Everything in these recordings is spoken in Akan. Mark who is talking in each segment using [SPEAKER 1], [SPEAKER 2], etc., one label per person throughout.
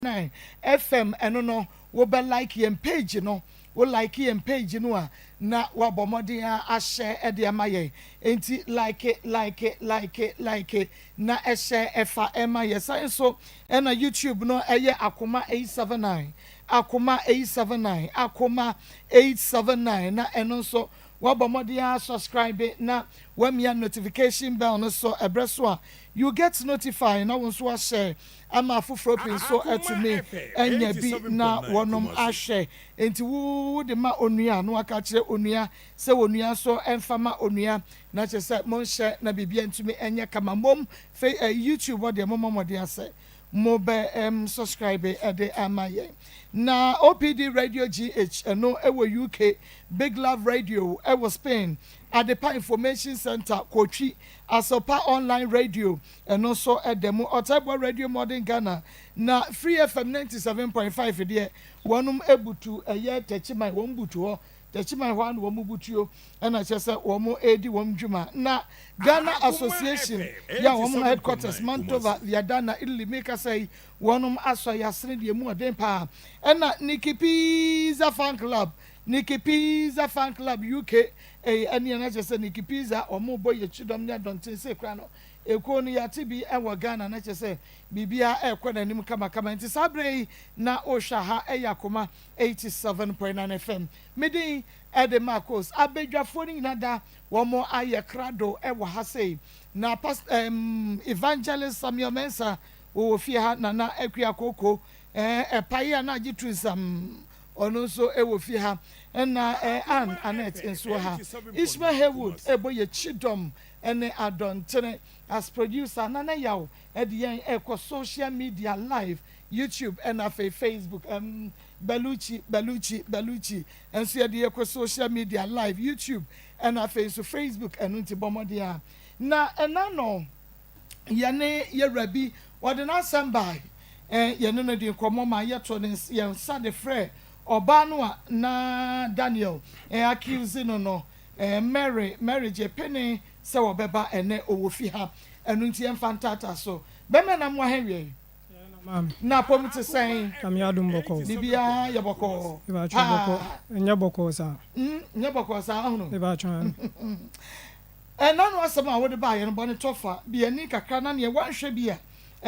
[SPEAKER 1] 9 FM ɛno no wobɛ like yɛn page no wo like yɛn page no a na wabɔ mmɔden a ahyɛ ɛde ama yɛn nti like like like like na ɛhyɛ ɛfa ɛma yɛ san nso ɛna YouTube no ɛyɛ Akoma 879 Akoma 879 Akoma 879 na ɛno nso wabɔ mmɔden a subscribe na wamia notification bell no so ɛbrɛ so a you get notified na wɔn nso ahyɛ ama afoforɔ pii nso ɛtumi ɛnya bi na wɔnom ahyɛ nti wo de ma onua na waka kyerɛ onua sɛ onua nso ɛmfa ma onua na kyerɛ sɛ monhyɛ na biribia ntumi ɛnyɛ kama mmom fe ɛ YouTube hɔ deɛ mommɔ mmɔden asɛ mo bɛ subscribe ɛde ama yɛn na OPD Radio GH ɛno ɛwɔ UK, Big Love Radio ɛwɔ Spain, Adepa Information Center Kotwi, Asopa Online Radio ɛno nso ɛda mu, Ɔtɛboa Radio Modern Ghana na Free FM 97.5 deɛ wɔnom ebutu ɛyɛ Tɛkyiman wɔn butu hɔ Tɛkyiman hɔ ano wɔn butuo ɛna kyerɛ sɛ wɔn edi wɔn dwuma na Ghana Association yɛ a wɔn headquarters Mantova Viadana Italy mikasa yi wɔnom asɔ yasene deɛ mu ɔden paa ɛna Nikki Pizza Fan Club Nikki Pizza Fan Club UK ɛyɛ ɛne ɛna kyerɛ sɛ Nikki Pizza wɔn bɔ yɛ kyidɔm ne adɔnten se kura no ekuo no yɛate bi ɛwɔ Ghana na kyerɛ sɛ biribiara ɛrekɔ n'anim kamakama nti saa abere yi na ɔrehwɛ ha ɛyɛ Akoma 87.9 FM medin ɛde Marcos abadwafoɔ no nyinaa da wɔn ayɛ krado ɛwɔ ha sei na past evangelist Samuel Mensah wɔwɔ fie ha Nana Akua Koko ɛɛ ɛpa yi a na agye tu nsam ɔno nso ɛwɔ fie ha ɛna Ann Annette nso wɔ ha Ismail Haywood ɛbɔ yɛ kyidɔm ɛne adɔntene as producer Nana Yaw ɛde yɛn ɛkɔ social media live YouTube ɛna afei Facebook Beluchi Beluchi Beluchi nso yɛde yɛkɔ social media live YouTube ɛna afei nso Facebook ɛno nti bɔ mmɔden a na ɛna no yɛne yɛwura bi wɔde n'asɛm baa yɛne no de nkɔmmɔ ma yɛto ne yɛn nsa de frɛ ɔbaa no a na Daniel accuse no Mary Mary gye pene sɛ wɔbɛba ɛnɛ ɔwɔ fi ha ɛno nti yɛmfa ntaataa so bɛmɛ na mo ahɛwiɛ
[SPEAKER 2] Maame.
[SPEAKER 1] Na apɔm te sɛn?
[SPEAKER 2] Nyame adom, bɔkɔɔ.
[SPEAKER 1] Biribiara yɛ bɔkɔɔ?
[SPEAKER 2] Mebatwa bɔkɔɔ. Ɛnyɛ bɔkɔɔ saa.
[SPEAKER 1] Nyɛ bɔkɔɔ saa ahono.
[SPEAKER 2] Mebatwa.
[SPEAKER 1] Ɛna no asɛm a wode baayɛ no bɔne tɔfa bi ani kakra na neɛ wɔnhwɛ bi a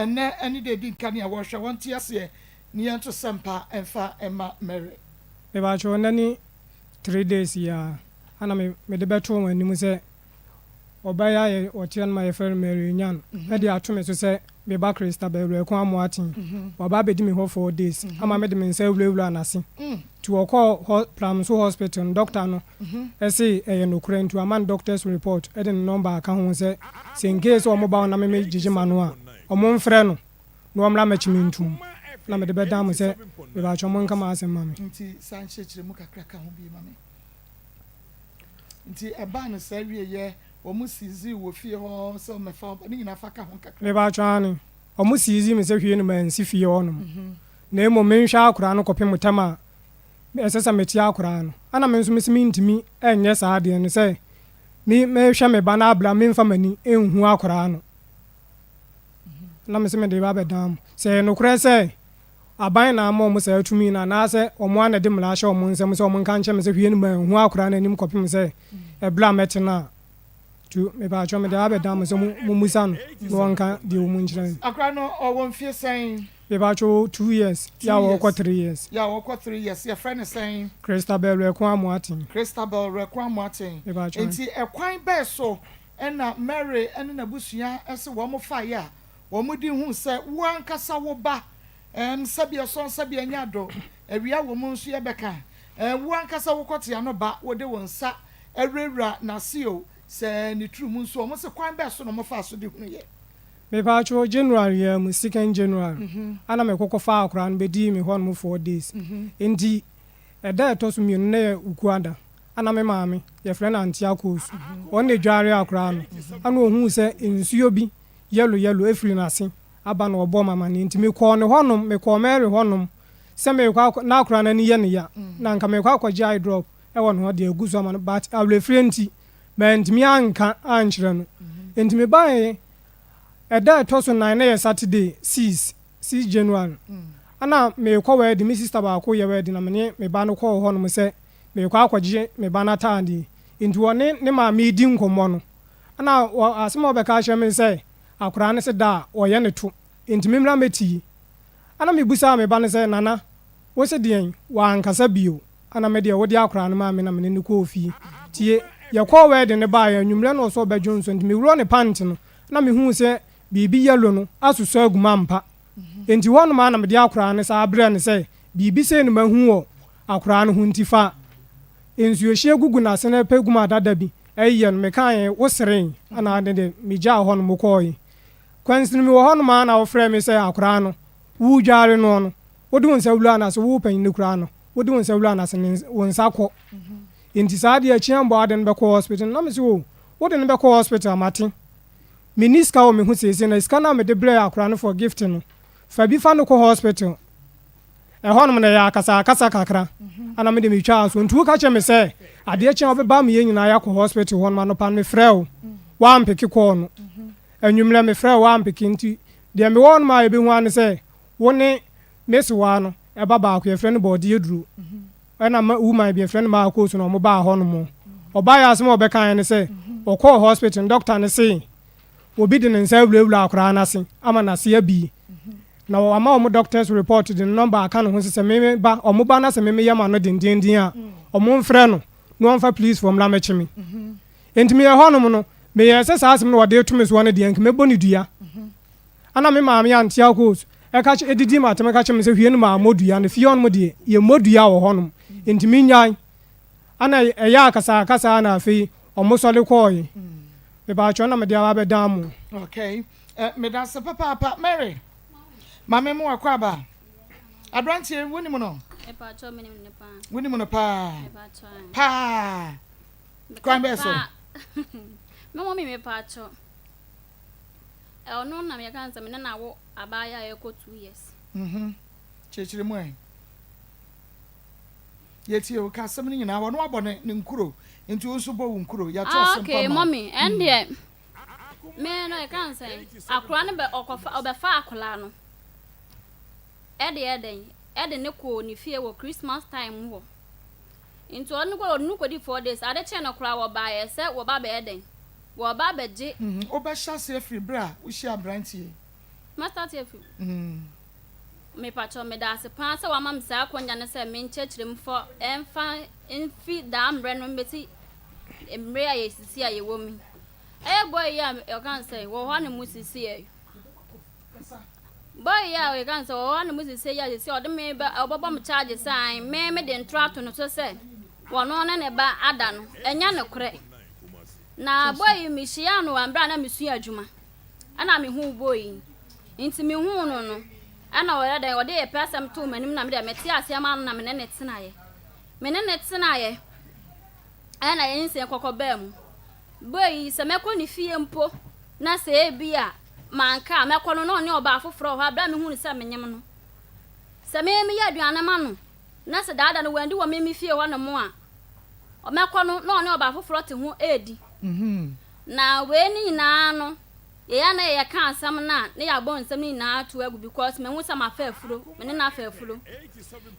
[SPEAKER 1] ɛnɛ ɛne de di nka nea wɔhwɛ wɔnte aseɛ ne yɛnto sɛmpa ɛmfa ɛma Mary.
[SPEAKER 2] Mebatwa ɔnɛ ne 3 days yi a ana me mede bɛto wɔn anim sɛ ɔbaa yi a ɔteɛ no ma yɛfrɛ no Mary Nyan ɛde ato me so sɛ meba Christabel Werɛko Amoaten waba abɛdi me hɔ 4 days ama mede me nsa awurawura n'ase nti wɔkɔɔ hɔ Pramso Hospital no doctor no ɛse ɛyɛ nokorɛ nti wama no doctor's report ɛde ne number aka ho sɛ in case ɔmo ba hɔ na meme gyegye ma no a ɔmo mfrɛ no na ɔmmra mɛkyi me ntom na mede bɛda mo sɛ mebakyɛ ɔmo nka ma asɛm ma me.
[SPEAKER 1] Nti saa nkyerɛkyerɛ mu kakra ka ho bi ma me nti ɛbaa no saa wieyɛ wɔn seize wɔ fie hɔ sɛ ɔmɛfa ɔba ne nyinaa fa ka ho kakra.
[SPEAKER 2] Mebakyɛ ane ɔmo seize me sɛ hwie no mansi fie hɔnom na mmom menhwɛ akoraa no kɔpem tam a ɛsɛ sɛ mete akoraa no ana me nso mese mentumi ɛnyɛ saa adeɛ no sɛ me mehwɛ me ba no abra memfa m'ani ɛnhu akoraa no na mese mede ba bɛdan mo sɛ ɛyɛ nokorɛ sɛ aban na ama ɔmo saa tumi no anaasɛ ɔmo ana de mmara ahyɛ ɔmo nsɛm sɛ ɔmo nka nkyɛn me sɛ hwie no manhu akoraa no anim kɔpem sɛ ɛberɛ a mɛte no a tu mepaakyɛ mede abɛdan mo sɛ mommisa no na wɔnka deɛ wɔ mu nkyerɛ me.
[SPEAKER 1] Akora no ɔwɔ mfie sɛn?
[SPEAKER 2] Mepaakyɛ 2 years yɛ a wɔkɔ 3 years.
[SPEAKER 1] Yɛ a wɔkɔ 3 years yɛfrɛ no sɛn?
[SPEAKER 2] Christabel Rɛko Amoaten.
[SPEAKER 1] Christabel Rɛko Amoaten.
[SPEAKER 2] Mepaakyɛ.
[SPEAKER 1] Nti ɛkwan bɛɛ so ɛna Mary ɛne n'abusua ɛsɛ wɔn fa yɛ a wɔn di hu sɛ wo ankasa wo ba sɛbi ɛsɔn sɛbi ɛnya do awia wɔ mu nso yɛbɛka wo ankasa wo kɔtea no ba wode wo nsa ɛwurawura n'ase o sɛ ne turu mu nso wɔn sɛ kwan bɛɛ so na wɔn fa so de hunu yɛ.
[SPEAKER 2] Mepaakyɛ January yɛ mu 2nd January ana mekɔkɔ fa akora no bɛdii me hɔ nom 4 days nti ɛda ɛtɔ so mmienu na yɛ Ukuada ana me maame yɛfrɛ no Ante Akoosu ɔno na edware akora no ana ohuu sɛ nsuo bi yellow yellow efiri n'ase aba na ɔbɔ mama ne nti mekɔɔ ne hɔnom mekɔɔ Mary hɔnom sɛ mekɔ akɔ na akora no ani yɛ ne ya na nka mekɔ akɔgye eye drop ɛwɔ ne hɔ de agu so ama no but awerɛfie nti mantumi anka ankyerɛ no nti mebaeɛ ɛda ɛtɔ so nan na yɛ Saturday 6 January. Ɛna merekɔ wɛɛdi, me sista baako yɛ wɛɛdi na me ne me ba no kɔɔ hɔnom sɛ merekɔ akɔgye me ba no ataadeɛ. Nti ɔne ne maame redi nkɔmmɔ no, ɛna asɛm a ɔbɛka akyerɛ me ne sɛ akwadaa no se da a ɔyɛ ne to, nti memmra mmɛtie. Ɛna mebisaa me ba no sɛ, Nana, wo se deɛn? Wankasa bio. Ɛna me deɛ wode akwadaa no maa me na me ne no kɔɔ fie. Nti yɛkɔɔ wɛɛden no baeɛ, anwummerɛ na ɔsɛ ɔbɛdwo nso, nti meworɔ ne pant no, ɛna mehuu sɛ biribi yellow no asosɔ agu mu ampa. Enti hɔnom ara na mede akoraa no saa brɛɛ no sɛ, Biribi sei na mahu wɔ akoraa no ho nti fa nsuohyeɛ gugu n'asene pɛ gu mu adada bi yɛ no. Mekaeɛ, woseree, ɛna ade de megyaa hɔnom kɔɔe. Kwansini mewɔ hɔnom ara na wofrɛɛ me sɛ akoraa no, woredware noɔ no, wode wo nsa wura n'ase, wo panin koraa no, wode wo nsa wura n'ase, ne wo nsa kɔ. Enti saa adeɛ akyi ambɔ ade no bɛkɔ hospital no, na mese o, wode no bɛkɔ hospital, mate. Menni sika wɔ me ho seesei na sika no a mede brɛɛ akora no for gift no, fa bi fa no kɔ hospital. Ɛhɔnom no ɛyɛ akasakasa kakra ɛna mede metwaa so. Nti woka kyerɛ me sɛ adeɛ kye a wobɛba ama yɛn nyinaa yɛakɔ hospital hɔnom. Anɔpa no mefrɛɛ wo, woampeke call no. Anwummerɛ mefrɛɛ wo woampeke. Nti deɛ mewɔ hɔnom a yɛbɛhu ara ne sɛ wo ne me sewaa no ɛba baako yɛfrɛ no Bɔɔdeɛ Duro. Ɛna ma woman bi yɛfrɛ no Marcos na ɔmo baa hɔ nom. Ɔbaeɛ asɛm a ɔbɛkaeɛ ne sɛ ɔkɔɔ hospital no doctor no se obi de ne nsa awurawura akoraa no ase ama n'ase abie. Na wama ɔmo doctors report de ne number aka ne ho sɛ sɛ me ba ɔmo ba na sɛ me meyɛ m'ano dendenden a ɔmo mfrɛ no na ɔmfa police foɔ mmra mɛkye me. Enti meyɛ hɔ nom no meyɛɛ sɛ saa asɛm no wɔde reto me soɔ no deɛ nka mɛbɔ no dua. Ana me maame ante akos ɛka kyɛ ɛdidi me atem ka kyerɛ me sɛ hwie no maa mɔ dua no fie hɔnom deɛ yɛ mmɔ dua wɔ hɔnom nti me nyae ana ɛyɛ akasa akasa na afei ɔmo sɔre kɔɔe mepaakyɛw na mede aba abɛdan mo.
[SPEAKER 1] Okay eh, medase papaapa Mary maame mo akɔ aba abranteɛ wonim no
[SPEAKER 3] Mepaakyɛw menim no paa.
[SPEAKER 1] Wonim no paa
[SPEAKER 3] Mepaakyɛw.
[SPEAKER 1] Paa kwan bɛɛ so.
[SPEAKER 3] Me mɔmi mepaakyɛw. Ɔno na meka no sɛ me ne no awo abaayewa a ɛrekɔ 2 years.
[SPEAKER 1] Kyerɛkyerɛ mu ɛ. Yɛtie o, ka asɛm no nyinaa. Ɔno abɔ ne ne nkuro, nti wo nso bɔ wo nkuro. Yɛato
[SPEAKER 3] Ah,
[SPEAKER 1] asɛm
[SPEAKER 3] okay,
[SPEAKER 1] pa ma wo.
[SPEAKER 3] mɔmi, ɛndeɛ me no yɛka no sɛ akwadaa no bɛ ɔkɔfa ɔbɛfa akwadaa no ɛde ɛdɛn ɛde ne kɔɔ ne fie wɔ Christmas time mu hɔ. Nti ɔno kɔ ɔno kɔdi 4 days. Ade kyee no koraa wɔbaeɛ sɛ wɔba bɛyɛ dɛn wɔba bɛgye.
[SPEAKER 1] Wobɛhyɛ ase afiri berɛ a wohyia aberanteɛ yi.
[SPEAKER 3] Mastart afiri. Mepakyɛw meda ase paa sɛ wama me saa akwanya no sɛ menkyerɛkyerɛ mu fɔ ɛmfa mfi daa mmerɛ no mbɛsi mmerɛ a yɛsisi a yɛwɔ mu yi. Ɛyɛ boy yi a yɛka no sɛ wɔ hɔ ne mu sisi yɛ. Boy yi a yɛka no sɛ wɔ hɔ ne mu sisi yɛ sisi ɔde me bɛ ɔbɛbɔ me charge sɛ an me me de ntoro ato no so sɛ wɔno ne ne ba ada no ɛnyɛ nokorɛ. Na boy yi mehyia no wɔ mmerɛ a na mesua adwuma ɛna mehuu boy yi nti mehuu no no ɛna ɔyɛ dɛn ɔde yɛ pɛ asɛm too m'anim na mede mete aseɛ ma no na me ne ne tenaeɛ me ne ne tenaeɛ ɛna yɛn nsɛn kɔkɔ baa mu. Boy yi sɛ mɛkɔ ne fie mpo na sɛ ebi a manka a mɛkɔ no na ɔne ɔbaa foforɔ wɔ hɔ abere a mehu no sɛ menyem no sɛ me meyɛ aduane ma no na sɛ daada no wandi wɔ me me fie hɔ nom a mɛkɔ no na ɔne ɔbaa foforɔ te ho edi. Na wei ne nyinaa no yɛyɛ na yɛka asɛm no a na yɛabɔ nsɛm no nyinaa to agu because mehu sɛ mafa afuro me ne no afa afuro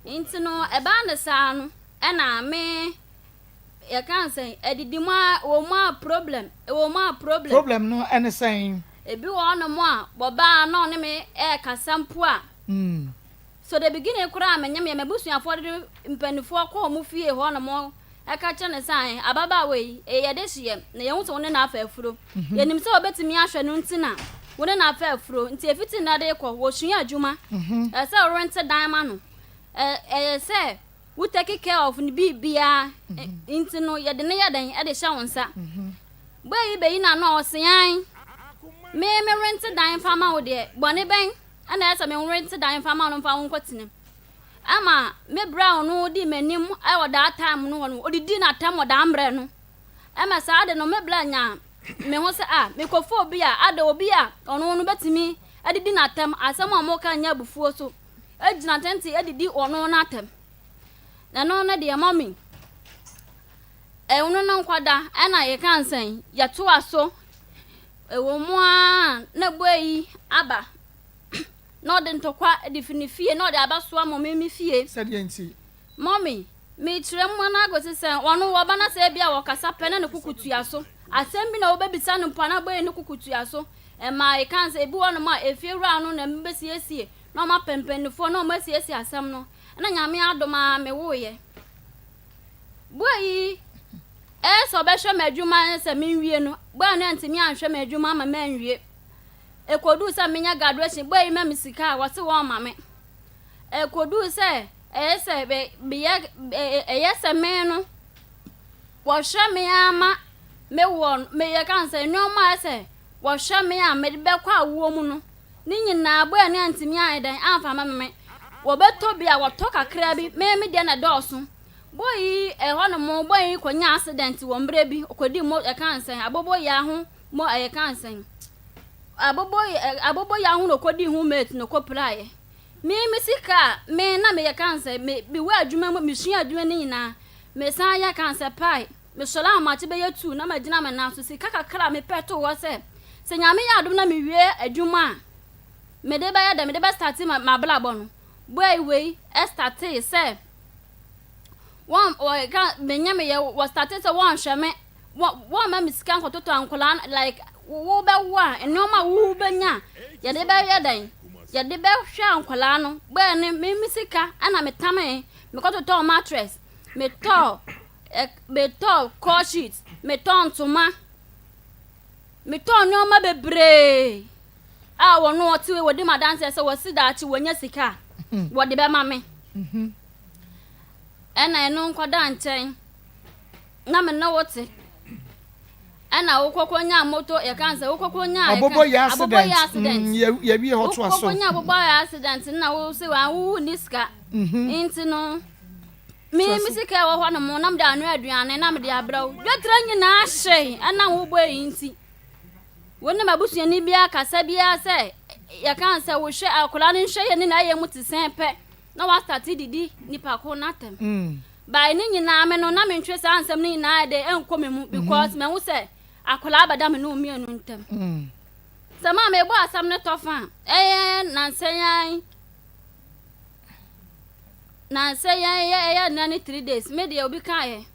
[SPEAKER 3] nti no ɛbaa ne saa no ɛna me yɛka sɛ adidi mu a wɔ mu a problem ɛwɔ mu a problem.
[SPEAKER 1] Problem no ɛne sɛn?
[SPEAKER 3] Ebi wɔ hɔnom a wɔbaa na ɔne me ɛɛkasa mpo a so the beginning koraa menyem yɛ m'abusuafoɔ de mpanimfoɔ kɔ wɔn fie hɔnom ɛka kyerɛ ne sɛ ababaawa yi ɛyɛ yɛde hyeɛ na yɛhu sɛ wo ne no afa afuro yɛnim sɛ wɔbɛtumi ahwɛ no nti na wo ne no afa afuro nti efiti nna de kɔ wɔsua adwuma ɛsɛ wɔrente dan ma no ɛyɛ sɛ wo take care of ne biribiara nti no yɛde ne yɛ dɛn ɛde hyɛ wo nsa. Boy yi bɛyi n'ano a ɔsean me me rente dan fa ma wo deɛ bɔne bɛn ɛna ɛsɛ me rente dan fa ma no mfa wo nkɔtena ama me brɛ a ɔno di m'anim ɛwɔ daa time no hɔ no odidi n'atam wɔ daa mmerɛ no ɛma saa de no me brɛ nya me ho sɛ a mekɔfo obi a ada obi a ɔno no bɛtumi adidi n'atam asɛm a ɔmo ka nyɛ abufuo so egyina tenten adidi ɔno n'atam na ɛno no deɛ mɔmi ɛno no nkɔda ɛna yɛka nsɛn yɛtoa so ɛwɔ mu a na boy yi aba. Na ɔde ntɔkwa de fi ne fie na ɔde abɛsoa mɔme me fie.
[SPEAKER 1] Sɛdeɛ nti.
[SPEAKER 3] Mɔme, mekyerɛ mu anaa kɔsi sɛ ɔno wɔba na sɛ ebia wɔkasa pɛ na ne koko tua so. Asɛm bi na wobɛbisa no mpo a na bɔyɛ ne koko tua so. Ɛmaa yɛkaa sɛ ebi wɔ nom a efie wura no na ɛbɛsiesie na wɔn apɛ mpanimfoɔ na wɔn asiesie asɛm no. Ɛna Nyame adom ara mewoeɛ. Boy yi ɛyɛ sɛ ɔbɛhwɛ m'adwuma sɛ menwie no, boy no antumi anhwɛ m'adwuma ama manwie. Ɛkɔduu sɛ menya graduation, boy yi ma me sika a wɔse wɔmma me. Ɛkɔduu sɛ ɛyɛ sɛ meyɛ ɛyɛ sɛ me no wɔhwɛ me ara ma mewɔ meyɛ ka sɛ nneɛma a ɛsɛ wɔhwɛ me a mede bɛkɔ awoɔ mu no ne nyinaa boy no antumi anyɛ dɛn amfa ama me. Wɔbɛtɔ bi a wɔtɔ kakra bi, me me deɛ na ɛdɔɔso. Boy yi ɛhɔ nom boy yi kɔnya accident wɔ mmerɛ bi ɔkɔdi mo ɛka nsɛn aboboyaa ho mo ɛyɛ ka nsɛn aboboy aboboyaa ho na ɔkɔdi ho mate na ɔkɔpiraeɛ. Me me sika a me na meyɛ ka nsɛn me mewɔ adwuma mu mesua adwuma no nyinaa mesan yɛ ka nsɛn pae mesɔre ahomakye bɛyɛ tuu na magyina me nan so sika kakra a mepɛ too hɔ sɛ sɛ Nyame yɛ adom na mewie adwuma a mede bɛyɛ dɛ mede bɛstarte m'abrabɔ no boy wei ɛstartee sɛ wɔn wɔka menyɛ meyɛ wɔ starte sɛ wɔnhwɛ me wɔmma me sika nkɔtotɔ nkwadaa no like wobɛwo a nneɛma a wobɛnya yɛde bɛyɛ dɛn yɛde bɛhwɛ nkwadaa no bɛyɛ ne me me sika ɛna metamee mekɔtotɔ mattress metɔ metɔ call sheet metɔ ntoma metɔ nneɛma bebree a wɔn wɔte wɔdi ma adanseɛ sɛ wɔsi daakye wɔnya sika a wɔde bɛma me. Ɛna ɛno nkɔda nkyɛn na me ne wo te ɛna wokɔkɔ nya moto yɛka sɛ wokɔkɔ nya
[SPEAKER 1] abobo yɛ accident accident mm, yɛwie hɔ to aso
[SPEAKER 3] wokɔkɔ nya abobo yɛ accident na wo se wa wo ni sika mhm. nti no me me sika ɛwɔ hɔ no mo na mede anoa aduane na mede abrɛ wo dwetire nyinaa hye ɛna wo bɔ yi nti wo ne m'abusuani biara kasa biara sɛ yɛka sɛ wohwɛ akwadaa no nhwɛ yɛ ne na ayɛ mu te sɛn pɛ na wastate didi nipa ko n'atɛm. By ne nyinaa me no na mentwe saa nsɛm no nyinaa de ɛnkɔ me mu because mahu sɛ akwadaa bɛda me ne wo mmienu ntam. Sɛ maa mebɔ asɛm no tɔ fa a, ɛyɛ nansa yi nansa yi ɛyɛ ɛyɛ nna ne three days me deɛ obi kaeɛ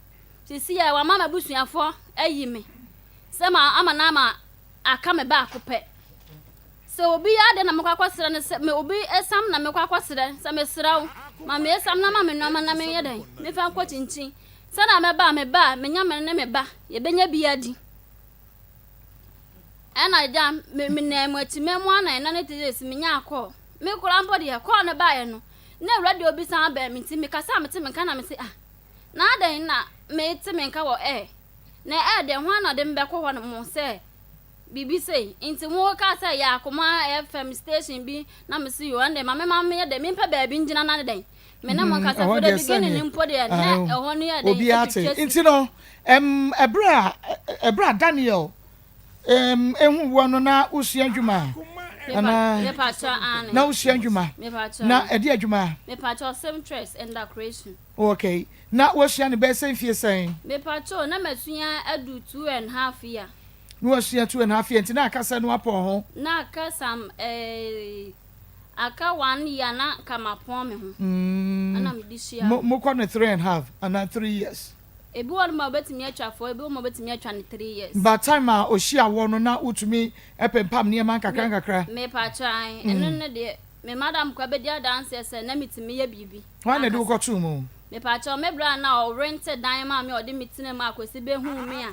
[SPEAKER 3] sisi yɛ wama m'abusuafoɔ ayi me sɛ ma ama na ama aka me baako pɛ. Sɛ obi yɛ ade na mekɔ akɔsrɛ no sɛ me obi esiam na mekɔ akɔsrɛ sɛ mesrɛ wo ma me esiam na ma me nnoɔma na menyɛ dɛn memfa nkɔ kyinkyin sɛnea mɛba a meba a menya me ne me ba yɛbɛnya bi adi ɛna agya me menam mu akyi mɛmu ana ɛna ne te sɛ menya kɔɔ me koraa mpo deɛ kɔɔ no baeɛ no na awura deɛ obi san bɛn me nti mekasa a mete me nka na mese ah na adɛn na mete me nka wɔ ɛɛ na ɛɛ deɛ ho ana de me bɛkɔ hɔ no mo sɛ biribi sei nti mo kaa sɛ yɛ akoma FM station bi na me se yo ɛnde ma me ma meyɛ dɛ mempɛ baabi ngyina na ne dɛn me ne mo nkasa for the beginning mpo deɛ na ɛhɔ no yɛ dɛn
[SPEAKER 1] obiara te nti no ɛm ɛberɛ a ɛberɛ a Daniel ɛm ehu woɔ no na wosua adwuma anaa na wosua adwuma na ɛde adwuma
[SPEAKER 3] mepakyɛ seamstress and decoration
[SPEAKER 1] okay na wasua ne bɛyɛ sɛ mfie sɛn
[SPEAKER 3] mepakyɛ na masua adu 2.5 year
[SPEAKER 1] Na wasua 2.5 year nti na aka sɛ no apɔn ho.
[SPEAKER 3] Na aka some eh, aka one year na nka mapɔn me ho. Ɛna mede sua.
[SPEAKER 1] Mo mokɔ no 3.5 anaa 3 years?
[SPEAKER 3] Ebi wɔ nom a wobɛtumi atwa four, ebi wɔ nom a wobɛtumi atwa no 3 years.
[SPEAKER 1] But time a ohyia woɔ no na wotumi pempam nneɛma nkakra nkakra?
[SPEAKER 3] Mepakyɛ ae, ɛno no deɛ me madam koraa bɛdi adanseɛ sɛ na metumi yɛ biribi.
[SPEAKER 1] Hwan na ɛde wo kɔtoo mu?
[SPEAKER 3] Mepakyɛw, me bra a na ɔrente dan maa me a ɔde me tenaa mu a Kwesi behuu me a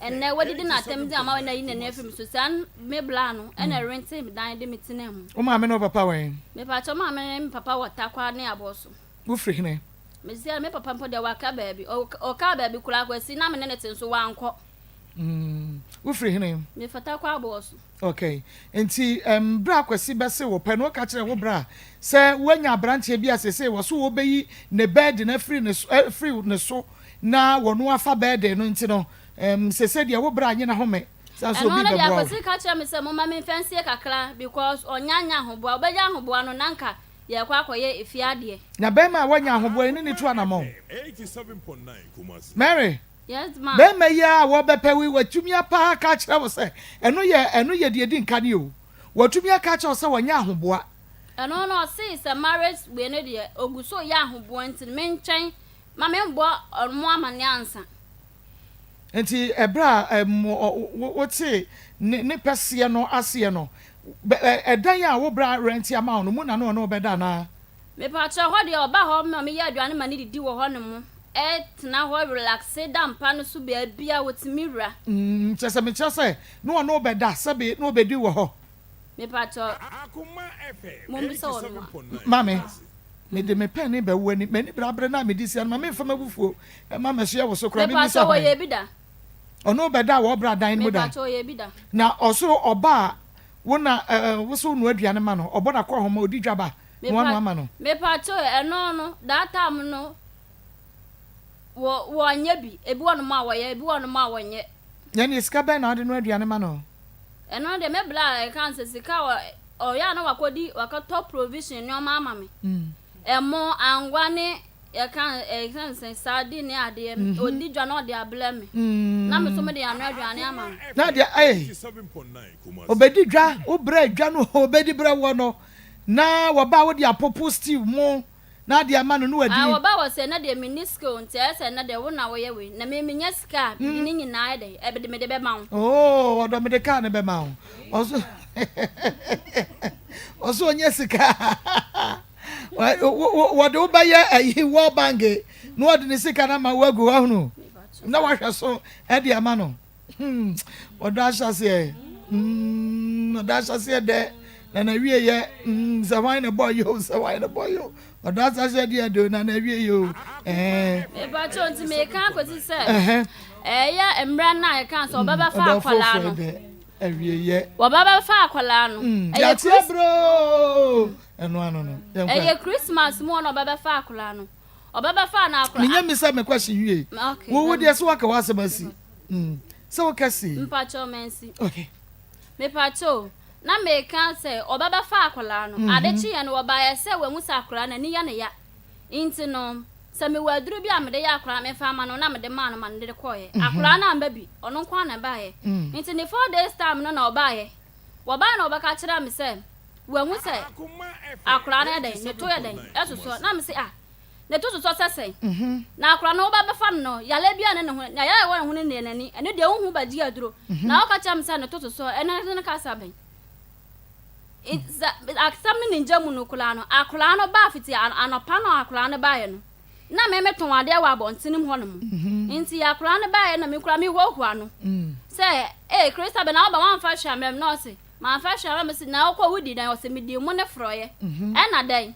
[SPEAKER 3] ɛnnɛ wadidi n'atɛm de ama na ayi n'ani afi me so, saa me bra no na ɛrente me dan de me tenaa mu.
[SPEAKER 1] Wo maame ne wo papa wɔ he?
[SPEAKER 3] Mepakyɛw, maame ne me papa wɔ Tarkwa ne Aboso.
[SPEAKER 1] Wofiri hene?
[SPEAKER 3] Mese me papa mpo deɛ waka baabi, ɔkaa baabi koraa Kwesi na me ne no te nso wankɔ.
[SPEAKER 1] Wofiri hene?
[SPEAKER 3] Mefa Tarkwa Aboso.
[SPEAKER 1] Ok, nti ɛm berɛ a Kwasi bɛse wo pɛ no woka kyerɛ wo bra sɛ woanya abranteɛ bi a seesei wɔse wɔbɛyi ne burden afiri ne so afiri ne so na wɔno afa burden no nti no ɛm seesei deɛ wo bra nye n'ahome sane sɛ
[SPEAKER 3] Ɛno
[SPEAKER 1] obi
[SPEAKER 3] no deɛ
[SPEAKER 1] bɛboa wo.
[SPEAKER 3] Kwasi ka kyerɛ me sɛ momma memfa nsie kakra because ɔnnya nyɛ ahoboa, ɔbɛyɛ ahoboa no na anka yɛrekɔ akɔyɛ efie adeɛ.
[SPEAKER 1] Na bɛrima a wanya ahoboa yi ne no tu anamɔn? Mary.
[SPEAKER 3] Yes ma.
[SPEAKER 1] Bɛrima yi ara a wɔbɛpɛ wo yi, watumi apa aka akyerɛ wo sɛ ɛno yɛ ɛno yɛ deɛ ɛdi nka ni o. Watumi aka akyerɛ wo sɛ wɔnyɛ ahoboa.
[SPEAKER 3] Ɛno no ɔsee sɛ marriage wei no deɛ ɔgu so reyɛ ahoboa nti no mentwɛn ma membɔ ɔmo amaneɛ ansa.
[SPEAKER 1] Nti ɛberɛ a wotee ne ne pɛseɛ no aseɛ no, ɛdan a wo bra rɛnte ama wo no mu na na ɔne wo bɛda anaa?
[SPEAKER 3] Mepakyɛw, hɔ deɛ ɔba hɔ ma meyɛ aduane ma no didi wɔ hɔ nom, tena hɔ relaxe da mpa no so baabi a ɔtumi wura.
[SPEAKER 1] Mm, kyerɛ sɛ mekyerɛ sɛ na ɔne wo bɛda sɛbe na ɔbɛdi wɔ hɔ.
[SPEAKER 3] Mepakyɛw, mommisa ɔno a.
[SPEAKER 1] Maame, mede me pɛn ne bɛwo ani, m'ani bere abere no a mede sia no, ma memfa m'abufuo mma mmɛsoɛ wo so koraa, memmisa
[SPEAKER 3] Mepakyɛw,
[SPEAKER 1] hwan?
[SPEAKER 3] ɔyɛ bi da?
[SPEAKER 1] Ɔne wo bɛda wɔ ɔbra dan no mu da?
[SPEAKER 3] Mepakyɛw, ɔyɛ bi da?
[SPEAKER 1] Na ɔsoro ɔba a wo na wo se wonoa aduane ma no, ɔbɔ n'akɔnhoma, ɔdi dwa ba na woanoa ama no?
[SPEAKER 3] Mepakyɛw, ɛno no, that time no, wɔ, wɔnyɛ bi, ebi wɔ nom a wɔyɛ, ebi wɔ nom a wɔnyɛ.
[SPEAKER 1] Na ɛnneɛ sika bɛn na wode noa aduane ma no?
[SPEAKER 3] Ɛno deɛ me bla a ɛka no sɛ sika a ɔyɛ a na wakɔdi wakɔtɔ provision nneɛma ama me ɛmo angwa ne yɛka ɛka no sɛ sardine ne adeɛ ɔdi dwa na ɔde abrɛ me na me nso mede anoa aduane ama no.
[SPEAKER 1] Na deɛ ɛy ɔbɛdi dwa wobrɛ dwa no ɔbɛdi brɛ woɔ no na wɔba a wode apopo stew mo na ade ama no na wadi.
[SPEAKER 3] Ah wɔba wɔ sɛ ɛnɛ deɛ menni sika o nti ayɛ sɛ ɛnɛ deɛ wo na woyɛ wei na me menya sika a mede ne nyinaa ayɛ dɛn ɛde mede bɛma wo.
[SPEAKER 1] Oh ɔdɔ mede car no bɛma wo ɔso ɔso ɔnyɛ sika wɔde wo bɛyɛ ayi World Bank na wɔde ne sika no ama wo agu hɔ ahunu na wahwɛ so ɛde ama no. Hmm, ɔdɔ ahyɛseɛ hmm, ɔdɔ ahyɛseɛ dɛ na na wie yɛ hmm, sɛ hwan na bɔ yɛ o sɛ hwan na bɔ yɛ o ɔdɔ ahyɛseɛ deɛ de na na wie yɛ o ɛɛ.
[SPEAKER 3] Mepakyɛw nti meka akɔsi sɛ ɛyɛ mmerɛ no a yɛka sɛ ɔbɛbɛfa
[SPEAKER 1] hmm,
[SPEAKER 3] akwadaa no
[SPEAKER 1] awie yɛ
[SPEAKER 3] wɔbɛbɛfa akwadaa no
[SPEAKER 1] hmm, ɛyɛ Chris bro ɛno ano no
[SPEAKER 3] ɛyɛ Christmas mu na ɔbɛbɛfa akwadaa no ɔbɛbɛfa no akwadaa.
[SPEAKER 1] Menyɛ mi sɛ mekɔ hye wie wo wo deɛ sɛ waka w'asɛm asi. Mm. Sɛ wo kɛse.
[SPEAKER 3] Mpakyɛw mansi.
[SPEAKER 1] Okay.
[SPEAKER 3] Mepakyɛw, na meka sɛ ɔba bɛfa akwadaa no. Mm -hmm. Ade kyeeɛ no wɔbaeɛ sɛ wɔahu sɛ akwadaa no ani yɛ ne ya. Nti no, sɛ mewɔ aduro bi a mede yɛ akwadaa no memfa ama no na mede maa no ma no de kɔeɛ. Mm -hmm. Akwadaa no amba bi, ɔno nko ara na ɛbaeɛ. Mm. Nti ne 4 days time no na ɔbaeɛ. Wɔbaeɛ na wɔbɛka kyerɛɛ me sɛ wɔahu sɛ akwadaa no yɛ dɛn, ne to yɛ dɛn, ɛsosɔ. Na mese ah, Ne to sosɔ sɛ sɛn? Na akora no woba bɛfa no no, yare biara ne ne ho, na yare a ɛwɔ ne ho no neɛ n'ani, ɛno deɛ wonhu bɛgye aduro. Na woka kyerɛ me sɛ ne to sosɔ, ɛno ne kasa bɛn? Sɛ asɛm no ne ngya mu no koraa no, akwadaa no baa fiti anɔpa no akwadaa no baeɛ no, na me metɔn adeɛ wɔ abɔntene mu hɔ nom. Nti akwadaa no baeɛ na me koraa mehoahoa no sɛ, ee Christabel na woba woamfa hwee ammrɛ me, na ɔse mamfa hwee ammrɛ me, se na wokɔ wodi dɛn? Ɔse medii mo ne forɔeɛ. Ɛna dɛn?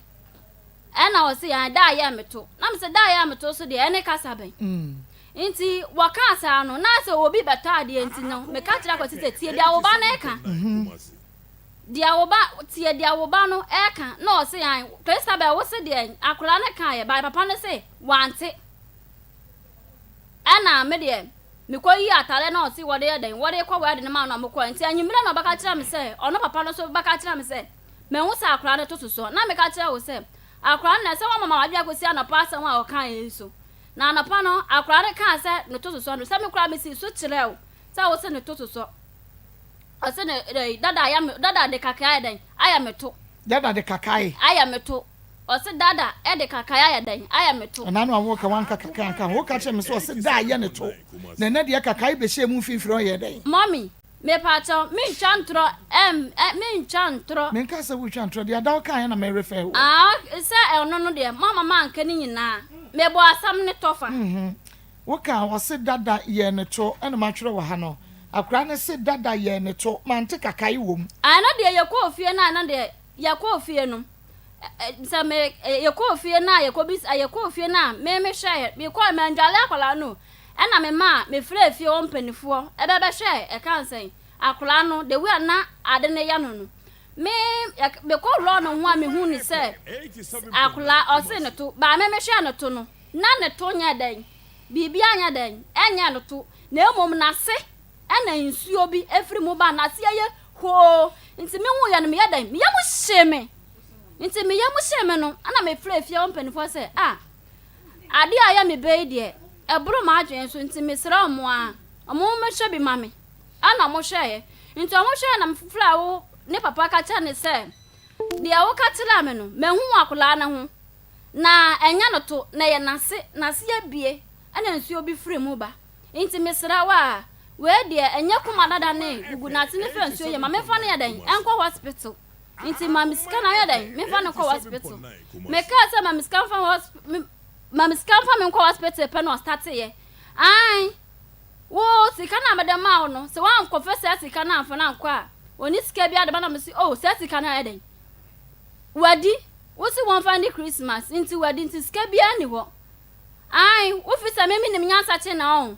[SPEAKER 3] Ɛna ɔse ɛn da a yɛ meto. Na mese da a yɛ meto so deɛ ɛne kasa bɛn? Nti wɔkaa saa no na sɛ obi bɛtɔ adeɛ nti no meka kyerɛ Akwasi sɛ tie deɛ wo ba no ɛka. Deɛ wo ba tie deɛ wo ba no ɛka na ɔse ɛn Christabel wo se deɛ akwadaa no kaeɛ but papa no se wante. Ɛna me deɛ mekɔ yii atadeɛ na ɔse wɔde yɛ dɛn wɔde kɔ wedding no maa no a mokɔɛ nti anwummerɛ na ɔbɛka kyerɛ me sɛ ɔno papa no nso bɛka kyerɛ me sɛ Mahu sɛ akwadaa no to sosɔ. Na meka kyerɛ wo sɛ, akwadaa no na ɛsɛ wɔma ma wadwene akɔsi anɔpa asɛm a ɔkaeɛ yi so. Na anɔpa no, akwadaa no kaa sɛ ne to sosɔ no, sɛ me koraa mesii so kyerɛɛ wo sɛ wo se ne to sosɔ. Ɔse ne dɛ dada ayɛ me dada de kakae ayɛ dɛn ayɛ me to.
[SPEAKER 1] Dada de kakae.
[SPEAKER 3] Ayɛ me to. Ɔse dada de kakae ayɛ dɛn ayɛ me to.
[SPEAKER 1] Ɛna no a woka wanka kakae anka ho. Woka kyerɛ me sɛ ɔse da ayɛ ne to. Na ɛnɛ deɛ kakae bɛhyɛɛ mu mfimfini ɔyɛɛ dɛn?
[SPEAKER 3] Mummy, Mepakyɛw, mentwa ntorɔ ɛm ɛ, mentwa ntorɔ.
[SPEAKER 1] Menkaa sɛ woretwa ntorɔ, deɛ Adaw kaeɛ na merefɛɛ wo.
[SPEAKER 3] Ah, ok, sɛ ɛno no deɛ, moamma manka ne nyinaa. Mebɔɔ asɛm no tɔfa.
[SPEAKER 1] Mm-hmm. Wokaa ɔse dada yɛɛ ne to, ɛna matwerɛ wɔ ha no. Akwadaa no se dada yɛɛ ne to, mante kakae wom.
[SPEAKER 3] Ah, ɛno deɛ yɛkɔɔ fie no a, ɛno deɛ, yɛkɔɔ fie no, sɛ me, yɛkɔɔ fie no a, yɛkɔbisa, yɛkɔɔ fie no a, me mehwɛeɛ, mekɔɔe, mandwale akwadaa no o. Ɛna me maa me frɛɛ fie hɔ mpaninfoɔ ɛbɛ bɛhwɛɛ ɛka nsɛn akwadaa no the way a na ade no yɛ no no me me kɔ worɔ no ho a me hu ne sɛ akwadaa ɔse ne to baa me me hwɛɛ ne to no na ne to nyɛ dɛn biribi anyɛ dɛn ɛnyɛ ne to na mmom n'ase ɛna nsuo bi ɛfiri mu ba n'ase yɛ hoo nti me hu yɛ no meyɛ dɛn me yɛ mu hyee me nti me yɛ mu hyee me no ɛna me frɛɛ fie hɔ mpaninfoɔ sɛ ah Adeɛ a ɛyɛ me bɛ yi deɛ, ɛboro m'adwene so, nti mesrɛ wɔn ara, wɔmmɛhwɛ bi ma me. Ɛnna wɔhwɛeɛ. Nti wɔhwɛeɛ na mefrɛɛ wo ne papa ka kyerɛɛ no sɛ, Deɛ woka kyerɛɛ me no, mahu wɔ akwadaa no ho, na ɛnyɛ no to, na ɛyɛ n'ase, n'ase abue, ɛna nsuo bi firi mu ba. Nti mesrɛ wo a, wei deɛ ɛnyɛ kuma dada ne gugu n'ase ne fɛ nsuo yɛ, ma memfa no yɛ dɛn, ɛnkɔ hospital. Nti ma me sika na yɛ dɛn, memfa no nkɔ hospital. Mekaa sɛ ma me sika mfa hosp ma me sika mfa me nkɔ hospital pɛ na ɔstarteeɛ. Ae, wo sika no a mede maa wo no, sɛ woankɔfa saa sika no amfa no ankɔ a, ɔnni sika biara de ba na mese, oh, saa sika no ayɛ dɛn? Wadi, wo se wɔmfa nni Christmas, nti wadi, nti sika biara nni hɔ. Ae, wofi sɛ me menim nyansa kye na ɔho.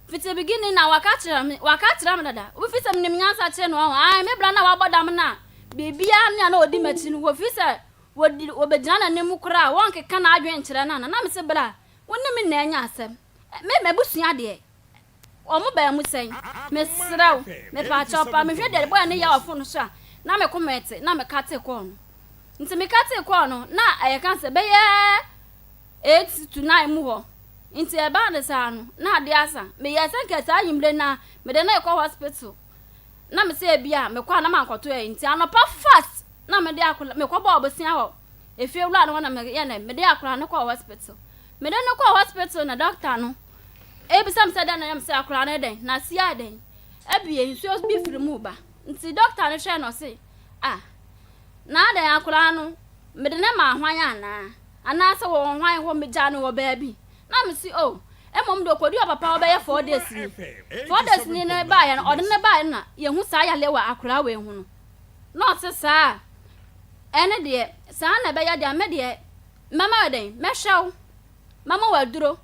[SPEAKER 3] Fiti beginning na waka kyerɛ me, waka kyerɛ me dada. Wofi sɛ menim nyansa kye na ɔho. Ae, me bra na wabɔ dam no a, biribiara ne a na ɔdi m'akyi no, wofi sɛ wɔdi, wɔbɛgyina n'anim koraa a, wɔnkeka n'adwene nkyerɛ no ana? Na mese bra, wo ne me na anya asɛm. Me m'abusua deɛ, wɔn baa mu sɛn? Mesrɛ wo, mepaakyɛw paa, mehwɛ deɛ bɔyɛ no yɛ wɔ fon so a, na me koma ɛte, na meka tee kɔɔ no. Nti meka tee kɔɔ no, na ɛyɛ ka sɛ bɛyɛ 8 to 9 mu hɔ. Nti ɛbaa no saa no, na adeɛ asa. Meyɛɛ sɛ nka saa anwummere no a, mede no rekɔ hospital. Na me sɛ ebi a, mekɔ a na mankɔto ɛ. Nti anɔpa fast na mede akwadaa, mekɔbɔɔ bosea wɔ efie wura no hɔ na meyɛ no, mede akwadaa no kɔɔ hospital. Mede no kɔɔ hospital na doctor no ebisa me sɛ dɛn na ɛyɛ me sɛ akwadaa no dɛn, n'ase ayɛ dɛn, abue, nsuo bi firi mu ba. Nti doctor no hwɛɛ no ɔse, ah, na adɛn akwadaa no, mede no maa hwan anaa? Anaasɛ wɔwɔ hwan hɔ, megyaa no wɔ baabi? Na mese, oh, mmom deɛ ɔkɔdii ɔpapa hɔ bɛyɛ 4 days ni. 4 days ni no baeɛ no, ɔde no baeɛ no na yɛhu saa yareɛ wɔ akwadaa wei ho no. Na ɔse saa a, ɛne deɛ, saa na ɛbɛyɛ deɛ, me deɛ, mɛma wo dɛn? Mɛhwɛ wo, mɛma wo aduro.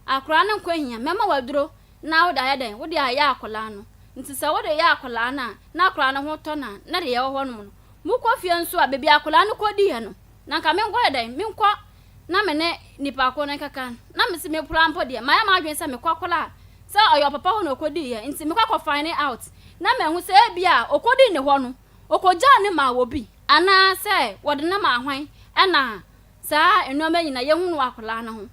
[SPEAKER 3] Akwadaa no nkɔ hia, mɛma wo aduro na wode ayɛ dɛn? Wode ayɛ akwadaa no. Nti sɛ wode yɛ akwadaa no a, na akwadaa no ho tɔ no a, na deɛ ɛwɔ hɔnom no, mokɔ fie nso a, baabi a akwadaa no kɔdiiɛ no, na nka menkɔ yɛ dɛn? Menkɔ na me ne nipa ko no nkeka. Na mese me koraa mpo deɛ, mayɛ m'adwene sɛ mekɔ koraa sɛ ɔyɛ ɔpapa hɔ na ɔkɔdiiɛ, nti mekɔ akɔ find out na mahu sɛ ebia ɔkɔdii ne hɔ no, ɔkɔgyaa no maa obi anaasɛ wɔde no maa hwan ɛna saa nneɛma nyinaa yɛhu no wɔ akwadaa no ho.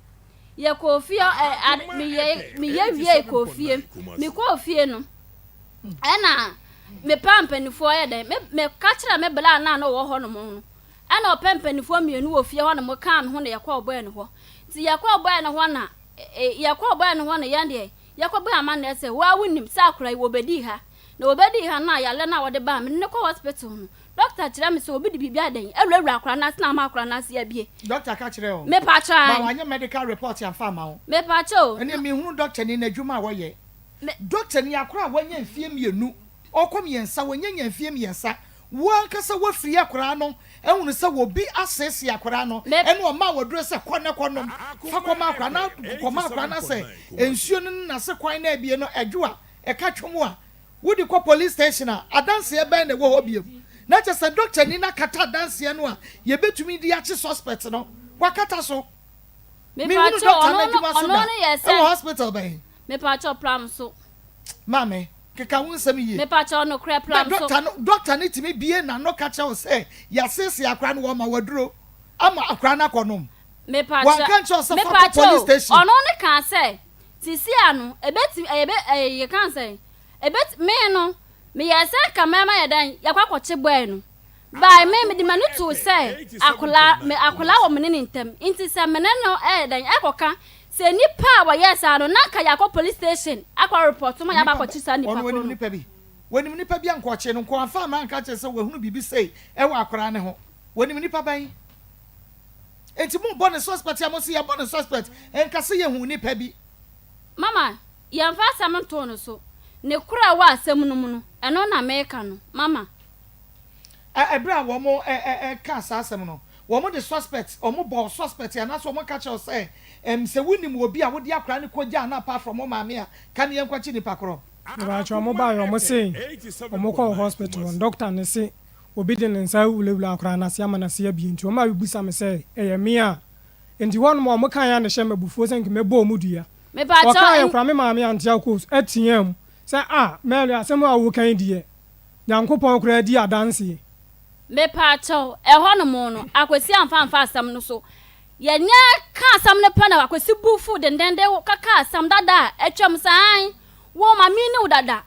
[SPEAKER 3] Yɛkɔɔ fie ɛ ad meyɛ meyɛ wiei kɔɔ fie. Mekɔɔ fie no ɛna mepaa mpanimfoɔ yɛ dɛn me meka kyerɛ me bla no a na ɔwɔ hɔnom no ɛna ɔpɛ mpanimfoɔ mmienu wɔ fie hɔnom kaa me ho na yɛkɔɔ bɔɛ no hɔ. Nti yɛkɔɔ bɔɛ no hɔ na yɛkɔɔ bɔɛ no hɔ no yɛn deɛ yɛkɔbɔɔ amanneɛ sɛ wo ara wonim sɛ akwadaa yi wɔbɛdii ha na wɔbɛdii ha no a yareɛ no a wɔde baa me ne no kɔ hospital no doctor kyerɛ me sɛ obi de biribi adɛn awurawura akwadaa no ase na ama akwadaa no ase abie.
[SPEAKER 1] Doctor ka kyerɛ wo?
[SPEAKER 3] Mepakyɛ
[SPEAKER 1] Ba wanyɛ medical report amfa amma wo?
[SPEAKER 3] Mepakyɛ o.
[SPEAKER 1] Ɛneɛ menhunu doctor ni n'adwuma a wɔyɛ. Doctor ni akwadaa a wanya mfie mmienu ɔkɔ mmiɛnsa wanya nya mfie mmiɛnsa wo ankasa woafiri akwadaa no ahunu sɛ obi aseesee akwadaa no ɛna ɔmaa wo aduro sɛ kɔ na kɔ nom fa kɔma akwadaa no kɔma akwadaa no asɛ nsuo no ne n'ase kwan no abie no ɛdwo a ɛka twom a wode kɔ police station a adanseɛ bɛn na ɛwɔ hɔ biom na kyɛ sɛ doctor ni no akata adanseɛ no a yɛbɛtumi de akye suspect no wakata so mehunu
[SPEAKER 3] Mepakyɛ
[SPEAKER 1] doctor no
[SPEAKER 3] ɔno no
[SPEAKER 1] adwuma so
[SPEAKER 3] ɔno
[SPEAKER 1] da
[SPEAKER 3] no yɛ
[SPEAKER 1] ɛwɔ
[SPEAKER 3] sɛ
[SPEAKER 1] hospital bɛn.
[SPEAKER 3] Mepakyɛ pram so.
[SPEAKER 1] Maame, keka wo nsɛm yie.
[SPEAKER 3] Mepakyɛ nokorɛ
[SPEAKER 1] Na
[SPEAKER 3] pram so.
[SPEAKER 1] doctor no doctor no tumi bie n'ano ka kyerɛ wo sɛ yɛaseesee akwadaa no wɔma waduro ama akwadaa no akɔnom.
[SPEAKER 3] Mepakyɛ
[SPEAKER 1] Wanka nkyerɛ wo sɛ fa kɔ
[SPEAKER 3] mepakyɛ
[SPEAKER 1] police
[SPEAKER 3] o
[SPEAKER 1] station.
[SPEAKER 3] ɔno ne kaa sɛ sisi ano ebetumi ɛyɛ bɛ ɛyɛ yɛka sɛ ebet me no meyɛ sɛ nka mɛma yɛ dɛn yɛkɔ akɔkye bɔɛ no by me mede m'ani too sɛ akwadaa me akwadaa wɔ me ne ne ntam nti sɛ me ne no ɛyɛ dɛn ɛkɔka sɛ nipa a wɔyɛ saa no na nka yɛakɔ police station akɔ report ma yɛaba
[SPEAKER 1] Nipa
[SPEAKER 3] akɔkye saa nipa
[SPEAKER 1] ɔno
[SPEAKER 3] koro
[SPEAKER 1] onim
[SPEAKER 3] no.
[SPEAKER 1] nipa bi. Wɔnim nipa bi a nkɔkye no nkɔ amfa ama anka kyerɛ sɛ wahunu biribi sei ɛwɔ akwadaa ne ho. Wɔnim nipa bɛn? Enti mo bɔ ne suspect a mo se yɛbɔ ne suspect nka sɛ yɛhu nipa bi.
[SPEAKER 3] Mama, yɛmfa asɛm ntoo no so. Ne koro a ɛwɔ asɛm no mu no, ɛno na meka no. Mama.
[SPEAKER 1] Ɛberɛ a wɔn ɛ ɛ ɛ ka saa asɛm no, wɔn de suspect, wɔn bɔ suspect anaasɛ wɔn ka kyerɛ wo sɛ ɛm sɛ wonim obi a wode akwadaa no kɔgyaa no apart from wo maame a ka ne yɛnkɔkye nipa korɔ.
[SPEAKER 2] Mepakyɛ ɔmo baeɛ ɔmo se ɔmo kɔɔ hospital hɔ no doctor no se obi de ne nsa awurawura akwadaa no ase ama n'ase abue nti ɔmo abɛbusa me sɛ ɛyɛ me a nti hɔnom ɔmo kaeɛ a na ɛhyɛ me abufuo sɛ nka mɛbɔ ɔmo dua.
[SPEAKER 3] Mepakyɛ
[SPEAKER 2] Ɔkaeɛ koraa me maame ante akɔ teaa mu sɛ ah Mary asɛm a woka yi deɛ Nyankopɔn koraa di adanseɛ.
[SPEAKER 3] Mepakyɛw, ɛhɔnom no, Akwasi amfa amfa asɛm no so. Yɛnyɛ ka asɛm no pɛ na Akwasi bo fuw dendenden kɔkaa asɛm dada a atwam sɛ, Aane, wo, ma menni wo dada.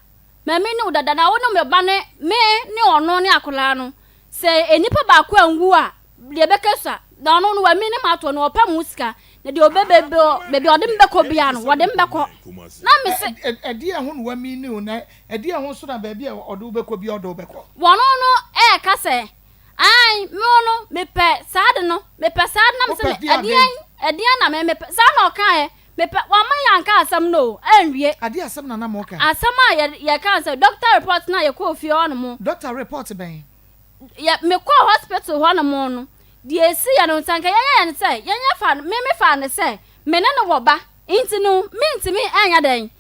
[SPEAKER 3] Ma menni wo dada, na wo ne me ba ne me ne ɔno ne akwadaa no. Sɛ nnipa baako anwu a, deɛ ɛbɛka sua. Na ɔno no, wamini m'atoɔ no, ɔpɛ mo sika. Na deɛ ɔbɛ bɛ bɛ baabi a ɔde me bɛkɔ biara no, wɔde me bɛkɔ. Na mese.
[SPEAKER 1] Ɛdeɛn ho na wamini wo, na ɛdeɛn ho nso na baabi a ɔde wo bɛkɔ biara ɔde wo bɛkɔ?
[SPEAKER 3] Wɔno no reka sɛ, Aane, me no, mepɛ saa ade no, mepɛ saa ade no, na mese,
[SPEAKER 1] Wopɛ deɛ aden?
[SPEAKER 3] Ɛdeɛn, ɛdeɛn na me mepɛ? Saa na ɔkaeɛ, mepɛ, wamma yɛanka asɛm no o, anwie.
[SPEAKER 1] Adeɛ asɛm na na moka?
[SPEAKER 3] Asɛm a yɛ, yɛkaa sɛ, doctor report no a yɛkɔɔ fie hɔ nom.
[SPEAKER 1] Doctor report bɛn?
[SPEAKER 3] Yɛ, mekɔɔ hospital hɔ nom no, deɛ ɛsiiɛ no, sɛ anka yɛyɛɛ no sɛ, yɛnyɛ fa no, me mefaa no sɛ, me ne no wɔ ba, nti no, mentumi nyɛ dɛn?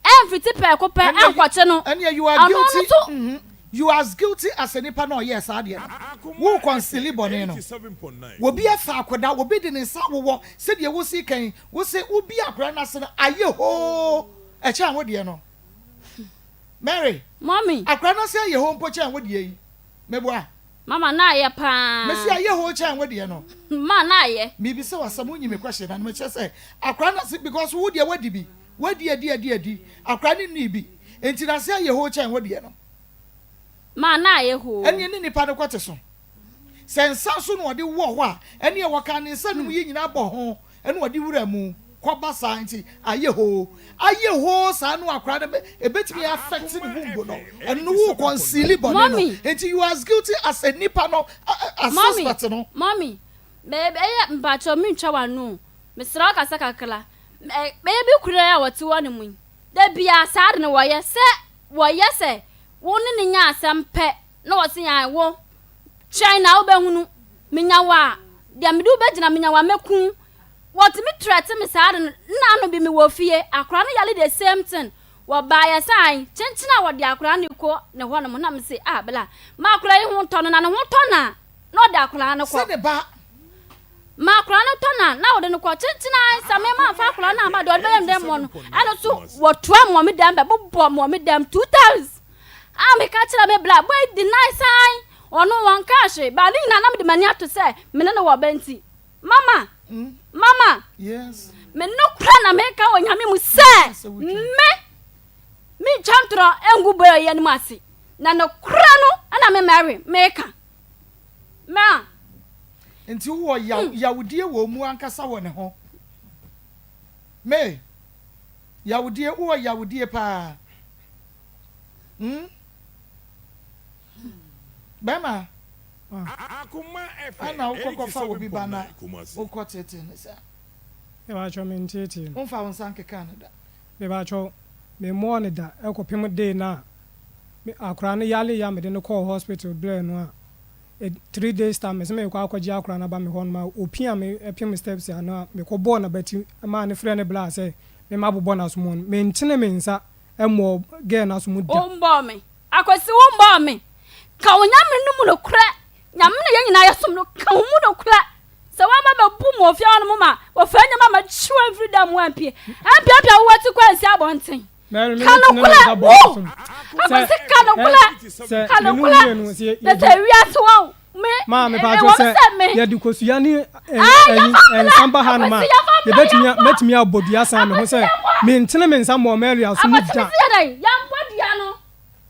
[SPEAKER 3] Ɛmfiti prɛko pɛ ɛnkɔkye no.
[SPEAKER 1] Ɛnneɛ you are
[SPEAKER 3] Ɔno
[SPEAKER 1] guilty
[SPEAKER 3] no so.
[SPEAKER 1] mm you are as guilty as nipa no a ɔyɛɛ saa adeɛ no. Wo conceali bɔne no. Obi afa akwadaa, obi de ne nsa awowɔ sɛdeɛ wosi kan yi, wose wobi akwadaa no ase no ayɛ hoo ɛkyɛn wo deɛ no. Mary,
[SPEAKER 3] Mommy.
[SPEAKER 1] akwadaa no ase ayɛ hoo mpo kyɛn wo deɛ yi. Meboa?
[SPEAKER 3] Mama na ayɛ paa.
[SPEAKER 1] Mesi ayɛ hoo kyɛn wo deɛ no.
[SPEAKER 3] Ma na ayɛ.
[SPEAKER 1] Mebisa wo asɛm wonyi me question na no mekyerɛ sɛ akwadaa no ase because wo deɛ woadi bi. Wadi adi adi adi, akwadaa no nnii bi, enti n'ase ayɛ hoo kyɛn wo deɛ no.
[SPEAKER 3] Ma na ayɛ hoo.
[SPEAKER 1] Ɛnneɛ ne nipa no kɔte so. Sɛ nsa nso na ɔde wɔ hɔ a, ɛnneɛ wɔkaa ne nsa num yi nyinaa bɔ ho na ɔde wura mu kɔba saa nti ayɛ hoo. Ayɛ hoo saa no akwadaa no ɛbɛtumi affect ne womb no, ɛno no wo conceal bɔne no,
[SPEAKER 3] Mommy.
[SPEAKER 1] nti you are as guilty as nipa no, as
[SPEAKER 3] Mommy,
[SPEAKER 1] suspect no.
[SPEAKER 3] mommy, ɛyɛ mpakyɛw mentwa w'ano o, mesrɛ wo kasa kakra. Bɛyɛ bi kura a wɔte hɔ nom yi, da biara saa ade no wɔyɛ. Sɛ wɔyɛ sɛ wo ne no nya asɛm pɛ na wɔse ae wo, twɛn na wobɛhunu, menya wo a, deɛ mede wo bɛgyina, menya wo a mɛku wo. Wɔtumi trɛte me saa ade no. Nna ano bi mewɔ fie, akwadaa no yare the same thing. Wɔbaeɛ sɛ ae, kyenkyen a wɔde akwadaa no rekɔ ne hɔ nom na mese ah bla, ma akwadaa yi ho ntɔ no na ne ho tɔ no a, na ɔde akwadaa no kɔ.
[SPEAKER 1] Sɛ ne ba
[SPEAKER 3] Ma akwadaa no tɔ no a, na wɔde no kɔ kyenkyen ara sɛ me mamfa akwadaa no amma deɛ ɔde bɛyɛ me dɛ mmɔ no. Ɛno nso wɔtoa me wɔ me dɛm bɛbobɔ me wɔ me dɛm two times. A meka kyerɛ me bla boy deny san ɔno wɔnkaa hwee ba ne nyinaa na mede m'ani ato sɛ me ne no wɔ ba nti. Mama, mama,
[SPEAKER 1] Yes.
[SPEAKER 3] me nokorɛ na meka wɔ Nyame mu sɛ me mentwa ntorɔ ngu boy yi anim ase na nokorɛ no na me Mary meka. Ma.
[SPEAKER 1] Nti wowɔ yaw, yawdie wɔ mu ankasa wɔ ne ho. May, yawdie, wowɔ yawdie paa. Hmm? Bɛma, ana wokɔ kɔfa obi ba na wokɔ teetee no saa?
[SPEAKER 2] Mebakyɛw, menteetee no.
[SPEAKER 1] Womfa wo nsa nkekaa no da?
[SPEAKER 2] Mebakyɛw, memmɔɔ no da kɔpem day no a me akwadaa no yareeɛ a mede no kɔɔ hospital brɛɛ no a, 3 days time mese merekɔ akɔgye akwadaa no aba me hɔ nom a, ɔpia me pem steps ano a, mekɔbɔɔ n'abati maa no frɛɛ ne bra sɛ memma bobɔ n'aso mu no, mentene me nsa mmɔɔ girl no aso mu da.
[SPEAKER 3] Wombɔɔ me, Akwasi wombɔɔ me. Ka wo Nyame no mu nokorɛ, Nyame no yɛn nyinaa yɛsom no, ka wo mu nokorɛ. Sɛ woaba bɛbu mu ofie hɔ nom ma wɔfa nneɛma ma kyi wo amfiri dan mu ampie, ampiapia wo wati kɔ ansi abɔnten.
[SPEAKER 2] Mary, me
[SPEAKER 3] Ka
[SPEAKER 2] ne tene me
[SPEAKER 3] nokorɛ,
[SPEAKER 2] nsa bɔ
[SPEAKER 3] wo!
[SPEAKER 2] aso mu. Sɛ,
[SPEAKER 3] Akwasi ka
[SPEAKER 2] ɛ,
[SPEAKER 3] nokorɛ,
[SPEAKER 2] sɛ
[SPEAKER 3] ka
[SPEAKER 2] me ne wo
[SPEAKER 3] nokorɛ.
[SPEAKER 2] mmienu, sɛ
[SPEAKER 3] Na
[SPEAKER 2] yɛdi,
[SPEAKER 3] sɛ wiase wɔ me,
[SPEAKER 2] maa
[SPEAKER 3] ɛwɔ
[SPEAKER 2] mepatwo
[SPEAKER 3] me
[SPEAKER 2] sɛ
[SPEAKER 3] sɛ me.
[SPEAKER 2] yɛde kosua ne ɛ,
[SPEAKER 3] Ah,
[SPEAKER 2] ɛyi,
[SPEAKER 3] yɛmfa mmra,
[SPEAKER 2] nsa ba hanom a,
[SPEAKER 3] Akwasi yɛmfa mmra,
[SPEAKER 2] yɛbɛtumi,
[SPEAKER 3] yɛmbɔ.
[SPEAKER 2] mɛtumi abɔ dua san me ho
[SPEAKER 3] Akwasi
[SPEAKER 2] sɛ
[SPEAKER 3] yɛmbɔ.
[SPEAKER 2] mentene me nsa mmɔɔ Mary aso mu
[SPEAKER 3] Akwasi
[SPEAKER 2] da.
[SPEAKER 3] mese yɛ dɛn? Yɛmbɔ dua no.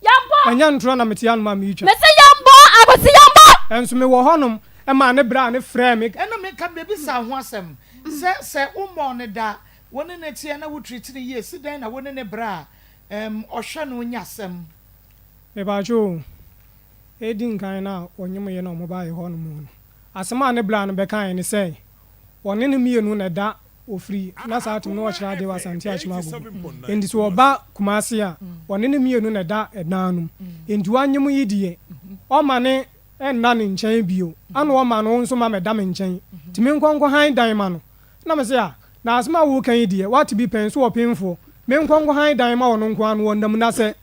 [SPEAKER 3] Yɛmbɔ.
[SPEAKER 2] Ɛnyɛ ntorɔ na mete hanom a meretwa.
[SPEAKER 3] Mese yɛmbɔ, Akwasi yɛmbɔ.
[SPEAKER 2] Nso mewɔ hɔnom maa ne bra no frɛɛ me.
[SPEAKER 1] Ɛna meka mebisa ho asɛm sɛ sɛ wommɔɔ no da Wo ne no teɛ na wo treat no yie si dɛn na wo ne no bra a ɛɛm ɔhwɛ no nya asɛm.
[SPEAKER 2] Mepakyɛw o, edi nkan no a wɔnyemeeɛ na wɔbaeɛ hɔ nom no, asɛm a ne bra no bɛkaeɛ ne sɛ, wɔne no mmienu na ɛda ofiri na saa tem no ɔkyerɛ adeɛ wɔ Asante Akyem Agogo. Enti sɛ ɔba Kumasi a, wɔne no mmienu na ɛda ɛdan no mu. Enti wanyem yi deɛ, ɔmma ne nna ne nkyɛn bio, ana ɔmma no nso mma mɛda me nkyɛn. Nti menkɔ nkɔhan dan ma no. Ɛna mese, Ah, na asɛm a woreka yi deɛ, woate bi pɛn, so ɔpemfoɔ? Menkɔ nkɔhan dan mma ɔno nko ara na ɔnna mu, na sɛ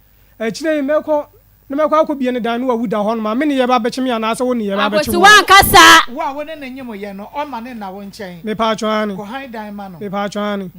[SPEAKER 2] akyire yi mɛkɔ na mɛkɔ akɔbue ne dan na wawu da hɔnom a, me ne yɛba abɛkye me anaasɛ wo ne yɛba abɛkye
[SPEAKER 3] Akwasi
[SPEAKER 2] wo?
[SPEAKER 3] woanka saa.
[SPEAKER 1] Wo a wo ne no nyem yɛ no, ɔmma no nna wo nkyɛn.
[SPEAKER 2] Mepaatwɔ aane.
[SPEAKER 1] Kɔhan dan ma no.
[SPEAKER 2] Mepaatwɔ aane.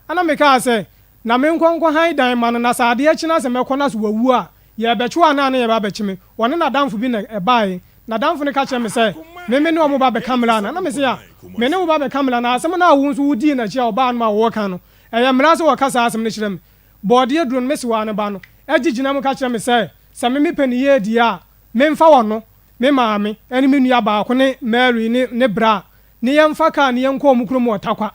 [SPEAKER 2] Ɛna mekaa sɛ, Na menkɔ nkɔhan dan mma no, na sɛ adeɛ kye na sɛ mɛkɔ na sɛ wawu a, yɛrebɛkye wo anaa na yɛreba abɛkye me? Ɔne n'adamfo bi na ɛbaeɛ. N'adamfo no ka kyerɛɛ me sɛ, Me me ne wɔn ba bɛka mmara anaa? Na mese, A, me ne wo ba bɛka mmara, na asɛm no a wo nso wodii n'akyi a ɔbaa no ma wɔka no, ɛyɛ mmara sɛ wɔka saa asɛm no kyerɛ me. Bɔɔdeɛ duro no, me sewaa no ba no, gye gyina mu ka kyerɛ me sɛ, sɛ me mepɛ ne yie deɛ a, Memfa ɔno, me maame, ne me nua baako ne Mary ne ne bra ne yɛmfa kaa ne yɛnkɔ wɔn kurom wɔ Tarkwa.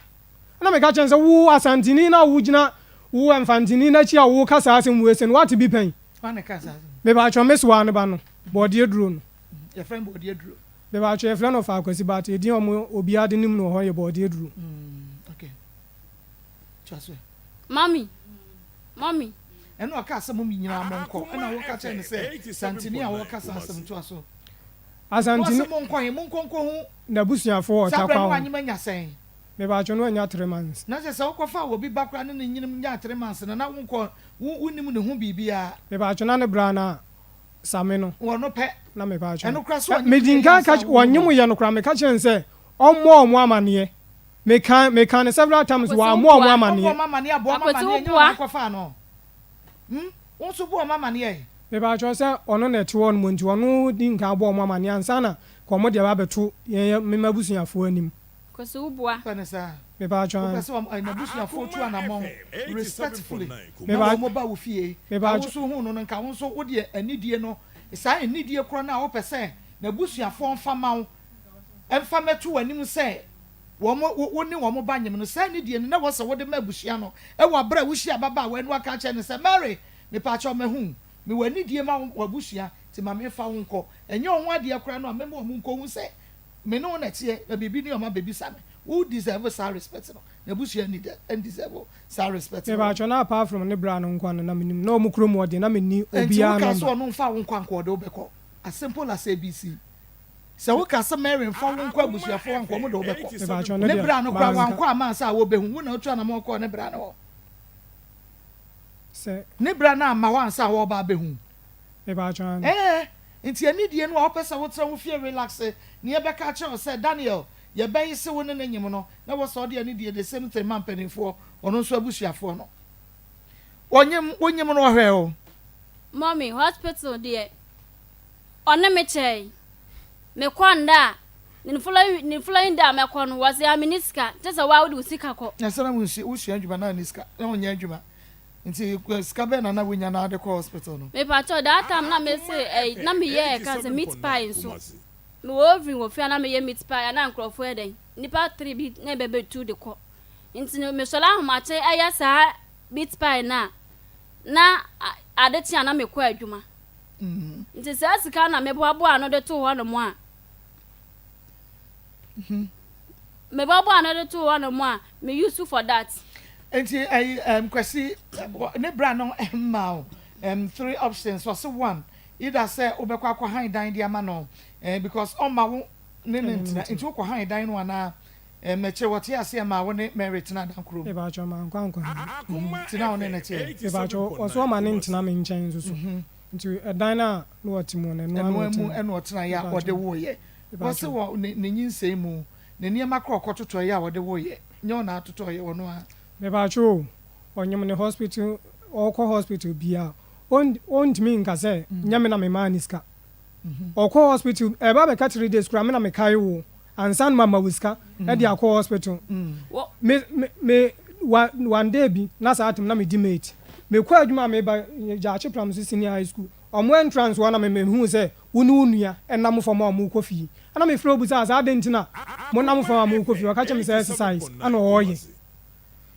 [SPEAKER 2] Ɛna meka kyerɛɛ no sɛ, Wo Asanteni no a wogyina wo Mfanteni no akyi a woreka saa asɛm wei sei no, woate bi pɛn? Mepakyɛw, me soa no ba no, Bɔɔdeɛ Duro no.
[SPEAKER 1] Yɛfrɛ no Bɔɔdeɛ Duro.
[SPEAKER 2] Mepakyɛw, yɛfrɛ no Ɔfaa Kwasi but edin a wɔn obiara de nim no wɔ hɔ yɛ Bɔɔdeɛ Duro.
[SPEAKER 1] Okay. Toa so ɛ.
[SPEAKER 3] Mummy, mummy.
[SPEAKER 1] Ɛna ɔkaa sɛ mom nyinaa monkɔ. Ɛna woka kyerɛɛ no sɛ Santini a wɔka saa asɛm toa so.
[SPEAKER 2] Asanteni.
[SPEAKER 1] Na ɔse monkɔ he? Monkɔ nkɔhu.
[SPEAKER 2] N'abusuafoɔ wɔ
[SPEAKER 1] Saa
[SPEAKER 2] Tarkwa
[SPEAKER 1] berɛ no
[SPEAKER 2] hɔ.
[SPEAKER 1] wanyem anya sɛn?
[SPEAKER 2] Mepakyɛw no anya three months.
[SPEAKER 1] Na kyerɛ sɛ wokɔfaa obi ba koraa ne no nyinim nyaa three months no na wonkɔ wo wonnim ne ho biribiara.
[SPEAKER 2] Mepakyɛw na ne bra no a same no.
[SPEAKER 1] Wɔ no pɛ.
[SPEAKER 2] Na mepakyɛw.
[SPEAKER 1] Ɛno koraa so ɔnyem
[SPEAKER 2] Medi
[SPEAKER 1] yɛ
[SPEAKER 2] nkan
[SPEAKER 1] ansa
[SPEAKER 2] ka
[SPEAKER 1] a wohu
[SPEAKER 2] ɔnyem
[SPEAKER 1] no?
[SPEAKER 2] yɛ no koraa meka kyerɛɛ no sɛ ɔmmɔ wɔn amaneɛ. Meka meka no several times
[SPEAKER 3] Akwasi
[SPEAKER 2] wammɔ
[SPEAKER 3] wo
[SPEAKER 2] wɔn
[SPEAKER 3] boa.
[SPEAKER 1] Ɔmmɔ
[SPEAKER 2] amaneɛ.
[SPEAKER 1] wɔn amaneɛ abɔ wɔn
[SPEAKER 3] Akwasi
[SPEAKER 1] amaneɛ
[SPEAKER 3] wo
[SPEAKER 1] ɛnyɛ wo
[SPEAKER 3] boa.
[SPEAKER 1] na wokɔfaa no? Hmm? Wo nso bɔ wɔn amaneɛ ɛ?
[SPEAKER 2] Mepakyɛw sɛ ɔno na ɛte hɔ nom nti ɔno di nkan bɔ wɔn amaneɛ ansa na nka wɔn de aba abɛto yɛn me m'abusuafoɔ anim.
[SPEAKER 3] Kwasi wo boa.
[SPEAKER 1] Wopɛ no saa?
[SPEAKER 2] Mepakyɛw
[SPEAKER 1] Wopɛ
[SPEAKER 2] aane.
[SPEAKER 1] sɛ wɔn, n'abusuafoɔ tu anamɔn respectfully na
[SPEAKER 2] Mepa
[SPEAKER 1] wɔn ba wo fie? Ka wo
[SPEAKER 2] mepakyɛw.
[SPEAKER 1] nso hu no no nka wo nso wodeɛ anidie no, saa anidie korɔ no a wopɛ sɛ n'abusuafoɔ mfa ma wo, mfa mmɛto w'anim sɛ wɔn, wo, wo ne wɔn ba nyem no, saa anidie no na ɛwɔ sɛ wode ma abusua no wɔ aberɛ a wohyia ababaawa yi na waka akyerɛ no sɛ, Mary, mepakyɛw mahu wo, mewɔ anidie ma wo, w'abusua, nti ma memfa wo nkɔ. Ɛnyɛ wo ho adeɛ koraa no a mɛma wɔn nkɔhu sɛ Me ne wo na ɛteɛ na biribi ni ɔma bɛbisa me wo deserve saa respect no na abusua nni dɛ ndeserve saa respect no wɔ.
[SPEAKER 2] Mepakyɛw na apart from ne bra no nkoa no na menim na ɔmo kurom hɔ deɛ na menni
[SPEAKER 1] Ɛnti
[SPEAKER 2] obiara
[SPEAKER 1] wo kaa sɛ
[SPEAKER 2] number.
[SPEAKER 1] ɔno nfa wo nkɔ anka ɔde wo bɛkɔ as simple as ABC sɛ wo kaa sɛ Mary nfa wo nkɔ abusuafoɔ hɔ anka ɔmo de wo bɛkɔ
[SPEAKER 2] Mepakyɛw no
[SPEAKER 1] ne
[SPEAKER 2] deɛ
[SPEAKER 1] bra no koraa
[SPEAKER 2] manka.
[SPEAKER 1] wankɔ amma ansa a wɔbɛhu wo na wotu anamɔn kɔɔ ne bra no hɔ
[SPEAKER 2] Sɛ.
[SPEAKER 1] Ne bra no amma hɔ ansa a wɔreba abɛhu wo.
[SPEAKER 2] Mepakyɛw aane.
[SPEAKER 1] Ɛɛ, nti anidie no a wopɛ sɛ wotra wo fie relaxe na yɛbɛka akyerɛ wo sɛ Daniel yɛbɛye se wo ne no nyem no na wɔ sɛ ɔde anidie the same thing ma mpaninfoɔ ɔno nso abusuafoɔ no ɔnyem wo nyem no ɔhwɛɛ wo.
[SPEAKER 3] Mummy, hospital deɛ ɔne me kyɛe. Mekɔ nnɛ a, ne following ne following day a mɛkɔ no, wɔse ah menni sika, kyerɛ sɛ wo ara wode wo sika kɔ.
[SPEAKER 1] Na sɛ na wosua adwuma na wonni sika na wonyɛ adwuma Nti sika bɛn na na wonya na wode kɔ hospital no?
[SPEAKER 3] Mepakyɛw that time na mese ɛyi na meyɛ ɛka sɛ meat pie nso mewɔ oven wɔ fie a na meyɛ meat pie a na nkurɔfoɔ yɛ dɛn nipa three bi na ɛbɛbɛtu de kɔ nti no mesɔre ahomakye ɛyɛ saa meat pie no a na ade kye a na mekɔ adwuma nti saa sika na meboaboa ano de too hɔ nom a Mebɔbɔ ano de too hɔ nom a, me use for that.
[SPEAKER 1] Nti ɛyi ɛm Kwasi ne bra no mma wo ɛm three options ɔse one either sɛ wobɛkɔ akɔ han dan de ama no ɛɛ because ɔmma wo ne no ntena nti wokɔ han dan no anaa ɛm akyire wɔte aseɛ maa wo ne Mary tena dan koro mu.
[SPEAKER 2] Mepakyɛw mankɔ ankɔ han.
[SPEAKER 1] Nti na wo ne no teɛ.
[SPEAKER 2] Mepakyɛw ɔse ɔma ne ntena me nkyɛn nso so nti ɛdan no a na ɔte mu no ɛno ara na
[SPEAKER 1] Ɛnoa
[SPEAKER 2] ɔte
[SPEAKER 1] mu
[SPEAKER 2] mu.
[SPEAKER 1] ɛna ɔtenaeɛ a ɔde
[SPEAKER 2] Mepakyɛw.
[SPEAKER 1] woeɛ. Wɔse
[SPEAKER 2] Mepakyɛw.
[SPEAKER 1] wɔ ne ne nyinsɛn mu ne nneɛma koraa ɔkɔtotɔeɛ a ɔde woeɛ nyɛ ɔna atotɔeɛ ɔno ara.
[SPEAKER 2] Mepakyɛw o, ɔnyem ne hospital ɔkɔ hospital biaa on ontumi nka sɛ nyɛ me na me maa no sika. Ɔkɔ hospital ɛba bɛka three days koraa me na me kae wo ansa na mama wo sika de akɔ hospital. Me me me one one day bi na saa tem na me di mate. Me kɔ adwuma a me ba Gyaakye Pram so senior high school ɔmo entrance hɔ na me me huu sɛ Wo ne wo nua nam fam a wɔrekɔ fie. Ɛnna mefrɛɛ wo bisaa sɛ, 'Adɛn nti na monam fam a morekɔ fie? Ɔka kyerɛɛ me sɛ, 'Exercise na ɔreyɛ.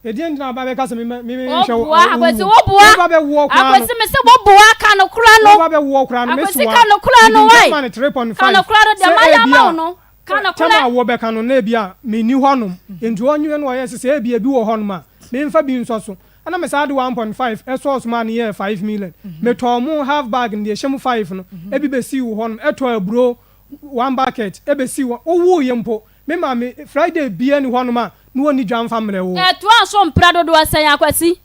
[SPEAKER 2] Ɛdeɛn nti na woba bɛka sɛ menhwɛ wo
[SPEAKER 3] Woboa,
[SPEAKER 2] wo
[SPEAKER 3] Akwasi,
[SPEAKER 2] wuo?
[SPEAKER 3] woboa.
[SPEAKER 2] Woba bɛwoɔ koraa no,
[SPEAKER 3] Akwasi, mese woboa, ka nokorɛ no.
[SPEAKER 2] woba bɛwoɔ koraa no,
[SPEAKER 3] Akwasi,
[SPEAKER 2] mesoa.
[SPEAKER 3] ka nokorɛ no,
[SPEAKER 2] Mede
[SPEAKER 3] wai.
[SPEAKER 2] nka ma no
[SPEAKER 3] Ka
[SPEAKER 2] 3.5
[SPEAKER 3] nokorɛ no, deɛ
[SPEAKER 2] sɛ
[SPEAKER 3] mayɛ ama wo
[SPEAKER 2] ebia
[SPEAKER 3] no, ka
[SPEAKER 2] tam
[SPEAKER 3] nokorɛ.
[SPEAKER 2] a wɔbɛka no na ebia menni hɔnom. Enti ɔnwene na ɔyɛ sɛ sɛ ebia ebi wɔ hɔnom a, memfa bi nsɔ so. Ɛna me saa de 1.5 sɔɔ so maa no yɛɛ 5 million. Me tɔɔ mo half bag no deɛ ɛhyɛ mu 5 no bi bɛsii wo hɔ nom, ɛtɔɔ aburo one bucket bɛsii hɔ. Wo woo yɛ mpo, me maame Friday biara nni hɔ nom a na ɔnni dwa mfa mmerɛ wo.
[SPEAKER 3] Ɛtoaa so mprɛ dodoɔ sɛn Akwasi?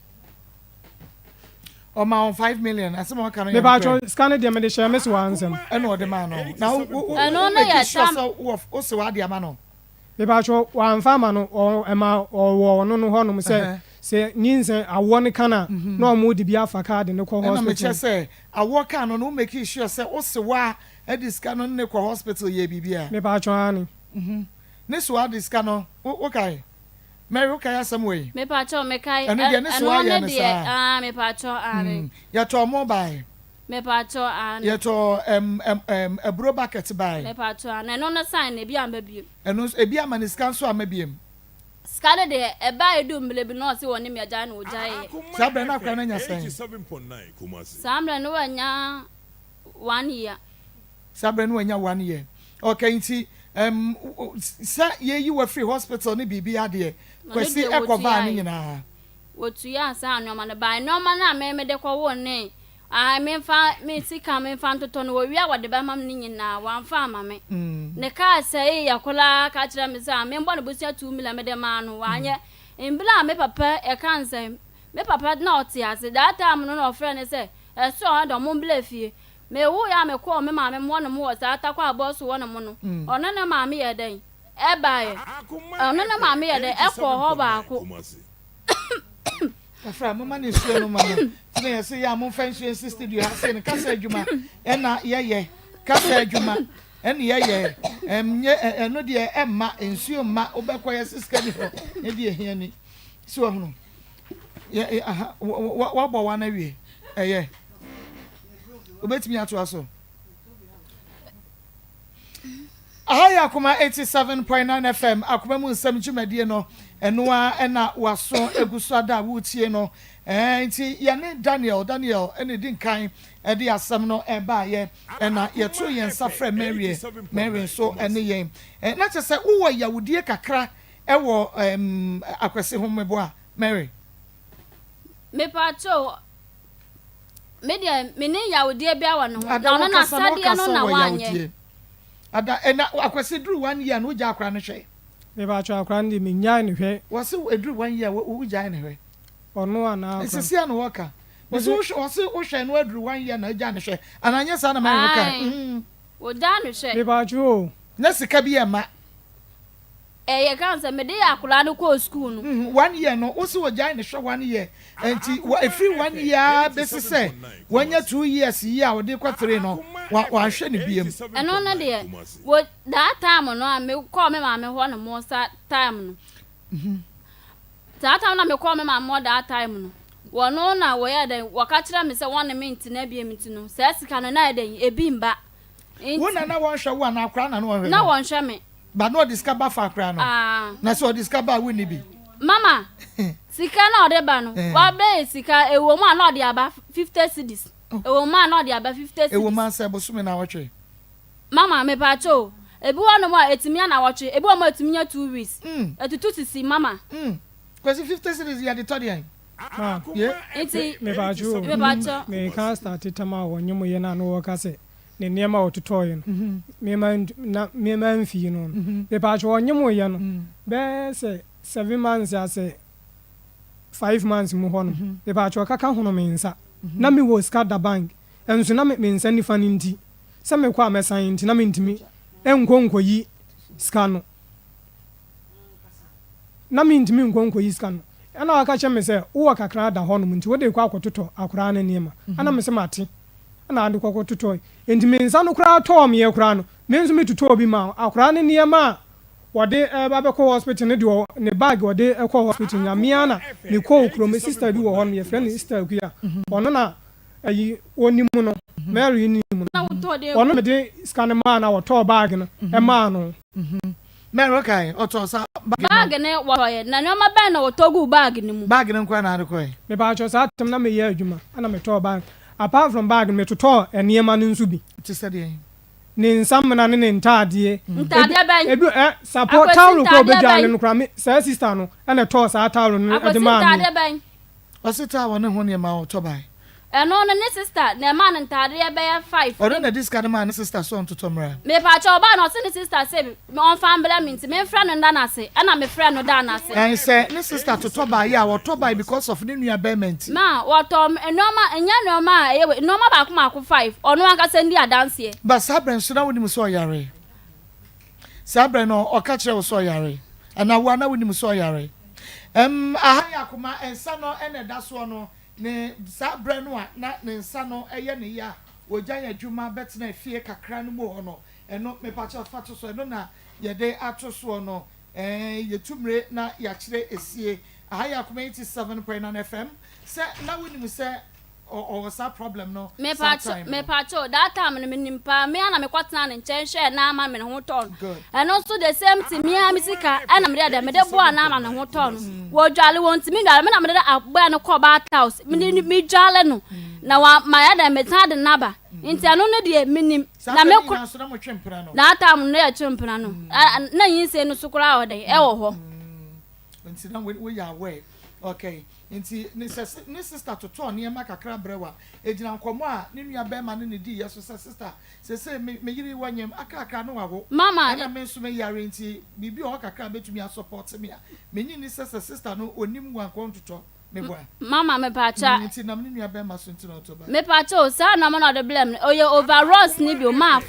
[SPEAKER 1] Ɔmaa wɔn 5 million, asɛm a waka no yɛ nokorɛ.
[SPEAKER 2] Mepaatwɔ, sika no deɛ mede hyɛɛ me sewaa nsam.
[SPEAKER 1] Ɛna ɔde maa no. Na wo wo wo
[SPEAKER 3] Ɛno no
[SPEAKER 1] make
[SPEAKER 3] yɛ
[SPEAKER 1] sure
[SPEAKER 3] tam.
[SPEAKER 1] sɛ wo wo sewa de ama no.
[SPEAKER 2] Mepakyɛw, wɔamfa amma no, ɔ ɛma ɔwɔ ɔno no hɔnom sɛ, sɛ nyinsɛn, awoɔ no ka no a, na wɔn de bi afa kaa de no kɔ
[SPEAKER 1] Ɛna
[SPEAKER 2] hospital.
[SPEAKER 1] mekyerɛ sɛ, awoɔ kaa no no, wo make sure sɛ wo sewa de sika no ne no kɔ hospital yɛɛ biribi a?
[SPEAKER 2] Mepakyɛw, aane.
[SPEAKER 1] Ne sewa de sika no, wo wo kae? Mary, wo kae asɛm wei?
[SPEAKER 3] Mepakyɛw, mekae.
[SPEAKER 1] Ɛno deɛ, ne sewa
[SPEAKER 3] Ɛno
[SPEAKER 1] yɛɛ
[SPEAKER 3] ne
[SPEAKER 1] no
[SPEAKER 3] deɛ,
[SPEAKER 1] saa?
[SPEAKER 3] aa, mepakyɛw, aane.
[SPEAKER 1] Yɛtɔɔ mo bae.
[SPEAKER 3] Mepakyɛw, aane.
[SPEAKER 1] Yɛtɔɔ ɛm, ɛm, ɛm, aburo bucket bae.
[SPEAKER 3] Mepakyɛw, aane. Ɛno no sign no, ebi amma biom.
[SPEAKER 1] Ɛno nso, ebi amma, ne sika nso amma biom.
[SPEAKER 3] Sika no deɛ, ɛbae duu mmerɛ bi na ɔse ɔne me agyae na ɔgyaeɛ.
[SPEAKER 1] Saa berɛ no akora no anya sɛn?
[SPEAKER 3] Saa mmerɛ no wanya one year.
[SPEAKER 1] Saa berɛ no wanya one year. Okay, nti ɛm, sɛ yɛyi wo afiri hospital ne biribi adeɛ,
[SPEAKER 3] Ɔno
[SPEAKER 1] Kwasi
[SPEAKER 3] deɛ
[SPEAKER 1] ɛkɔvaa ne
[SPEAKER 3] wɔtuae.
[SPEAKER 1] nyinaa.
[SPEAKER 3] Wɔtuaa saa nnoɔma no bae. Nnoɔma no a me mede kɔwoo ne Ae, memfa me sika memfa ntotɔ no, wɔwie a wɔde bɛma me no nyinaa, wamfa amma me. Ne kaa sɛee yɛ koraa ka kyerɛɛ me sɛ a membɔ no bosea 2 million mede maa no, wanyɛ. Mberɛ a me papa ɛka no sɛ, me papa na ɔte ase, that time no na ɔfrɛɛ no sɛ ɛsɛ ɔno deɛ ɔmo mbra fie. Mewoeɛ a mekɔɔ me maame mo hɔnom wɔ saa Tarkwa Abɔso hɔnom no, ɔno ne maame yɛɛ dɛn? Ɛbaeɛ. Ɔno ne maame yɛɛ dɛn? Ɛkɔɔ hɔ baako.
[SPEAKER 1] Kafra, momma no nsuo no ma no. Nti na yɛse yɛ a momfa nsuo nsi studio ha sei no. Kasa adwuma ɛna yɛyɛ. Kasa adwuma ɛna yɛyɛ. Ɛnyɛ ɛno deɛ ɛmma nsuo mma wobɛkɔ yɛse sika ni hɔ. Ne deɛ hia ni. So wahunu? Yɛ aha wabɔ wa no awie. Ɛyɛ. Wobɛtumi atoa so. Aha yɛ Akoma 87.9 FM, Akoma mu nsɛm dwumadie no, ɛno ara na w'aso gu so ada a woretie no. Ɛɛ, nti yɛne Daniel, Daniel na ɛdi nkan de asɛm no baeɛ, ɛna yɛtoo yɛn nsa frɛ Mary, Mary nso ne yɛn. Ɛɛ, na kyerɛ sɛ wowɔ yawudie kakra wɔ ɛɛm Akwasi ho mmeboa, Mary?
[SPEAKER 3] Mepakyɛw, Me deɛ menni yawodeɛ biara wɔ ne ho,
[SPEAKER 1] Ada
[SPEAKER 3] na ɔno
[SPEAKER 1] wokasa na
[SPEAKER 3] n'asɛdeɛ
[SPEAKER 1] wokasa
[SPEAKER 3] no na
[SPEAKER 1] wɔ
[SPEAKER 3] wanyɛ.
[SPEAKER 1] yawodeɛ. Ada ɛna Akwasi duru one year no wogyaa akora no hwɛ?
[SPEAKER 2] Mepakyɛw akora no deɛ mennyae no hwɛ.
[SPEAKER 1] Wɔse ɛduru one year wo wogyae no hwɛ?
[SPEAKER 2] Ɔno anaa akora no?
[SPEAKER 1] Sisi a na wɔka. Wɔse wohwɛ wɔse wohwɛ no aduru one year na agyaa no hwɛ anaa nyɛ saa na Mary kae?
[SPEAKER 3] Ae, wogyaa no hwɛ.
[SPEAKER 2] Mepakyɛw o.
[SPEAKER 1] Na sika bi ɛma.
[SPEAKER 3] Ɛyɛ kan sɛ mede akwadaa no kɔɔ sukuu no.
[SPEAKER 1] One year no wo se wɔgyae no hwɛ one year nti ɛfiri one year ara bɛsi sɛ wanya 2 years yi a ɔde kɔ three no wanhwɛ no biam.
[SPEAKER 3] Ɛno no deɛ wɔ that time no a mekɔɔ me maame hɔ nom sa time no saa time na mekɔɔ me maame hɔ that time no wɔno na wɔyɛ dɛn wɔka kyerɛ me sɛ wɔne me ntena biam nti no saa sika no na yɛ dɛn ebi mba.
[SPEAKER 1] Wo na na wɔnhwɛ wo anaa akwadaa na na wɔnhwɛ no?
[SPEAKER 3] Na wɔnhwɛ me.
[SPEAKER 1] Ba na ɔde sika ba fa akwadaa no?
[SPEAKER 3] Ah.
[SPEAKER 1] Na sɛ ɔde sika ba a wonni bi?
[SPEAKER 3] Mama, sika na ɔde ba no, wabɛyɛ sika, ɛwɔ mu a na ɔde aba 50 cedis. Ɛwɔ mu a na ɔde aba 50 cedis.
[SPEAKER 1] Ɛwɔ mu ansɛ bosome na awɔtwe.
[SPEAKER 3] Mama, mepaakyɛ o, ebi wɔ nom a ɛtumi nya nawɔtwe, ebi wɔ mu a ɛtumi nya 2 weeks. Ɛtutu sisi, mama.
[SPEAKER 1] Kwasi 50 cedis yɛde tɔ deɛn?
[SPEAKER 2] Ma,
[SPEAKER 1] Ye?
[SPEAKER 3] Nti,
[SPEAKER 2] mepaakyɛ o,
[SPEAKER 3] mepaakyɛ.
[SPEAKER 2] meka start tam a wɔnye mo yɛ no a na wɔka sɛ ne nneɛma a ɔtotɔɔeɛ no, mema na mema mfii no no. Mepaakyɛ wɔnye mo yɛ no, bɛyɛ sɛ 7 months asɛ 5 months mu hɔ no, mepaakyɛ ɔkaka hono me nsa. Na mewɔ sika da bank, ɛnso na me nsa nifa no nti, sɛ mekɔ a mɛsan nti na mentumi nkɔ nkɔyi sika no. Na mentumi nkɔ nkɔyi sika no. Ɛna ɔka kyerɛ me sɛ, wowɔ kakra da hɔnom nti wode kɔ akɔtotɔ akwaraa no nneɛma. Ɛna me sɛ mate. Ɛna ade kɔkɔ totɔe. Nti me nsa no koraa tɔɔ meɛ koraa no, me nso metotɔɔ bi maa akwaraa no nneɛma a wɔde ɛba bɛkɔ hospital no deɛ ne bag wɔde kɔ hospital nyinaa me ara na mekɔɔ kurom. Sister bi wɔ hɔnom yɛfrɛ no Sister Akua. Ɔno na ayi onim no, Mary nim no. Ɔno mede sika no maa no a wɔtɔɔ bag no maa no.
[SPEAKER 1] Mary okay, ɔtɔɔ saa bag no.
[SPEAKER 3] Bag no wɔtɔeɛ na nneɛma bɛn na wɔtɔ guu bag no mu?
[SPEAKER 1] Bag no nkoa na ade kɔe.
[SPEAKER 2] Mepaakyɛw saa tam na meyɛ adwuma ɛna metɔɔ bag. Apart from bag no metotɔɔ nneɛma no nso bi.
[SPEAKER 1] Te sɛ deɛn?
[SPEAKER 2] Ne nsamena ne ne ntaadeɛ.
[SPEAKER 3] Ntaadeɛ bɛn?
[SPEAKER 2] Ebi ɛ sapɔ
[SPEAKER 3] Akwasi
[SPEAKER 2] towel koraa
[SPEAKER 3] ntaadeɛ
[SPEAKER 2] obedwale
[SPEAKER 3] bɛn?
[SPEAKER 2] no koraa me saa sister no ɛna ɛtɔɔ saa towel no ɛde
[SPEAKER 3] Akwasi
[SPEAKER 2] maa me.
[SPEAKER 3] ntaadeɛ bɛn?
[SPEAKER 1] Ɔse towel ne ho nneɛma a ɔtɔ bae.
[SPEAKER 3] Ɛno no ne sister na ɛmaa no ntaadeɛ bɛyɛ five.
[SPEAKER 1] Ɔno na ɛde sika no maa ne sister sɛ ɔntotɔ mmra.
[SPEAKER 3] Mepaakyɛw ɔbaa no ɔse ne sister se ɔmfa mbrɛ me nti memfrɛ no nda n'ase ɛna mefrɛ no daa n'ase.
[SPEAKER 1] Ɛn sɛ ne sister totɔ baeɛ a ɔtɔ bae because of ne nua bɛɛma nti.
[SPEAKER 3] Ma wɔtɔ nnoɔma ɛnyɛ nnoɔma a ɛyɛ wei nnoɔma baako baako five ɔno ankasa ndi adanseɛ.
[SPEAKER 1] But saa berɛ nso na wonim sɛ ɔyare? Saa berɛ no ɔka kyerɛ wo sɛ ɔyare? Anaa wo a na wonim sɛ ɔyare? Ɛm aha yɛ akoma nsa no na ɛda soɔ no ne saa berɛ no a na ne nsa no yɛ ne ya a wɔgyae adwuma bɛtena fie kakra no mu hɔ no ɛno mepakyɛw fa to so ɛno na yɛde ato soɔ no ɛɛ yɛtu mmire na yɛakyerɛ esie aha yɛ akoma 87.9 FM sɛ na wonim sɛ. ɔwɔ saa problem no saa time no?
[SPEAKER 3] Mepakyɛw, that time no menim paa, me ara na mekɔtenaa ne nkyɛn hwɛɛ no ama me ne ho tɔɔ no. Ɛno nso the same thing, me ara me sika ɛna mede dɛ mede boaa no ama ne ho tɔɔ no. Wɔdwale wɔntumi ndwale, me na mede aboa no kɔ bath house, mede medwale no na wa mayɛ dɛ mesan de no aba. Nti ɛno no deɛ menim.
[SPEAKER 1] Saa bere no nyinaa nso na motwe mpena no?
[SPEAKER 3] That time no yɛtwe mpena no. Na nyinsɛn no so koraa wɔ dɛn ɛwɔ hɔ.
[SPEAKER 1] Nti na woyɛ aware. Okay. Nti ne sɛ ne sister totɔɔ nneɛma kakra brɛ wo a, egyina nkɔmmɔ a ne nua barima ne no diiɛ so sɛ, Sister, seesei me me yere wanyem, akrakra na wawo,
[SPEAKER 3] Mama.
[SPEAKER 1] ɛna me nso me yare nti biribi wɔ hɔ kakra a bɛtumi asɔpɔte me a, mennye nni sɛ sɛ sister no ɔnim wo a anka ɔntotɔ. Meboa?
[SPEAKER 3] Mama, mepakyɛ.
[SPEAKER 1] Nti nam ne nua barima so nti na ɔtɔ ba.
[SPEAKER 3] Mepakyɛ o, saa nnoɔma no a ɔde brɛɛ me no, ɔyɛ overalls no bi o, ma,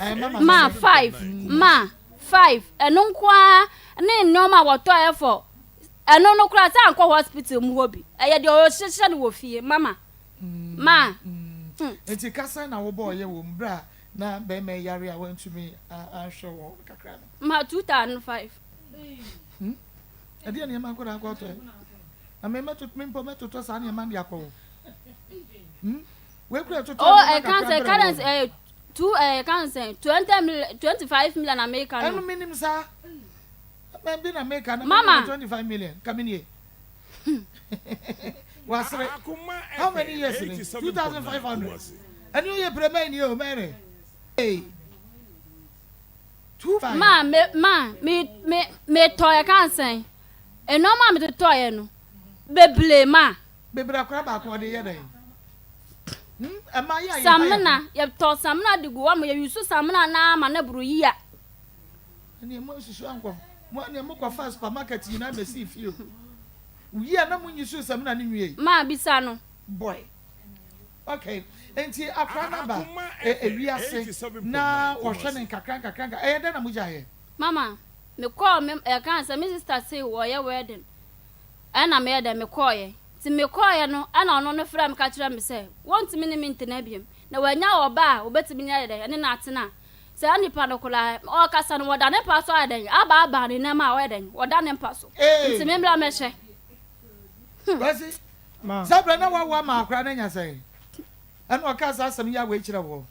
[SPEAKER 3] ma five, ma five, ɛno nko ara ne nnoɔma a wɔtɔeɛ for Ɛno no koraa sɛ ankɔ hospital mu hɔ bi ɛyɛ deɛ ɔhyehyɛ no wɔ fie mama ma hmm.
[SPEAKER 1] Nti ka sɛn na wobɔɔ yɛ wɔ mu berɛ a na bɛrima yi yare a wantumi anhwɛ wɔ hɔ no kakra no?
[SPEAKER 3] Ma 2005.
[SPEAKER 1] Hmm? Ɛdeɛ nneɛma nkɔda akɔtɔ ɛ? Na me mɛto me mpo mɛtotɔ saa nneɛma de akɔ wo. Hmm? Wei kura totɔ
[SPEAKER 3] oh,
[SPEAKER 1] nneɛma
[SPEAKER 3] kakra
[SPEAKER 1] brɛ
[SPEAKER 3] wɔ. Eh, two eh, kan sɛ 20 million 25 million America no.
[SPEAKER 1] Ɛno menim saa. Bɛn bi na meka na
[SPEAKER 3] Mama.
[SPEAKER 1] menya 25 million ka me nie. Wasere. How many years ni? 2500. Ɛne oyɛ prɛmɛn ni o Mary. Hey. Two five.
[SPEAKER 3] Ma me ma me me me tɔ yɛ kan sɛn. Nneɛma a me totɔ yɛ no bebree ma.
[SPEAKER 1] Bebree akora baako ɔde yɛ dɛn? Hmm, ɛma yɛ a yɛ
[SPEAKER 3] Samina yɛ tɔ samina de gu hɔ ma yɛ yusu samina naa ma ne boro yia.
[SPEAKER 1] Ɛneɛ mo ansusu ankɔ mo ɛneɛ mo kɔ faa supermarket nyinaa bɛsii fie o Wie a na mo nyi so samina no nwiei.
[SPEAKER 3] Maa bisa no.
[SPEAKER 1] Boy ok nti akora no aba ewiase na wɔhwɛ no nkakra nkakra nkakra ɛyɛ dɛn na mo gyaeɛ?
[SPEAKER 3] Mama me kɔɔ me ɛka sɛ me sister se wɔyɛ wedding ɛna meyɛ dɛn me kɔɔyɛ nti me kɔɔyɛ no ɛna ɔno no frɛ me ka kyerɛ me sɛ wɔntumi ne me ntena biom na wanya ɔba a wɔbɛtumi ne ayɛ dɛn ɛne no atena. Saa nipa no koraa, ɔrekasa no, wɔda ne mpa so ayɛ dɛn? Abaabaa ne nan mu a ɔyɛ dɛn? Wɔda ne mpa so.
[SPEAKER 1] Ee.
[SPEAKER 3] Nti me mmra mmɛhwɛ. Hmm.
[SPEAKER 1] Kwasi,
[SPEAKER 2] Ma.
[SPEAKER 1] saa berɛ na wawo ama akwadaa no anya sɛn? Ɛna ɔkaa saa asɛm yi a wei kyerɛ woɔ.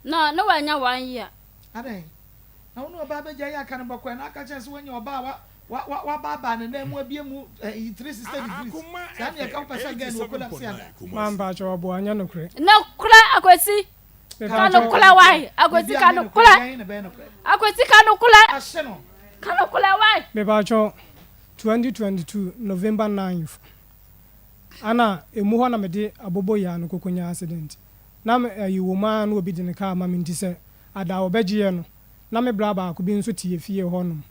[SPEAKER 3] Na, na wanya one year.
[SPEAKER 1] Adɛn? Na wo ne ɔbaa bɛgya yi aka no bɔkɔɔ na aka kyerɛ no sɛ woanya ɔbaa a wa, wa, wa, wabaabaa ne nan mu abue mu eh, 360 degrees. Saa ne ɛka wopɛ sɛ gɛn no ɔkolapse ana?
[SPEAKER 2] Ma mpakyɛw ɔboa nyɛ nokorɛ.
[SPEAKER 3] Nokorɛ Akwasi. Ka nokorɛ wae Akwasi ka nokorɛ Akwasi ka nokorɛ Ka nokorɛ wae.
[SPEAKER 2] Mepakyɛw, 2022 November 9th ana emu hɔ na mede aboboyaa no kɔkɔ nyaa accident. Na ayi wɔ mu ara na obi de ne car ma me nti sɛ ada a wɔbɛgyeɛ no na me bra baako bi nso te yɛ fie hɔ nom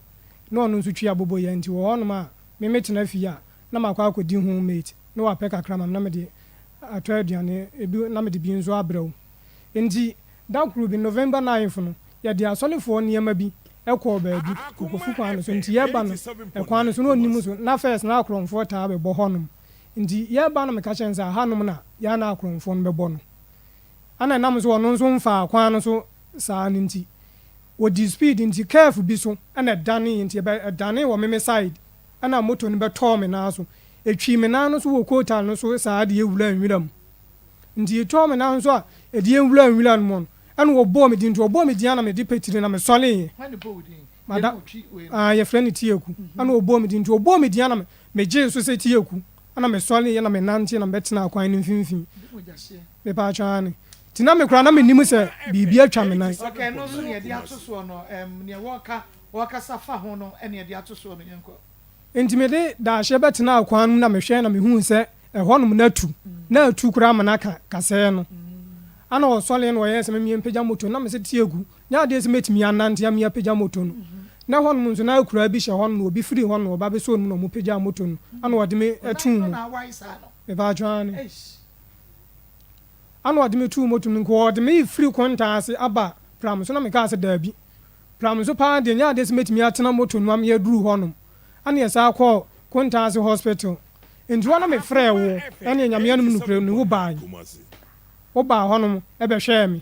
[SPEAKER 2] na ɔno nso twi aboboyaa nti wɔ hɔ nom a me me tena fie a na makɔ akɔdi ho mate na wapɛ kakra ma me na mede atɔ aduane ebi na mede bi nso abrɛ wo. Enti da koro bi, November ninth no, yɛde asɔrefoɔ nneɛma bi kɔɔ baabi, Kokofu kwan no so. Nti yɛreba no, ɛkwan no so na ɔnnim so, na first na akorɔmfoɔ taa bɛbɔ hɔnom. Nti yɛreba no meka kyerɛɛ no sɛ ahanom na yɛn a na akorɔmfoɔ no bɛbɔ no. Ɛna ɛnam sɛ ɔno nso mfaa kwan no so saa no nti, ɔdii speed nti curve bi so na ɛdaneeɛ nti ɛdanee wɔ me me side ɛna moto no bɛtɔɔ me nan so. Ɛtwii me nan no so wɔ coal no so saa de wuraa nwura mu. Nti ɛtɔɔ me nan so a ɛde yɛn wuraa nwura no mu no, ɛna wɔbɔɔ me din. Nti wɔbɔɔ me din a na mede petire na mesɔreeɛ. Mada, ah, yɛfrɛ no Tieku. Ɛna wɔbɔɔ me din. Nti wɔbɔɔ me din a na megyee so sɛ Tieku. Ɛna mesɔreeɛ na menanteɛ na mebɛtenaa kwan no mfimfini. Mepaakyɛw, aane. Nti na me koraa na mennim sɛ biribi atwa me nan.
[SPEAKER 1] Okay, ɛno nso nea ɛde ato soɔ no, ɛm, nea wɔreka, wɔrekasa fa ho no ɛne ɛde ato soɔ no, yɛnkɔ.
[SPEAKER 2] Enti mede daahyeɛ bɛtenaa kwan no mu na mehwɛɛ na mehuu sɛ ɛhɔnom no atu, na atu koraa ma no aka kasɛɛ no. Ana ɔsɔreɛ na ɔyɛɛ sɛ memmeɛ mpagya moto no, na mese te agu, nyɛ adeɛ sɛ mɛtumi anante ammeɛ apagya moto no. Na ɛhɔnom nso na akuraa bi hyɛ hɔnom na obi firi hɔ na ɔba bɛsɔɔ no mu na wɔpagyaa moto no, ana ɔde me too mu. Mepaatwɔ aane. Ana ɔde me too moto no mu, nka ɔde me refiri kontaa ase aba pram so na mekaa sɛ daabi. Pram nso paa deɛ ɛnyɛ adeɛ sɛ mɛtumi atena moto no ama yɛaduru hɔ nom. Ɛna yɛsan kɔɔ Kontaase hospital. Nti hɔ na me frɛɛ wo, ɛneɛ Nyame anom nokorɛ ni wo baae. Wo baa hɔ nom bɛhwɛɛ me.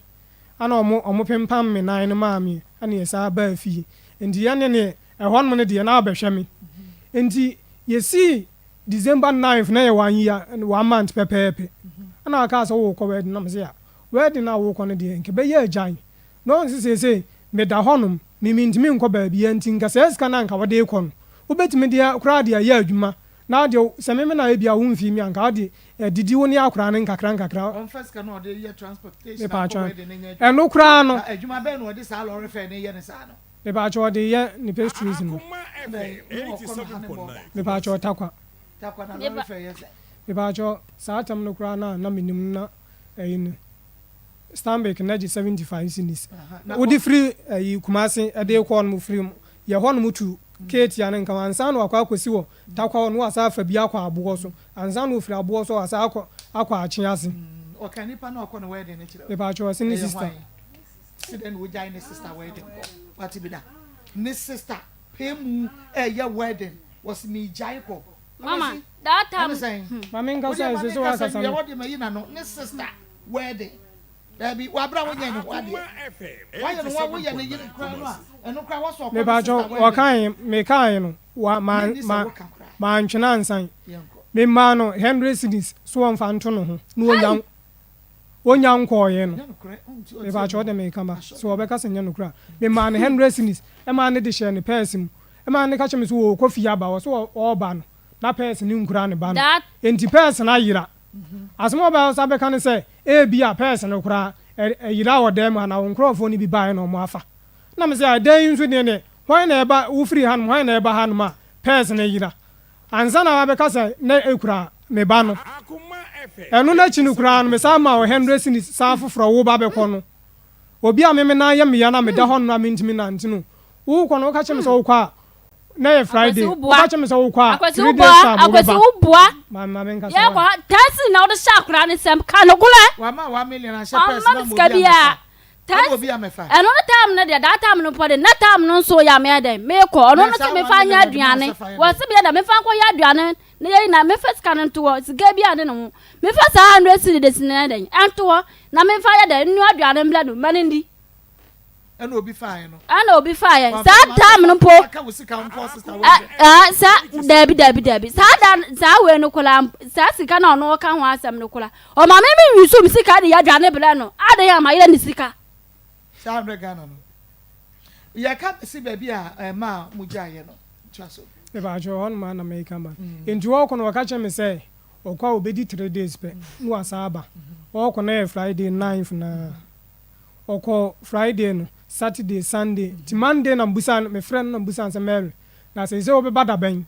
[SPEAKER 2] Ɛna ɔmo ɔmo pempam me nan no maa me ɛna yɛsan baa fie. Nti yɛne neɛ ɛhɔ nom no deɛ na wabɛhwɛ me. Nti yɛsii December ninth na ɛyɛ one year one month pɛpɛɛpɛ. Ɛna ɔkaa sɛ worekɔ wedding na mese ah wedding no a worekɔ no deɛ nka ɛbɛyɛ agyae na ɔhu sɛ seesei meda hɔnom me mentumi nkɔ baabiara nti nka saa sika no a nka wode rekɔ no wobɛtumi de koraa de ayɛ adwuma na deɛ sɛ me me na ebia womfii me a nka wode adidi wo ne akwadaa no nkakra nkakra.
[SPEAKER 1] Ɔmfa sika no a ɔde yɛ transportation akɔ
[SPEAKER 2] Mepaakyɛw
[SPEAKER 1] wedding no nyɛ adwuma.
[SPEAKER 2] ɛno koraa no.
[SPEAKER 1] Na adwuma bɛn na ɔde saa lɔre fare no yɛ no saa no?
[SPEAKER 2] Mepaakyɛw ɔde yɛ ne pastries no.
[SPEAKER 4] Akoma
[SPEAKER 1] Bɛn
[SPEAKER 4] FM
[SPEAKER 1] ne ɔkɔ no ha ne bɔɔla.
[SPEAKER 4] 87.9
[SPEAKER 2] Mepaakyɛw
[SPEAKER 4] Kumasi.
[SPEAKER 2] Tarkwa.
[SPEAKER 1] Tarkwa na
[SPEAKER 3] Meba.
[SPEAKER 1] lɔre fare yɛ sɛn?
[SPEAKER 2] Mepaakyɛw saa tam no koraa no a na menim no na ɛyi no Stanbic na gye 75 cedis
[SPEAKER 1] Aha, na
[SPEAKER 2] wode
[SPEAKER 1] ɔ.
[SPEAKER 2] firi ɛyi Kumasi ɛde rekɔ hɔnom firi yɛ hɔnom tu Ketia no nka ho ansa na wakɔ akɔsi wɔ Tarkwa hɔ no wasan afa bi akɔ Aboɔ so ansa na ɔfiri Aboɔ so wasan akɔ akɔ Akye ase.
[SPEAKER 1] Ɔka nipa na ɔkɔ ne wedding no kyerɛ wo.
[SPEAKER 2] Mepaakyɛw ɔse ne
[SPEAKER 1] Ɛyɛ
[SPEAKER 2] sister.
[SPEAKER 1] hwan? Si dɛn na ogyae ne sister wedding kɔ? Wate bi da? Ne sister pɛ mu ɛyɛ wedding wɔsi megyae kɔ.
[SPEAKER 3] Mama,
[SPEAKER 1] Akwasi,
[SPEAKER 3] that time.
[SPEAKER 1] ɛne sɛn?
[SPEAKER 2] Ma menka
[SPEAKER 1] Wodeɛ
[SPEAKER 2] sɛ
[SPEAKER 1] ma
[SPEAKER 2] ɛsɛ sɛ
[SPEAKER 1] menka sɛ
[SPEAKER 2] wakasa
[SPEAKER 1] wie
[SPEAKER 2] no.
[SPEAKER 1] hɔ de mayi n'ano. Ne sister wedding. Dabi, wabra wonyɛ ne ho adeɛ.
[SPEAKER 4] Akoma FM
[SPEAKER 1] Wayɛ ne ho a woyɛ ne yere
[SPEAKER 4] 87.9
[SPEAKER 1] koraa no a,
[SPEAKER 4] Kumasi.
[SPEAKER 1] ɛno koraa wɔsɔ ɔkɔ ne
[SPEAKER 2] Mepaakyɛw
[SPEAKER 1] sister wedding.
[SPEAKER 2] wɔkae mekae no wa ma
[SPEAKER 1] Menni sɛ
[SPEAKER 2] ma
[SPEAKER 1] woka koraa.
[SPEAKER 2] mantwene ansan.
[SPEAKER 1] Yɛnkɔ.
[SPEAKER 2] Memaa no 100 cedis so ɔmfa nto ne ho na ɔnya ɔnya nkɔɔeɛ no.
[SPEAKER 1] Nyɛ nokorɛ, ɔnti ɔnti
[SPEAKER 2] Mepaakyɛw
[SPEAKER 1] ɛmu.
[SPEAKER 2] wode meka ba
[SPEAKER 1] Asɔ.
[SPEAKER 2] sɛ ɔbɛka sɛ nyɛ nokorɛ a. Memaa no 100 cedis ɛmaa no de hyɛɛ ne pɛɛse mu. Ɛmaa no ka kyerɛɛ me sɛ ɔɔkɔ fie aba. Ɔse ɔɔba no na pɛɛse no nkura ne ba no.
[SPEAKER 3] That.
[SPEAKER 2] Enti pɛɛse no ayera. Asɛm a ɔbɛsan abɛka ne sɛ, Ebia pɛɛse no koraa, ɛyeraa wɔ dan mu ha, na wo nkurɔfoɔ no bi baeɛ na wɔafa. Ɛnna mese, Ɛdan yi nso deɛ deɛ, hwan na ɛba, wofiri hanom, hwan na ɛba hanom a pɛɛse no yera? Ansa na wabɛka sɛ na ɛkura me ba no. Ɛno no akyi no koraa no, mesan maa wo hundred cedis san foforɔ, woreba abɛkɔ no. Obi a me me nan yɛ me ya na meda hɔnom a mentumi nnante no, worekɔ no, woka kyerɛ me sɛ wokɔ a, Na yɛ
[SPEAKER 3] Akwasi
[SPEAKER 2] Friday.
[SPEAKER 3] wo boa.
[SPEAKER 2] Woka kyerɛ me sɛ wokɔ a,
[SPEAKER 3] Akwasi
[SPEAKER 2] three
[SPEAKER 3] wo
[SPEAKER 2] days
[SPEAKER 3] boa.
[SPEAKER 2] time
[SPEAKER 3] Akwasi
[SPEAKER 2] wobɛba.
[SPEAKER 3] wo boa.
[SPEAKER 2] Ma ma me nkasa
[SPEAKER 3] Yɛ kɔ
[SPEAKER 2] why.
[SPEAKER 3] ha. Taxi na wode hyɛ akwadaa ne nsam. Ka nokorɛ.
[SPEAKER 1] Wama one million ahyɛ purse
[SPEAKER 3] Ɔmma
[SPEAKER 1] na
[SPEAKER 3] me
[SPEAKER 1] ma
[SPEAKER 3] sika
[SPEAKER 1] obi
[SPEAKER 3] biara.
[SPEAKER 1] amɛfa. Ama
[SPEAKER 3] Taxi.
[SPEAKER 1] obi amɛfa.
[SPEAKER 3] Ɛno ne time no deɛ that time no mpo de na time no nso yɛ a meyɛ dɛn mekɔ. Ɔno
[SPEAKER 1] Na
[SPEAKER 3] no
[SPEAKER 1] saa
[SPEAKER 3] se
[SPEAKER 1] one
[SPEAKER 3] mefa nyɛ
[SPEAKER 1] million ɔde ma wo
[SPEAKER 3] aduane.
[SPEAKER 1] sɛ fa yɛ
[SPEAKER 3] Wɔ
[SPEAKER 1] dɛn?
[SPEAKER 3] se meyɛ dɛn mefa nkɔ yɛ aduane na yɛyi na mefa sika no nto hɔ. Sika biara ne ne ho. Mefa saa hundred cedi de si no yɛ dɛn ɛnto hɔ na mefa yɛ dɛn nnoa aduane mbrɛ no ma no ndi.
[SPEAKER 1] Ɛna obi faeɛ no.
[SPEAKER 3] Ɛna obi faeɛ.
[SPEAKER 1] Wamfa
[SPEAKER 3] Saa
[SPEAKER 1] ma
[SPEAKER 3] time no mpo.
[SPEAKER 1] Aka wo sika nkɔ sister wɔ
[SPEAKER 3] Ɛ ɛ sa daabi daabi daabi saa da saa wei no koraa saa sika na ɔno ɔka ho asɛm no koraa ɔma me me wi so me sika de yɛ aduane brɛ no adan a ma yɛ ne sika.
[SPEAKER 1] Saa hundred Ghana no yɛka bɛsi baabi a ɛma a mo gyaeɛ no toa so.
[SPEAKER 2] Mepaakyɛw hɔ nom ara na meka ba. Nti ɔɔkɔ no ɔka kyerɛ me sɛ ɔkɔ a ɔbɛdi three days pɛ na wasan aba. Ɔɔkɔ no yɛ Friday ninth no ara. Ɔkɔɔ Friday no, Saturday, Sunday, nti Monday na mebusaa no, mefrɛɛ no na mebusaa no sɛ, Mary, na seesei wobɛba da bɛn?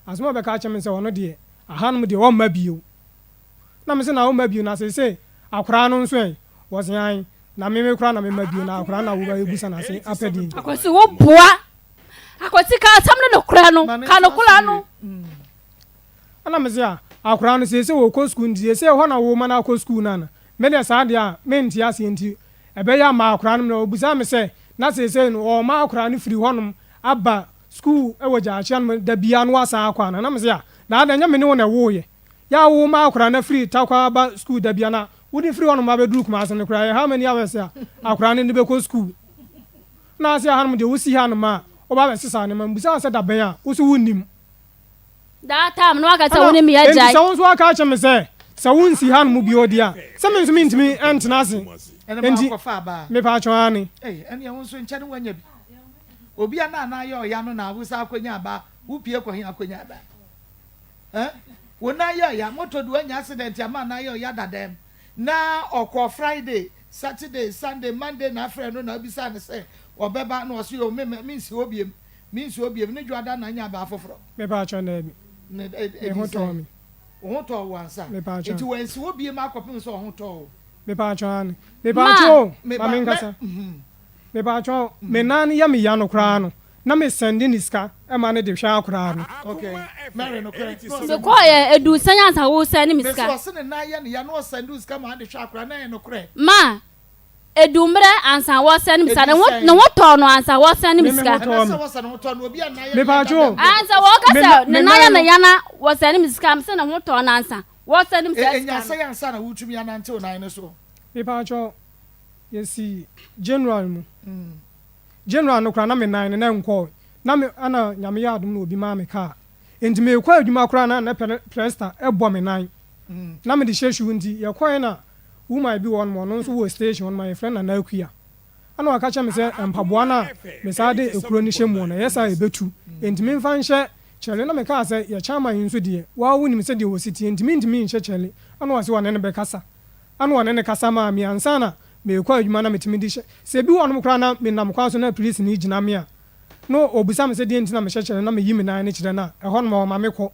[SPEAKER 2] Asɛm a ɔbɛka akyerɛ me ne sɛ ɔno deɛ, ahanom deɛ ɔmma bio. Na mese, na womma bio, na seesei akwadaa no nso ɛ? Ɔse, aane, na me me koraa na memma bio, na akwadaa no na wobɛbusa no ase apɛ deɛ.
[SPEAKER 3] Akwasi wo boa. Akwasi ka asɛm no nokorɛ no, ka nokorɛ no.
[SPEAKER 2] Ɛna mese, ah, akwadaa no seesei ɔkɔ sukuu nti seesei ɛhɔ na woma no akɔ sukuu no ana? Me deɛ saa deɛ a, mente aseɛ nti ɛbɛyɛ a ma akwadaa no mmra. Ɔbisaa me sɛ, na seesei no wɔrema akwadaa no firi hɔnom aba sukuu wɔ Gyaakye anom da biara na wasan akɔ anaa? Na mese, ah, na adɛn, ɛnyɛ me ne wo na ɛwooeɛ? Yɛ a woma akwadaa no afiri Tarkwa aba sukuu da biara na wode firi hɔnom abɛduru Kumasi no koraa ɛyɛ how many hours a akwadaa no de bɛkɔ sukuu? Na ase ahanom deɛ wosi hanom a woba abɛsesa nneɛma. Mebisaa no sɛ da bɛn a? Wo nso wonnim.
[SPEAKER 3] That time no waka sɛ
[SPEAKER 2] Ɛna
[SPEAKER 3] wo ne me
[SPEAKER 2] enti
[SPEAKER 3] agyae.
[SPEAKER 2] sɛ wo nso aka akyerɛ me sɛ, sɛ wonsi hanom bio deɛ a, sɛ me nso mentumi ntena ase.
[SPEAKER 1] Ɛna ma
[SPEAKER 2] Enti,
[SPEAKER 1] wakɔfa abaa.
[SPEAKER 2] mepatwo aane.
[SPEAKER 1] Ei, ɛneɛ wo nso nkyɛ ne woanya bi. Obi a na anan yɛ ɔya no na wo san akɔnya abaa. Wo pie kɔ he akɔnya abaa? Eh? Wo nan yɛ ɔya, moto de woanya accident ama anan yɛ ɔya dadaam. Na ɔkɔɔ Friday, Saturday, Sunday, Monday na afrɛ no na wobisaa no sɛ ɔbɛba na ɔse oo me mensi hɔ biom. Me nsuo biem ne dwoada na anya abaa foforɔ.
[SPEAKER 2] Me paakyɛw daabi.
[SPEAKER 1] Ne
[SPEAKER 2] Me ho tɔɔ me.
[SPEAKER 1] Wo ho tɔɔ wo ansa?
[SPEAKER 2] Me paakyɛw.
[SPEAKER 1] Nti wansi hɔ biem akɔpem sɛ ɔho tɔɔ wo?
[SPEAKER 2] Me paakyɛw aane. Me paakyɛw o, ma me nkasa. Me paakyɛw, me nan yɛ me ya no koraa no, na me sɛnde ne sika ma no de hwɛ akoraa no.
[SPEAKER 1] Okay, Mary nokorɛ.
[SPEAKER 3] Me kɔɔ yɛ, eduu sɛn ansa wo sɛnde me sika?
[SPEAKER 1] Mese ɔse ne nan yɛ ne ya na ɔsɛnde wo sika ma ade hwɛ akoraa no, ɛyɛ nokorɛ?
[SPEAKER 3] Ma, Edu mmerɛ ansa wɔsɛne me sika. Ne ho ne ho tɔɔ no ansa wɔsɛne me sika. Ansa wɔka sɛ ne nan yɛ ne ya na wɔsɛne me sika sɛ ne ho tɔɔ no ansa wɔsɛne me saa sika
[SPEAKER 1] no.
[SPEAKER 2] Mepatwɔ yɛsi January mu January no koraa na me nan no na ɛnkɔɔ na me ɛna Nyame yɛ adom na obi maa me car nti mekɔ adwuma koraa na na presta ɛbɔ me nan. Na mede hyɛ shoe nti yɛkɔɛ na woman bi wɔ hɔ nom ɔno nso wɔ station hɔ nom a yɛfrɛ no Nana Akua. Ɛna ɔka kyerɛ me sɛ mpaboa no a mesan de ekuro no hyɛ mu no ɛyɛ saa a ɛbɛtu enti memfa nhyɛ kyɛle. Na mekaa sɛ yɛ chairman yi nso deɛ woaa wonim sɛdeɛ ɔsi teɛ nti mentumi nhyɛ kyɛle. Ɛna ɔse ɔne no bɛkasa. Ɛna ɔne no kasa maa me ansa na merekɔ adwuma na metumi de hyɛ. Sɛ ebi wɔ hɔnom koraa na menam kwan so na polisini gyina me a na ɔbisa me sɛ deɛn nti na mehyɛ kyɛle na meyi me nan no kyerɛ no a, ɛhɔnom ɔma mekɔ.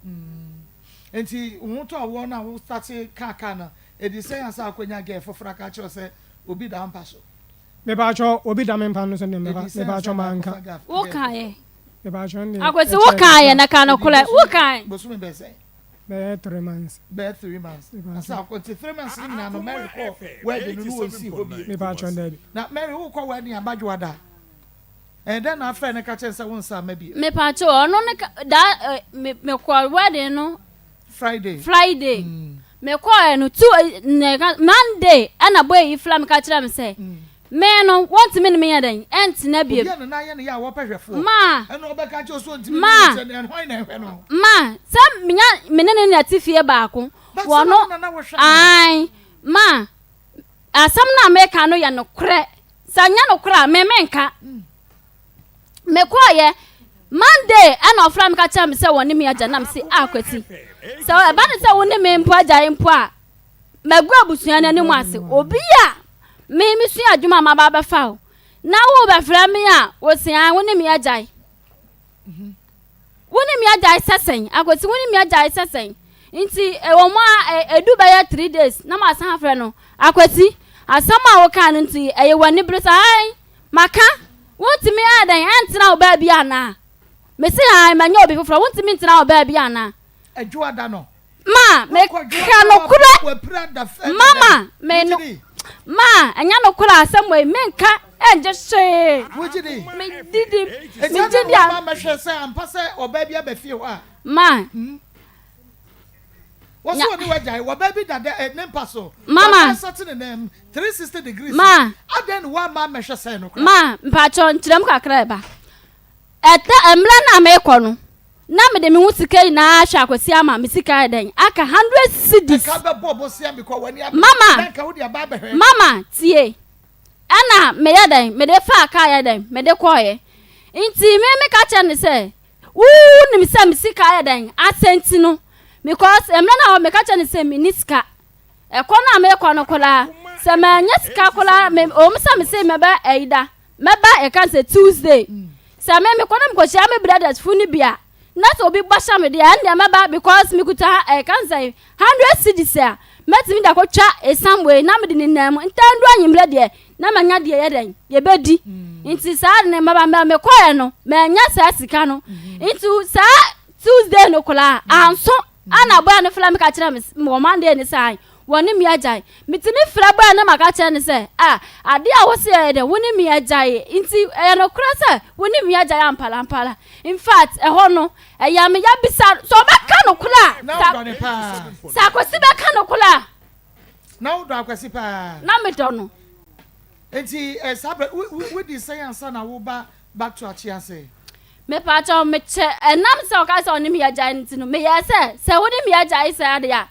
[SPEAKER 1] Enti wo ho tɔɔ woɔ na wo starte kaa kaa no, ɛdi sɛn ansa akɔnya girl foforɔ aka akyerɛ wo sɛ obi da wo mpa so?
[SPEAKER 2] Mepaakyɛw, obi da me mpa no so deɛ mɛba, mepaakyɛw manka.
[SPEAKER 3] Wo kaeɛ.
[SPEAKER 2] Mepaakyɛw ndeɛ.
[SPEAKER 3] Akwasi wo kaeɛ na ka nokorɛ, wo kae.
[SPEAKER 1] Bosome bɛyɛ sɛn?
[SPEAKER 2] Bɛyɛ 3 months.
[SPEAKER 1] Bɛyɛ 3 months. Ansa akɔ nti 3 months ne nyinaa no Mary kɔ wedding no no wɔn si hɔ bio.
[SPEAKER 2] Mepaakyɛw daabi.
[SPEAKER 1] Na Mary wo kɔ wedding abadwoa da? Ɛyɛ dɛn na afrɛ no ka kyerɛ no sɛ wo nsa amma bio?
[SPEAKER 3] Mepaakyɛw, ɔno ne ka da eh, me mekɔ wedding no.
[SPEAKER 1] Friday.
[SPEAKER 3] Friday. Mekɔɛ no tu na ɛka Monday ɛna boy yi fla me ka kyerɛ me sɛ me no wɔntumi ne me yɛ dɛn ɛntena bio.
[SPEAKER 1] Obi a ne nan yɛ ne ya a wɔpɛ hwɛfoɔ.
[SPEAKER 3] Ma.
[SPEAKER 1] Ɛna ɔbɛka kyerɛ sɛ ɔntumi ne
[SPEAKER 3] Ma.
[SPEAKER 1] wo ntena hwan na ɛhwɛ no?
[SPEAKER 3] Ma sɛ menya me ne ne na te fie baako.
[SPEAKER 1] But sɛ
[SPEAKER 3] Wɔno
[SPEAKER 1] na wo na na wohwɛ no.
[SPEAKER 3] ae ma asɛm no a meka no yɛ nokorɛ. Sɛ nyɛ nokorɛ a me menka. Mekɔɔyɛ Monday ɛna ɔfrɛ me ka kyerɛ me sɛ wɔne me agya nam se a Kwasi sɛ ɛba ne sɛ wo ne me mpo agyae mpo a magu abusua no anim ase obi a me mesua adwuma a maba abɛfa wo na wo bɛfrɛ me a wo se an wo ne me agyae. Wo ne me agyae sɛ sɛn? Akwasi, wo ne me agyae sɛ sɛn? Nti ɛwɔ mu a ɛdu bɛyɛ 3 days na masan afrɛ no. Akwasi, asɛm a wokaa no nti ɛyɛ w'ani bere sɛ ae maka wontumi ayɛ dɛn ɛntena wo baabi anaa? Mese ae manya obi foforɔ wontumi ntena wo baabi anaa?
[SPEAKER 1] Adwoada no.
[SPEAKER 3] Ma meka nokorɛ mama me no ma ɛnyɛ nokorɛ asɛm wei menka ɛngye hwee.
[SPEAKER 1] Wogye di?
[SPEAKER 3] Medidi
[SPEAKER 1] Eti
[SPEAKER 3] megye
[SPEAKER 1] ana
[SPEAKER 3] di a.
[SPEAKER 1] wɔma mɛhwɛ sɛ ampa sɛ ɔbaa bi aba fie hɔ a?
[SPEAKER 3] Ma.
[SPEAKER 1] Wɔsɛ ɔne wagyae wɔbaa bi da dɛ eh, ne mpa so.
[SPEAKER 3] Mama.
[SPEAKER 1] Wɔasan sate ne nan mu 360 degrees.
[SPEAKER 3] Ma.
[SPEAKER 1] Adɛn na woamma ammɛhwɛ sɛɛ no koraa?
[SPEAKER 3] Ma mpakyɛw nkyerɛm kakra ɛba. Ɛtɛ mmerɛ no a merekɔ no na mede me ho sika nyinaa ahwɛ Akwasi ama me sika ayɛ dɛn aka 100 cedis.
[SPEAKER 1] Ɛka bɛbɔ bosea bi kɔ w'ani abere.
[SPEAKER 3] Mama.
[SPEAKER 1] Na nka wode aba abɛhwɛ.
[SPEAKER 3] Mama tie ɛna meyɛ dɛn mede faa kaa yɛ dɛn mede kɔɔeɛ nti me meka kyerɛ no sɛ wo nim sɛ me sika ayɛ dɛn asɛ nti no because mmerɛ no a meka kyerɛ no sɛ menni sika ɛkɔ no a mekɔ no koraa sɛ manya sika koraa me ɔm sɛ mese mɛbɛ ɛyi da Mɛba yɛka no sɛ Tuesday. Sɛ me mekɔ na mekɔhyia me brothers fo no bi a, na sɛ obi bɔ hyɛ me deɛ a, ɛndeɛ mɛba because mekuta ɛka no sɛ 100 cedis a, mɛtumi de akɔtwa esiam wei na mede nenam mu. Ntɛndu anwummerɛ deɛ, na manya deɛ yɛ dɛn, yɛbɛdi. Nti saa de no mɛba. Mɛ mekɔɛ no, mannya saa sika no. Nti saa Tuesday no koraa, anso. Ana boy no frɛ me ka kyerɛ me wɔ Monday no sɛ ae, wɔne me agyae. Metumi frɛ boy no ma ka kyerɛ no sɛ, ah, adeɛ a wose ɛyɛ dɛ, wo ne me agyae. Nti ɛyɛ nokorɛ sɛ wo ne me agyae ampalampala. In fact, ɛhɔ no, ɛyɛ me ya bisa sɛ ɔbɛka nokorɛ a,
[SPEAKER 1] Na wodɔ no paa.
[SPEAKER 3] sɛ Akwasi bɛka nokorɛ a.
[SPEAKER 1] Na wodɔ Akwasi paa.
[SPEAKER 3] Na medɔ no.
[SPEAKER 1] Nti eh, saa berɛ, wodi sɛn ansa na woba back to Akyease?
[SPEAKER 3] Mepaakyɛw, mekyɛ, ɛnam sɛ ɔka sɛ ɔne me agyae no nti no, meyɛɛ sɛ, sɛ wo ne me agyae saa de a,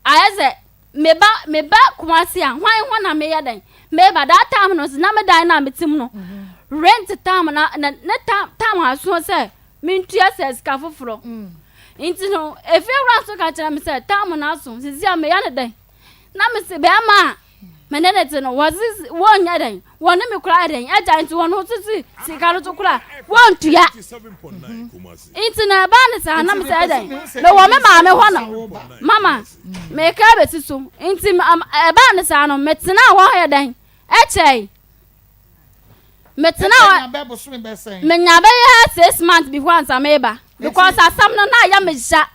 [SPEAKER 3] ayɛ sɛ meba, meba Kumasi a, hwan hɔ na meyɛ dɛn? Meba, that time no nso, na me dan no a mete mu no, rent time na, na, ne time, time aso sɛ mentua sɛ sika foforɔ. Nti no, efiewura nso ka kyerɛ me sɛ, time no aso, sisi a meyɛ no dɛn? Na mese, bɛrima a me ne ne te no, wɔse wɔnyɛ dɛn? Wɔne me koraa dɛn? Agya nti wɔn ho sisi sika no so koraa wɔntua. Nti na ɛbaa ne saa na mesɛ dɛn? Mewɔ me maame hɔ na mama meka bɛsi so. Nti ɛbaa ne saa no metenaa hɔ yɛ dɛn? Ɛkyɛe. Metena hɔ menya bɛyɛ 6 months before ansa meba because asɛm no na ayɛ me ya.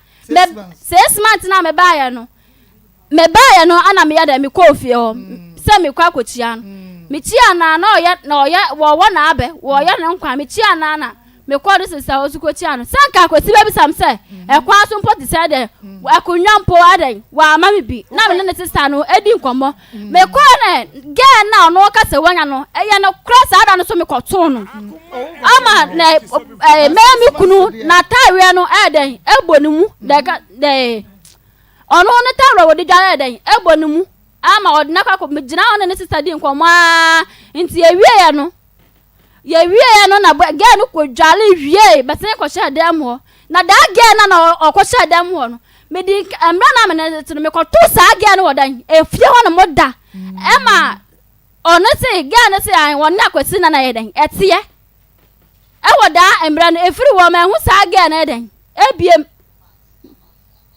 [SPEAKER 3] 6 months na mebaeɛ no mebaeɛ no ana meyɛ dɛ mekɔɔ fie hɔ sɛ mekɔ akɔkyia no. Mekyia na na ɔyɛ na ɔyɛ wɔwɔ n'abɛ wɔyɛ ne nkwa. Mekyia na na mekɔ de sesa hɔ so kɔkyia no sɛ nka akɔsi bɛbisa m sɛ ɛkwan so mpo te sɛ dɛ akonnwa mpo adɛn wɔama me bi na me ne ne sesa no adi nkɔmmɔ. Mekɔɔ ne gɛɛ na ɔno ɔka sɛ wanya no ɛyɛ no korɛ saa da no so mekɔtoo no ama na ɛɛ mɛyɛ me kunu n'ataareɛ no ɛyɛ dɛn ɛbɔ ne mu dɛ dɛ. Ɔno ne towel a wɔde dware yɛ dɛn ɛbɔ ne mu ama ɔde no akɔ akɔ megyina hɔ ne ne sista di nkɔmmɔ aa nti yɛwieɛ no yɛwieɛ no na girl no kɔ dware wiee bɛsene kɔhyɛɛ dan mu hɔ na daa girl no na ɔkɔhyɛɛ dan mu hɔ no mede mmerɛ na mene te no mekɔtoo saa girl no wɔ dan efie hɔ no mo da ɛma ɔno se girl no se wɔne akwasi na na yɛ dɛn ɛteɛ ɛwɔ daa mmerɛ no ɛfiri wɔ mahu saa girl no yɛ dɛn ebiem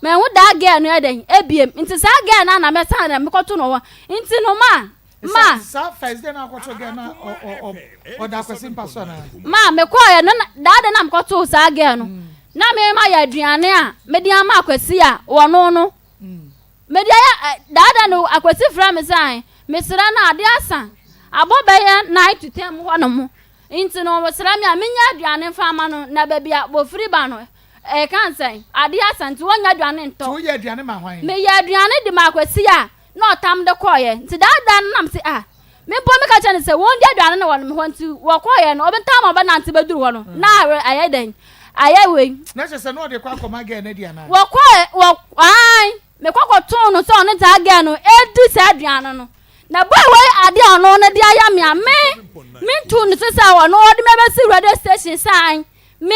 [SPEAKER 3] Manhu daa girl no ɛdɛn ebiem nti saa girl no a na mɛsan na mekɔto no hɔ nti no ma ma.
[SPEAKER 1] Saa first day na akɔto girl na ɔda akwasi mpa so anaa.
[SPEAKER 3] Ma mekɔɔyɛ no daa de na mekɔto saa girl no na me ma yɛ aduane a mede ama akwasi a wɔno no mede ayɛ daa da no akwasi frɛ me sɛ mesrɛ no ade asa abɔ bɛyɛ 9 to 10 hɔ nom nti no wɔsrɛ me a menyɛ aduane mfa ama no na baabi a wɔfiri ba no Ɛka sɛn? Adeɛ asa nti wɔnnya aduane ntɔ.
[SPEAKER 1] Nti woyɛ aduane ma hwan?
[SPEAKER 3] Meyɛ aduane de maa Kwasi a na ɔtam de kɔeɛ. Nti daa da no na mese ah, me mpo meka kyerɛ no sɛ wɔndi aduane no wɔ me hɔ nti wɔkɔeɛ no ɔbɛtam a ɔbɛnante bɛduru hɔ no na ayɛ dɛn? Ayɛ wei.
[SPEAKER 1] Na kyerɛ sɛ na ɔde kɔ akɔma girl no adi anaa?
[SPEAKER 3] Wɔkɔɛ, wɔ, ae, mekɔ kɔtoo no sɛ ɔne saa girl no ɛredi saa aduane no. Na boy wei adeɛ a ɔno no de ayɛ me a me, mentuu no so sɛ ɔno ɔde me bɛsi radio station sɛ ae. Me,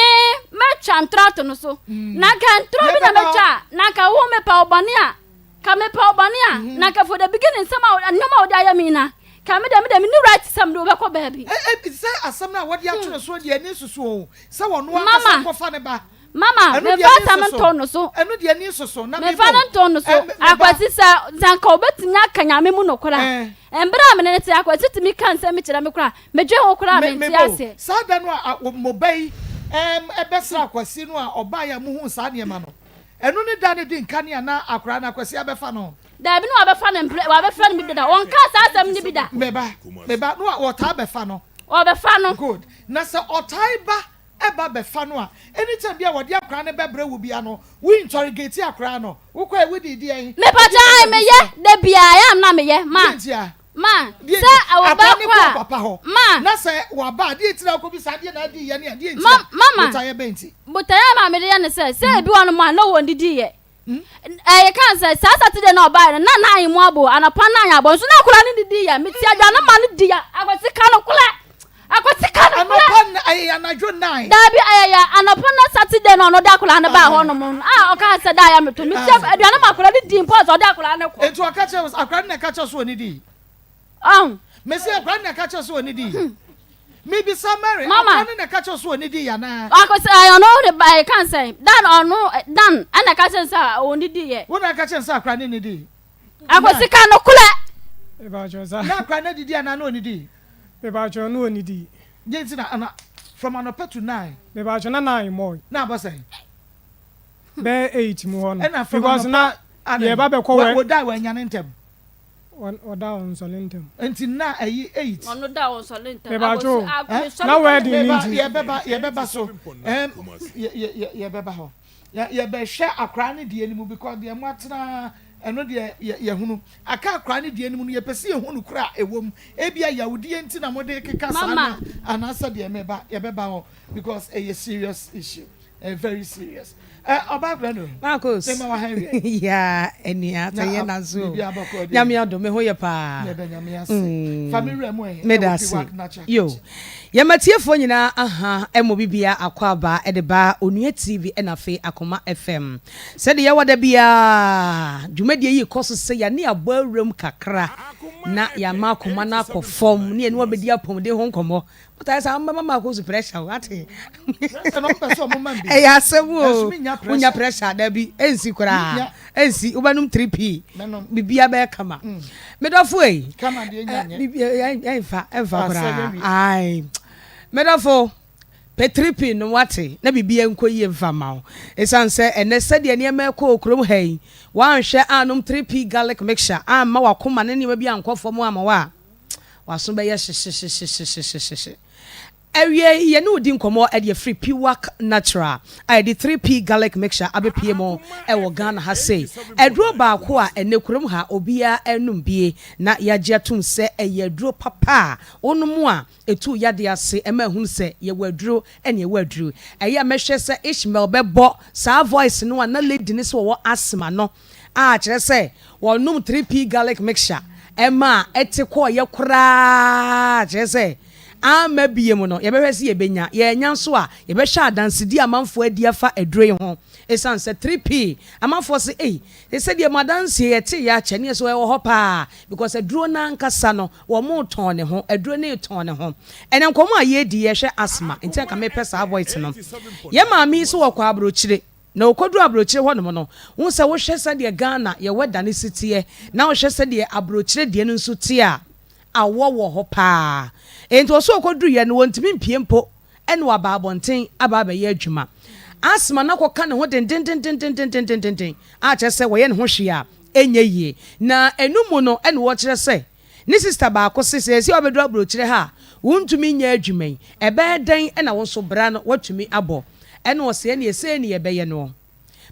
[SPEAKER 3] mɛtwa ntorɔ ato no so. Na nka ntorɔ bi na mɛtwa a, na nka wo mepɛ wo bɔne a, ka mepɛ wo bɔne a, na nka for the beginning nsɛm a nneɛma a wode ayɛ me nyinaa, ka me deɛ me deɛ menni right sɛ mede wo bɛkɔ baabi.
[SPEAKER 1] Sɛ asɛm no a wɔde ato no soɔ deɛ ani nsoso o, sɛ ɔno ankasa nkɔfa ne ba.
[SPEAKER 3] Mama,
[SPEAKER 1] Ɛno deɛ
[SPEAKER 3] memfa
[SPEAKER 1] ani
[SPEAKER 3] asɛm
[SPEAKER 1] nsoso.
[SPEAKER 3] nto no so.
[SPEAKER 1] Ɛno deɛ ani nsoso. Na
[SPEAKER 3] Memfa
[SPEAKER 1] mebɔ
[SPEAKER 3] no
[SPEAKER 1] o.
[SPEAKER 3] nto no so.
[SPEAKER 1] Ɛ, me, me ba.
[SPEAKER 3] Akwasi, sɛ, sɛ anka wobɛtumi aka Nyame mu nokorɛ a,
[SPEAKER 1] Ɛ.
[SPEAKER 3] mberɛ a mene no te, Akwasi tumi ka nsɛm bi kyerɛ me koraa a, medwen ho koraa a,
[SPEAKER 1] Me,
[SPEAKER 3] mente
[SPEAKER 1] mebɔ o.
[SPEAKER 3] aseɛ.
[SPEAKER 1] Saa da no a, a, mo ba yi, ɛm, bɛsraa Akwasi no a ɔbaeɛ a mohuu saa nneɛma no, ɛno ne da no di nkan a na akwadaa no Akwasi abɛfa no?
[SPEAKER 3] Daabi, na wabɛfa no mprɛ, wabɛfrɛ no bi dada. Ɔnkaa saa asɛm no bi da.
[SPEAKER 1] Me ba, me ba, na wɔtaa bɛfa no.
[SPEAKER 3] Wɔbɛfa no.
[SPEAKER 1] Good. Na sɛ ɔtae ba ba bɛfa no a, anytime bi a wɔde akwadaa no bɛbrɛ wo bia no, wo interrogate akwadaa no, wokɔ ɛ wodi deɛn?
[SPEAKER 3] Mepakyɛ ae meyɛ da biaa ɛyɛ a na meyɛ ma
[SPEAKER 1] Deɛ nti a?
[SPEAKER 3] ma
[SPEAKER 1] Deɛ
[SPEAKER 3] sɛ
[SPEAKER 1] nti?
[SPEAKER 3] ɔba
[SPEAKER 1] Akwadaa no
[SPEAKER 3] kɔ
[SPEAKER 1] kɔ
[SPEAKER 3] a
[SPEAKER 1] papa hɔ
[SPEAKER 3] ma
[SPEAKER 1] na sɛ waba a, deɛ nti na wokɔbisa adeɛ na adi yɛ ne a, deɛ nti
[SPEAKER 3] ma
[SPEAKER 1] a?
[SPEAKER 3] mama
[SPEAKER 1] Botaeɛ bɛn nti?
[SPEAKER 3] botaeɛ a ma mede yɛ ne sɛ sɛ ebi wɔ nom a na wɔndidi yɛ Ɛɛ yɛka no sɛ saa Saturday na ɔbaeɛ no na nine mu abo anɔpa nine abɔ nso na akwadaa no didi yɛ mete aduane ma no di yɛ akwasi ka no korɛ akwasi ka no korɛ.
[SPEAKER 1] Anɔpa ɛyɛ anadwo nine.
[SPEAKER 3] Daabi ɛyɛ yɛ anɔpa na Saturday na ɔno de akwadaa no baa hɔ nom a ɔka sɛ da yɛ meto mete aduane ma akwadaa no di mpo sɛ ɔde akwadaa no kɔ.
[SPEAKER 1] Nti ɔka kyerɛ akwadaa no na ɛka kyerɛ so ɔne di.
[SPEAKER 3] Ɔn.
[SPEAKER 1] Mese akwadaa no na ɛka kyerɛ sɛ ɔne di. Mebisa Mary,
[SPEAKER 3] Mama.
[SPEAKER 1] akwadaa no na ɛka kyerɛ sɛ ɔne di anaa?
[SPEAKER 3] Akɔsɛ ɛɛ ɔno de ba ɛka sɛ Dan ɔno Dan ɛna ɛka kyerɛ sɛ ɔne di yɛ.
[SPEAKER 1] Wo na ɛka kyerɛ sɛ akwadaa no ne di.
[SPEAKER 3] Akɔsi ka no korɛ.
[SPEAKER 2] Mepakyɛw sa.
[SPEAKER 1] Na akwadaa no adidi anaa na ɔne di?
[SPEAKER 2] Mepakyɛw na ɔne di.
[SPEAKER 1] Deɛ nti na ana from anɔpa to nine.
[SPEAKER 2] Mepakyɛw na nine mɔe.
[SPEAKER 1] Na abɔ sɛn?
[SPEAKER 2] Bɛyɛ eight mu hɔ no.
[SPEAKER 1] Ɛna from
[SPEAKER 2] Because na
[SPEAKER 1] anɔpa anan.
[SPEAKER 2] yɛba bɛkɔ wɛ.
[SPEAKER 1] Wɔda wɔanyane ntɛm.
[SPEAKER 2] Ɔda ɔnsɔle ntɛm.
[SPEAKER 1] Nti na ɛyi 8.
[SPEAKER 3] Ɔno da ɔnsɔle ntɛm.
[SPEAKER 2] Mepakyɛ o, na wedding no nti.
[SPEAKER 1] Yɛbɛba yɛbɛba so ɛɛm yɛ yɛ yɛbɛba hɔ. Yɛ yɛbɛhwɛ akwaraa no deɛ no mu because deɛ mo atena ɛno deɛ yɛ yɛhunu. Aka akwaraa no deɛ no mu no yɛpɛ sɛ yɛhu nokorɛ a ɛwɔ mu. Ebia yawdeɛ nti na mode keka saa no anaasɛ deɛ meba yɛbɛba hɔ because ɛyɛ serious issue. Eh, very serious. Eh, ɔbaa kura no.
[SPEAKER 4] Marcus.
[SPEAKER 1] Mema wa ha wie.
[SPEAKER 4] Ya, enia, sɛ yɛ na so. Nyame adom, me ho yɛ paa.
[SPEAKER 1] Yɛda Nyame ase. Mm. Fa me wura mu ɛ.
[SPEAKER 4] Meda ase. Yo. Yɛma tiefoɔ nyinaa aha ɛmɔ bibia akɔ aba ɛde ba Onua TV ɛna afei Akoma FM. Sɛde yɛwɔ da biara dwumadie yi kɔ so sɛ yɛne abɔ awuram kakra na yɛama akoma no akɔ fam ne yɛne wabɛdi apɔmuden ho nkɔmmɔ. Wotaa sɛ ɔmbɛma ma akɔ so pressure o ate. Ɛyɛ asɛm o. Wonya pressure dabi ɛnsi koraa ɛnsi wobɛnom 3p bibia bɛyɛ kama. Mm. Medɔfo ei. Ɛnfa ɛnfa koraa. Ai. Medɔfo pɛ 3p no wate na bibia nkɔ yie mfa ma wo. Ɛsiane sɛ ɛnɛ sɛdeɛ nneɛma ɛkɔ wɔ kurom ha yi woanhwɛ anom 3p garlic mixture amma wakoma ne nneɛma bi ankɔ fam amma wo a W'aso bɛyɛ hyehyehyehyehyehye. Awiei, yɛne wo di nkɔmmɔ de afiri Piwak Natural a yɛde 3P Garlic Mixture abɛpue mu wɔ Ghana ha sei. Aduro baako a ɛnnɛ kurom ha obiara renom bie na yɛagye atom sɛ ɛyɛ aduro papa a wonom a ɛtu wo yadeɛ ase ma ahunu sɛ yɛwɔ aduro ne ɛwɔ aduro. Ɛyɛ a mɛhwɛ sɛ Ishmael bɛbɔ saa voice no a na lady no sɛ ɔwɔ asthma no. a kyerɛ sɛ wɔnom 3P garlic mixture ɛma ɛte kɔɔyɛ koraa kyerɛ sɛ amma biem no yɛbɛhwɛ sɛ yɛbɛnya yɛanya nso a yɛbɛhwɛ adansedi amanfoɔ adi afa aduro yi ho ɛsiane sɛ 3P amanfoɔ se ei sɛ deɛ mo adanseɛ yɛte yɛ akyɛ ne yɛ so ɛwɔ hɔ paa because aduro no ankasa no wɔn tɔn ne ho aduro ne tɔn ne ho. Ɛnɛ nkɔmɔ a yɛredi yɛhwɛ asthma nti anka mepɛ saa voice no. Yɛ maame yi so wɔkɔ aburokyire na okɔduru aburokyire hɔnom no wohu sɛ wohwɛ sɛdeɛ Ghana yɛ weather no si teɛ na wohwɛ sɛdeɛ aburokyire deɛ no nso teɛ a awɔ wɔ hɔ paa nti ɔso okɔduru yɛ no wɔntumi mpie mpo ɛna waba abɔnten aba abɛyɛ adwuma. Asthma na kɔka ne ho dendendendendendendenden a kyerɛ sɛ wɔyɛ ne ho hwee a ɛnyɛ yie na ɛnu mu no ɛna wɔkyerɛ sɛ ne sister baako se sɛ esi wabɛduru aburokyire ha a wontumi nyɛ adwuma yi ɛbɛyɛ dɛn ɛna wo nso bra no watumi abɔ ɛna ɔsɛ ɛne ɛsɛ ne yɛbɛyɛ no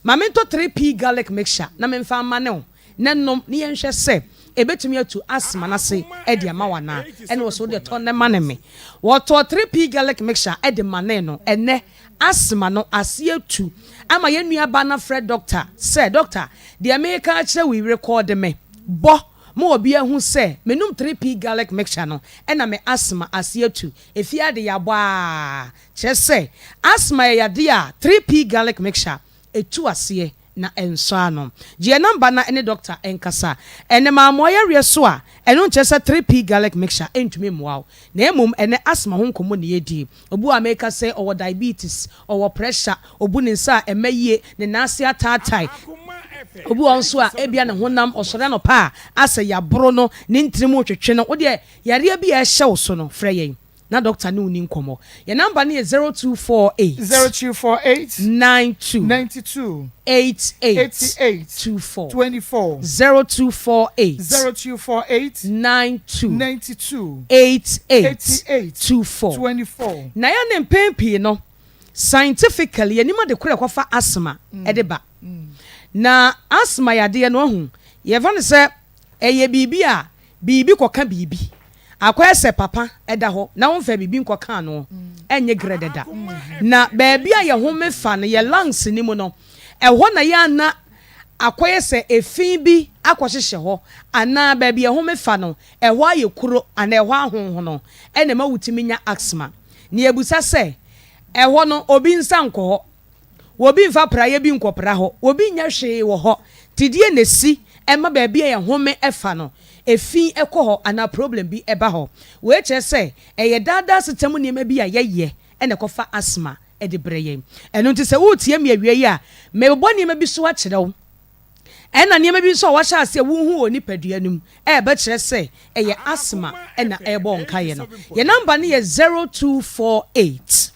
[SPEAKER 4] maame ntɔ 3P garlic mixture na memfa ama ne wo na nom ne yɛnhwɛ sɛ ebetumi atu asthma n'ase ɛde ama wa naa ɛna wɔsɔ de tɔ ne ma ne me wɔtɔ 3P garlic mixture ɛde ma ne no ɛnɛ asthma no ase atu ama yɛn nua ba na frɛ doctor sɛ doctor deɛ meka akyerɛ wo record me bɔ mo obi ahu sɛ menum 3P garlic mixture no ɛna me asthma ase atu efi ade yabɔ a kyerɛ sɛ asthma yɛ yade a 3P garlic mixture etu aseɛ na ɛnsɔ ano gyeɛ number na ɛne doctor ɛnkasa ɛnɛ maamoa yareɛ so a ɛno nkyerɛ sɛ 3P garlic mixture ɛntumi mmoa wo na mmom ɛnɛ asthma ho nkɔmmɔ ne yɛdi obu a meka sɛ ɔwɔ diabetes ɔwɔ pressure obu ne nsa a ɛmɛ yie ne nan ase ataatae obi wɔ nso a ebia ne honam ɔsɔre anɔpa a asɛ yaboro no ne ntiri mu twetwe no wodeɛ yareɛ bi a ɛhyɛ wo so no frɛ yɛn na doctor ne wo ni nkɔmmɔ yɛn number no yɛ 0248
[SPEAKER 1] 0248
[SPEAKER 4] 92
[SPEAKER 1] 92
[SPEAKER 4] 88
[SPEAKER 1] 88
[SPEAKER 4] 24
[SPEAKER 1] 24
[SPEAKER 4] 0248
[SPEAKER 1] 0248
[SPEAKER 4] 92
[SPEAKER 1] 92
[SPEAKER 4] 88
[SPEAKER 1] 88
[SPEAKER 4] 24
[SPEAKER 1] 24.
[SPEAKER 4] Na yɛn ne mpɛn pii no scientifically yɛnim ade koro ɛkɔfa asthma ɛde ba na asthma yadeɛ no ɔho yɛfa no sɛ ɛyɛ biribi a biribi kɔka biribi akɔyɛ sɛ papa ɛda hɔ na wɔmfa biribi nkɔka ano ɛnyɛ grɛ deda na baabi a yɛhome fa no yɛ lungs ni mu no ɛhɔ na yɛ ana akɔyɛ sɛ efi bi akɔhyehyɛ hɔ anaa baabi yɛhome fa no ɛhɔ ayɛ kuro anaa ɛhɔ ahonhono ɛna ɛma wotumi nya asthma na yɛbusa sɛ ɛhɔ no obi nsa nkɔ hɔ obi nfa praeɛ bi nkɔpra hɔ obi nya hwee wɔ hɔ tidie na esi ɛma baabi a yɛhome ɛfa no efi ɛkɔ hɔ anaa problem bi ɛba hɔ wei kyerɛ sɛ ɛyɛ daadaa setam nneɛma bi a yɛyɛ ɛna ɛkɔfa asthma ɛde brɛ yɛn ɛno nti sɛ woretie mi awie yi a mɛbɔ nneɛma bi so akyerɛ wo ɛna nneɛma bi nso a wahyɛ ase a wohu wɔ nipadua no mu ɛɛbɛkyerɛ sɛ ɛyɛ asthma ɛna ɛrebɔ nkaeɛ no yɛn number no yɛ 0248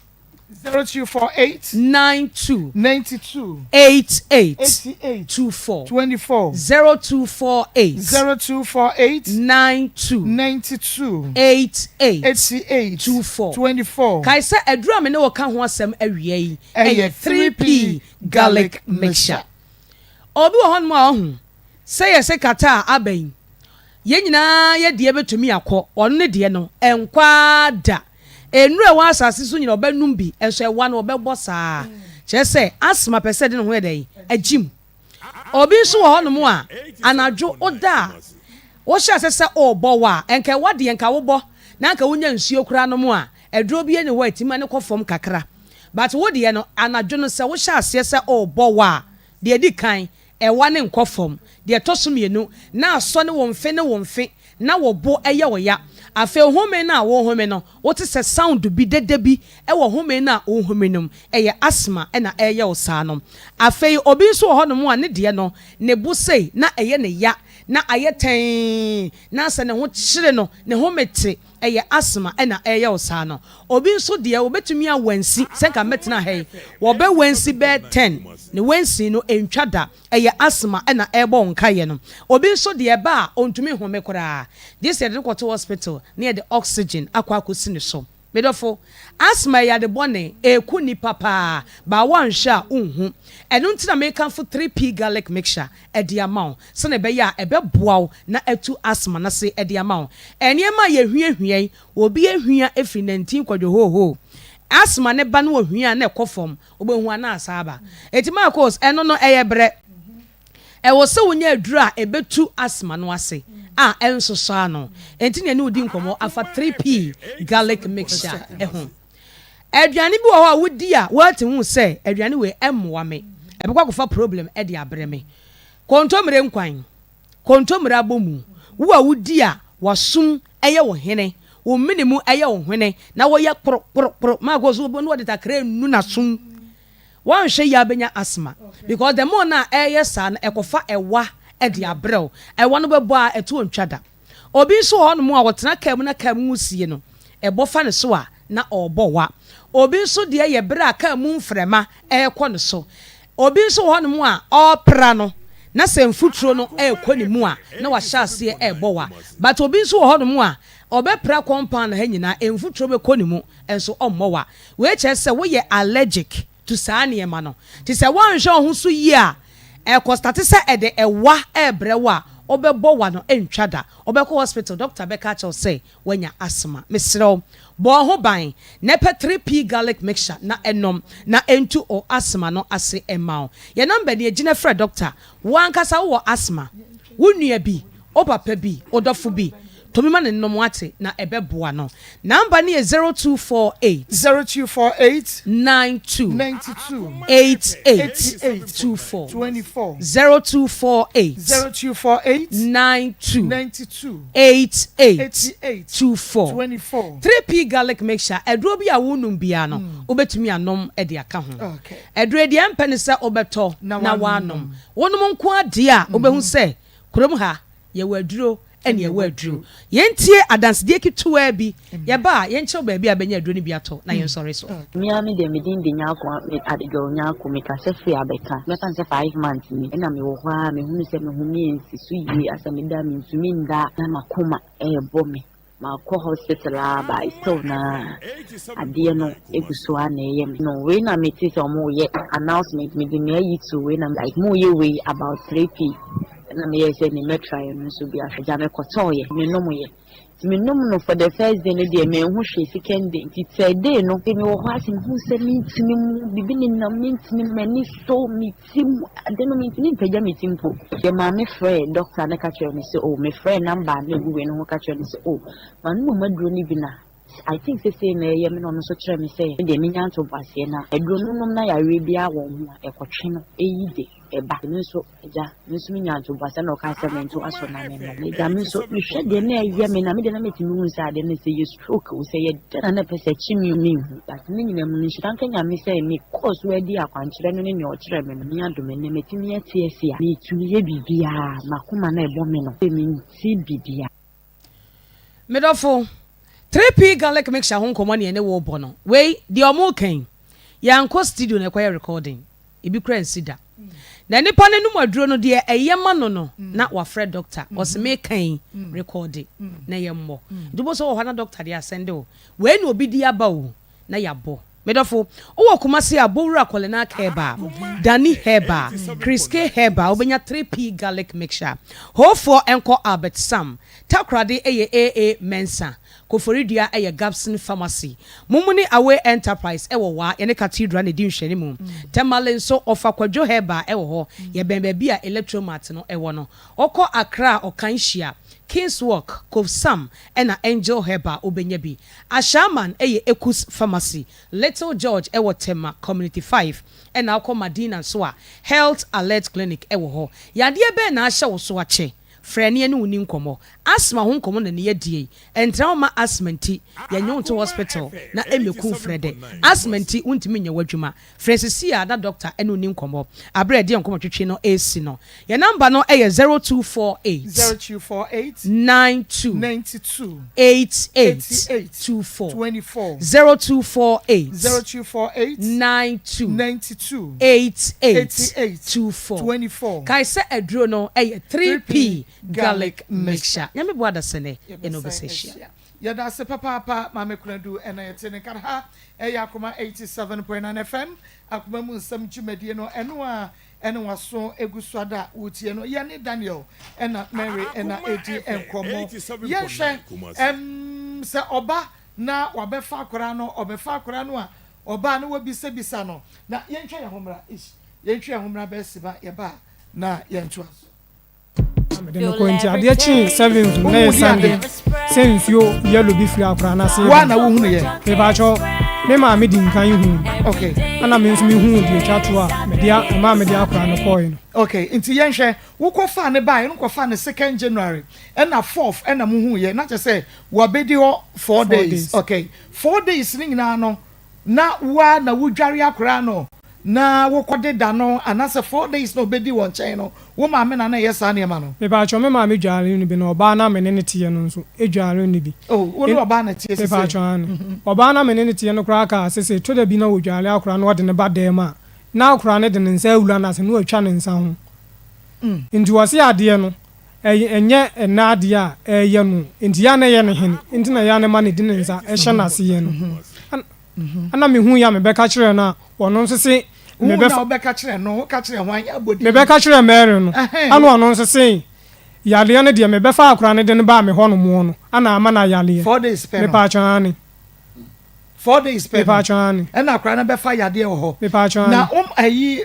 [SPEAKER 1] 0248
[SPEAKER 4] 92
[SPEAKER 1] 92
[SPEAKER 4] 88
[SPEAKER 1] 88
[SPEAKER 4] 24
[SPEAKER 1] 24
[SPEAKER 4] 0248
[SPEAKER 1] 0248
[SPEAKER 4] 92
[SPEAKER 1] 92
[SPEAKER 4] 88
[SPEAKER 1] 88
[SPEAKER 4] 24
[SPEAKER 1] 24.
[SPEAKER 4] Kae sɛ aduru a me ne wɔka ho asɛm awia yi
[SPEAKER 1] ɛyɛ
[SPEAKER 4] ɛyɛ 3P garlic mixture. Obi wɔ hɔnom a ɔho sɛ yɛ sɛ kata a aba yi yɛn nyinaa yɛ deɛ bɛtumi akɔ ɔno ne deɛ no ɛnkwaa da nnura ɛwɔ asase so nyina ɔbɛnum bi ɛnso ɛwa no ɔbɛbɔ saa kyerɛ sɛ asthma pɛ sɛ de ne ho yɛ dɛ agyim. Obi nso wɔ hɔnom a anadwo ɔda a wɔhyɛ ase sɛ ɔrebɔ wa a nka ɛwa deɛ nka wobɔ na nka wonya nsuo koraa nom a aduro bi ne hɔ a ɛtumi ne kɔ fam kakra but wo deɛ no anadwo no sɛ wohyɛ aseɛ sɛ ɔrebɔ wa a deɛ di kan ɛwa ne nkɔ fam deɛ ɛtɔ so mmienu na asɔ ne wɔn mfe ne wɔn mfe na wɔ bo ɛyɛ wɔ ya afei home no a wɔhome no wote sɛ sound bi dede bi ɛwɔ home no a wɔhome no mu ɛyɛ asthma ɛna ɛyɛ wo saa no. Afei obi nso wɔ hɔnom a ne deɛ no ne bo sei na ɛyɛ ne ya na ayɛ tɛn na sɛ ne ho kyerɛ no ne ho mete ɛyɛ asthma ɛna ɛyɛ wo saa no. Obi nso deɛ obetumi awansi sɛ nka mɛtena ha yi wɔbɛ wansi bɛɛ 10 ne wansi no ntwa da ɛyɛ asthma ɛna ɛbɔ nkaeɛ no. Obi nso deɛ ɛba a ɔntumi home koraa gye sɛ yɛde no kɔto hospital na yɛde oxygen akɔ akɔsi ne so. Medɔfo asthma yɛ ade bɔne eku nipa paa baa wanhwɛ a nhu ɛno nti na mekanfo 3P garlic mixture ɛde ama wo sɛnɛ ɛbɛyɛ a ɛbɛboa wo na ɛtu asthma n'ase ɛde ama wo. Ɛnneɛma a yɛhwiahwia yi obi ehwia efiri nantin kwadwo asthma ne ba no wɔ hwia na ɛkɔ fam wobɛhu ana asa aba eti Marcos ɛno no ɛyɛ brɛ. Ɛwɔ sɛ wonya aduru a ɛbɛtu asthma no ase a ɛnsosɔ ano. Ɛnti na yɛne wo di nkɔmmɔ afa 3P garlic mixture ho. Aduane bi wɔ hɔ a wodi a woate hu sɛ aduane wei ɛmmoa me, ɛbɛkɔ akɔfa problem de abrɛ me. Kontommire nkwan, kontommire abomu, wo a wodi a w'asom yɛ wo hene, wo mene mu yɛ wo hwene na woyɛ koro koro koro, maakɔ so na wɔde takra nu n'asom. Woanhwɛ yie a wobɛnya asthma because the more no a ɛreyɛ saa no ɛkɔfa ɛwa de abrɛ wo. Ɛwa no bɛbɔ a ɛtoɔ ntwa da. Obi nso wɔ hɔnom a ɔtena kaa mu na kaa mu nwusie no ɛbɔ fa ne so a na ɔrebɔ wa. Obi nso deɛ yɛ berɛ a kaa mu mframa rekɔ ne so. Obi nso wɔ hɔnom a ɔrepra no na sɛ mfuturo no rekɔ ne mu a na wahyɛ aseɛ rebɔ wa. But obi nso wɔ hɔnom a ɔbɛpra compound ha nyinaa mfuturo bɛkɔ ne mu nso ɔmmɔ wa. Wei kyerɛ sɛ woyɛ allergic to saa nneɛma no. Nti sɛ woanhwɛ wo ho so yie a, ɛkɔ starte sɛ ɛde ɛwa rebrɛ wo a, wobɛbɔ wa no ɛntwa da. Wobɛkɔ hospital, doctor bɛka akyerɛ wo sɛ woanya asthma. Mesrɛ wo, bɔ wo ho ban na pɛ 3P garlic mixture na nom na ɛntu wo asthma no ase mma wo. Yɛn number nie, gyina frɛ doctor. Wo ankasa wowɔ asthma, wo nua bi, wo papa bi, wo dɔfo bi, tɔ bi ma no nnom wate na ɛbɛboa no. Number no yɛ 0248.
[SPEAKER 1] 0248.
[SPEAKER 4] 92.
[SPEAKER 1] 92.
[SPEAKER 4] 88.
[SPEAKER 1] 88.
[SPEAKER 4] 24.
[SPEAKER 1] 24.
[SPEAKER 4] 0248.
[SPEAKER 1] 0248.
[SPEAKER 4] 92.
[SPEAKER 1] 92.
[SPEAKER 4] 88.
[SPEAKER 1] 88.
[SPEAKER 4] 24.
[SPEAKER 1] 24.
[SPEAKER 4] 3P garlic mixture, aduro bi a wonom biara no, wobɛtumi anom de aka ho. Aduro yi deɛ ɛmpɛ ne sɛ wobɛtɔ
[SPEAKER 1] Na
[SPEAKER 4] na
[SPEAKER 1] woanom.
[SPEAKER 4] woanom. Wonom nko ara deɛ a, wobɛhu sɛ kurom ha yɛwɔ aduro ne ɛwɔ aduro. Yɛntie adansedie ketewaa bi, yɛba a yɛnkyerɛ wo baabi a bɛnya aduro no bi atɔ na yɛnsɔre so.
[SPEAKER 5] Me ara me deɛ me din de Nyarko Adejour Nyarko me kasa firi abɛka mɛfa no sɛ 5 months ni ɛna me wɔ hɔ ara me hunu sɛ me home nsi so yie asɛ me da me ntumi nda na makoma ɛɛbɔ me. Makɔ hospital aa but still naa adeɛ no egu so aa na ɛyɛ me no wei na mete sɛ ɔmo yɛ announcement mede me ayi to wei na like mo yɛ wei about 3p ɛna meyɛ sɛ ne mɛ try ɛno nso bi ahwɛ gya mekɔtɔɔ yɛ me nom yɛ nti me nom no for the first day no deɛ manhu hwee second day nti third day no me wɔ hɔ ase mehu sɛ mentumi mu bibi nenam mentumi m'ani so me Ti mu ade no mentumi mpagya me ti mpo. Yɛ maame frɛɛ dɔkta no ka kyerɛɛ no sɛ oh mefrɛɛ number a na ɛgu wei no ho ka kyerɛɛ no sɛ oh manom aduro no bi na I think sɛ sei na ɛyɛ me na ɔno nso kyerɛɛ me sɛ me deɛ menya ntoboaseɛ na aduro no nom na yareɛ biara wɔ ho a ɛkɔtwe no ɛyi de ɛba. Me nso agya me nso menya ntoboaseɛ na ɔkaa sɛ mento aso na menom. Agya me nso mehwɛ deɛ na ɛyɛ me na me deɛ na metumi hu sɛ adeɛ no sɛ yɛ stroke o sɛ yɛ dɛn na na ɛpɛ sɛ ɛkye me o menhu. But ne nyinaa mu no nhyira nka Nyame sɛ me kɔɔ so adi akwankyerɛ no ne nea ɔkyerɛɛ me no, me adom ɛnnɛ matumi ate ase a metumi yɛ biribiara, m'akoma no a ɛbɔ me no mente biribiara.
[SPEAKER 4] Me dɔfo, 3P garlic mixture ho nkɔmmɔ ne yɛne wo rebɔ no. Wei, deɛ wɔreka yi, yɛankɔ studio na yɛkɔyɛ recording. Ebi koraa nsi da. Na nipa no nom aduro no, deɛ ɛyɛ ma no no, na wafrɛ doctor. Ɔse meka yi, rekɔɔde na yɛmmɔ. Nti wobɛhu sɛ wowɔ hɔ a na doctor de asɛnde wo. Wei na obi de aba o, na yɛabɔ. Me dɔfo, wowɔ Kumasi a, Bowura Kɔlenak Herbal, Dani Herbal, Chris K Herbal, wobɛnya 3P Garlic Mixture. Hoofoɔ nkɔ Albert Sam. Takoradi yɛ AA Mensah. Koforidua yɛ Gabson Pharmacy. Mumuni Away Enterprise wɔ Waa, yɛne Cathedral na ɛdi nhwɛanimu. Tamale nso, Ɔfa Kwadwo Herbal wɔ hɔ. Yɛbɛn baabi a Electromart no wɔ no. Wokɔ Accra a, Ɔkanhyia, Kings Walk, Kofsam ɛna Angel Herbal wobɛnya bi. Ashaiman yɛ Ekus Pharmacy. Little George wɔ Tema Community 5 ɛna wokɔ Madina nso a, Health Alert Clinic wɔ hɔ. Yadeɛ bɛn na ahyɛ wo so akyɛ? Frɛ na yɛne wo nni nkɔmmɔ. Asthma ho nkɔmmɔ na ne yɛadie yi. Ɛntra hɔ mma asthma nti yɛnyɛ wo nto hospital na ɛmmɛku wo frɛ dɛ. Asthma nti wontumi nyɛ w'adwuma. Frɛ sesei ara na doctor ne wo nni nkɔmmɔ. Aberɛ a yɛde yɛn nkɔmmɔtwetwe no resi no, yɛn number no yɛ 0248
[SPEAKER 1] 0248
[SPEAKER 4] 92
[SPEAKER 1] 92
[SPEAKER 4] 88
[SPEAKER 1] 88
[SPEAKER 4] 24
[SPEAKER 1] 24
[SPEAKER 4] 0248
[SPEAKER 1] 0248
[SPEAKER 4] 92
[SPEAKER 1] 92
[SPEAKER 4] 88
[SPEAKER 1] 88
[SPEAKER 4] 24.
[SPEAKER 1] 24.
[SPEAKER 4] Kae sɛ aduro no yɛ 3P
[SPEAKER 1] 3P
[SPEAKER 4] garlic
[SPEAKER 1] garlic
[SPEAKER 4] mixture.
[SPEAKER 1] mixture.
[SPEAKER 4] Nyame boa adasɛnɛ yɛne wo
[SPEAKER 1] Yɛbɛsan
[SPEAKER 4] bɛsa ahyia.
[SPEAKER 1] ahyia. Yɛda ase papaapa Maame Konadu ɛna yɛte ne nka no. Ha ɛyɛ Akoma 87.9 FM, Akoma mu nsɛm dwumadie no, ɛno a ɛne waso egu so ada a wotie no. Yɛne Daniel ɛna Mary ɛna ɛdi nkɔmmɔ. Yɛnhwɛ ɛm sɛ ɔba na wabɛfa akwadaa no, ɔbɛfa akwadaa no a ɔbaa no wabisabisa no. Na yɛntwa yɛn ho mmra, ish, yɛntwa yɛn ho mmra bɛyɛ sima, yɛba a. na yɛntoa so.
[SPEAKER 2] Na mede no kɔe nti adeɛ kyee seventh no na yɛ Sunday sɛ nsuo yellow bi firi akwadaa no ase
[SPEAKER 1] reba. Na wohunu yɛ?
[SPEAKER 2] Mepaakyɛw, me maame di nkan huu.
[SPEAKER 1] Okay.
[SPEAKER 2] Ɛna me nso mehuu deɛ etwa to a mede ɛmaa mede akwadaa no kɔe no.
[SPEAKER 1] Okay, nti yɛnhwɛ, wokɔfaa no baeɛ no kɔfaa no second January ɛna fourth ɛna mohuu yɛ, na kyerɛ sɛ wabɛdi hɔ four days. Okay, 4 days no nyinaa no na wo ara na wodware akwadaa no na wokɔdeda no anaasɛ 4 days na ɔbɛdi wɔ nkyɛn no, wo maame na na ɛyɛ saa nneɛma no?
[SPEAKER 2] Mepaakyɛw, me maame dware no bi na ɔbaa no a me ne no teɛ no nso dware no bi.
[SPEAKER 1] Oh, wo ne ɔbaa na ɛteɛ sesei?
[SPEAKER 2] Mepaakyɛw, aane. Ɔbaa no a me ne no teɛ no koraa kaa sɛ sɛ ɛtɔ da bi na wɔdware akwadaa no na ɔde no ba dan mu a, na akwadaa no de ne nsa awura n'ase na watwa ne nsa ho. Nti ɔse adeɛ no, ɛnyɛ ɛnnɛ adeɛ a ɛreyɛ no o, nti yɛ a na ɛyɛ no hene nti na yɛ a na ɛma no de ne nsa hyɛ n'aseɛ no. Ɛna mehuiɛ a mebɛka kyerɛɛ no a, ɔno nso se mebɛfa. Mebɛka kyerɛɛ Mary no, ɛna ɔno nso se yareɛ no deɛ mebɛfa akwadaa no de no baa me hɔ nom no ɛna ama no ayareɛ. Mepaakyɛw, aane.
[SPEAKER 1] 4 days pɛ no
[SPEAKER 2] Mepaakyɛw, aane.
[SPEAKER 1] Ɛna akwadaa no bɛfa yadeɛ wɔ hɔ.
[SPEAKER 2] Mepaakyɛw,
[SPEAKER 1] Na
[SPEAKER 2] aane.
[SPEAKER 1] wɔn ayi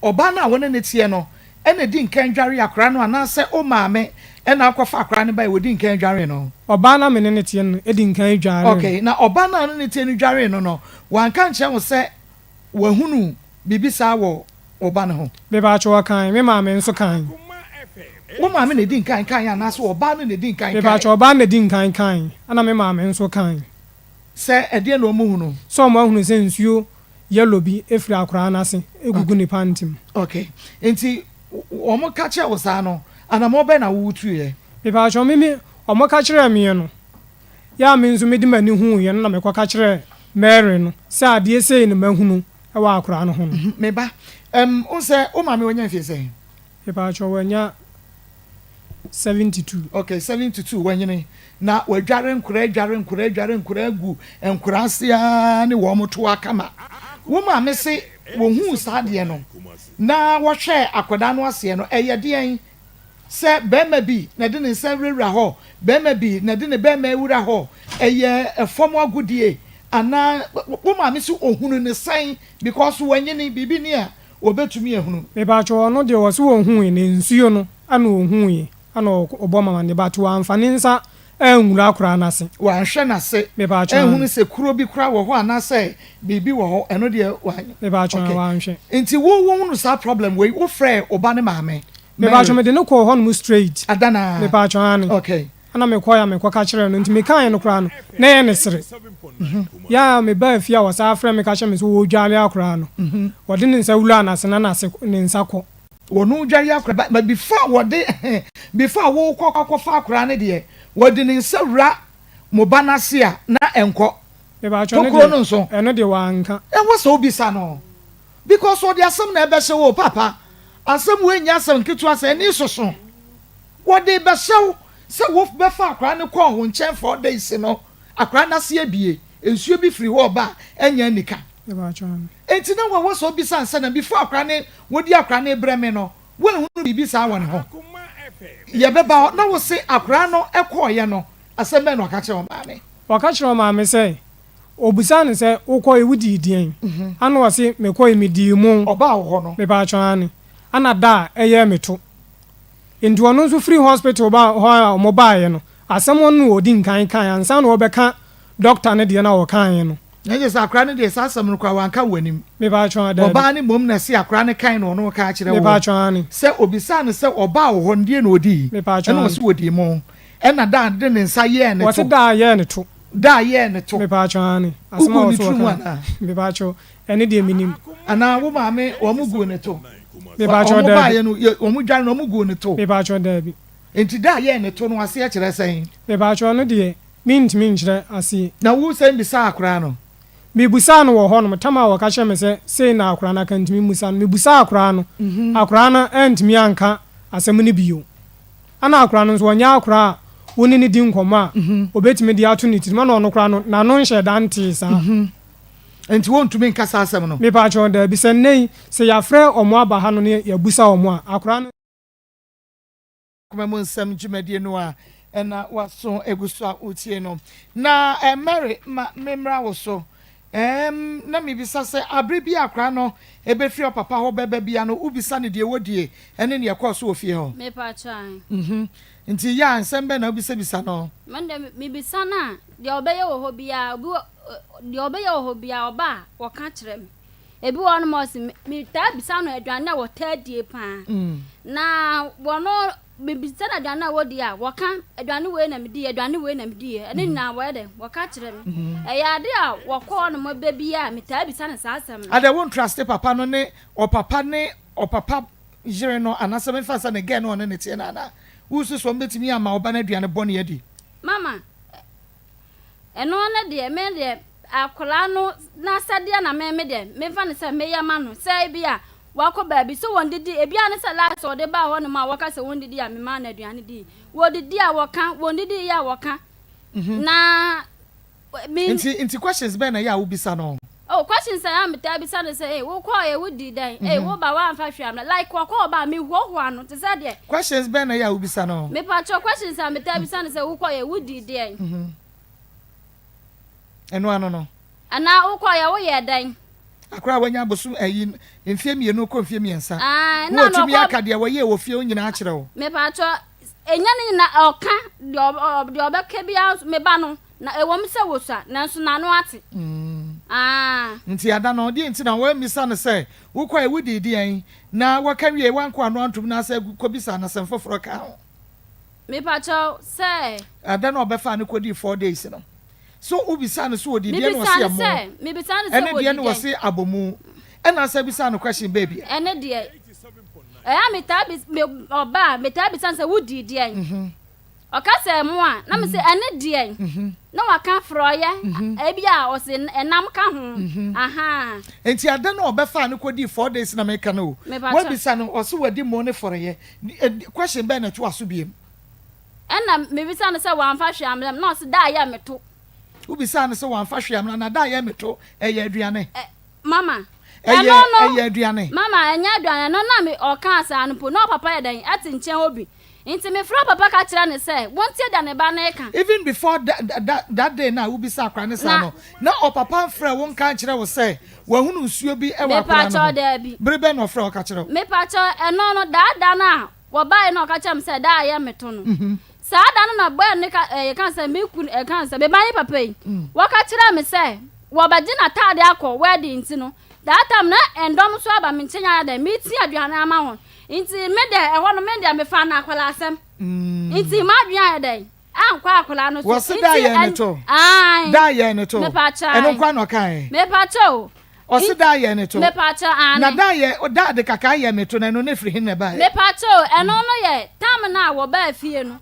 [SPEAKER 1] ɔbaa no a wɔne no teɛ no ɛna di nkan dware akwadaa no anaasɛ wo maame ɛna akɔfa akwadaa no bae wɔdi nkan dware no?
[SPEAKER 2] Ɔbaa no a me ne no teɛ no di nkan dwaree no.
[SPEAKER 1] Okay, na ɔbaa no a ɔne no teɛ no dwaree no no, wanka ankyerɛ wo sɛ wahunu biribi saa wɔ wo ba no ho?
[SPEAKER 2] Mepaakyɛw, ɔkae, me maame nso kae.
[SPEAKER 1] Wo maame na edi nkan kae anaasɛ ɔbaa no na edi nkan kae?
[SPEAKER 2] Mepaakyɛw, ɔbaa no na edi nkan kae, ɛna me maame nso kae.
[SPEAKER 1] Sɛ ɛdeɛn na wɔhunu?
[SPEAKER 2] Sɛ wɔahunu sɛ nsuo yellow bi firi akoraa no ase gugu ne panty mu.
[SPEAKER 1] Okay, nti wɔka kyerɛɛ wo saa no, anamɔn bɛn na wotuiɛ?
[SPEAKER 2] Mepaakyɛw, me me wɔka kyerɛɛ meɛ no, yɛ a me nso mede m'ani huuiɛ no na mekɔka kyerɛɛ Mary no sɛ adeɛ sei na mahunu wɔ akoraa no ho no.
[SPEAKER 1] Me ba, ɛm, wohu sɛ wo maame wanya mfeɛ sɛn?
[SPEAKER 2] Mepaakyɛw wanya 72.
[SPEAKER 1] Ok 72 wanyini na wadware nkora adware nkora adware nkora agu nkora ase aa ne wɔn to akama. Wo maame se wɔhuu saa adeɛ no na wɔhwɛɛ akwadaa no aseɛ no ɛyɛ deɛn? Sɛ barima bi na ɛde ne nsa wurawura hɔ, barima bi na ɛde ne barima awura hɔ, ɛyɛ fam agodie anaa wo maame se ɔhunu no sɛn because wanyini biribi ni a wɔbɛtumi ahunu.
[SPEAKER 2] Mepakyɛw ɔno deɛ ɔse ɔhuui no nsuo no ɛna ɔhuui ɛna ɔbɔ mama ne but wamfa ne nsa anwura koraa n'ase.
[SPEAKER 1] Wanhwɛ n'ase
[SPEAKER 2] Mepakyɛw
[SPEAKER 1] anhunu sɛ kuro bi koraa wɔ hɔ anaasɛ biribi wɔ hɔ ɛno deɛ wan
[SPEAKER 2] Mepakyɛw
[SPEAKER 1] ok
[SPEAKER 2] wanhwɛ.
[SPEAKER 1] Nti wo wohunu saa problem wei wo frɛɛ wo ba ne maame
[SPEAKER 2] Mepakyɛw
[SPEAKER 1] Mary
[SPEAKER 2] mede no kɔɔ hɔnom straight.
[SPEAKER 1] Adana
[SPEAKER 2] Mepakyɛw aane.
[SPEAKER 1] ok.
[SPEAKER 2] Ɛna mekɔe a mekɔka kyerɛɛ no, nti mekaeɛ no koraa no, na ɛyɛ ne sere. Yɛ a mebaa fie a wɔsan frɛɛ me ka kyerɛɛ me sɛ wɔredware akwadaa no, wɔde ne nsa wuraa n'ase na n'ase ne nsa kɔ.
[SPEAKER 1] Wɔn dware akwadaa but before wɔde before a wokɔ akɔfa akwadaa no deɛ, wɔde ne nsa wura mo ba no ase a na ɛnkɔ.
[SPEAKER 2] Mepakyɛw no
[SPEAKER 1] Tokuro
[SPEAKER 2] deɛ,
[SPEAKER 1] no nso.
[SPEAKER 2] ɛno deɛ wanka.
[SPEAKER 1] Ɛwɔ sɛ wobisa no because ɔde asɛm na ɛbɛhyɛ wo o papa, asɛm wei nyɛ asɛm nketewa sɛ ani soso. Wɔde rebɛhyɛ wo sɛ wobɛfa akwadaa no kɔɔ wo nkyɛn 4 days no, akwadaa no ase abue, nsuo bi firi hɔ reba a, ɛnyɛ anika. Enti na wɔwɔ sɛ wobisa ansa na before akwadaa no, wode akwadaa no rebrɛ me no, woanhunu biribi saa wɔ ne ho. Yɛbɛba hɔ na wose akwadaa no kɔeɛ no, asɛm bɛn na ɔka kyerɛɛ wo maame?
[SPEAKER 2] Ɔka kyerɛɛ ɔmaame sɛ, ɔbisaa no sɛ, wokɔe, wodii deɛn? Ana ɔse, mekɔe, medii mo.
[SPEAKER 1] Ɔbaa wo hɔ no?
[SPEAKER 2] Mepaakyɛw, aane. Ana da a ɛyɛɛ me to. Nti ɔno nso firi hospital ba hɔ a ɔmo baeɛ no, asɛm ɔno na ɔdi nkan kaeɛ ansa na ɔbɛka doctor no deɛ no a ɔkaeɛ no.
[SPEAKER 1] Na kyerɛ sɛ akora no deɛ saa asɛm no koraa wanka wɔ w'anim.
[SPEAKER 2] Mepaatwɔ, daabi.
[SPEAKER 1] Ɔbaa no mmom na ɛse akora no kae na ɔno reka akyerɛ woɔ.
[SPEAKER 2] Mepaatwɔ, aane.
[SPEAKER 1] Sɛ ɔbisaa no sɛ ɔbaa wo hɔ no deɛ na ɔdii?
[SPEAKER 2] Mepaatwɔ,
[SPEAKER 1] Ɛna
[SPEAKER 2] aane.
[SPEAKER 1] ɔse ɔdii mo. Ɛna da a de ne nsa yɛɛ ne to.
[SPEAKER 2] Ɔse da a yɛɛ ne to.
[SPEAKER 1] Da a yɛɛ ne to.
[SPEAKER 2] Mepaatwɔ, aane. Asɛm a
[SPEAKER 1] Woguu ne
[SPEAKER 2] ɔse
[SPEAKER 1] tiri mu
[SPEAKER 2] ɔkae.
[SPEAKER 1] anaa?
[SPEAKER 2] Mepaatwɔ, ɛno deɛ mennim.
[SPEAKER 1] Anaa wo maame wɔn guu ne to?
[SPEAKER 2] Mepakyɛw
[SPEAKER 1] Wɔn
[SPEAKER 2] daabi.
[SPEAKER 1] baeɛ no yɛ wɔn dware no wɔn guu ne to.
[SPEAKER 2] Mepakyɛw daabi.
[SPEAKER 1] Nti da a yɛɛ ne to no aseɛ kyerɛ sɛn?
[SPEAKER 2] Mepakyɛw ɛno deɛ mentumi nkyerɛ aseɛ.
[SPEAKER 1] Na wo sɛn bisaa akwadaa no?
[SPEAKER 2] Mebusaa no wɔ hɔnom, tam a wɔka kyerɛɛ me sɛ sei na akwadaa no aka nti memusa no. Mebusaa akwadaa no, akwadaa no antumi anka asɛm no bio. Ɛna akwadaa no nso ɔnyɛ akwadaa a wo ne no di nkɔmmɔ a ɔbɛtumi de ato ne tirim, ɛna ɔno koraa no n'ano nhyɛɛ da ntee saa.
[SPEAKER 1] Enti wontumi nka saa asɛm no?
[SPEAKER 2] Mepakyɛw, dabi. Sɛ nnɛ yi, sɛ yɛafrɛ wɔn aba ha no na yɛabisa wɔn a, akwadaa no.
[SPEAKER 1] Akoma mu nsɛm dwumadie no a ɛna w'aso gu so a wotie no. Na eh, Mary, ma me mmra wo so. Ɛɛm, na mebisa sɛ, abere bi a akwadaa no bɛfiri ɔpapa hɔ bɛba bia no, wobisa no deɛ wɔdie ɛne deɛ ɛkɔɔ so wɔ fie hɔ?
[SPEAKER 3] Mepakyɛ ae.
[SPEAKER 1] Mhm. Nti yɛ a, nsɛm bɛn na wobisabisa no?
[SPEAKER 3] Me deɛ, mebisa no a, deɛ ɔbɛyɛ wɔ hɔ biara, obi wɔ, deɛ ɔbɛyɛ wɔ hɔ biara, ɔba a, ɔka kyerɛ me. Ebi wɔ hɔnom a ɔse, metaa bisa no aduane a wɔtaa die paa. Na wɔno, mebisa no aduane a wɔdi a, wɔka, aduane wei na mediiɛ, aduane wei na mediiɛ. Ɛno nyinaa wɔyɛ dɛn? Wɔka kyerɛ me. Ɛyɛ ade a wɔkɔ hɔnom ba biara a, metaa bisa no saa asɛm no.
[SPEAKER 1] Adɛn wo ntraste papa no ne ɔpapa ne ɔpapa yere no anaasɛ memfa sɛ ne girl no ɔne no teɛ no anaa? Wosusu sɛ wɔbɛtumi ama wo ba no aduane bɔne adi?
[SPEAKER 3] Mama, Ɛno no deɛ, me deɛ, akwadaa no n'asɛdeɛ na me me deɛ, memfa no sɛ meyɛ ma no. Sɛ ebi a wakɔ baabi, sɛ wɔndidi, ebi ara ne sɛ last ɔde baa hɔnom a wɔka sɛ wɔndidi a memaa no aduane dii. Wɔdidi a wɔka, wɔndidi yɛ a wɔka. Na me.
[SPEAKER 1] Nti, nti questions bɛn na ɛyɛ a wobisa no?
[SPEAKER 3] Oh, questions a ɛyɛ a metaa bisa no sɛ, Ei, wokɔeɛ, wodii dɛn? Ei, woba, woamfa hwee ammrɛ. Like, ɔkɔ ɔba a, mehoahoa no te sɛ deɛ.
[SPEAKER 1] Questions bɛn na ɛyɛ a wobisa no?
[SPEAKER 3] Mepakyɛw, questions a metaa bisa no sɛ, wokɔeɛ, wodii deɛn?
[SPEAKER 1] Ɛno ano no.
[SPEAKER 3] Anaa wokɔeɛ, woyɛɛ dɛn?
[SPEAKER 1] Akora a wanya abosom ayi mfeɛ mmienu kɔ mfeɛ mmiɛnsa,
[SPEAKER 3] Ae,
[SPEAKER 1] na
[SPEAKER 3] na
[SPEAKER 1] watumi
[SPEAKER 3] ɔkɔ.
[SPEAKER 1] aka deɛ wɔyɛɛ wɔ fie hɔ nyinaa akyerɛ wo.
[SPEAKER 3] Mepakyɛw, ɛnyɛ ne nyinaa, ɔka deɛ deɛ ɔbɛka biara nso, me ba no, Na ɛwom sɛ wosua, nanso n'ano ate. Aa.
[SPEAKER 1] Nti ada no, deɛn nti na woammisa no sɛ, Wokɔe, wodii deɛn? Na wɔka wiei, woankɔ ano antom no ase kɔbisaa no asɛm foforɔ kaa ho.
[SPEAKER 3] Mepakyɛw, sɛ.
[SPEAKER 1] Ada no a ɔbɛfaa no kɔdii four days no, so wobisaa no sɛ ɔdii deɛn na ɔse
[SPEAKER 3] Mebisaa no
[SPEAKER 1] ɛmo,
[SPEAKER 3] sɛ, mebisaa no sɛ
[SPEAKER 1] ɛne
[SPEAKER 3] wɔdi
[SPEAKER 1] deɛn na
[SPEAKER 3] dɛn?
[SPEAKER 1] ɔse abomu? Ɛna asan bisaa no question bɛɛ bia.
[SPEAKER 3] Ɛne deɛ, ɛyɛ a metaa bis, me, ɔba a, metaa bisa no sɛ, wodii deɛn? Ɔka sɛ ɛmo a, na mese ɛne deɛn? Na waka frɔeɛ, ebi a ɔse ɛnam ka ho, ahaa.
[SPEAKER 1] Nti ada no a ɔbɛfaa no kɔdii 4 days na meka no o,
[SPEAKER 3] Mepakyɛ.
[SPEAKER 1] woabisa no, ɔse wadi mo ne frɔeɛ, question bɛn na ɛtoa so biom?
[SPEAKER 3] Ɛna mebisa no sɛ wamfa hwee ammrɛ me, na ɔse da a yɛ meto.
[SPEAKER 1] Wobisaa no sɛ wamfa hwee ammrɛ no, na da a yɛ meto, ɛyɛ aduane?
[SPEAKER 3] Ɛ, mama.
[SPEAKER 1] Ɛyɛ,
[SPEAKER 3] Ɛno no,
[SPEAKER 1] ɛyɛ aduane?
[SPEAKER 3] Mama, ɛnyɛ aduane, ɛno na me, ɔkaa saa no mpo, na ɔpapa yɛ dɛn, ɛte nkyɛn hɔ bi. Nti mefrɛɛ papa ka kyerɛɛ no sɛ, wontie deɛ ne ba no reka.
[SPEAKER 1] Even before that, that, that day no a wobisaa akwadaa no saa
[SPEAKER 3] Na.
[SPEAKER 1] no, na ɔpapa mfrɛɛ wo nka nkyerɛ wo sɛ wahunu nsuo bi wɔ akwadaa no
[SPEAKER 3] Mepakyɛw,
[SPEAKER 1] ho?
[SPEAKER 3] daabi.
[SPEAKER 1] Bere bɛn na ɔfrɛɛ wo ka kyerɛɛ wo?
[SPEAKER 3] Mepakyɛw, ɛno no, daa da no a wɔbaeɛ na ɔka kyerɛɛ me sɛ da a ɛyɛ meto no, saa da no na boy no ka, ɛɛ, yɛka no sɛ me kunu, ɛka no sɛ me ba ne papa yi, wɔka kyerɛɛ me sɛ wɔbɛgye n'atadeɛ akɔ wedding nti no, that time na ndɔm nso aba me nkyɛn ayɛ dɛn, meretea aduane ama wɔn. Nti me deɛ ɛhɔ no me deɛ mefaa no akwadaa asɛm. Nti m'adwene ayɛ dɛn ankɔ akwadaa no so.
[SPEAKER 1] Wɔsi da yɛn ne to.
[SPEAKER 3] Ae.
[SPEAKER 1] Da yɛn ne to.
[SPEAKER 3] Mepakyɛ.
[SPEAKER 1] Ɛno nkwa na ɔka yɛ.
[SPEAKER 3] Mepakyɛ o.
[SPEAKER 1] Ɔsi da yɛn ne to.
[SPEAKER 3] Mepakyɛ aane.
[SPEAKER 1] Na da yɛ da de kaka yɛ me to na ɛno ne firi hin na ɛbaeɛ.
[SPEAKER 3] Mepakyɛ o ɛno no yɛ tam no a wɔbaa fie no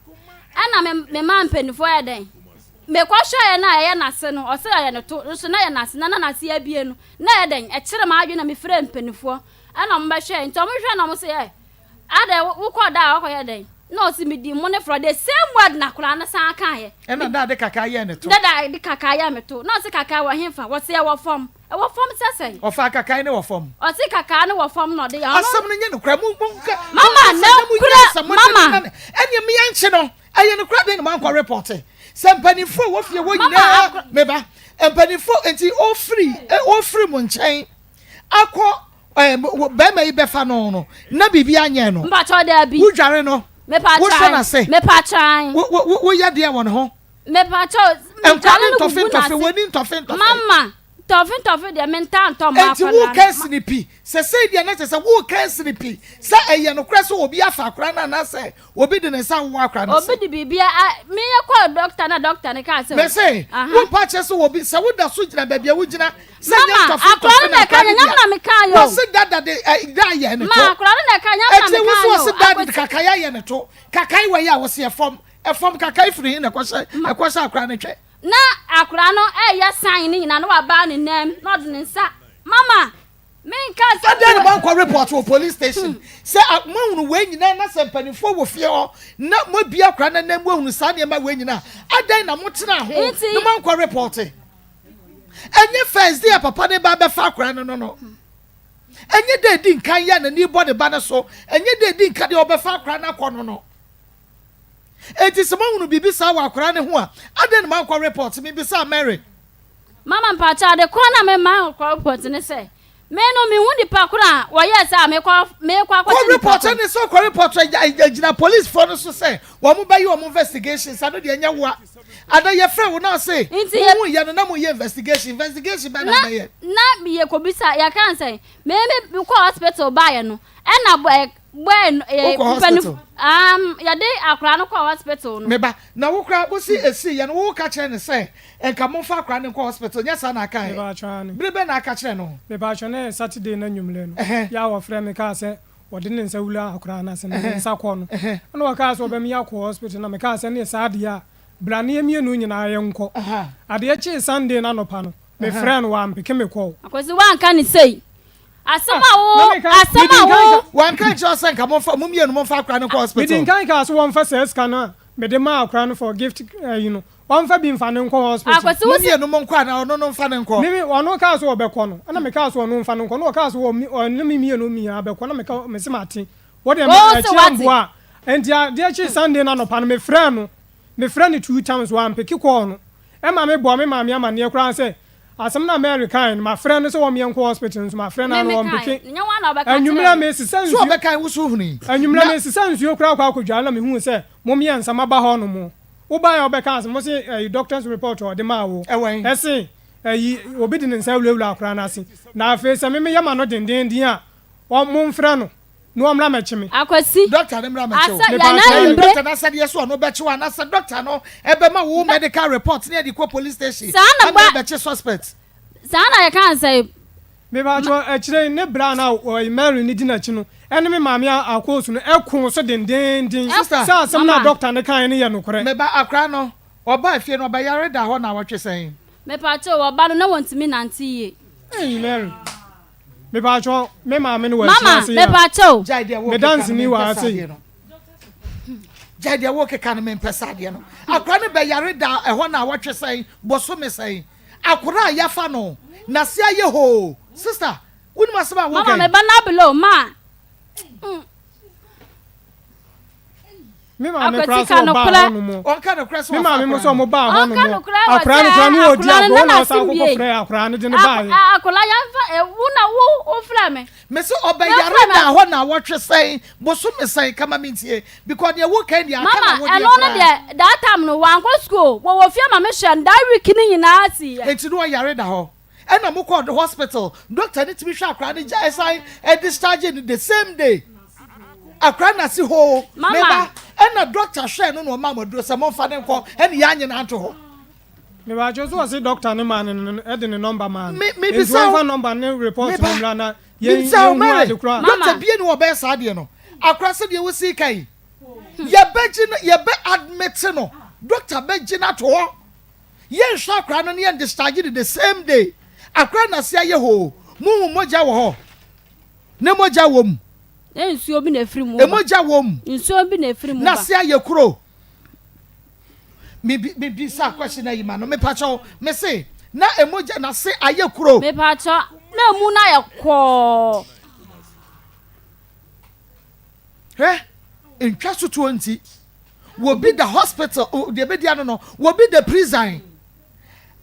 [SPEAKER 3] ɛna me me maa mpanimfoɔ yɛ dɛn mekɔhwɛeɛ no a ɛyɛ n'ase no ɔsɛ ɛyɛ ne to nso na yɛ n'ase na na n'ase abie no na ɛyɛ dɛn ɛkyerɛ m'adwene na mefrɛ mpanimfoɔ Ɛna ɔmo bɛhwɛɛ, nti ɔmo hwɛɛ na ɔmo se ɛ, adɛn wokɔɔ da a wakɔyɛ dɛn? Na ɔse medi mo ne frɔ, the same word na akwadaa no san kaeɛ.
[SPEAKER 1] Ɛna dade kakaa yɛɛ ne to.
[SPEAKER 3] Na dade kakaa yɛɛ me to. Na ɔse kakaa wɔ hefa? Wɔse ɛwɔ fam. Ɛwɔ fam sɛ sɛn?
[SPEAKER 1] Ɔfaa kakaa no wɔ fam.
[SPEAKER 3] Ɔse kakaa no wɔ fam na ɔde yɛ. Ɔno.
[SPEAKER 1] Asɛm no nyɛ nokorɛ, mo mo nka.
[SPEAKER 3] Mama, nokorɛ, mama.
[SPEAKER 1] Ɛneɛ me ankye no, ɛyɛ nokorɛ dɛn na moankɔ report? Sɛ mpanimfoɔ a ɛwɔ fie hɔ nyinaa, meba, mpanimfoɔ, nti ɔfiri, ɔfiri mo nkyɛn. akɔ ɛɛ bɛrima yi bɛfa no no na biribi anyɛ no.
[SPEAKER 3] Mpatsɔ daabi.
[SPEAKER 1] Wodware no.
[SPEAKER 3] Mepatsɔ
[SPEAKER 1] Wohyɛ n'ase.
[SPEAKER 3] Mepatsɔ an.
[SPEAKER 1] Wo wo woyɛ deɛ wɔ ne ho.
[SPEAKER 3] Mepatsɔ.
[SPEAKER 1] Nkwa ne ntɔfe ntɔfe w'ani ntɔfe ntɔfe.
[SPEAKER 3] Mama ntɔfe ntɔfe deɛ mentaa ntɔ mma
[SPEAKER 1] Enti
[SPEAKER 3] akwadaa no.
[SPEAKER 1] woka asini pi sɛsɛi deɛ na kyerɛ sɛ woka asini pi sɛ ɛyɛ nokorɛ sɛ obi afa akwadaa no anaasɛ Obi de ne nsa awowɔ akora no
[SPEAKER 3] ase. Obi de biribi a me yɛ kɔɔ dɔkta na dɔkta no kaa sɛ.
[SPEAKER 1] Mese, wo mpa kyerɛ sɛ obi sɛ woda so gyina baabi a wogyina sɛ nyɛ ntɔfe
[SPEAKER 3] ntɔfe na akora no di a.
[SPEAKER 1] Wɔse dada de da ayɛ ne to.
[SPEAKER 3] Ma akora no na ɛka nyɛ na meka
[SPEAKER 1] yɛ o. Ɛti wo so wɔse dada de kakae ayɛ ne to. Kakae wɔ yɛ a wɔse ɛfam ɛfam kakae firi he na ɛkɔhyɛ ɛkɔhyɛ akora no twɛ.
[SPEAKER 3] Na akora no ɛyɛ sign ne nyinaa na wabaa ne nan na ɔde ne nsa mama. Menka sɛ.
[SPEAKER 1] Adɛn na moankɔ report wɔ police station sɛ moahunu wei nyinaa na sɛ mpanimfoɔ wɔ fie hɔ na moabie akwadaa no anan mu ahunu saa nneɛma wei nyinaa adɛn na motenaa ho na moankɔ report? Ɛnyɛ first day a papa ne ba bɛfa akwadaa no no no. Ɛnyɛ dɛ edi nkan yɛ n'ani bɔ ne ba no so. Ɛnyɛ dɛ edi nkan deɛ ɔbɛfa akwadaa no akɔ no no. Enti sɛ moahunu biribi saa wɔ akwadaa no ho a adɛn na moankɔ report? Mebisaa Mary.
[SPEAKER 3] Mama mpakyɛw ade korɔ na me ma kɔ report ne sɛ me no me hu nipa korɔ a wɔyɛɛ saa me kɔ me kɔ akɔkye
[SPEAKER 1] Kɔ
[SPEAKER 3] nipa
[SPEAKER 1] report
[SPEAKER 3] korɔ.
[SPEAKER 1] ne sɛ kɔ report gyina police foɔ no so sɛ wɔn bɛyɛ wɔn investigations ano deɛ ɛnyɛ woa ada yɛfrɛ wo na ɔse
[SPEAKER 3] Nti yɛ
[SPEAKER 1] mo hu yɛ no na mo yɛ investigation investigation bɛn na
[SPEAKER 3] na
[SPEAKER 1] bɛyɛ.
[SPEAKER 3] na yɛ kɔ bisa yɛ kan sɛ me me kɔ hospital baayɛ no ɛna bɔ ɛ bɔɛ no ɛ
[SPEAKER 1] Wokɔ
[SPEAKER 3] mpanyinfo
[SPEAKER 1] hospital?
[SPEAKER 3] um yɛde akora no kɔ hospital no.
[SPEAKER 1] Me ba, na wo koraa wo se esii yɛ no wo ka kyerɛ no sɛ nka momfa akora no nkɔ hospital nyɛ saa na aka ɛ?
[SPEAKER 2] Mepaatwɔ aane.
[SPEAKER 1] Bere bɛn na aka kyerɛ no?
[SPEAKER 2] Mepaatwɔ na ɛyɛ Saturday no anwummerɛ no
[SPEAKER 1] Ɛhɛn.
[SPEAKER 2] yɛ a wɔfrɛɛ me kaa sɛ wɔde ne nsa wura akora no ase na ne
[SPEAKER 1] Ɛhɛn.
[SPEAKER 2] nsa kɔ no
[SPEAKER 1] Ɛhɛn.
[SPEAKER 2] ɛna wɔkaa sɛ wɔbɛma yɛakɔ hospital na mekaa sɛ ɛneɛ saa deɛ a bra na yɛn mmienu nyinaa yɛnkɔ.
[SPEAKER 1] Aha.
[SPEAKER 2] Adeɛ kyee Sunday no anɔpa no
[SPEAKER 1] Ɛhɛn.
[SPEAKER 2] mefrɛɛ no wampeke me call.
[SPEAKER 3] Akwasi woanka no sei Asɛm
[SPEAKER 2] Ah,
[SPEAKER 3] a wo,
[SPEAKER 2] na meka,
[SPEAKER 3] asɛm
[SPEAKER 2] medi
[SPEAKER 3] a
[SPEAKER 2] nkan
[SPEAKER 3] wo.
[SPEAKER 2] ka.
[SPEAKER 1] Wanka ankyerɛ wo sɛ nka momfa, mo mmienu momfa akora no nkɔ
[SPEAKER 2] Medi
[SPEAKER 1] hospital?
[SPEAKER 2] nkan kaa sɛ wɔmfa saa sika no a mede maa akora no for gift ayi no, wɔmfa bi mfa no nkɔ hospital.
[SPEAKER 3] Akwasi
[SPEAKER 1] Mo
[SPEAKER 3] wo se.
[SPEAKER 1] mmienu monkɔ anaa ɔno no mfa no nkɔ?
[SPEAKER 2] Me, me, ɔno kaa sɛ ɔbɛkɔ no, ɛna mekaa sɛ ɔno mfa no nkɔ, na ɔkaa sɛ wɔ, ɔne me mmienu nyinaa bɛkɔ, na meka, mese mate. Wo deɛ,
[SPEAKER 3] Wo se
[SPEAKER 2] akyi
[SPEAKER 3] wate.
[SPEAKER 2] amboa a. Enti adeɛ kyee Sunday no anɔpa no, mefrɛɛ no, mefrɛɛ no two times, wampeke call no. Ɛma mebɔɔ me maame amanneɛ koraa sɛ, Asɛm no a Mary kae no, mafrɛ no sɛ wɔmmea nkɔ hospital nso mafrɛ no
[SPEAKER 3] Me
[SPEAKER 2] a na
[SPEAKER 3] me kae,
[SPEAKER 2] ɔmpeke.
[SPEAKER 3] nyɛ wo ara na wobɛka
[SPEAKER 2] Anwummerɛ
[SPEAKER 3] kyerɛɛ me.
[SPEAKER 2] mesesa
[SPEAKER 1] So
[SPEAKER 2] nsuo
[SPEAKER 1] ɔbɛkae wo so hunui?
[SPEAKER 2] Anwummerɛ
[SPEAKER 1] Na.
[SPEAKER 2] mesesa nsuo koraa kɔ akɔdware na mehuu sɛ mo mmiɛnsa moaba hɔ nom. Wobaeɛ a wobɛkaa sɛ mose ɛyi doctor's report a ɔde maa wo
[SPEAKER 1] Ɛwɔ he?
[SPEAKER 2] ɛse ɛyi obi de ne nsa awurawura akwadaa no ase na afei sɛ me meyɛ ma no dendeenden a ɔ momfrɛ no. Na ɔmmra mmɛkye me.
[SPEAKER 3] Akwasi,
[SPEAKER 1] Doctor no mmra mmɛkye wo.
[SPEAKER 3] asɛ
[SPEAKER 2] Mepa
[SPEAKER 3] yɛn
[SPEAKER 2] kyɛw.
[SPEAKER 1] Ɛyɛ
[SPEAKER 3] anwummere.
[SPEAKER 1] doctor no asɛdeɛ sɛ ɔno bɛkye wo anaasɛ doctor no ɛbɛma wo medical report ne yɛde kɔ police station
[SPEAKER 3] Saa na
[SPEAKER 1] ama
[SPEAKER 3] ba.
[SPEAKER 1] yɛbɛkye suspect.
[SPEAKER 3] Saa na yɛka no sɛ.
[SPEAKER 2] Mepa kyɛw, akyire yi ne bra no a ɔyi Mary no di n'akyi no ɛne me maame Akoosu no ɛkoo so dendeenden
[SPEAKER 1] Sister.
[SPEAKER 2] sɛ asɛm no a
[SPEAKER 3] Mama.
[SPEAKER 2] doctor no kaeɛ no yɛ nokorɛ.
[SPEAKER 1] Me ba, akwadaa no, ɔbaa fie no, ɔbɛyare da hɔ naawɔtwe sɛn?
[SPEAKER 3] Mepa kyɛw, ɔba no na wɔntumi nante yie.
[SPEAKER 2] Ei Mary. Mepaatwɔ me maame no wɔ
[SPEAKER 3] Mama,
[SPEAKER 2] akyiri ase yi a.
[SPEAKER 3] mepakyɛw.
[SPEAKER 1] Gyae deɛ
[SPEAKER 2] Me
[SPEAKER 1] wokeka no
[SPEAKER 2] danseni wɔ
[SPEAKER 1] mempɛ
[SPEAKER 2] ha
[SPEAKER 1] saa
[SPEAKER 2] sei.
[SPEAKER 1] adeɛ no. Gyae deɛ wokeka no mempɛ saa adeɛ no. Akora no bɛyare da ɛhɔ na awɔtwe sɛn, bosome sɛn. Akora a yɛafa no, n'ase ayɛ hoo. Sister, wonim asɛm a
[SPEAKER 3] Mama,
[SPEAKER 1] woka yi?
[SPEAKER 3] me ba no abele o, ma.
[SPEAKER 2] Me maame
[SPEAKER 3] Akwasi
[SPEAKER 2] koraa
[SPEAKER 3] ka
[SPEAKER 2] sɛ ɔbaa
[SPEAKER 3] nokorɛ.
[SPEAKER 2] hɔ nom.
[SPEAKER 1] Ɔnka nokorɛ sɛ
[SPEAKER 2] Me
[SPEAKER 1] wafa
[SPEAKER 2] maame mo
[SPEAKER 1] akora
[SPEAKER 2] sɛ
[SPEAKER 1] no.
[SPEAKER 2] ɔmo baa hɔ
[SPEAKER 3] Ɔnka
[SPEAKER 2] nom.
[SPEAKER 3] nokorɛ wɔ
[SPEAKER 2] Akora
[SPEAKER 3] sɛ
[SPEAKER 2] no koraa ne ɔdi
[SPEAKER 3] akora no
[SPEAKER 2] agorɔ
[SPEAKER 3] na
[SPEAKER 2] na
[SPEAKER 3] n'ase
[SPEAKER 2] ɔsan kɔkɔ
[SPEAKER 3] mbie.
[SPEAKER 2] frɛɛ akora no de no
[SPEAKER 3] Ak
[SPEAKER 2] baeɛ.
[SPEAKER 3] a akora yɛmfa ɛ wo na wo wofrɛ me.
[SPEAKER 1] Mese ɔbɛyare
[SPEAKER 3] Mefrɛ me.
[SPEAKER 1] da hɔ naawɔtwe sɛn, bosome sɛn, kama mentie because deɛ woka yi deɛ aka
[SPEAKER 3] Mama
[SPEAKER 1] na wodeɛ
[SPEAKER 3] ɛno no
[SPEAKER 1] koraa.
[SPEAKER 3] deɛ that time no wankɔ school o, wɔwɔ fie ma me hwɛ no that week no nyinaa siiɛ.
[SPEAKER 1] Enti na ɔyare da hɔ ɛna mokɔɔ hospital, doctor no tumi hwɛ akora no gya ɛsan discharge no the same day. Akora no ase hoo,
[SPEAKER 3] Mama.
[SPEAKER 1] meba ɛna doctor hwɛɛ no na ɔmaa mo aduro sɛ momfa no nkɔ ɛne yɛanye no anto hɔ.
[SPEAKER 2] Mepakyɛw so ɔse doctor no maa no no ɛde ne number maa no
[SPEAKER 1] Me me
[SPEAKER 2] nti
[SPEAKER 1] bisa wo
[SPEAKER 2] wɔnfa number ne report
[SPEAKER 1] me
[SPEAKER 2] no
[SPEAKER 1] ba
[SPEAKER 2] mmra na
[SPEAKER 1] me
[SPEAKER 2] yɛn
[SPEAKER 1] bisa wo
[SPEAKER 2] yɛnhu
[SPEAKER 1] Mary
[SPEAKER 2] ade korɔ a.
[SPEAKER 1] doctor
[SPEAKER 3] Mama.
[SPEAKER 1] bie ni ɔbɛyɛ saa adeɛ no akora sɛdeɛ wosi ka yi yɛbɛgye no yɛbɛ admit no doctor bɛgye no ato hɔ yɛnhwɛ akora no ne yɛn discharge no the same day akora no ase ayɛ hoo muhu mogya wɔ hɔ ne mogya wɔ mu
[SPEAKER 3] Ne nsuo bi na efiri mu ba.
[SPEAKER 1] Emogya wɔ mu.
[SPEAKER 3] Nsuo bi na efiri mu ba.
[SPEAKER 1] N'ase ayɛ kuro. Me bi me bisa question ayi ma no. Me pakyɛw me se na emogya n'ase ayɛ kuro.
[SPEAKER 3] Me pakyɛw na emu no ayɛ kɔɔ.
[SPEAKER 1] Hwɛ ntwa sotoɔ nti wɔbi da hospital deɛ bɛdi ano no wɔbi da prison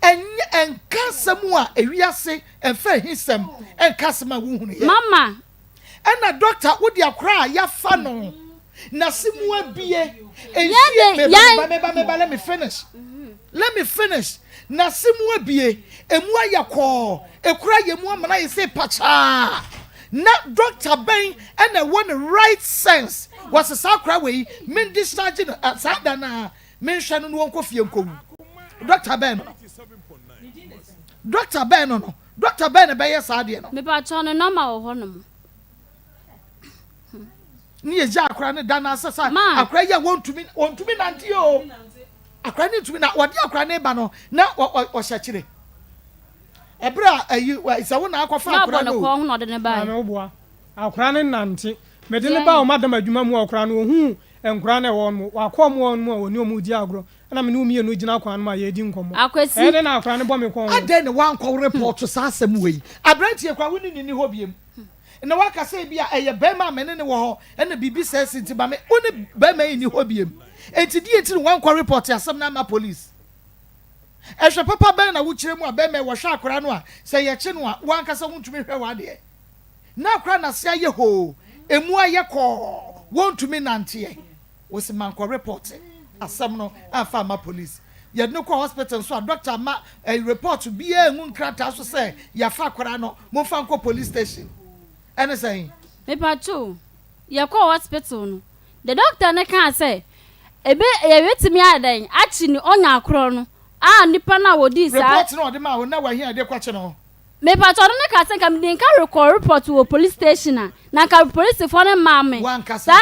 [SPEAKER 1] ɛnyɛ ɛnka asɛm a ewiase ɛnfa ahisɛm ɛnka asɛm a wohunu yɛ.
[SPEAKER 3] Mama
[SPEAKER 1] Ɛna doctor wode akora a yafa no nase mu abie nsuo meba meba meba meba let me finish let me finish nase mu abie emu ayɛ kɔɔ ekura yɛ mu amana yɛ se pakyaa na doctor bɛn ɛna ɛwɔ ne right sense wɔse saa akora wei men discharge no saa da na menhwɛ no na wɔnkɔ fie nkɔwu doctor bɛn no doctor bɛn no no Doctor bɛn na ɛbɛyɛ saa adeɛ no?
[SPEAKER 3] Mepakyɛw ne number wɔ hɔ nom.
[SPEAKER 1] Ne yɛ gya akora ne da na asɛ sa
[SPEAKER 3] Ma.
[SPEAKER 1] akora yi a wɔntumi wɔntumi nante o akora ne ntumi na wɔde akora ne ba no na ɔhyɛ kyerɛ ɛberɛ a ayi sɛ wo na akɔfa
[SPEAKER 3] Na
[SPEAKER 1] akora
[SPEAKER 3] ɔbɔ ne
[SPEAKER 1] no o.
[SPEAKER 3] kɔn ho na ɔde ne bae.
[SPEAKER 2] Maame wo boa akora no nante mede no baa ɔmadam adwuma mu a ɔkora no ohuu nkora no ɛwɔ hɔ no wakɔ ɔmo hɔ nom a ɔne ɔmo redi agorɔ Ɛna me ne wo mmienu gyina kwan no mu a yɛredi nkɔmmɔ.
[SPEAKER 3] Akwasi.
[SPEAKER 2] Ɛyɛ dɛn na akwadaa no bɔ me kɔn ho?
[SPEAKER 1] Adɛn na woankɔ report saa asɛm wei? Aberanteɛ koraa wo ne no nni hɔ biom. Na woaka sɛ ebia ɛyɛ barima a me ne no wɔ hɔ ɛna biribi saa asi nti ma me wo ne barima yi nni hɔ biom. Enti deɛ nti na woankɔ report asɛm no amma police? Ɛhwɛ papa bɛn na wokyerɛ mu a bɛrima yi wɔhwɛ akwadaa no a sɛ yɛkye no a wo ankasa wontumi nhwɛ w'adeɛ? Na akwadaa no ase ayɛ hoo, emu ayɛ kɔɔ, wontumi nnanteɛ. Wose mankɔ report asɛm no amfa amma police. Yɛde no kɔɔ hospital nso a doctor amma report biara angu nkrataa so sɛ yɛafa akwadaa no, momfa nkɔ police station. Ɛne sɛn?
[SPEAKER 3] Mepakyɛw, yɛkɔɔ hospital no, the doctor no kaa sɛ ebe yɛbɛtumi ayɛ dɛn akye ne onya korɔ no a nipa no a wɔdii saa.
[SPEAKER 1] Report no a ɔde maa wo no na wahi a yɛde kɔkye no?
[SPEAKER 3] Mepakyɛw, ɔno no kaa sɛ nka mede nka rekɔ report wɔ police station a, na nka polisifoɔ no maa me
[SPEAKER 1] Wankasa.
[SPEAKER 3] saa.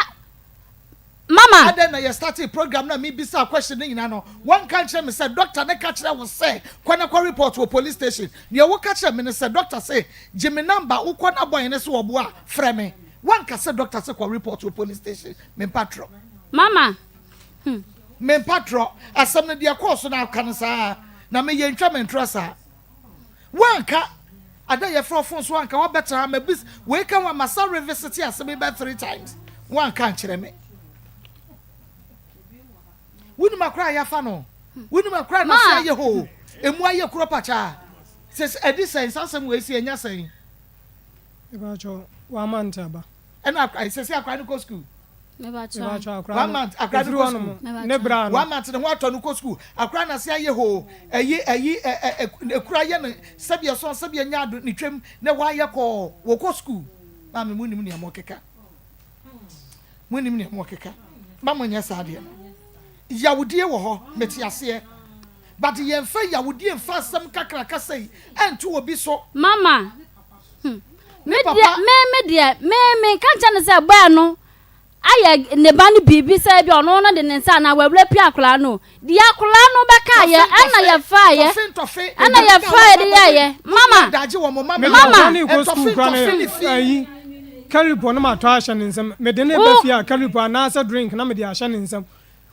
[SPEAKER 3] Mama.
[SPEAKER 1] Adɛn na yɛ startee program no a me bisaa question no nyinaa no wanka ankyerɛ me sɛ doctor no ka kyerɛ wo sɛ kɔ na kɔ report wɔ police station nea wo ka kyerɛ me ne sɛ doctor se gye me number wo kɔ na bɔn ne so ɔboa a frɛ me wanka sɛ doctor se kɔ report wɔ police station me mpa trɔ.
[SPEAKER 3] Mama hmm.
[SPEAKER 1] Me mpa trɔ asɛm no deɛ ɛkɔɔ so no aka no saa na me yɛ ntwa me ntorɔ saa wanka ada yɛfrɛ wo phone so wanka wabɛtena ha mabis wei ka ho a masa revisit asɛm yi bɛ 3 times wanka ankyerɛ me wonim akora a yɛafa no wonim akora a nase ayɛ hoo emu ayɛ kuro pakyaa sɛ ɛdi sɛn saa asɛm wei si ɛnya sɛn.
[SPEAKER 2] Mepakyɛw, one month aba.
[SPEAKER 1] Ɛna sɛ sɛ akora no kɔ school.
[SPEAKER 2] Mepakyɛw, akora
[SPEAKER 1] no. One month akora no kɔ school.
[SPEAKER 2] Ne bra no.
[SPEAKER 1] One month ne ho atɔ no kɔ school. Akora no ase ayɛ hoo ɛyi ɛyi ɛ ɛ ekura yɛ no sɛbi ɛsɔn sɛbi ɛnya ado ne twam na ɛhɔ ayɛ kɔɔ wɔkɔ school. Maame mo nim nea mo keka. Mo nim nea mo keka. Ma mo nyɛ saa deɛ no. Yawudie wɔ hɔ mete aseɛ. But yɛnfa yawudie nfa asɛm kakraka sɛi ɛnto obi so.
[SPEAKER 3] Mama, hmm, me deɛ, me me deɛ, me me nka nkyɛn no sɛ bɔɛ no ayɛ ne ba no biribi sɛ ebi ɔno no de ne nsa anaa wawura pia akwadaa no. Deɛ akwadaa no bɛka yɛ ɛna yɛfa yɛ, ɛna yɛfa yɛ de yɛ yɛ. Mama,
[SPEAKER 2] mama. Me kɔ sukuu kura no ayi Kalyppo no ma tɔ ahyɛ ne nsam. Mede ne ba fie a Kalyppo anaasɛ drink na mede ahyɛ ne nsam.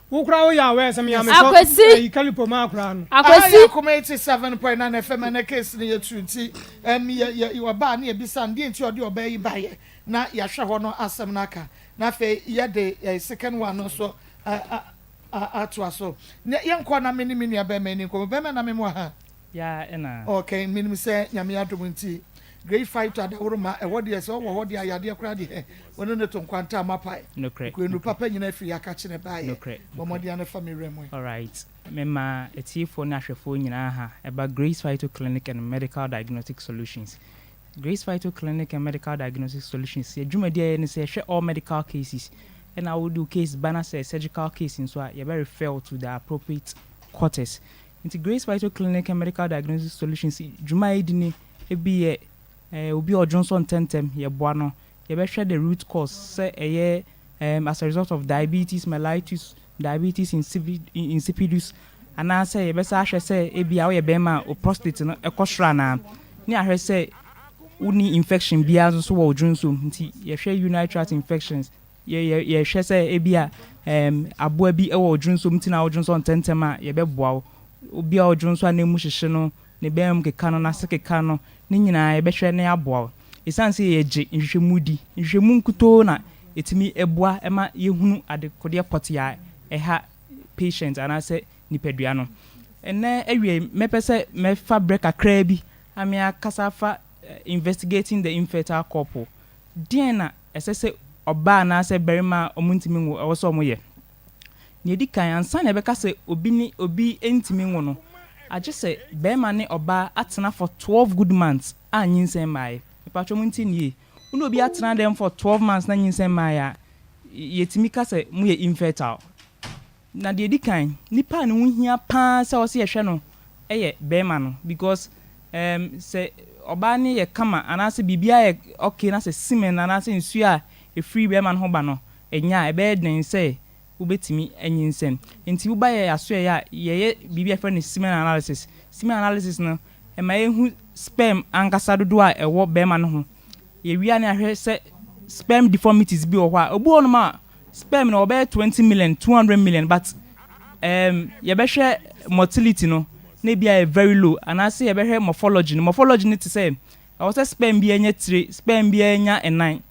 [SPEAKER 2] Wo koraa woyɛ aware sɛ me a metɔ ayi Kalyppo ma akwadaa no.
[SPEAKER 1] Aha yɛ Akoma 87.9 FM ɛnɛ case no yɛ true nti ɛm yɛ yɛ ɔbaa ne yɛbisa no deɛ nti ɔde ɔbaa yi baeɛ na yɛahwɛ hɔ no asɛm no aka na afei yɛde eh, second one no nso atoa so. Yɛnkɔ na me ne me nua bɛrima ani nkɔmmɔ. Bɛrima na me mu aha.
[SPEAKER 6] Ya ɛna.
[SPEAKER 1] Okay, menim sɛ Nyame adom nti Great Fighter Adaworoma ɛhɔ deɛ sɛ ɔwɔ hɔ deɛ ayadeɛ koraa deɛ wo ne no to nkwanta a moapae.
[SPEAKER 6] Nokorɛ,
[SPEAKER 1] Nkoenu
[SPEAKER 6] nokorɛ.
[SPEAKER 1] papa nyinaa firi Akakye na ɛbaeɛ.
[SPEAKER 6] Nokorɛ,
[SPEAKER 1] Bɔ
[SPEAKER 6] nokorɛ.
[SPEAKER 1] mmɔden ara na fa me werɛ mu ɛ.
[SPEAKER 6] Alright, mema atiefoɔ ne ahwɛfoɔ nyinaa ha ɛba Grace Phyto Clinic and Medical Diagnostic Solutions. Grace Phyto Clinic and Medical Diagnostic Solutions, yɛ dwumadi a yɛyɛ ne sɛ yɛhwɛ all medical cases, ɛna wode wo case ba na sɛ surgical case nso a yɛbɛ refer wo to the appropriate quarters. Nti Grace Phyto Clinic and Medical Diagnostic Solutions dwuma a yɛdi ne ebi yɛ eh, obi a ɔdwonsɔ ntɛmntɛm, yɛboa no. Yɛbɛhwɛ the root cause sɛ ɛyɛ um, as a result of diabetes mellitus, diabetes insipidus, anaasɛ yɛbɛsa ahwɛ sɛ ebi a woyɛ bɛrima a wo prostate no ɛkɔ soro anaa, ne ahwɛ sɛ wonni infection biara nso so wɔ wo dwonsɔ mu. Nti yɛhwɛ urinary tract infections, yɛhwɛ sɛ ebi a um, aboa bi wɔ wo dwonsɔ mu nti na wodwonsɔ ntɛmntɛm a yɛbɛboa wo. Obi a ɔdwonsɔ a n'emu hyehye no, ne bɛn mu keka no, n'ase keka no, ne nyinaa yɛbɛhwɛ na yɛaboa wo. Esiane sɛ yɛgye nhwehwɛmu di, nhwehwɛmu nkutoo na ɛtumi boa ma yɛhunu adekodeɛ pɔtee a ɛha patient anaasɛ nipadua no. Ɛnnɛ awiei, mɛpɛ sɛ mɛfa berɛ kakraa bi na me akasa afa investigating the infertile couple. Deɛn na ɛsɛ sɛ ɔbaa anaasɛ barima a wɔntumi nwo ɛwɔ sɛ wɔyɛ? Nea ɛdi kan, ansa na yɛbɛka sɛ obi ne obi ntumi nwo no, agye sɛ barima ne ɔbaa atena for 12 good months a nyinsɛn mmaeɛ. Mepakyɛw montie no yie. Wo ne obi atena dɛm for 12 months na nyinsɛn mmaeɛ a, yɛtumi ka sɛ moyɛ infertile. Na deɛ ɛdi kan, nipa a ne ho hia pa ara sɛ ɔsɛ yɛhwɛ no yɛ barima no because um, sɛ ɔbaa no yɛ kama anaasɛ biribiara yɛ okay na sɛ semen anaasɛ nsuo a ɛfiri barima no ho ba no ɛnyɛ a, ɛbɛyɛ den sɛ wobɛtumi anyinsɛn. Nti woba yɛ asoɛeɛ a, yɛyɛ biribi a yɛfrɛ no semen analysis. Semen analysis no, ɛma yɛhu sperm ankasa dodoɔ a ɛwɔ barima no ho. Yɛwie a na yɛahwɛ sɛ sperm deformities bi wɔ hɔ a, obi wɔ hɔnom a sperm no ɔbɛyɛ 20 million, 200 million but um, yɛbɛhwɛ motility no na ebi ayɛ very low anaasɛ yɛbɛhwɛ morphology no. Morphology no te sɛ ɛwɔ sɛ sperm bi anya tire, sperm bi anya ɛnan.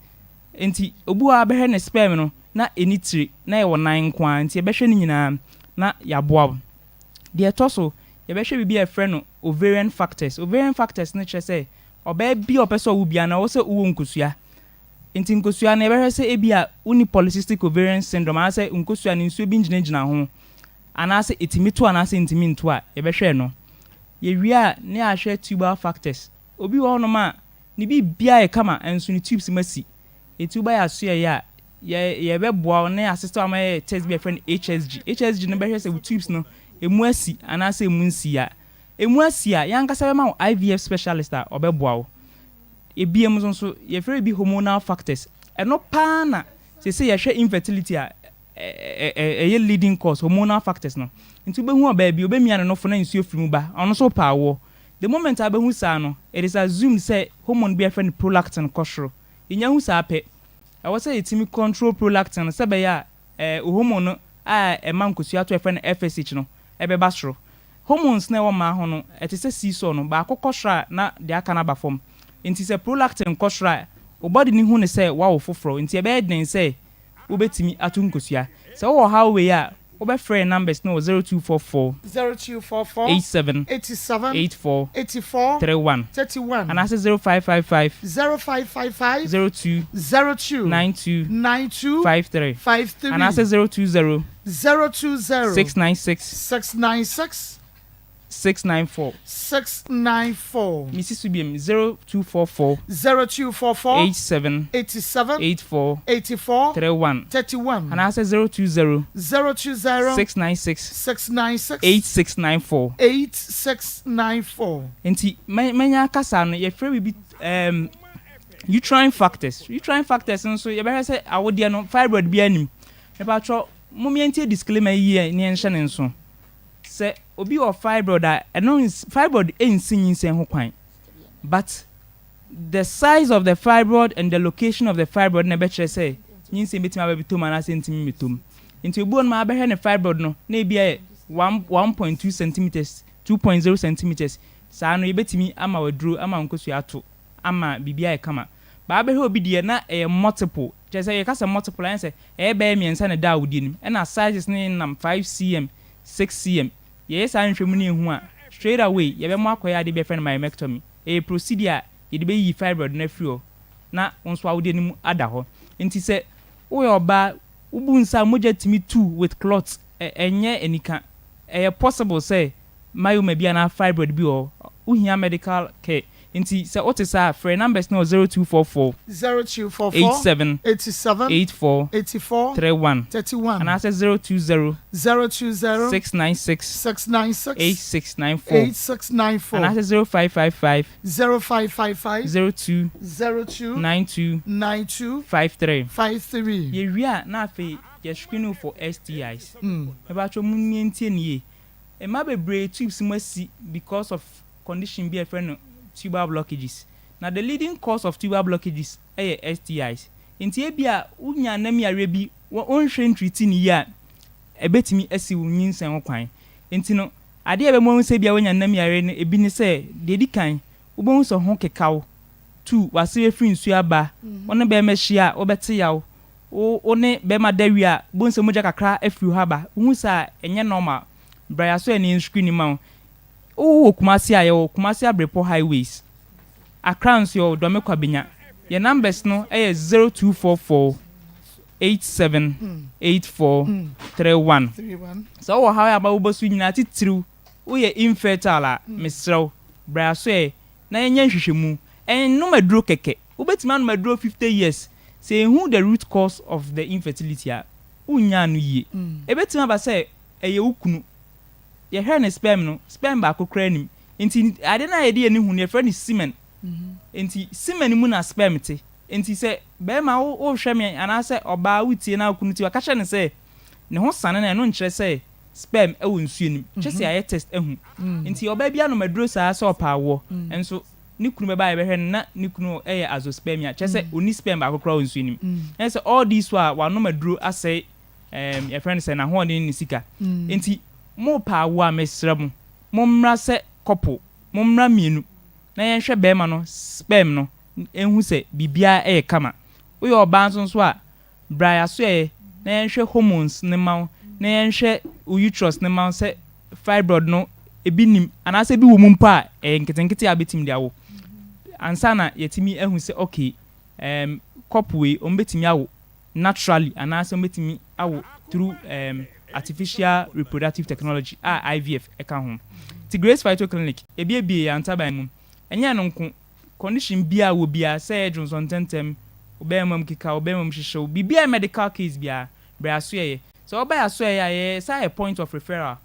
[SPEAKER 6] Nti obi wɔ hɔ a bɛhwɛ ne sperm no na ɛni tire na ɛwɔ nan nko ara nti yɛbɛhwɛ ne nyinaa na yɛaboa wo. Deɛ ɛtɔ so, Yɛbɛhwɛ biribi a yɛfrɛ no ovarian factors. Ovarian factors no kyerɛ sɛ ɔbaa bi a ɔpɛ sɛ ɔwo biara no, ɛwɔ sɛ wowɔ nkosua. Nti nkosua no, yɛbɛhwɛ sɛ ebia wonni polycystic ovarian syndrome anaasɛ nkosua no nsuo bi ngyinagyina ho anaasɛ ɛtumi to anaasɛ ɛntumi nto a, yɛbɛhwɛ ɛno. Yɛwie a, na yɛahwɛ tubal factors. Obi wɔ hɔnom a, ne biribiara yɛ kama nso ne tubes mu asi. Enti woba yɛn asoɛeɛ a, yɛ yɛbɛboa wo na yɛasesa wo ama yɛayɛ test bi a yɛfrɛ no HSG. HSG no bɛhwɛ sɛ wo tubes no, ɛmu asi anaasɛ ɛmu nsii a. Ɛmu asi a, yɛn ankasa bɛma wo IVF specialist a ɔbɛboa wo. Ebiem nso nso, yɛfrɛ biribi hormonal factors. Ɛno pa ara na seesei yɛhwɛ infertility a, ɛyɛ leading cause, hormonal factors no. Nti wobɛhu ɔbaa bi, ɔbɛmia ne nofo na nsuo firi mu ba, ɔno nso repɛ awoɔ. The moment a wobɛhu saa no, it is assumed sɛ hormone bi a yɛfrɛ no prolactin kɔ soro. Yɛnya hu saa pɛ, ɛwɔ sɛ yɛtumi control prolactin no sɛ ɛbɛyɛ a hormone no a ɛma nkosua to a yɛfrɛ no FSH no bɛba soro. Hormones no a ɛwɔ mmaa ho no, ɛte sɛ seesaw no, baako kɔ soro a na deɛ aka no aba fam. Nti sɛ prolactin kɔ soro a, wo body no hu no sɛ woawo foforɔ, nti ɛbɛyɛ den sɛ wobɛtumi ato nkosua. Sɛ wowɔ ɔhaw wei a, wobɛfrɛ yɛn numbers no wɔ 0244
[SPEAKER 1] 0244
[SPEAKER 6] 87
[SPEAKER 1] 87
[SPEAKER 6] 84
[SPEAKER 1] 84
[SPEAKER 6] 31
[SPEAKER 1] 31
[SPEAKER 6] anaasɛ 0555
[SPEAKER 1] 0555
[SPEAKER 6] 02
[SPEAKER 1] 02
[SPEAKER 6] 92
[SPEAKER 1] 92
[SPEAKER 6] 53
[SPEAKER 1] 53
[SPEAKER 6] anaasɛ 020
[SPEAKER 1] 020
[SPEAKER 6] 696
[SPEAKER 1] 696
[SPEAKER 6] 694.
[SPEAKER 1] 694.
[SPEAKER 6] Mesi so biom, 0244
[SPEAKER 1] 0244
[SPEAKER 6] 87
[SPEAKER 1] 87
[SPEAKER 6] 84
[SPEAKER 1] 84
[SPEAKER 6] 31
[SPEAKER 1] 31
[SPEAKER 6] anaasɛ 020
[SPEAKER 1] 020
[SPEAKER 6] 696
[SPEAKER 1] 696
[SPEAKER 6] 8694.
[SPEAKER 1] 8694.
[SPEAKER 6] Nti manya akasa no, yɛfrɛ biribi um, uterine factors. Uterine factors nso yɛbɛhwɛ sɛ awodeɛ no fibroid biara nnim. Mepatwɔ mom yɛntie disclaimer yi yie na yɛnhyɛ no nso. Sɛ obi wɔ fibroid a, ɛno ns fibroid nsi nyinsɛn ho kwan but the size of the fibroid and the location of the fibroid na ɛbɛkyerɛ sɛ nyinsɛn bɛtumi aba abɛtɔ mu anaasɛ ɛntumi mmɛtɔ mu. Nti obi wɔ nom a abɛhwɛ ne fibroid no na ebi ayɛ one 1.2 centimetres, 2.0 centimetres saa no yɛbɛtumi ama wo aduro ama wo nkosua ato ama biribi ayɛ kama. But abɛhwɛ obi deɛ na ɛyɛ multiple, kyerɛ sɛ yɛka sɛ multiple a ɛne sɛ ɛyɛ bɛyɛ mmiɛnsa na ɛda awodeɛ no mu ɛna sizes no nenam 5 cm, 6 cm. Yɛyɛ saa nhwɛmu no yɛhu a, straight away yɛbɛma akɔyɛ adeɛ bi a yɛfrɛ no myomectomy. Ɛyɛ procedure a yɛde bɛyiyi fibroid no afiri hɔ na wo nso awodeɛ no mu ada hɔ. Nti sɛ woyɛ ɔbaa, wobu nsa a mogya tumi tu with clot, ɛnyɛ anika. Ɛyɛ possible sɛ myoma bi anaa fibroid bi wɔ hɔ. Wohia medical care. Nti sɛ wote saa a, frɛ numbers no wɔ 0244
[SPEAKER 1] 0244
[SPEAKER 6] 87
[SPEAKER 1] 87
[SPEAKER 6] 84
[SPEAKER 1] 84
[SPEAKER 6] 31
[SPEAKER 1] 31
[SPEAKER 6] anaasɛ 020
[SPEAKER 1] 020
[SPEAKER 6] 696
[SPEAKER 1] 696
[SPEAKER 6] 8694
[SPEAKER 1] 8694
[SPEAKER 6] anaasɛ 0555
[SPEAKER 1] 0555
[SPEAKER 6] 02
[SPEAKER 1] 02
[SPEAKER 6] 92
[SPEAKER 1] 92
[SPEAKER 6] 53.
[SPEAKER 1] 53.
[SPEAKER 6] Yɛwie a na afei yɛ screen wo for STIs. Mepakyɛw mo ntie no yie. Mmaa bebree tubes mu asi because of condition bi a yɛfrɛ no tubal blockages. Na the leading cause of tubal blockages yɛ STIs. Nti ebia wonya nam yareɛ bi wonhwɛ ntreati no yie a, ɛbɛtumi asi wo nyinsɛn ho kwan. Nti no, adeɛ a ɛbɛma woahu sɛ ebia woanya nam yareɛ no ebi ne sɛ, deɛ ɛdi kan, wobɛhu sɛ ho keka wo. Two, w'ase bɛfiri nsuo aba. Wo ne bɛrima hyia a, wobɛte yaw. Wo ne bɛrima da wie a, wobɛhu sɛ mogya kakra afiri hɔ aba. Wohu saa a, ɛnyɛ normal. Bra yɛasɔ ani nscreen ma wo. Wowɔ Kumasi a, yɛwɔ Kumasi Abrepɔ Highways. Accra nso yɛwɔ Dome Kwabenya. Yɛn numbers no yɛ 0244 87 84 31. Sɛ wowɔ haw a ama wobɔ so nyinaa titiriw woyɛ infertile a, mesrɛ wo, bra yɛasɔ ɛ na yɛnyɛ nhwehwɛmu. Ɛnnom aduro kɛkɛ. Wobɛtumi anom aduro 50 years. Sɛ yɛnhu the root cause of the infertility a, wonnya ano yie. Ɛbɛtumi aba sɛ ɛyɛ wo kunu. Yɛhwɛ ne sperm no, sperm baako koraa nnim. Nti ade no a yɛde yɛn ani hu no, yɛfrɛ no semen. Nti semen mu na sperm te. Nti sɛ barima wo wohwɛ me anaasɛ ɔbaa wotie na wo kunu tie wo a, ka kyerɛ no sɛ ne ho sane no a, ɛno nkyerɛ sɛ sperm wɔ nsuo no mu. Kyerɛ sɛ yɛayɛ test ahu. Nti ɔbaa bi anom aduro saa sɛ ɔpɛ awoɔ, nso ne kunu bɛba a yɛbɛhwɛ no na ne kunu yɛ azoospermia, kyerɛ sɛ ɔnni sperm baako koraa wɔ nsuo no mu. Ɛne sɛ all these while wanom aduro asɛe ɛɛm yɛfrɛ no sɛ n'ahoɔden ne ne sika. Nti mopɛ awoɔ a mesrɛ mo, mommra sɛ couple, mommra mmienu na yɛnhwɛ barima no sperm no nhu sɛ biribiara yɛ kama. Woyɛ ɔbaa nso nso a, bra yɛasoɛeɛ na yɛnhwɛ hormones no mma wo, na yɛnhwɛ wo uterus no mma wo sɛ fibroid no ebi nnim anaasɛ ebi wɔ mu mpo a ɛyɛ nketenkete a wobɛtumi de awo ansa na yɛatumi ahu sɛ okay um, couple wei wɔbɛtumi awo naturally anaasɛ wɔbɛtumi awo through um, artificial reproductive technology a IVF ɛka ho. Nti Grace Phyto Clinic ebiebie yɛn ntaban mu. Ɛnyɛ ɛno nko, condition biara wɔ biara sɛ ɛyɛ dwonsɔ ntɛntɛm, wo bɛrima mu keka, wo bɛrima mu hyehye wo, biribiara yɛ medical case biara, brɛ asoɛeɛ. Sɛ woba yɛ asoɛeɛ a, yɛyɛ saa yɛ point of referral.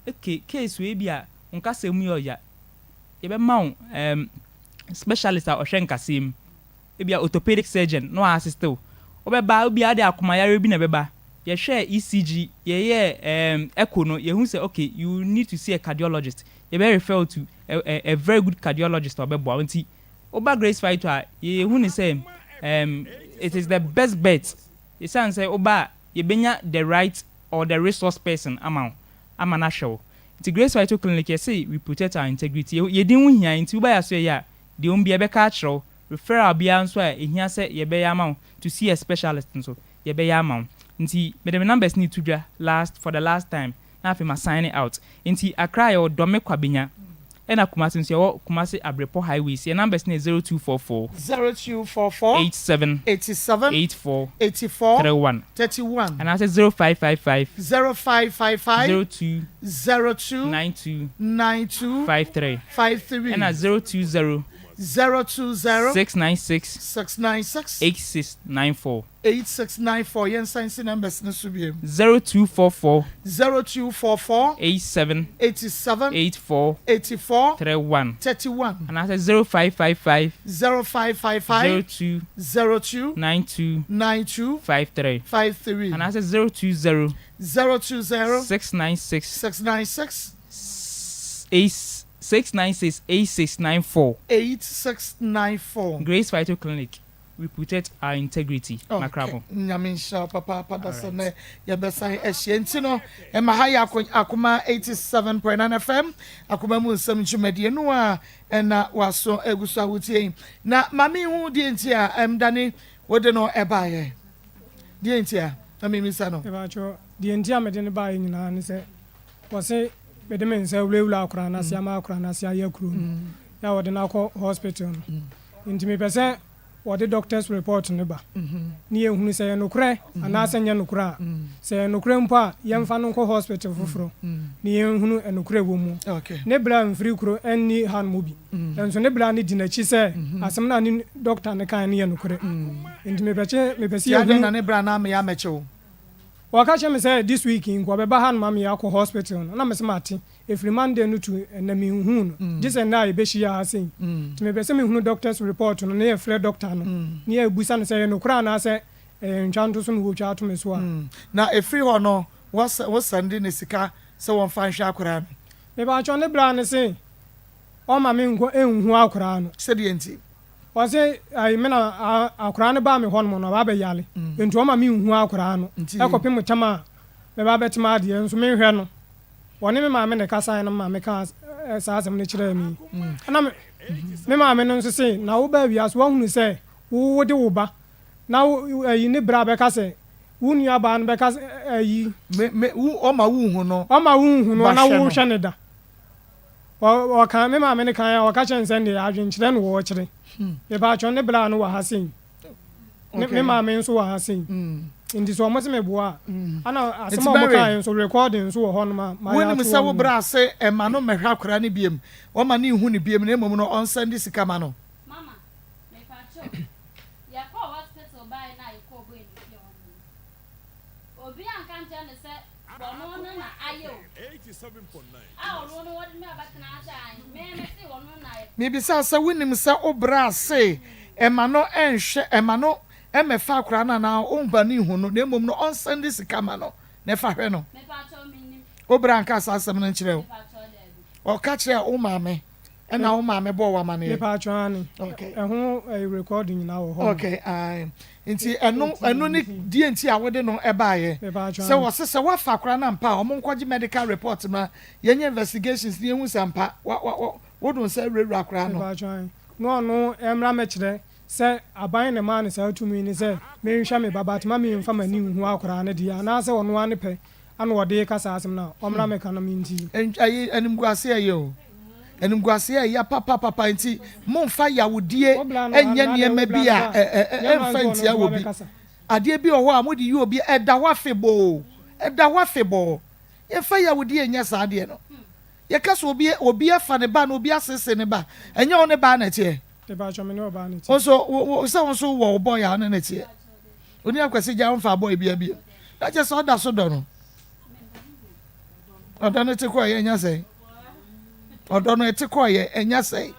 [SPEAKER 6] Okay, case wei bi a wo nkasɛɛ mu yɛ ɔya, yɛbɛma wo um, specialist a ɔhwɛ nkasɛɛ mu, ebia orthopedic surgeon na wa-assist wo. Wobɛba, ebia wode akomayareɛ bi na ɛbɛba, yɛhwɛɛ ECG, yɛyɛɛ um, echo no, yɛhu sɛ okay, you need to see a cardiologist. Yɛbɛ refer wo to a, a, a very good cardiologist a ɔbɛboa wo. Nti woba Grace Phyto a, yɛhu ne sɛ um, it is the best bet. Esiane sɛ woba a, yɛbɛnya the right or the resource person ama wo, ama no ahwɛ wo. Nti Grace Phyto Clinic yɛse we protect our integrity, yɛ din ho hia nti woba yɛ asoɛeɛ a, deɛ ɛwom biara yɛbɛka akyerɛ wo, referral biara nso a ɛhia sɛ yɛbɛyɛ ama wo to see a specialist nso, yɛbɛyɛ ama wo. Nti mede me numbers no reto dwa last for the last time na afei ma sign out. Nti Accra yɛwɔ Dome Kwabenya ɛna Kumasi nso yɛwɔ Kumasi Abrepɔ highways. Yɛn numbers no yɛ 0244.
[SPEAKER 1] 0244.
[SPEAKER 6] 87.
[SPEAKER 1] 87.
[SPEAKER 6] 84.
[SPEAKER 1] 84.
[SPEAKER 6] 31.
[SPEAKER 1] 31.
[SPEAKER 6] Anaasɛ 0555.
[SPEAKER 1] 0555.
[SPEAKER 6] 02.
[SPEAKER 1] 02.
[SPEAKER 6] 92.
[SPEAKER 1] 92.
[SPEAKER 6] 53.
[SPEAKER 1] 53.
[SPEAKER 6] Ɛna 020.
[SPEAKER 1] 020.
[SPEAKER 6] 696.
[SPEAKER 1] 696.
[SPEAKER 6] 8694.
[SPEAKER 1] 8694 Yɛnsan nsi numbers no so bio.
[SPEAKER 6] 0244.
[SPEAKER 1] 0244.
[SPEAKER 6] 87.
[SPEAKER 1] 87.
[SPEAKER 6] 84.
[SPEAKER 1] 84.
[SPEAKER 6] 31.
[SPEAKER 1] 31.
[SPEAKER 6] Anaasɛ 0555.
[SPEAKER 1] 0555.
[SPEAKER 6] 02.
[SPEAKER 1] 02.
[SPEAKER 6] 92.
[SPEAKER 1] 92.
[SPEAKER 6] 53.
[SPEAKER 1] 53.
[SPEAKER 6] Anaasɛ 020.
[SPEAKER 1] 020.
[SPEAKER 6] 696.
[SPEAKER 1] 696.
[SPEAKER 6] 8 696 8694.
[SPEAKER 1] 8694.
[SPEAKER 6] Grace Phyto Clinic, we protect our integrity.
[SPEAKER 1] Okay.
[SPEAKER 6] Makrabo.
[SPEAKER 1] Nyame nhyira wo papaapa da sɛ nɛ yɛbɛsan ahyia nti no ɛma ha yɛ akoma 87.9 FM akoma mu nsɛm dwumadie no a ɛna waso agu so a wotie yi na ma mehu deɛ nti a ɛmdane wode no ɛbaeɛ deɛ nti a na memisa no.
[SPEAKER 2] Mepakyɛw, deɛ nti a mede no baeɛ nyinaa ne sɛ wɔse mede me nsa awurawura akwadaa no ase ama akwadaa no ase ayɛ kuro no yɛ a wɔde no akɔ hospital no nti mepɛ sɛ wɔde doctor's report no ba ne yɛhunu sɛ ɛyɛ nokorɛ anaasɛ nyɛ nokorɛ a, sɛ ɛyɛ nokorɛ mpo a yɛmfa no nkɔ hospital foforɔ ne yɛnhunu ɛnokorɛ ɛwɔ mu. Ne bra mfiri kuro ɛnni hanom bi nso ne bra no di n'akyi sɛ asɛm no a ne doctor no kaeɛ no yɛ nokorɛ nti mepɛ mepɛ sɛ
[SPEAKER 1] Nti adɛn
[SPEAKER 2] yɛhunu.
[SPEAKER 1] na ne bra no ammeyɛ ammɛkye wo?
[SPEAKER 2] Wɔka kyerɛ me sɛ this week yi nka ɔbɛba hanom ama yɛakɔ hospital no na mese mate. Ɛfiri Monday no to ɛnnɛ menhuu no gye sɛ nnɛ a yɛbɛhyia ha sei. Nti mepɛ sɛ mehunu doctor's report no na yɛfrɛ doctor no na yɛbusa no sɛ ɛyɛ nokorɛ anaasɛ ɛyɛ ntwantoso na wɔtwa ato me so a.
[SPEAKER 1] Na ɛfiri hɔ no wo sɛnde no sika sɛ wɔmfa nhwɛ akwadaa no?
[SPEAKER 2] Mepakyɛw ne bra no se ɔmma menkɔ nhu akwadaa no.
[SPEAKER 1] Sɛdeɛ nti?
[SPEAKER 2] Ɔse ayi me na akwadaa no baa me hɔ nom no ɔba abɛyare nti ɔma me nhu akwadaa no kɔpem tam a mɛba abɛte m'adeɛ nso menhwɛ no. Ɔne me maame na ɛkasaeɛ na me maame kaa saa asɛm no kyerɛɛ me. Ɛna me maame no nso se na wobaa wiase woahunu sɛ wo wode wo ba na ayi ne bra bɛka sɛ wo nua baa no bɛka sɛ ayi.
[SPEAKER 1] Me me wo ɔma wo nhu no.
[SPEAKER 2] Ɔma wo nhu no na wohwɛ no da. Ɔ ɔka me maame no kan a ɔka kyerɛ no sɛ ndeɛ adwenkyerɛ na wɔɔkyerɛ. Mepaatwɔ ne bra no wɔ ha sei. Ne me maame nso wɔ ha sei. Nti sɛ ɔmo se me boa a, ɛna asɛm a ɔmo kaeɛ nso recording nso wɔ hɔ nom a mayɛ
[SPEAKER 1] Wonim
[SPEAKER 2] ato
[SPEAKER 1] sɛ
[SPEAKER 2] hɔ
[SPEAKER 1] wo
[SPEAKER 2] nom.
[SPEAKER 1] bra se ɛma no mmɛhwɛ akwadaa no biom, ɔma no nhu no biom na mmom no ɔnsɛnde sika ma no.
[SPEAKER 3] Mama, mepakyɛw, yɛkɔɔ hospital bae no a yɛkɔɔ boy no fie hɔ nom no, Obi anka ankyerɛ no sɛ wɔno no na ayɛ o. A ɔno no wɔde me abɛtena ha sɛ ae me mese wɔno na ayɛ.
[SPEAKER 1] Mebisa sɛ wonim sɛ wo bra se ɛma no nhwɛ ɛma no mmɛfa akwadaa no anaa ɔmma no nhu no na mmom no ɔnsɛnde sika ma no na ɛfa hwɛ no.
[SPEAKER 3] Mepakyɛw mennim.
[SPEAKER 1] Wo bra anka saa asɛm no nkyerɛ wo?
[SPEAKER 3] Mepakyɛw daabi.
[SPEAKER 1] Ɔka kyerɛɛ wo maame ɛna wo maame bɔɔ wo amaneɛ?
[SPEAKER 2] Mepakyɛw aane.
[SPEAKER 1] Okay.
[SPEAKER 2] Ɛho ɛyi record nyinaa wɔ hɔ nom.
[SPEAKER 1] Okay ae. Nti ɛno ɛno ne deɛ nti a wode no baeɛ
[SPEAKER 2] Mepakyɛw
[SPEAKER 1] sɛ
[SPEAKER 2] aane.
[SPEAKER 1] wɔse sɛ woafa akwadaa no ampa a wɔn nkɔgye medical report ma yɛnyɛ investigations na yɛhu sɛ ampa wa wa wa wode wo nsa awurawura akwadaa no.
[SPEAKER 2] Mepakyɛw aane. Na ɔno ɛmmra mmɛkyerɛ sɛ aban na ɛmaa no saa tumi no sɛ menhwɛ me ba but ma menfa m'ani nhu akwadaa no deɛ anaasɛ ɔno ara ne pɛ. Ana ɔde reka saa asɛm no a, ɔmmra mmɛka na mentie.
[SPEAKER 1] Ɛyi animguaseɛ ɛyɛ o. Animguaseɛ ɛya papapapa nti momfa yawodie nyɛ nneɛma bi a ɛmfa ntia obi. Adeɛ bi wɔ hɔ a mode yi obi ɛda hɔ afebɔɔ ɛda hɔ afebɔɔ. Yɛmfa yawodie nyɛ saa adeɛ no. Yɛka sɛ obi obi afa ne ba na obi asese ne ba ɛnyɛ wo ne baa na ɛteɛ.
[SPEAKER 2] Mepakyɛ me ne ɔbaa na ɛteɛ.
[SPEAKER 1] Wo nso wo sɛ wo nso wɔ wo boy a wo ne no teɛ. Onua Kwasi gya wo mfa boy bia bio. Na kyerɛ sɛ ɔda so dɔ no. Ɔdɔ no te kɔɔ yɛ ɛnya sɛn. Ɔdɔ no ɛte kɔɔ yɛ ɛnya sɛn.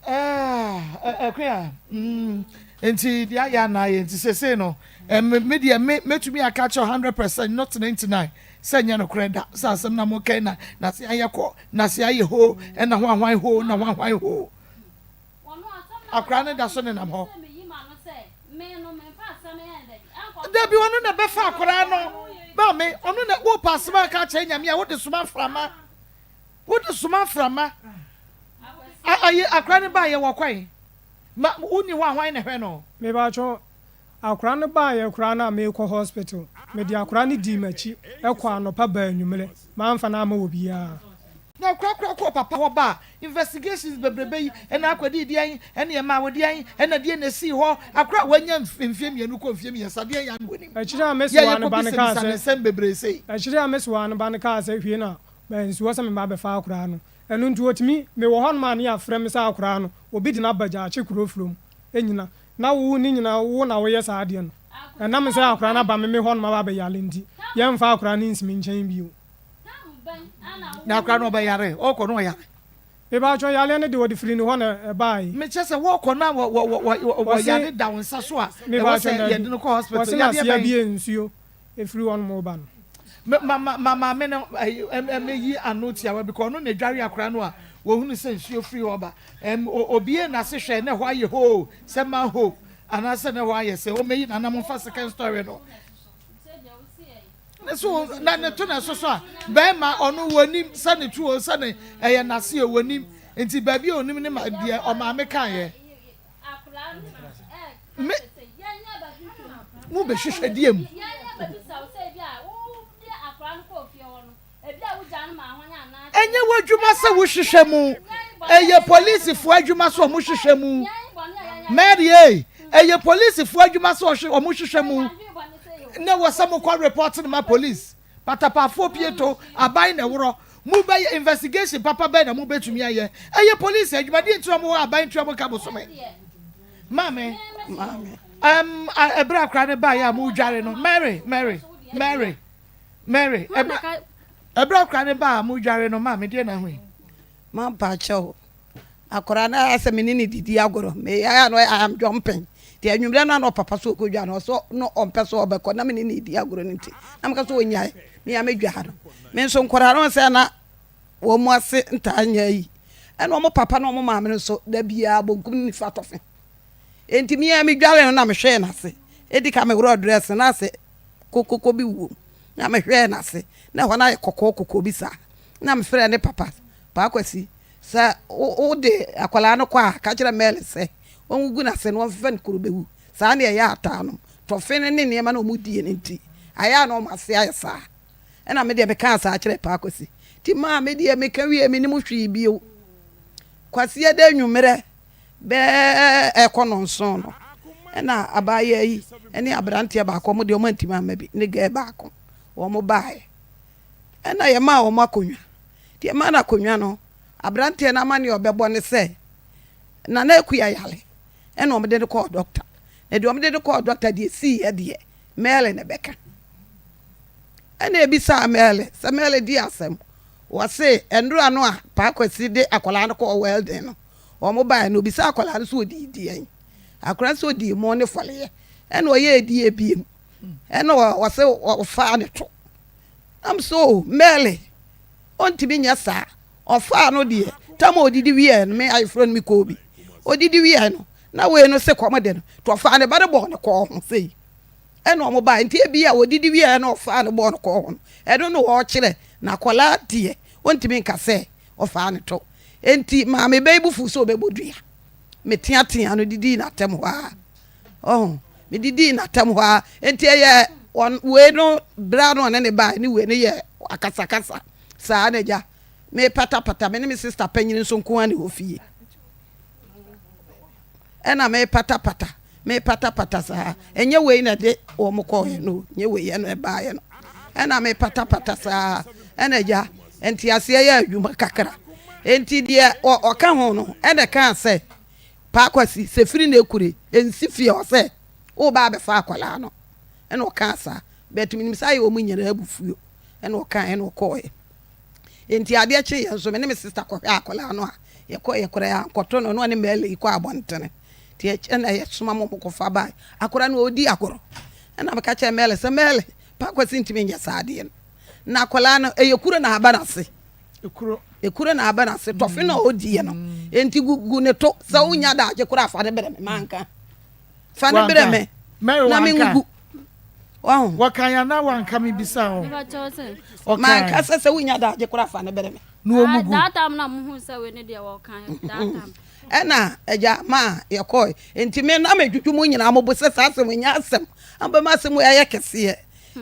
[SPEAKER 1] Ɛkwe a nti deɛ ayɛ anaa yɛ nti sesei no me deɛ me mɛtumi aka kyerɛ 100% not 99 sɛ nyɛ nokorɛ da sɛ asɛm na mo kɛn na na se ayɛ kɔ na se ayɛ hoo ɛna ho ahwan hoo na ho ahwan hoo. Akwadaa no da so nenam hɔ. Dabi, ɔno na ɛbɛfa akwadaa no. Maame, ɔno na wopɛ asɛm aka akyerɛ Nyame a wode soma mframa. Wode soma mframa. Ayi akwadaa no baayɛ wɔ kwan. Ma wonni hɔ a hwan na ɛhwɛ no?
[SPEAKER 2] Mebaatwɔ, akwadaa no baayɛ koraa no a merekɔ hospital, mede akwadaa no dii m'akyi kɔɔ anɔpa baa anwummerɛ, mamfa no amma obiara.
[SPEAKER 1] Na ɔkorakora kɔɔ papa hɔ baa investigations bebrebe yi ɛna akɔdii deɛn ɛne ɛmaa wo deɛn ɛna deɛn na ɛsii hɔ akora a wanya mfeɛ mmienu kɔ mfeɛ mmiɛnsa deɛn ya na ɔnim
[SPEAKER 2] Akyiri a me
[SPEAKER 1] yɛ
[SPEAKER 2] sewaa no ba no kaa
[SPEAKER 1] yɛkɔbisabisa ne
[SPEAKER 2] sɛ.
[SPEAKER 1] nsɛm bebree sei.
[SPEAKER 2] Akyiri a me sewaa no ba no kaa sɛ hwie na mansi hɔ sɛ meba abɛfa akoraa no. Ɛno nti wɔtumi, mewɔ hɔnom a ne yɛafrɛ me sɛ akoraa no obi de no aba gyaakye kuro from nyina na wo ne nyina wo na woyɛ saa adeɛ no. Ɛnam sɛ akoraa no aba me me hɔnom aba abɛyare nti yɛmfa akoraa no nsi me nkyɛn bio.
[SPEAKER 1] Na akora no ɔbɛyare ɔkɔ no ɔyare.
[SPEAKER 2] Mepaatwɔ yareɛ no de wɔde firi ne hɔ na ɛbaae.
[SPEAKER 1] Mekyɛ sɛ wɔkɔ na wɔyare da wo nsa so a ɛwɔ sɛ yɛde no kɔ hospital
[SPEAKER 2] Wɔse
[SPEAKER 1] yadeɛ
[SPEAKER 2] naseɛ
[SPEAKER 1] bɛn.
[SPEAKER 2] bie nsuo ɛfiri hɔ nom reba no.
[SPEAKER 1] Me ma ma ma maame no ɛmɛyi ano tiawa bi kɔ ɔno na edware akora no a wɔhunu sɛ nsuo firi hɔ ba ɛm obie n'ase hwɛ na ɛhɔ ayɛ hoo sɛ manhole anaasɛ na ɛhɔ ayɛ sɛ ɔmɛyi n'anam mfa second story no. Ne so na ne to na ɛso so a bɛrima ɔno wɔnim sɛ ne to o sɛ ne ɛyɛ n'ase o wɔnim nti baabi a onim ne ma deɛ ɔmaame kaeɛ me mo bɛhwehwɛ deɛ mu. Ɛnyɛ w'adwuma sɛ wohwehwɛ mu. Ɛyɛ polisifoɔ adwuma sɛ wɔhwehwɛ mu. Mary ei, ɛyɛ polisifoɔ adwuma sɛ wɔhwehwɛ mu. Na ɛwɔ sɛ mokɔ report no ma police. Patapaafoɔ pie to, aban na ɛworɔ. Mobɛyɛ investigation papa bɛn na mobɛtumi ayɛ? Ɛyɛ police adwuma. Deɛ nti na wɔwɔ aban tua mo ka bosome. Maame, um, ɛberɛ akora no baeɛ a modware no, Mary, Mary, Mary. Mary, ɛberɛ ɛberɛ akora no baa mo dware no maame deɛ na hui?
[SPEAKER 7] Ma mpakyɛw, akora no ayɛ sɛ me ne no didi agorɔ, me yɛ a no I am jumping, nti anwummerɛ no a na ɔpapa so ɔkɔ dwa no ɔsɛ no ɔmpɛ sɛ ɔbɛkɔ na me ne no di agorɔ no nti na meka sɛ ɔnyae, me a mɛdwa no, me nso nkwadaa no sɛ na wɔn ase ntaa nyɛ ayi, ɛna wɔn papa ne wɔn maame no nso da biara bonkum ne nifa tɔfe, nti me a medware no na mehwɛɛ n'ase, edi ka meworɔ dress no na ase kokoko bi wom, na mehwɛɛ n'ase, na ɛhɔ no ayɛ kɔkɔɔ kɔkɔɔ bi saa. Na mefrɛɛ ne papa, Paa Kwasi, sɛ wode akwadaa no kɔ a, ka kyerɛ Mary sɛ ɔngugu n'ase na ɔmfefa no kuro bɛwu. Saa na ɛyɛ ataa nom. Tɔfe no ne nneɛma no a wɔdie no nti, ayɛ a na wɔn ase ayɛ saa. Ɛna me deɛ mekaa saa kyerɛɛ Paa Kwasi. Nti maa me deɛ meka wie mennim hwee bio. Kwasiada anwummerɛ Bɛyɛ ɛrekɔ nnɔnson no, ɛna abaayewa yi ne aberanteɛ baako, wɔn deɛ wɔantumi amma bi, ne girl baako, wɔn baeɛ. Ɛna yɛmaa wɔn akonnwa. Nti yɛmaa no akonnwa no, aberanteɛ no amanneɛ a ɔbɛbɔ ne sɛ, Nana Akua yare, ɛna wɔde no kɔɔ dɔkta. Na deɛ wɔde no kɔɔ dɔkta deɛ ɛsiiɛ deɛ, Mary na ɛbɛka. Ɛna ɛbisaa Mary sɛ, Mary di asɛm. Wɔse, nnora no a Paa Kwasi de akwadaa no kɔɔ welding no, Wɔn baeɛ no, ɔbisaa akwadaa no sɛ ɔdii deɛn. Akwadaa no sɛ ɔdii mo ne fɔleɛ. Ɛna ɔyɛɛ die biem. Ɛna ɔsɛ ɔfaa ne to. Nam so o, Mɛle, ɔntumi nyɛ saa. Ɔfaa no deɛ, tam a ɔdidi wieɛ no, me ayeforɔ no mekɔɔ bi. Ɔdidi wieɛ no, na wei no se kɔm de no. Nti ɔfaa ne ba no bɔɔ ne kɔn ho sei. Ɛna wɔn baeɛ. Nti ebia ɔdidi wieɛ na ɔfaa no bɔɔ ne kɔn ho no, ɛno na ɔrekyerɛ. Na akwadaa deɛ, ɔntumi nka sɛ ɔfaa ne to. Enti maame bɛ yi bo fuw sɛ ɔbɛbɔ dua. Meteateaa no didii no atɛm hɔ ara. Ɔho. Medidii n'atɛm hɔ ara. Enti ɛyɛ wɔn wei no berɛ a na ɔne ne baeɛ ne wei no yɛ akasakasa saa na agya mepatapata me ne me sista panyin nso nko ara na ɛwɔ fie. Ɛna mepatapata mepatapata saa ɛnyɛ wei na ɛde wɔn kɔɔeɛ no nyɛ wei ɛna ɛbaeɛ no ɛna mepatapata saa ɛna agya nteaseɛ yɛ adwuma kakra enti deɛ ɔka ho no ɛna ɛkaa sɛ Paa Kwasi, sɛ firi na ekure, nsi fie hɔ sɛ woreba abɛfa akwadaa no. Ɛna ɔkaa saa. But menim sɛ ayɛ wɔn nyinaa abufuo. Ɛna ɔkaeɛ ɛna ɔkɔeɛ. Enti adeɛ kyeeɛ nso, me ne me sister kɔhwɛɛ akwadaa no a, yɛkɔeɛ koraa yɛankɔto no, na ɔne Mary kɔ abɔntene. Nti ɛna yɛsoma ma wɔkɔfa baeɛ. Akwadaa no ɔredi agorɔ. Ɛna meka kyerɛɛ Mary sɛ, Mary, Paa Kwasi ntumi nyɛ saa adeɛ no. Na akwadaa no, ɛyɛ kuro na aba n'ase.
[SPEAKER 1] Ekuro.
[SPEAKER 7] Ekuro na aba n'ase. Tɔfe na ɔdiiɛ no. Enti gu gu ne to. Sɛ wonya daagye koraa fa ne brɛ me. Manka. Fa ne brɛ me.
[SPEAKER 1] Mary
[SPEAKER 7] Na
[SPEAKER 1] wanka.
[SPEAKER 7] mengugu. Wahu.
[SPEAKER 1] Wɔkan anaa wanka me bisa ho.
[SPEAKER 3] Mepa kyɛw sɛ.
[SPEAKER 1] Ɔkan.
[SPEAKER 7] Manka sɛ sɛ wonya daagye koraa fa ne brɛ me.
[SPEAKER 1] Na wɔn gu.
[SPEAKER 3] That time na mo hu sɛ wei ne deɛ wɔkan that time.
[SPEAKER 7] Ɛna agya maa yɛkɔe. Enti me na medwudwo mo nyinaa mo bo sɛ saa asɛm yi nyɛ asɛm. Abɛma asɛm yi ayɛ kɛseɛ.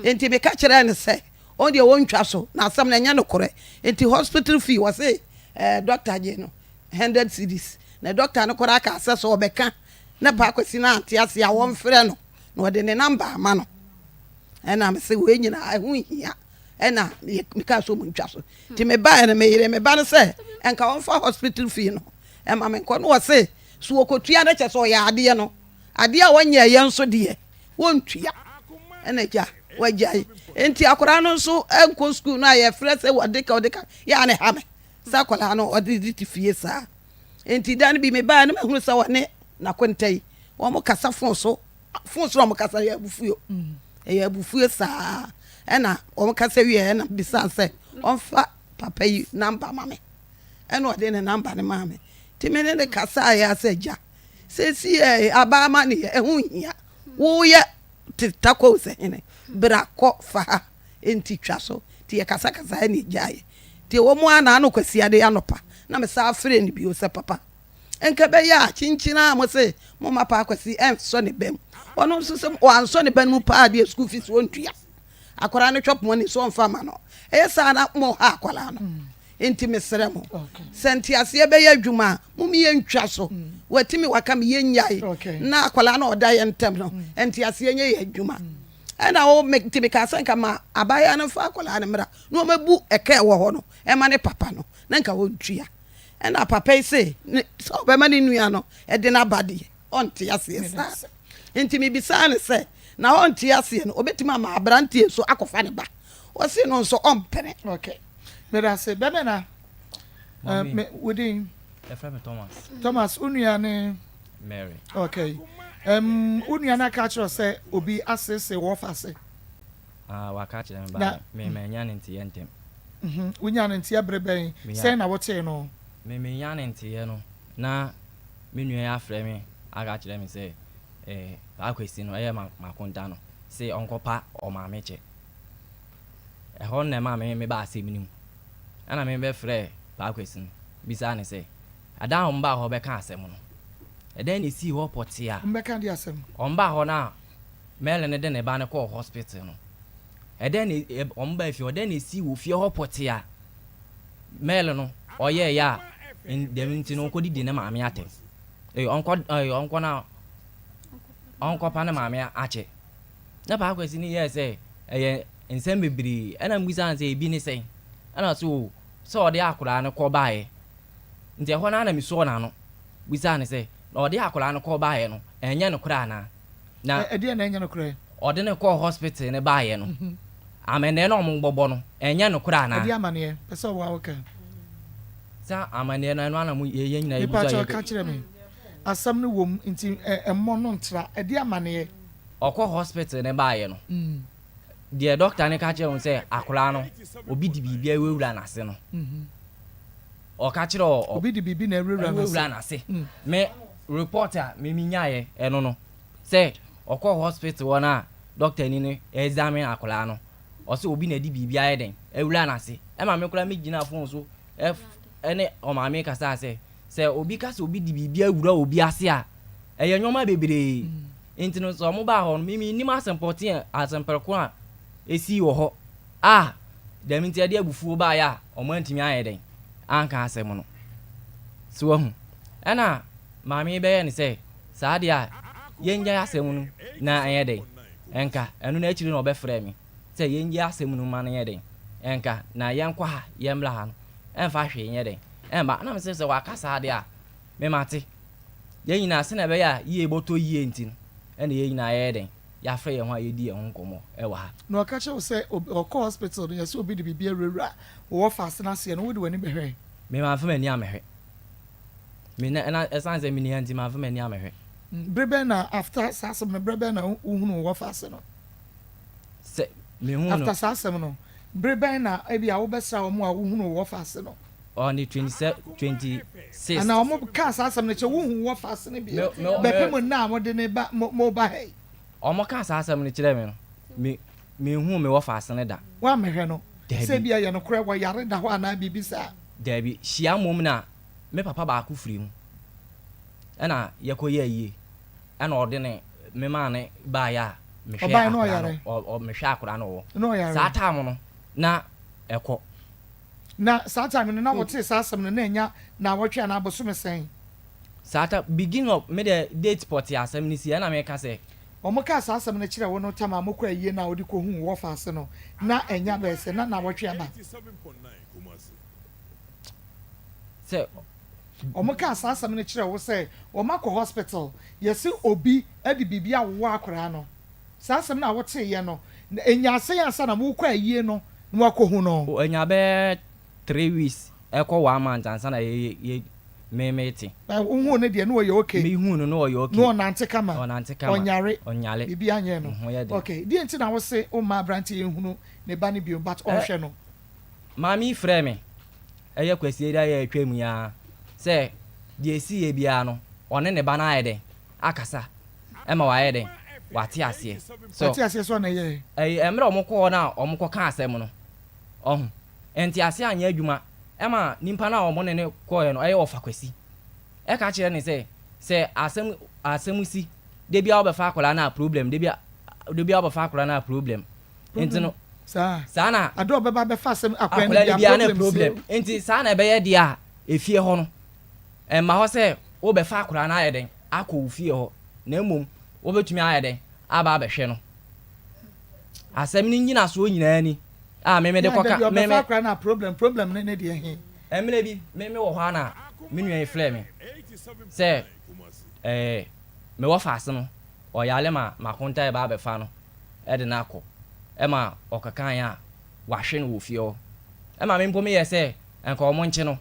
[SPEAKER 7] Enti meka kyerɛɛ no sɛ Wɔn deɛ wɔntwa so na asɛm no ɛnyɛ nokorɛ nti hospital fee wɔse eh, doctor gye no hundred cedis na doctor no koraa kaa sɛ sɛ ɔbɛka na Paa Kwasi no ante aseɛ a wɔmfrɛ no na ɔde ne number ama no ɛna mese wei nyinaa ɛho nhia ɛna mekaa sɛ ɔmu ntwa so nti mebaeɛ no meyere me ba no sɛ ɛnka wɔmfa hospital fee no ɛma menkɔ no wɔse so wɔkɔtua no kyɛ sɛ ɔyɛ adeɛ no adeɛ a wɔnyɛɛyɛ nso deɛ wɔntua ɛna agya wagyae nti akwadaa no nso nkɔ sukuu no a yɛfrɛ sɛ wɔde ka wɔde ka yɛ a ne ha me sɛ akwadaa no ɔde de te fie saa nti da no bi mebaa no mahunu sɛ wɔne n'akonta yi wɔn kasa fon so fon so na wɔn kasa yɛ abufuo ɛyɛ abufuo saa ɛna wɔn kasa wie ɛna bisa sɛ wɔnfa papa yi namba ma me ɛna ɔde ne namba no maa me nti me ne ne kasa yɛ asɛ agya Seesei ɛ, aba amanneɛ, ɛho nhia. Woyɛ te Takɔw sɛ hene. Bra, kɔ, fa ha. Enti twa so. Nti yɛkasakasaeɛ na yɛgyaeɛ. Nti ɛwɔ mu ara na ano Kwasiada yi anɔpa na mesan frɛɛ no bio sɛ, Papa, nka ɛbɛyɛ a kyinkyin ara mose momma Paa Kwasi ɛnsɔ ne ba mu. Ɔno nso sɛ wansɔ ne ba no mu paa deɛ school fees ɔntua. Akwadaa no chop money nso ɔmfa mma no. Ɛyɛ saa na moha akwadaa no. Enti mesrɛ mo, sɛ nteaseɛ bɛyɛ adwuma a, mom yɛntwa so. Watumi waka me, yɛnnyae na akwadaa no a ɔda yɛn ntam no, nteaseɛ nyɛ yɛn adwuma. Ɛna wo, me, nti mekaa sɛ nka ma abaayewa no mfa akwadaa no mmra na ɔmmɛbu ɛka ɛwɔ hɔ no ɛma ne papa no, na nka ɔntua. Ɛna papa yi se, ne, sɛ ɔbɛma ne nua no de no aba deɛ, ɔnte aseɛ saa. Nti mebisaa no sɛ, na ɔnte aseɛ no, ɔbɛtumi ama aberanteɛ nso akɔfa ne ba? Ɔse no nso ɔmpene.
[SPEAKER 1] Okay. Medase. Bɛmɛ na. Eh, me, wo din?
[SPEAKER 8] Yɛfrɛ me Thomas.
[SPEAKER 1] Thomas, wo nua ne?
[SPEAKER 8] Mary.
[SPEAKER 1] Okay. Um, wo nua no aka akyerɛ sɛ obi asese wɔ fa ase?
[SPEAKER 8] Ah, waka akyerɛ me ba me manya ne nteɛ ntɛm.
[SPEAKER 1] Mhm. Wonya ne nteɛ bere bɛn? Sɛn na wotee no?
[SPEAKER 8] Me menya ne nteɛ no na me nua yi afrɛ me aka akyerɛ me sɛ eh, Paa Kwesi no ɛyɛ makonta no se ɔnkɔpa ɔmaame kyɛ. Ɛhɔ no na ɛmaa me mebaa asɛm no mu. Ɛna me bɛfrɛɛ Paa Kwesi no bisaa no sɛ, ɛda a wɔbaa hɔ bɛkaa asɛm no, ɛdɛn na esii hɔ pɔtee a
[SPEAKER 1] Wɔbɛka deɛ asɛm?
[SPEAKER 8] wɔbaa hɔ no a Merlin de ne ba no kɔɔ hospital no, ɛdɛn na e, wɔbaa fie hɔ, ɛdɛn na esii wɔ fie hɔ pɔtee a Merlin no ɔyɛeɛ a dɛm nti no ɔnkɔdidi ne maame atɛm? Ee, ɔnkɔ, ee, ɔnkɔ na ɔnkɔpa ne maame akyɛ. Na Paa Kwasi no yɛɛ sɛ ɛyɛ nsɛm bebree. Ɛna mebisaa no sɛ ebi ne sɛn? Ɛna ɔse o, sɛ ɔde akwadaa no kɔ baeɛ. Nti ɛhɔ no ara na mesɔɔ n'ano bisaa no sɛ, na ɔde akwadaa no kɔ baeɛ no, ɛnyɛ nokorɛ anaa?
[SPEAKER 1] Na Ɛdeɛn na ɛnyɛ nokorɛ?
[SPEAKER 8] Ɔde no kɔɔ hospital no baeɛ no, amanneɛ no a wɔbɔbɔ no, ɛnyɛ nokorɛ anaa?
[SPEAKER 1] Ɛdeɛ amanneɛ? Pɛ sɛ ɔwoa woka.
[SPEAKER 8] Sɛ amanneɛ no, ɛno ara na mo, yɛn nyinaa yɛbu
[SPEAKER 1] Mepa
[SPEAKER 8] so a
[SPEAKER 1] kyɛw
[SPEAKER 8] yɛbɛ.
[SPEAKER 1] ka kyerɛ me. Asɛm no wom nti mmɔ no ntra. Ɛdeɛ amanneɛ?
[SPEAKER 8] Ɔkɔ hospital no baeɛ no, deɛ doctor no ka kyerɛɛ wɔn sɛ akwadaa no, obi de biribi awurawura n'ase no, ɔka kyerɛɛ ɔ.
[SPEAKER 1] Obi de biribi na awurawura n'ase.
[SPEAKER 8] Awurawura n'ase. Me report a me menyaeɛ ɛno no, sɛ ɔkɔ hospital hɔ no a doctor ni no examine akwadaa no, ɔsɛ obi na ɛde biribi ayɛ dɛn awura n'ase. Ɛma me koraa me gyina phone so ɛne ɔmaame kasaa sɛ, sɛ obi ka sɛ obi de biribi awura obi ase a, ɛyɛ nneɛma bebree. Nti no sɛ wɔn baa hɔ no, me mennim asɛm pɔtee a asɛm prɛko a esii wɔ hɔ a dɛm nti ɛde abufuo baeɛ a wɔn antumi anyɛ dɛn anka asɛm no. So wahu? Ɛna maame yi bɛyɛ no sɛ saa deɛ a yɛngyae asɛm no na ɛnyɛ dɛn ɛnka. Ɛno no akyire na ɔbɛfrɛɛ me sɛ yɛngyae asɛm no ma no nyɛ dɛn ɛnka na yɛnkɔ ha yɛmmra ha no ɛmfa hwee nyɛ dɛn ɛmba. Ɛna mese sɛ waka saa deɛ a me mate. Yɛn nyinaa sɛnea ɛbɛyɛ a yie bɔtɔ yie nti no ɛna yɛn nyinaa yɛyɛ dɛn yɛafrɛ yɛn ho a yɛdi yɛn ho nkɔmmɔ wɔ ha.
[SPEAKER 1] Na ɔka kyerɛ wo sɛ ɔkɔ hospital no yɛsɛ obi de biribi awurawura wo wɔfa ase no aseɛ no wode w'ani bɛhwɛe?
[SPEAKER 8] Me mamfa m'ani ammɛhwɛ. Me na na ɛsan sɛ menni ha nti mamfa m'ani ammɛhwɛ.
[SPEAKER 1] Bere bɛn na after saa asɛm no bere bɛn na wohunuu wo wɔfa ase no?
[SPEAKER 8] Sɛ mehuu no.
[SPEAKER 1] After saa asɛm no bere bɛn na ebia wobɛsra wɔn a wohunuu wo wɔfa ase no?
[SPEAKER 8] On the 27, 26.
[SPEAKER 1] Anaa wɔn kaa saa asɛm no kyerɛ wohuu wo wɔfa ase no bio bɛpem nna a mode no ba mo moba ha yi?
[SPEAKER 8] Wɔn kaa saa asɛm no kyerɛɛ me no, me menhuu me wɔfa ase no da.
[SPEAKER 1] Woammɛhwɛ no?
[SPEAKER 8] Daabi.
[SPEAKER 1] Sɛ ebia ɛyɛ nokorɛ wɔyare da hɔ anaa biribi saa?
[SPEAKER 8] Daabi, hyia mmom na me papa baako firi mu ɛna yɛkɔyɛɛ ayie ɛna ɔde ne me maa ne baeɛ a mehwɛɛ
[SPEAKER 1] Ɔbaeɛ na
[SPEAKER 8] akwadaa
[SPEAKER 1] ɔyare?
[SPEAKER 8] no ɔ ɔ mehwɛɛ akwadaa no ɔwɔ
[SPEAKER 1] Na ɔyare?
[SPEAKER 8] saa time no na ɛkɔ.
[SPEAKER 1] Na saa time no na wotee saa asɛm no na ɛnya naawɔtwe anaa bosome sɛn?
[SPEAKER 8] Saa ta beginning of me deɛ date pɔtee asɛm no siiɛ ɛna meka sɛ.
[SPEAKER 1] Wɔn kaa saa asɛm no kyerɛɛ wo no tam a mokɔ ayie no a wode kɔhuu wo wɔfa ase no na ɛnya bɛyɛ sɛ na naawɔtwe aba?
[SPEAKER 8] Sɛ.
[SPEAKER 1] Wɔn kaa saa asɛm no kyerɛɛ wo sɛ wɔn akɔ hospital yɛse obi de biribi awowɔ akwadaa no saa asɛm no a woteeɛ no ɛnyaa sɛn ansa na mokɔ ayie no na wakɔhu no?
[SPEAKER 8] Ɛnya bɛyɛ 3 weeks ɛkɔ one month ansa na yɛ yɛ me me te.
[SPEAKER 1] Na wo huu no deɛ na ɔyɛ okay?
[SPEAKER 8] Me huu no na ɔyɛ okay.
[SPEAKER 1] Na ɔnante kama?
[SPEAKER 8] Ɔnante kama.
[SPEAKER 1] Ɔnyare?
[SPEAKER 8] Ɔnyare.
[SPEAKER 1] Biribi anyɛ no?
[SPEAKER 8] Ne ho yɛ den.
[SPEAKER 1] Okay, deɛ nti na wo se wo mma abranteɛ yi nhunu ne ba no bio but ɔnhwɛ no?
[SPEAKER 8] Maame yi frɛɛ me ɛyɛ Kwasiada yi a atwam yi ara sɛ deɛ ɛsiiɛ biara no ɔne ne ba no ayɛ dɛn akasa ɛma wayɛ dɛn wate aseɛ. So
[SPEAKER 1] Wate aseɛ sɛ ɔna ɛyɛɛ?
[SPEAKER 8] Ɛyɛ mmerɛ a wɔkɔɔ hɔ no a wɔkɔkaa asɛm no ɔho Ntease anyɛ adwuma ma nipa no a wɔne no kɔeɛ no, ɛyɛ Ɔfa Kwasi, ɛka kyerɛ no sɛ, sɛ asɛm asɛm si, da biara wobɛfa akwadaa no a problem, da biara da biara wobɛfa akwadaa no a problem. Nti no,
[SPEAKER 1] Saa.
[SPEAKER 8] saa na
[SPEAKER 1] Ade a ɔbɛba abɛfa asɛm akwadaa no
[SPEAKER 8] akwadaa no
[SPEAKER 1] biara
[SPEAKER 8] biara na
[SPEAKER 1] problem si.
[SPEAKER 8] problem. Nti saa na ɛbɛyɛ deɛ a, efie hɔ no, ɛmma hɔ sɛ wobɛfa akwadaa no ayɛ dɛn akɔ wo fie hɔ, na mmom wobɛtumi ayɛ dɛn aba abɛhwɛ no. Asɛm no nnyinasoɔ nyinaa ni. a me mede kɔka me me.
[SPEAKER 1] Ɔbɛfa na problem problem ne ne deɛ he.
[SPEAKER 8] Mmerɛ bi me me wɔ hɔ a na me nua yi frɛɛ me sɛ ɛɛ me wɔ faase no ɔyare ma makonta ɛba abɛfa no ɛde no akɔ ɛma ɔkekaeɛ a wahwe no wɔ fie hɔ ɛma me mpo meyɛ sɛ nka ɔmo nkye no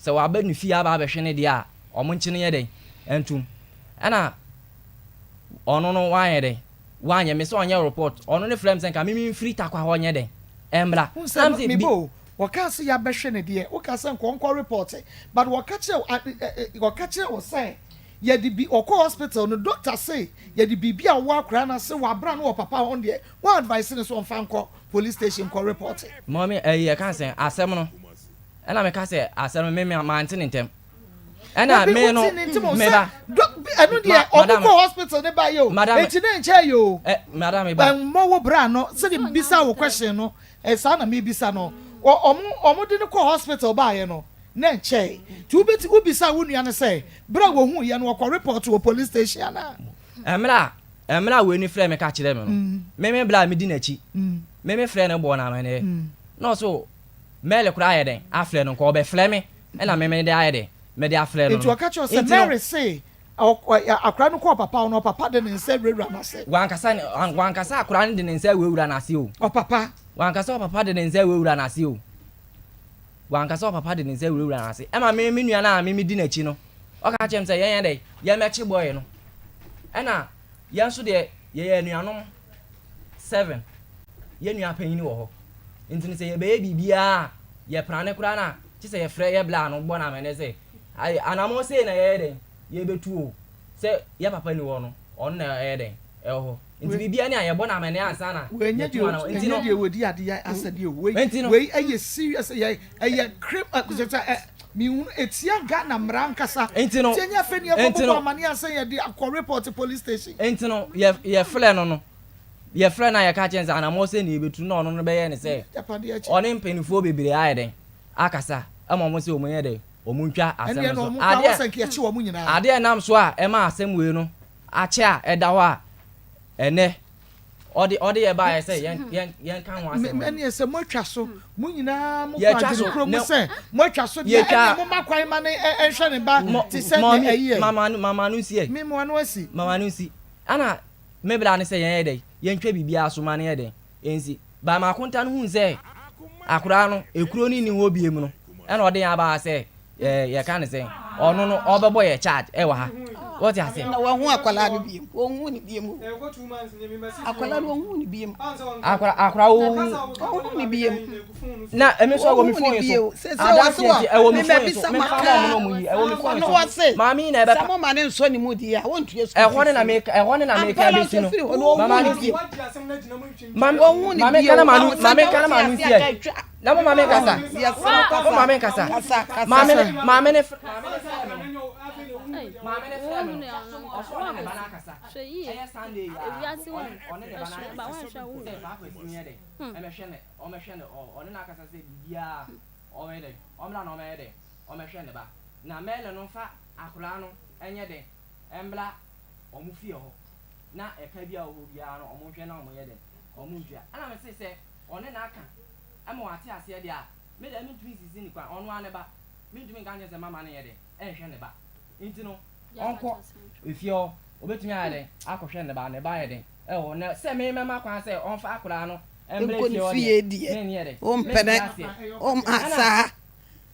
[SPEAKER 8] sɛ waba ne fie aba abɛhwe no deɛ a ɔmo nkye no yɛ dɛn ɛntum ɛna ɔno no wanyɛ dɛn Wanyɛ me sɛ ɔnyɛ report ɔno ne frɛ me sɛ nka me me nfiri takwa hɔ nyɛ dɛn ɛmmra
[SPEAKER 1] Wohu
[SPEAKER 8] na
[SPEAKER 1] sɛ
[SPEAKER 8] me sɛ
[SPEAKER 1] me
[SPEAKER 8] bi.
[SPEAKER 1] ba o, wɔkaa sɛ yɛabɛhwɛ no deɛ, wokaa sɛ nka ɔnkɔ report but wɔka kyerɛ wo ɛ ɛ wɔka kyerɛ wo sɛ yɛde bi ɔkɔ hospital no doctor se yɛde biribi a ɔwɔ akwadaa no ase wɔ abira no wɔ papa hɔ no deɛ wɔn advice no sɛ ɔmfa nkɔ police station nkɔ report.
[SPEAKER 8] Mummy ɛyi yɛka sɛn asɛm no ɛna meka sɛ asɛm no me me mante ne ntɛm. ɛna
[SPEAKER 1] Dabi
[SPEAKER 8] me no
[SPEAKER 1] wote ne nti mo
[SPEAKER 8] me
[SPEAKER 1] sɛ
[SPEAKER 8] ba
[SPEAKER 1] dɔ bi ɛno
[SPEAKER 8] ma
[SPEAKER 1] deɛ ɔmo
[SPEAKER 8] madam
[SPEAKER 1] kɔ hospital ne ba yɛ o
[SPEAKER 8] madam
[SPEAKER 1] eti ne nkyɛn yɛ o
[SPEAKER 8] ɛ madam me ba
[SPEAKER 1] ɛmmɔ wo bra no sɛdeɛ mebisa wo question no ɛ saa na mebisa no ɔ ɔmo ɔmo de no kɔ hospital baayɛ no ne nkyɛn ti wobɛti wobisa wo nua no sɛ bere a wɔhu yɛ no ɔkɔ report wɔ police station anaa.
[SPEAKER 8] Mmerɛ a mmerɛ a wei no frɛɛ me ka kyerɛɛ me no me me bra a medi n'akyi me me frɛɛ no bɔɔ no amaneɛ na ɔso Mary koraa ayɛ dɛn afrɛ no nka ɔbɛfrɛ me ɛna me mede ayɛ dɛn mede afrɛ no
[SPEAKER 1] Nti
[SPEAKER 8] no
[SPEAKER 1] ɔka kyerɛ wo sɛ
[SPEAKER 8] nti no
[SPEAKER 1] Mary se akwadaa no kɔɔ papa hɔ no ɔpapa de ne nsa awurawura n'ase.
[SPEAKER 8] Wankasa ne wankasa akwadaa no de ne nsa awurawura n'ase o.
[SPEAKER 1] Ɔpapa.
[SPEAKER 8] Wankasa ɔpapa de ne nsa awurawura n'ase o. Wankasa ɔpapa de ne nsa awurawura n'ase. Ɛma me me nua no a me medi n'akyi no ɔka kyerɛ me sɛ yɛnyɛ dɛn yɛmmɛkye bɔe no. Ɛna yɛn nso deɛ yɛyɛ anuanom 7 yɛn nua panyin wɔ hɔ. Nti no sɛ yɛbɛyɛ biribiara a, yɛprane koraa no a, kye sɛ yɛfrɛ yɛ bla no bɔ no amanneɛ sɛ, Ae, anammɔn sei na yɛyɛ dɛn? Yɛbɛtu o. Sɛ yɛ papa nni hɔ no, ɔno na ɛyɛ dɛn? Ɛwɔ hɔ. Nti biribiara ni a, yɛbɔ no amanneɛ ansa na
[SPEAKER 1] Wei nyɛ
[SPEAKER 8] yɛatu
[SPEAKER 1] deɛ
[SPEAKER 8] anammɔn. Nti
[SPEAKER 1] ɛnyɛ
[SPEAKER 8] no,
[SPEAKER 1] deɛ wɔdi adeɛ asɛdeɛ o. Wei
[SPEAKER 8] nti no,
[SPEAKER 1] wei ɛyɛ serious ɛyɛ ɛyɛ crim ɛ kyerɛ sɛ ɛ. Menhunu, ɛtia Ghana mmara ankasa.
[SPEAKER 8] Nti no,
[SPEAKER 1] Nti ɛnyɛ afei ne
[SPEAKER 8] nti
[SPEAKER 1] yɛkɔbobɔ
[SPEAKER 8] no,
[SPEAKER 1] amaneɛ ansa yɛde akɔ report police station.
[SPEAKER 8] nti no, yɛ, yɛfrɛ no no, yɛfrɛ no a yɛka kyerɛ no sɛ anammɔn sɛ na yɛbɛtu na ɔno no bɛyɛ ne sɛ
[SPEAKER 1] Agyapadeɛ akyi.
[SPEAKER 8] ɔne mpanimfoɔ bebree ayɛ dɛn akasa ama wɔn sɛ wɔn nyɛ dɛn wɔn ntwa asɛm
[SPEAKER 1] Ɛnneɛ
[SPEAKER 8] no
[SPEAKER 1] na
[SPEAKER 8] so.
[SPEAKER 1] wɔn koraa
[SPEAKER 8] Adeɛ
[SPEAKER 1] wɔ sɛ nka yɛkye wɔn nyinaa.
[SPEAKER 8] adeɛ nam so a ɛma asɛm wei no akyɛ a ɛda hɔ a ɛnɛ ɔde ɔde yɛ baayɛ sɛ yɛn yɛn yɛn ka ho asɛm.
[SPEAKER 1] Ɛnneɛ sɛ moatwa so mo nyinaa mo kɔ
[SPEAKER 8] Yɛtwa
[SPEAKER 1] adwene
[SPEAKER 8] so
[SPEAKER 1] kuro mu
[SPEAKER 8] na
[SPEAKER 1] sɛ moatwa so deɛ
[SPEAKER 8] yɛtwa
[SPEAKER 1] ɛnneɛ momma kwan ma no nhwɛ ne ba
[SPEAKER 8] mɔ
[SPEAKER 1] te sɛ deɛ
[SPEAKER 8] mɔmi
[SPEAKER 1] ɛyi ɛ.
[SPEAKER 8] mama no mama no nsi ɛ
[SPEAKER 1] Me mo ano asi.
[SPEAKER 8] mama no nsi ɛna me bra ne sɛ yɛn yɛ dɛ yɛntwa biribiara so ma no yɛ dɛ ɛnsi ba ma akonta no hun sɛ akoraa no ekuro no nni hɔ biem no ɛna ɔde yɛn aba ha sɛ ɛɛ yɛka ne sɛn ɔno no ɔbɛbɔ yɛ charge ɛwɔ ha wɔte aseɛ.
[SPEAKER 7] Na wahu akwadaa no biem wɔnhu ne biem o akwadaa no wɔnhu ne biem.
[SPEAKER 8] Akora akora wo.
[SPEAKER 7] Wɔnhu ne biem.
[SPEAKER 8] Na ɛmi nso ɛwɔ mi fon yi so. Adanseɛ nti ɛwɔ mi fon yi so. Mi fa ma ɔmo na ɔmo yi ɛwɔ mi fon yi so. Maame yi na ɛbɛka.
[SPEAKER 7] Sɛ mo ma ne nsɔ ne mu di a wɔntua sukuu
[SPEAKER 8] Ɛhɔ ne na mi ɛhɔ ne na mi ka besi no. Mama ne si. Maame maame kana ma nu maame kana ma nu si yɛ. Na mo maame nkasa. Mo maame nkasa. Maame ne maame ne maame ne frɛ me no. Maame ne frɛ me no. Ɔsɔ ɔne ne ba no akasa. Ɛyɛ Sunday yi a ɔne ɔne ne ba no akasa. Sɛ saa kwasi no yɛ dɛ. Ɛmɛhwɛ ne ɔmɛhwɛ ne ɔne no akasa sɛ biribiara ɔyɛ dɛ ɔmmra na ɔmɛyɛ dɛ ɔmɛhwɛ ne ba. Na mɛlɛ no nfa akwadaa no ɛnyɛ dɛ ɛmbra ɔmo fie hɔ na ɛka bi a ɔwɔ hɔ biara no ɔmo nhwɛ na ɔmo yɛ dɛ ɔmo ntua. Ɛna mese sɛ ɔne no aka ma wate aseɛ deɛ a, me deɛ mentumi nsisi no kwan, ɔno ara ne ba, mentumi nka nkyerɛ no sɛ mama no nyɛ dɛn nhwɛ ne ba, nti no ɔnkɔ efie hɔ, ɔbɛtumi ayɛ dɛn akɔhwɛ ne ba, ne ba ayɛ dɛn ɛwɔ hɔ, na sɛ me mɛma kwan sɛ ɔmfa akwadaa no mmra
[SPEAKER 7] Nkɔ ne
[SPEAKER 8] fie hɔ
[SPEAKER 7] fie
[SPEAKER 8] deɛ,
[SPEAKER 7] deɛ,
[SPEAKER 8] menyɛ dɛn,
[SPEAKER 7] wompene,
[SPEAKER 8] mente aseɛ.
[SPEAKER 7] womma
[SPEAKER 8] Ɛna
[SPEAKER 7] saa.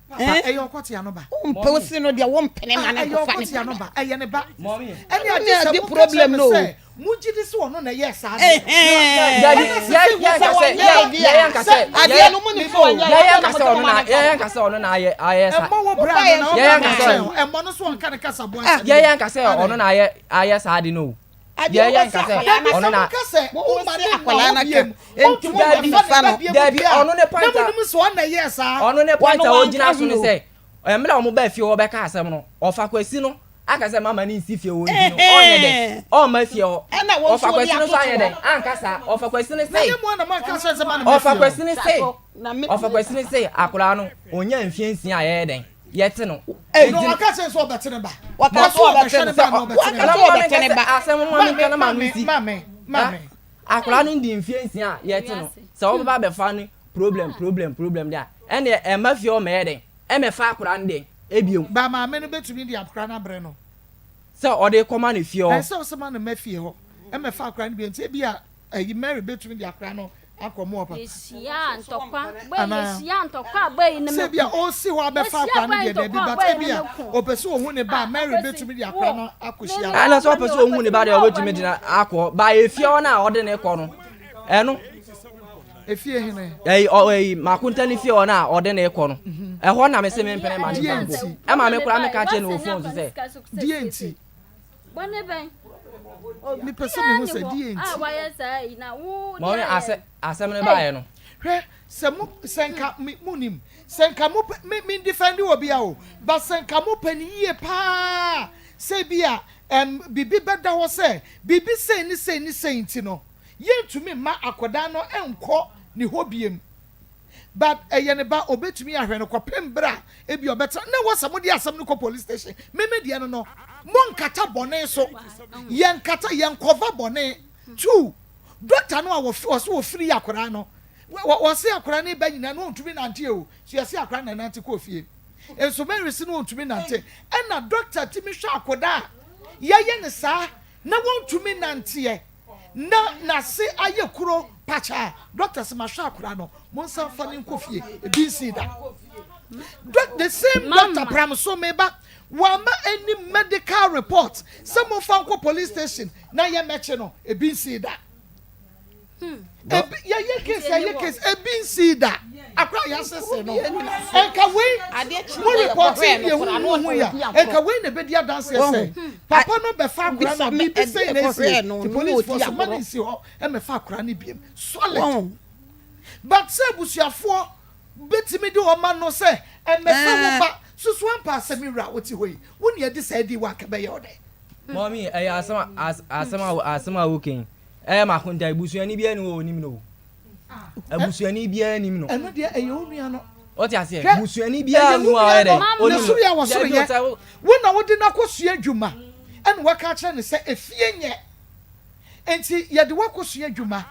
[SPEAKER 1] Papa,
[SPEAKER 7] Eh?
[SPEAKER 1] ɛyɛ ɔkɔtea no ba.
[SPEAKER 7] Wompɛ wo se no deɛ wompene ma
[SPEAKER 1] Ah,
[SPEAKER 7] no
[SPEAKER 1] ɛyɛ
[SPEAKER 7] nkɔfa ne
[SPEAKER 1] ɔkɔtea
[SPEAKER 7] ba
[SPEAKER 1] no
[SPEAKER 7] no.
[SPEAKER 1] ba. Ɛyɛ ne ba.
[SPEAKER 8] Mɔmi.
[SPEAKER 1] Ɛne
[SPEAKER 7] Ɛno
[SPEAKER 1] agye
[SPEAKER 7] ne
[SPEAKER 1] sɛ
[SPEAKER 7] ade
[SPEAKER 1] moka kyerɛ
[SPEAKER 7] problem
[SPEAKER 1] me
[SPEAKER 7] no o.
[SPEAKER 1] sɛ mogye di sɛ ɔno na ɛyɛɛ saa adeɛ no.
[SPEAKER 7] Ɛhɛn.
[SPEAKER 8] Dabi,
[SPEAKER 1] Ɛna
[SPEAKER 8] yɛ
[SPEAKER 1] sese
[SPEAKER 8] yɛ
[SPEAKER 1] wo
[SPEAKER 8] nka
[SPEAKER 1] sɛ
[SPEAKER 8] sɛ
[SPEAKER 1] wɔnyɛ
[SPEAKER 8] yɛ
[SPEAKER 1] adeɛ
[SPEAKER 8] yɛ
[SPEAKER 1] a
[SPEAKER 8] nka
[SPEAKER 1] sɛ
[SPEAKER 8] sɛ
[SPEAKER 7] Adeɛ
[SPEAKER 8] yɛ
[SPEAKER 7] no mo nim
[SPEAKER 1] me
[SPEAKER 7] sɛ
[SPEAKER 1] ba o.
[SPEAKER 7] wɔnyɛ
[SPEAKER 8] yɛ
[SPEAKER 7] adeɛ
[SPEAKER 8] nka
[SPEAKER 7] na
[SPEAKER 8] sɛ
[SPEAKER 7] mo sɛ
[SPEAKER 8] ɔno
[SPEAKER 7] mo ma
[SPEAKER 8] na
[SPEAKER 7] no
[SPEAKER 8] yɛ
[SPEAKER 7] mfa
[SPEAKER 8] nka sɛ ɔno na ayɛ ayɛ sa
[SPEAKER 1] Ɛmmɔ wo bra
[SPEAKER 7] Wobaeɛ
[SPEAKER 1] no na
[SPEAKER 7] nso
[SPEAKER 8] yɛ
[SPEAKER 1] ɔba
[SPEAKER 8] nka
[SPEAKER 1] no
[SPEAKER 8] sɛ
[SPEAKER 1] nkyɛn o. Ɛmmɔ no so ɔnka ne kasaboa
[SPEAKER 7] Ah.
[SPEAKER 1] nsɛm
[SPEAKER 8] yɛ
[SPEAKER 1] bi.
[SPEAKER 8] yɛ nka sɛ ɔno
[SPEAKER 1] Adɛn?
[SPEAKER 8] na ayɛ ayɛ saa ade no o.
[SPEAKER 7] Adeɛ
[SPEAKER 8] Yɛ yɛ
[SPEAKER 7] wobɛsi
[SPEAKER 8] nka sɛ
[SPEAKER 7] akwadaa
[SPEAKER 1] Dabi
[SPEAKER 7] no
[SPEAKER 8] ɔno
[SPEAKER 1] sɛ
[SPEAKER 8] na
[SPEAKER 1] moka sɛ
[SPEAKER 7] Mo
[SPEAKER 1] woma
[SPEAKER 7] se
[SPEAKER 1] ne mma
[SPEAKER 7] akwadaa
[SPEAKER 1] hɔ
[SPEAKER 7] no aka
[SPEAKER 1] biem,
[SPEAKER 7] enti
[SPEAKER 1] ɔntumi
[SPEAKER 7] mo
[SPEAKER 8] Dabi
[SPEAKER 1] mmɛfa
[SPEAKER 7] mfa
[SPEAKER 1] ne ba
[SPEAKER 7] no.
[SPEAKER 1] biem
[SPEAKER 8] dabi
[SPEAKER 1] deɛ a,
[SPEAKER 8] ɔno ne
[SPEAKER 1] na
[SPEAKER 8] point a
[SPEAKER 1] monim sɛ ɔno na ɛyɛɛ saa.
[SPEAKER 8] ɔno ne point
[SPEAKER 7] Wɔno
[SPEAKER 8] a
[SPEAKER 7] wanka
[SPEAKER 8] ogyina so
[SPEAKER 7] hwee
[SPEAKER 8] ne
[SPEAKER 7] o.
[SPEAKER 8] sɛ mmerɛ a wɔn baa fie hɔ bɛka asɛm no ɔfa kwasi no aka sɛ mama ne nsi fie hɔ nti no ɔnyɛ dɛ
[SPEAKER 7] Ɛhɛn.
[SPEAKER 8] ɔmma fie hɔ
[SPEAKER 7] Ɛna wɔn
[SPEAKER 8] ɔfa
[SPEAKER 7] nso wɔde
[SPEAKER 8] kwasi no nso
[SPEAKER 7] atoto
[SPEAKER 8] anyɛ dɛ
[SPEAKER 7] hɔ.
[SPEAKER 8] anka saa ɔfa kwasi no
[SPEAKER 1] Na
[SPEAKER 8] se
[SPEAKER 1] nyɛ mo a na moaka akyerɛ no sɛ ma no mma
[SPEAKER 8] ɔfa
[SPEAKER 1] fie hɔ.
[SPEAKER 8] kwasi no se
[SPEAKER 7] Na me
[SPEAKER 8] ɔfa kwasi no se akwadaa no ɔnya mfie nsia a yɛyɛ dɛn yɛte no
[SPEAKER 7] Ei.
[SPEAKER 1] Na
[SPEAKER 8] nti no
[SPEAKER 1] ɔka kyerɛ no sɛ ɔbɛte ne ba.
[SPEAKER 7] Wɔka
[SPEAKER 1] Ɔse
[SPEAKER 7] sɛ ɔbɛte
[SPEAKER 1] ɔbɛhwɛ
[SPEAKER 7] no.
[SPEAKER 1] ne ba na ɔbɛte ne
[SPEAKER 7] Wɔka
[SPEAKER 1] ba.
[SPEAKER 7] sɛ ɔbɛte ne ba.
[SPEAKER 8] asɛm mo ma menka na ma no
[SPEAKER 1] Maame,
[SPEAKER 8] nsi
[SPEAKER 1] maame, maame.
[SPEAKER 8] akwadaa no ndi mfie nsia a yɛte no sɛ wɔbɛba abɛfa no problem problem problem deɛ a ɛnneɛ ɛmma fie hɔ mɛyɛ dɛn ɛmɛfa akwadaa no dɛn ebiem.
[SPEAKER 1] Ba maame no bɛtumi de akwadaa no abrɛ no.
[SPEAKER 8] Sɛ ɔde kɔma no fie hɔ.
[SPEAKER 1] Ɛnsɛ sɛ ɔsoma no mma fie hɔ ɛmɛfa akwadaa no bio nti ebia ayi Mary bɛtumi de akwadaa no akɔ mo hɔ papa.
[SPEAKER 3] Yɛhyia ntɔkwa bɔ yi
[SPEAKER 1] Anaa
[SPEAKER 3] yɛhyia ntɔkwa bɔ yi ne
[SPEAKER 1] sɛ
[SPEAKER 3] me
[SPEAKER 1] ebia
[SPEAKER 3] ko.
[SPEAKER 1] ɔresi hɔ abɛfa
[SPEAKER 3] Yɛhyia
[SPEAKER 1] akwadaa no
[SPEAKER 3] bɔ yi
[SPEAKER 1] deɛ daabi
[SPEAKER 3] ntɔkwa
[SPEAKER 1] but
[SPEAKER 3] bɔ yi ne
[SPEAKER 1] ebia
[SPEAKER 3] me ko.
[SPEAKER 1] ɔpɛ sɛ ɔhu ne ba a
[SPEAKER 3] Ah
[SPEAKER 1] Mary
[SPEAKER 3] Akwasi
[SPEAKER 1] bɛtumi de
[SPEAKER 3] wo
[SPEAKER 1] akwadaa no
[SPEAKER 3] me
[SPEAKER 1] akɔhyia
[SPEAKER 3] me
[SPEAKER 1] no.
[SPEAKER 8] Ɛna sɛ
[SPEAKER 3] wɔ
[SPEAKER 8] ɔpɛ
[SPEAKER 3] ne
[SPEAKER 8] sɛ ɔhu ne
[SPEAKER 3] Akwasi
[SPEAKER 8] ba
[SPEAKER 3] me
[SPEAKER 8] deɛ
[SPEAKER 3] wɔ
[SPEAKER 8] ɔbɛtumi
[SPEAKER 3] ne.
[SPEAKER 8] de no akɔ ba efie hɔ no a ɔde no kɔ no ɛno
[SPEAKER 1] Efie hene.
[SPEAKER 8] Ɛyi ɔ ɛyi Makonta ne fie hɔ no a ɔde no kɔ no ɛhɔ na mese mempene ma ne
[SPEAKER 1] Deɛ
[SPEAKER 8] mfa nkɔ
[SPEAKER 1] nti?
[SPEAKER 8] ɛma me koraa meka kyerɛ no wɔ phone so sɛ.
[SPEAKER 1] Deɛ nti?
[SPEAKER 3] Bɔne bɛn?
[SPEAKER 1] Mepɛ sɛ
[SPEAKER 3] Obiara
[SPEAKER 1] mehu
[SPEAKER 3] ni
[SPEAKER 1] sɛ
[SPEAKER 3] hɔ
[SPEAKER 1] deɛ
[SPEAKER 3] a
[SPEAKER 1] nti.
[SPEAKER 3] wayɛ saa yi na wo
[SPEAKER 8] Mɔmi
[SPEAKER 3] deɛ
[SPEAKER 8] asɛ
[SPEAKER 3] ayɛ.
[SPEAKER 8] asɛm no
[SPEAKER 3] Ei.
[SPEAKER 8] baeɛ no.
[SPEAKER 1] Hwɛ sɛ mo sɛ nka me mo nim sɛ nka mo pɛ me me defend wɔ bia o but sɛ nka mo pɛ no yie paa sɛ bi a ɛm biribi bɛda hɔ sɛ biribi sei ne sei ne sei nti no yɛntumi mma akwadaa no nkɔ ne hɔ biem But ɛyɛ ne ba obetumi ahwɛ no kɔpem bere a ebia ɔbɛtra na ɛwɔ sɛ mode asɛm no kɔ police station me me deɛ no no monkata bɔne so yɛnkata yɛnkɔva bɔne too doctor no a wɔse wɔfiri akwadaa no wɔse akwadaa no ba nyinaa no ɔntumi nante o so yɛse akwadaa no nante kɔɔ fie nso Mary se no ɔntumi nante ɛna doctor tumi hwɛ akwadaa a yɛyɛ ne saa na wɔntumi nanteɛ na n'ase ayɛ kuro pakyaa doctor se mahwɛ akwadaa no monsan fa no nkɔ fie ebi nsii da Doc, the same doctor pram so meba wama any medical report sɛ momfa nkɔ police station na yɛmmɛkye no ebi nsii da Ebi yɛyɛ case yɛyɛ case ebi nsii da akora yɛasese no nka wei mo report yi deɛ hu hu ya nka wei na ebedi adanseɛ sɛ papa no bɛfa akora no biribi sɛn na esie ti polisifoɔ so ma ne nsi hɔ ɛmɛfa akora no biem solid but sɛ abusuafoɔ betumi de wɔn ano sɛ ɛmɛfa wo ba. Susu ampa sɛ me wura a wote hɔ yi, wo nea ɛde saa dii wo anka ɛbɛyɛ wo dɛn?
[SPEAKER 8] Mummy, ɛyɛ asɛm a asɛm a asɛm a woka yi, ɛyɛ m'akonta. Busuani biara nni hɔ a onim no o. Abusuani biara nim no.
[SPEAKER 1] Ɛno deɛ ɛyɛ wo nua no.
[SPEAKER 8] Wote aseɛ? Hwɛ, Busuani biara ɛyɛ wo nua no.
[SPEAKER 1] Ne soro yɛ wɔ soro yɛ. Wo na wode no akɔsua adwuma ɛna waka akyerɛ no sɛ efie nyɛ. Enti yɛde wo akɔsua adwuma.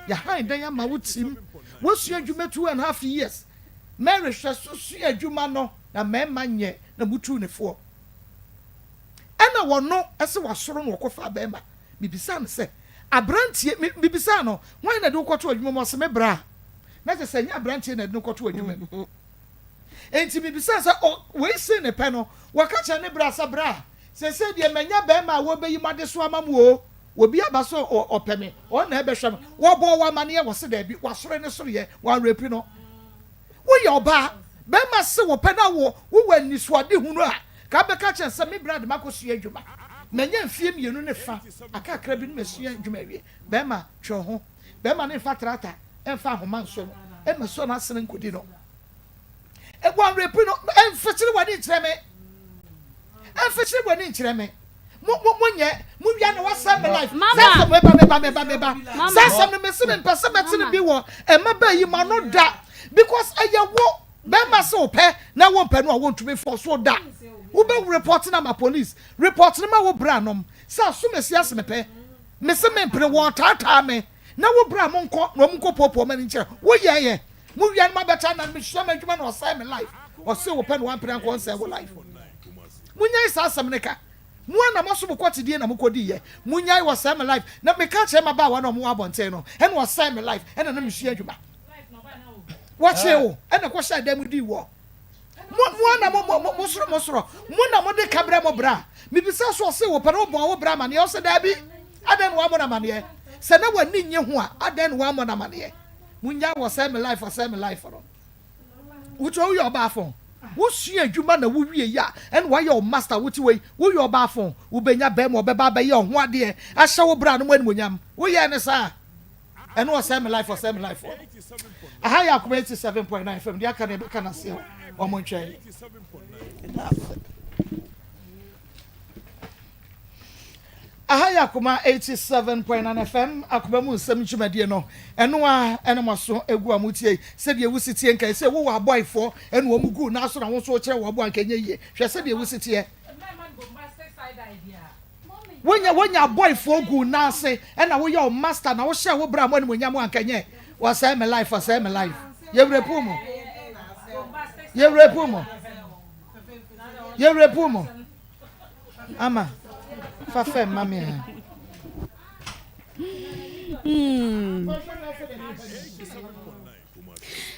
[SPEAKER 1] Yɛhan dan ama wo tim. Woasua adwuma 2½ years. Mary hwɛ so sua adwuma no na mmarima nyɛ na mutuu no foɔ. Ɛna wɔno se wasoro na ɔkɔfaa bɛrima. Mebisaa no sɛ, Aberanteɛ, me, mebisaa no, hwan na ɛde wo kɔtoo adwuma mu? Ɔse, me bra. Na kyerɛ sɛ ɛnyɛ aberanteɛ na ɛde no kɔtoo adwuma mu. Enti mebisaa sɛ, o, wei see ne pɛ no, wɔka kyerɛ ne bra sɛ, Bra, seesei deɛ manya bɛrima a wɔbɛyi m'adesoa ama mo o, obi aba sɛ ɔpɛ me, ɔno na ɛbɛhwɛ me. Wɔbɔɔ wo amaneɛ? Wɔse, daabi, wasore ne soroyɛ, wɔanrape no. Woyɛ ɔbaa, bɛrima se wo pɛ na wo wowɔ anisoadehunu a, ka bɛka kyerɛ no sɛ me bra de makɔsua adwuma. Manya mfeɛ mmienu ne fa, aka kakra bi na masua adwuma awie. Bɛrima, twe wo ho. Bɛrima no mfa trata mfa ahoma nsɔ no, mma sɔ n'asene nkɔdi no. Wɔnrepe no, mfekyere w'ani nkyerɛ me. Mfekyere w'ani nkyerɛ me. Mo mo mo nyɛ mo wia na wasɛe me life.
[SPEAKER 3] Mama.
[SPEAKER 1] Saa asɛm meba meba meba meba.
[SPEAKER 3] Mama.
[SPEAKER 1] Saa asɛm no mese mempɛ sɛ mɛte no bi wɔ ɛma bɛɛ yi ma no da because ɛyɛ wo bɛrima sɛ wopɛ na wompɛ no a wontumi mfɔ so da. Wobɛ report no ama police. Report no ma wo bra nom sɛ asomasi ase mepɛ. Mese mempene wɔtaataa me na wo bra mo nkɔ na wɔn nkɔ poopoo m'ani nkyerɛ. Woyɛɛyɛ mo wia no mabɛtaa na mesua m'adwuma na ɔsɛe me life. Ɔse wopɛ na wampene ankɔ ɔnsɛe wo life. Monyae saa asɛm no ka. Mo ara na moaso mo kɔtedie na mokɔdiiɛ. Monyae wɔsɛe me life. Na meka kyerɛ mmabaawa no a wɔwɔ abɔnten no, ɛna wɔsɛe me life, ɛna na mesua adwuma. Wɔkyee wo, ɛna kɔhyɛɛ dan mu dii woɔ. Mo, mo ara na mo, mo, mo, mosoro mosoro. Mo na mode ka brɛ mo bra. Mebisa so ɔse wopɛ no wobɔɔ wo bra amaneɛ? Ɔse daabi. Adɛn na woammɔ no amaneɛ? Sɛ na w'ani nnye ho a, adɛn na woammɔ no amaneɛ? Monyae wɔsɛe me life, wɔsɛe me life no. Wokyerɛ woyɛ ɔbaafo. Wosua adwuma na wowie yi a, ɛna wayɛ wo master. Wote wei, woyɛ ɔbaafo. Wobɛnya bɛrima ɔbɛba abɛyɛ ɔho adeɛ, ahyɛ wo bra no mu animuonyam. Woyɛɛ ne saa. Ɛno ɔsɛe me life, ɔsɛe me life no. Aha yɛ Akoma 87.9 FM. Deɛ aka no yɛbɛka no aseɛ hɔ. Wɔn ntwɛn. Aha yɛ Akoma 87.9 FM, Akoma mu nsɛm dwumadie no. Ɛno ara ɛna mo aso egu a motie yi. Sɛdeɛ wosi tie nka sɛ wowɔ abɔefoɔ ɛna wɔn gu n'aso na wo nso wokyerɛ wɔn bo anka ɛnyɛ yie. Hwɛ sɛdeɛ wosi teɛ. Wonya wonya abɔefoɔ gu n'ase ɛna woyɛ wo master na wohyɛ wo bra mo animuonyam anka ɛnyɛ. Wɔsɛe me life, wɔsɛe me life. Yɛwura mu. Yɛwura mu. Yɛwura mu. Ama, fa fɛm ma me a.
[SPEAKER 4] Hmm.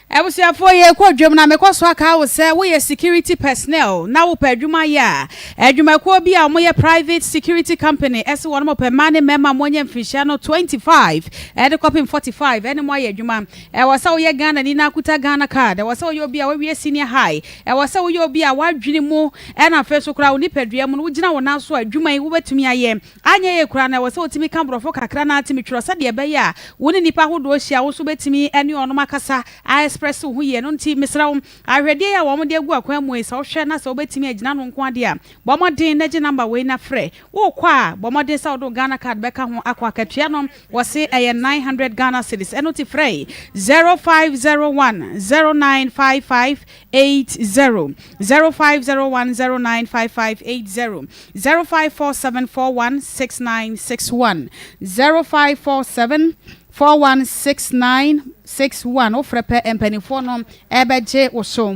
[SPEAKER 4] Abusuafoɔ yɛrekɔ dwam na mekɔ so aka wo sɛ woyɛ security personnel na wopɛ adwuma yɛ a, adwumakuo bi a wɔyɛ private security company ɛse wɔn pɛ mmaa ne mmarima a wɔanya mfirihyia no 25 ɛde kɔpem 45 ɛne mo ayɛ adwuma. Ɛwɔ sɛ woyɛ Ghanani na akuta Ghana card, ɛwɔ sɛ woyɛ obi a wawie senior high, Ɛwɔ sɛ woyɛ obi a w'adwene mu na afei nso koraa wo nipadua mu no, wogyina wo nan so a, adwuma yi wobɛtumi ayɛ. Anyɛ yie koraa no, ɛwɔ sɛ wotumi ka Borɔfo kakra na atumi twerɛ sɛdeɛ ɛbɛyɛ a wo ne nnipa ahodoɔ hyia a, wo nso wobɛtumi ne wɔnom akasa a express wo ho yie. Ɛno nti, mesrɛ wo, ahwɛdeɛ yi a wɔde agu akwan mu yi, sɛ wohwɛ na sɛ wobɛtumi agyina ano nko ara deɛ a, bɔ mmɔden na gye number wei na frɛ. Worekɔ a, bɔ mmɔden sɛ wode wo Ghana card bɛka ho akɔ. Akatua no, wɔse ɛyɛ 900 Ghana cedis. Ɛno nti frɛ 0501 0955 80, 0501 0955 80, 0547 416961, 0547 416961. Wofrɛ pɛ, mpanimfoɔ no bɛgye wo so.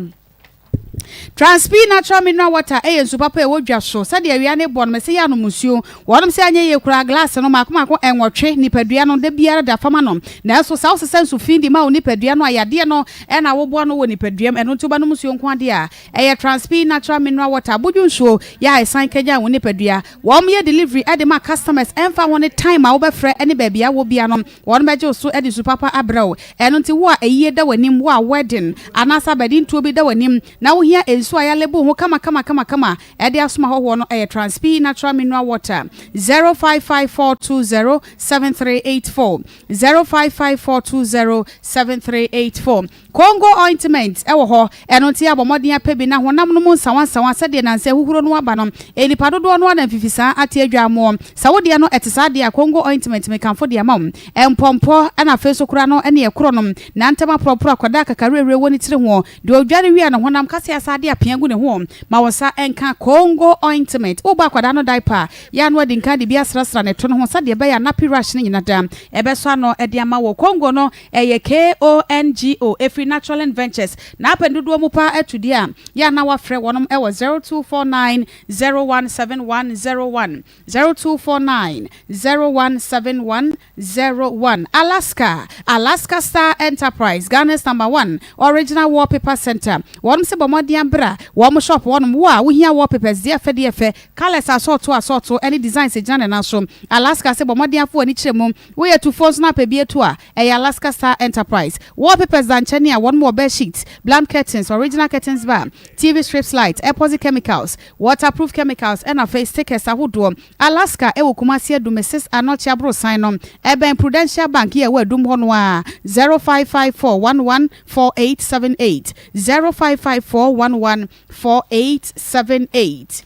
[SPEAKER 4] Transpi Natural Mineral Water yɛ nsu papa a ɛwɔ dwa so. Sɛdeɛ awia no rebɔ no, mese yɛ anom nsuo. Wɔnom sɛ anyɛ yie koraa glass no mmaako mmaako nwɔtwe nipadua no da biara da fam anom. Nanso sɛ wosesa nsu fi de ma wo nipadua no a, yadeɛ no na woboa no wɔ nipaduam. Ɛno nti wobɛnom nsuo nko ara deɛ a, ɛyɛ Transpi Natural Mineral Water. Abodwo nsuo yɛ a ɛsan kanyan wo nipadua. Wɔyɛ delivery de ma customers ɛmfa ho ne time a wobɛfrɛ ne baabi a wowɔ biara no. Wɔbɛgye wo so de su papa abrɛ wo. Ɛno nti, wo a ayie da w'anim, wo a wedding anaasɛ abadintoɔ bi da w'anim, na wohia nsuo a yɛalebo ho kamakamakamakama de asom ahɔhoɔ no, ɛyɛ Transpi Natural Mineral Water. 0554207384, 0554207384.
[SPEAKER 9] Congo ointment wɔ hɔ, ɛno nti abɔ mmɔden apɛ bi na honam no mu nsawansawa sɛdeɛ nansa ahuhuro no aba no, nnipa dodoɔ no ara na mfifisaa ate adwammoɔ. Sɛ wo deɛ no ɛte saa deɛ a, Congo ointment mekamfo de ama wo. Mpɔmpɔ na afei nso koraa no ne ɛkorɔ no, nantam aporɔporɔ akwadaa akakawerɛwerɛ wɔ ne tiri hoɔ, deɛ ɔdware wie a ne honam kase asaa de apea gu ne hoɔ. Ma wo nsa nka Congo ointment. Wobɔ akwadaa no diaper a, yɛ a na wadi nkan de bi asrasra ne to no ho sɛdeɛ ɛbɛyɛ a nappy rash no nyina da ɛbɛsɔ ano de ama wo. Congo no Ɛyɛ KONGO, ɛfiri Naturalend Ventures. N'apɛn dodoɔ mu paa atu deɛ a, yɛ a na wafrɛ wɔnom wɔ 0249 017101, 0249 017101. Alaska, Alaska Star Enterprise, Ghana's number one original wallpaper center. Wɔnom se bɔ mmɔden bra wɔn shop hɔnom, wo a wohia wallpapers deɛ ɛfɛ deɛ ɛfɛ, colours asɔɔto asɔɔto ɛne designs gyina ne nan so. Alaska se bɔ mmɔden afa w'ani kyerɛ mu. Woyɛ tufoɔ nso na apɛ bi atu a, ɛyɛ Alaska Star Enterprise. Wallpapers da nkyɛne a wɔnom wɔ bed sheets, bland curtains, original curtains bar, TV strips light, epoxy chemicals, waterproof chemicals ɛna afei stickers ahodoɔ. Alaska ɛwɔ Kumasi Adum Mrs Anokye Aborosan no ɛbɛn Prudential Bank yi a ɛwɔ Adum hɔ no ara, 0554 11 4878, 0554 11 4878.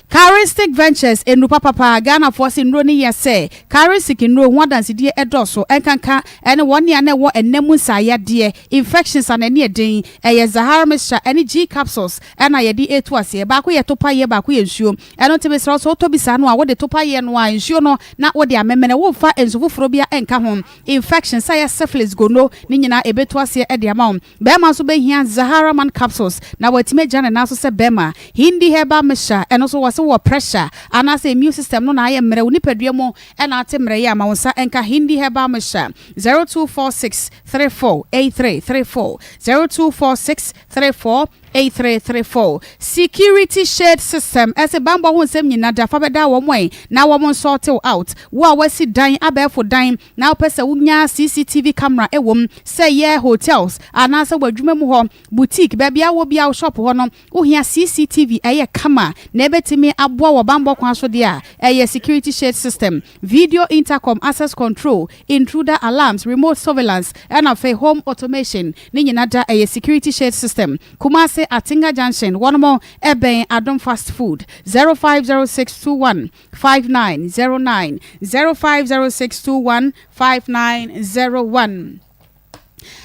[SPEAKER 9] Charistic Ventures nnuru papapa a Ghanafoɔ se nnuro no yɛ sɛ Charistic nnuro ho adansedie dɔɔso ɛnkanka ɛne wɔn nea na ɛwɔ ɛnna mu nsaayadeɛ, infections, a n'ani ɛden. Ɛyɛ Zahara mixture ɛne G capsules ɛna yɛde ɛretu aseɛ. Baako yɛ topaeɛ baako yɛ nsuo. Ɛno nti mesrɛ wo sɛ wotɔ bi saa no a wode topaeɛ no a nsuo no na wode amemene womfa nsu foforɔ biara ɛnka ho. Infection sɛ ɛyɛ syphilis, gono ne nyinaa ɛbɛtu aseɛ de ama wo. Barima nso bɛhia Zahara man capsules na watumi agyina ne nan so sɛ barima. Hindi herbal mixture, ɛno nso wɔse wowɔ pressure anaasɛ immune system no na ayɛ mmerɛ, wo nipadua mu na ate mmerɛyɛ a, ma wo nsa nka Hindi herbal mixture. 0246 34 83 34, 0246 34 8334. Security Shade System, ɛse banbɔ ho nsɛm nyina da fa bɛda wɔn ɛ na wɔn nsɔɔte wo out. Wo a woasi dan, abɛɛfo dan, na wopɛ sɛ wonya CCTV camera wɔ mu, sɛ ɛyɛ hotels anaasɛ w'adwuma mu hɔ, boutique, baabi a wowɔ biara, wo shop hɔ no, wohia CCTV a ɛyɛ kama na ɛbɛtumi aboa wɔ banbɔ kwan so deɛ a, ɛyɛ Security Shade System, Video Intercom, Access Control, Intruder Alarms, Remote Surveillance, ɛna afei Home Automation, ne nyina da ɛyɛ Security Shade System. Kumasi, Atinga Junction, wɔnom bɛn Adom Fast Food, 050621 5909, 050621 5901.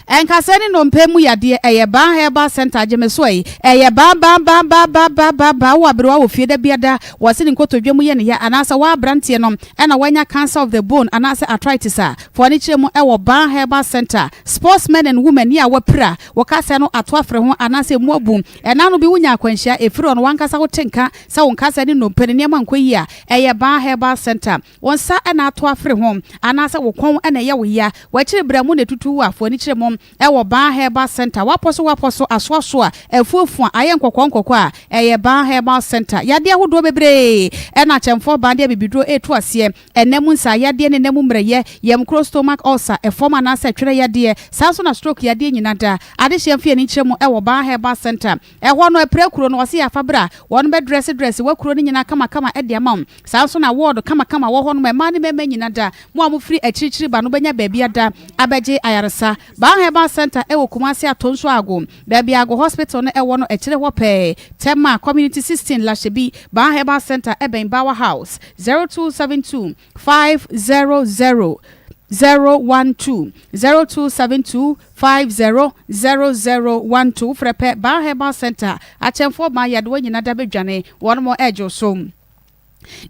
[SPEAKER 9] Nkasɛɛ ne nnompe mu yadeɛ, ɛyɛ Baa Herbal Centre, gye me so ɛ, ɛyɛ baa baa baa baa baa baa baa baa, wowɔ aberewa wɔ fie da biada, wɔse ne nkotodwe mu yɛ ne ya, anaasɛ wo aberanteɛ no na wanya cancer of the bone anaasɛ arthritis a, fa w'ani kyerɛ mu wɔ Baa Herbal Centre. Sportsmen and women yi a wɔapira, wo kasɛɛ no ato afere ho anaasɛ emu abu, ɛna ano bi wonya akwanhyia, ɛfiri hɔ no w'ankasa wote nka sɛ wo nkasɛɛ ne nnompe no nneɛma nkɔ yie a, ɛyɛ Baa Herbal Centre. Wo nsa na ato afere ho, anaasɛ wo kɔn na ɛyɛ wo ya, w'akyiri berɛmo na ɛtutu wo a, fa w'ani kyerɛ mu wɔ Baa Herbal Centre. Woapɔ so woapɔ so, asoaso a, afuafu a, ayɛ nkɔkɔɔ nkɔkɔɔ a, ɛyɛ Baa Herbal Centre. Yadeɛ ahodoɔ bebree na akyɛmfoɔ baa de abibiduro retu aseɛ, ɛna mu nsaa yadeɛ ne ɛna mu mmerɛyɛ, yamkuro, stomach ulcer, ɛfam anaasɛ twerɛ yadeɛ, saa nso na stroke yadeɛ nyina da. Adehyeɛ mfa yɛn ani nkyerɛ mu wɔ Baa Herbal Centre. Ɛhɔ no, apirakuro no, wɔse yɛafa bra, wɔn bɛ drɛse drɛse w'akuro no nyinaa kamakama de ama wo. Saa nso na ward kamakama wɔ hɔnom a mmaa ne mmarima nyina da. Mo a mofiri akyirikyiri ba no bɛnya baabi ada abɛgye ayaresa. Baa Herbal Centre wɔ Kumasi Atonsu Ago, baabi a Ago Hospital no wɔ no akyire hɔ pɛɛ, Tema Community 16, Lashibi. Baa Herbal Centre bɛn Bawa House, 0272 500 012, 0272 50 0012. Wofrɛ pɛ, Baa Herbal Centre, akyɛmfoɔ baa yadewa nyina da bɛdwane, wɔnom regye wo so.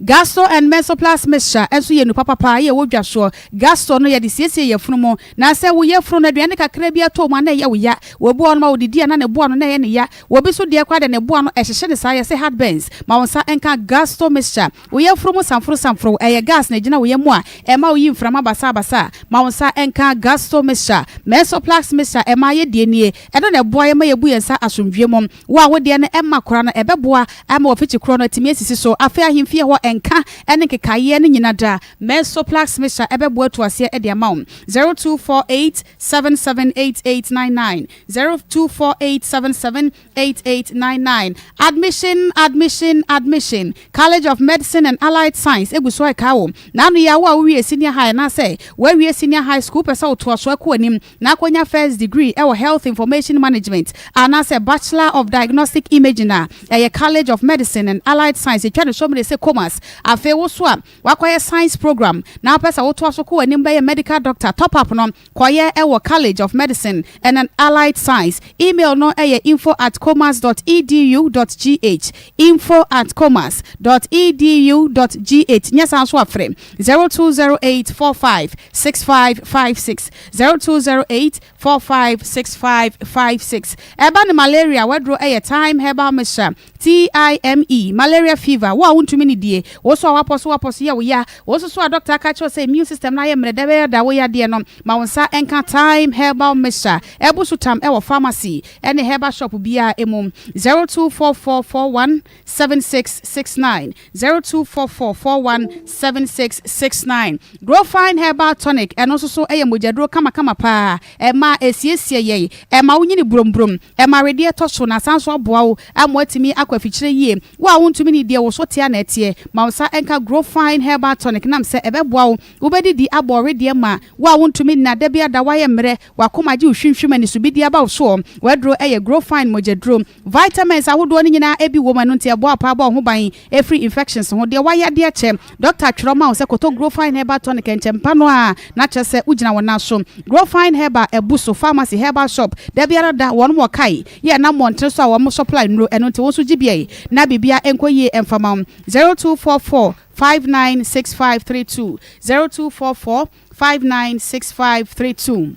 [SPEAKER 9] Gasto and Mensoplast mixture nso yɛ nnupa papa a ɛwɔ dwa soɔ. Gasto no yɛde siesie yafunu mu. Na sɛ wo yafunu no aduane kakra bi atɔ mu a na ɛyɛ wo ya. Obi wɔ hɔnom a ɔdidi a na ne boa no na ɛyɛ no ya. Obi nso deɛ koraa deɛ ne boa no ɛhyehye no saa yɛse heartburns. Ma wo nsa nka Gasto mixture. Wo yafunu mu samforo samforo, ɛyɛ gas na ɛgyina wo yam a ɛma wo yi mframa basaa basaa. Ma wo nsa nka Gasto mixture. Mensoplast mixture ɛma yɛ deɛ nie. Ɛno na ɛboa yɛn ma yɛbu yɛn nsa asomdwoeɛ mu. Wo a wo deɛ no ɛmma koraa no, ɛbɛboa ama w'afikyi korɔ no atumi asisi so. Afei ahemfie hɔ. hɔ nka ne nkekaeɛ no nyina da. Mesoplax mixture ɛbɛboa atu aseɛ de ama wo. 0248 778899, 0248 778899. Admission, admission, admission. College of Medicine and Allied Science egu so ɛka wo. N'ano yi a wo a wowie senior high anaasɛ woawie senior high school wopɛ sɛ wotoa so ɛkɔ anim na akɔnya first degree ɛwɔ Health Information Management anaasɛ Bachelor of Diagnostic Imaging a, ɛyɛ College of Medicine and Allied Science etwa ne so mene sɛ COMAS. Afei wo so a woakɔyɛ Science program na wopɛ sɛ wotoa so kɔ w'anim bɛyɛ medical doctor, top up no kɔyɛ ɛwɔ College of Medicine and Allied Science. Email no yɛ info at comas dot edu dot gh, info at comas dot edu dot gh. Nyɛ saa nso a frɛ 0208 45 65 56, 0208 45 65 56. Ɛba ne malaria waduro yɛ Thyme Herbal Mixture, TIME, malaria fever, wo a wontumi nnidie, wo nso a woapɔ so woapɔ so yɛ wo ya, wo nso so a dɔkta aka kyerɛ wo sɛ immune system no ayɛ mmerɛ da biara da woyɛ adeɛ no, ma wo nsa nka Thyme Herbal Mixture. Ɛbu so tam wɔ pharmacy ne herbal shop biara mu. 024441 7669, 024441 7669. Growfine Herbal Tonic, ɛno nso so yɛ mogyaduro kamakama paa. Ɛma ɛsiesie yɛn, ɛma wonyini burombrom, ɛma awedeɛ tɔ so na asan nso aboa wo ama woatumi akɔ afikyire yie. Wo a wontumi nni deɛ wo so te a na ɛteɛ, ma wo nsa nka Growfine Herbal Tonic nam sɛ ɛbɛboa wo, wobɛdidi abɔ ɔwedeɛ ma wo a wontumi nna da biara da woayɛ mmerɛ, w'akoma agye wo hwimhwim, anisobidie aba wo soɔ. W'aduro yɛ Growfine mogyaduro. Vitamins ahodoɔ no nyinaa bi wɔ mu, ɛno nti ɛboa wo paa bɔ wo ho ban firi infections ho. Deɛ wayɛ adeɛ kyɛ, dɔkta twerɛ ma wo sɛ kɔtɔ Growfine Herbal Tonic nkyɛ mpa no a na kyerɛ sɛ wogyina wo nan so. Growfine Herbal abu so, pharmacy, herbal shop, da biara da wɔnom wɔ kae yɛ ɛnam mmɔntene so a wɔn supply nnuro, ɛno nti wo nso gye bi ɛ na biribiara nkɔ yie mfa ma wo. 0244 596532, 0244 596532.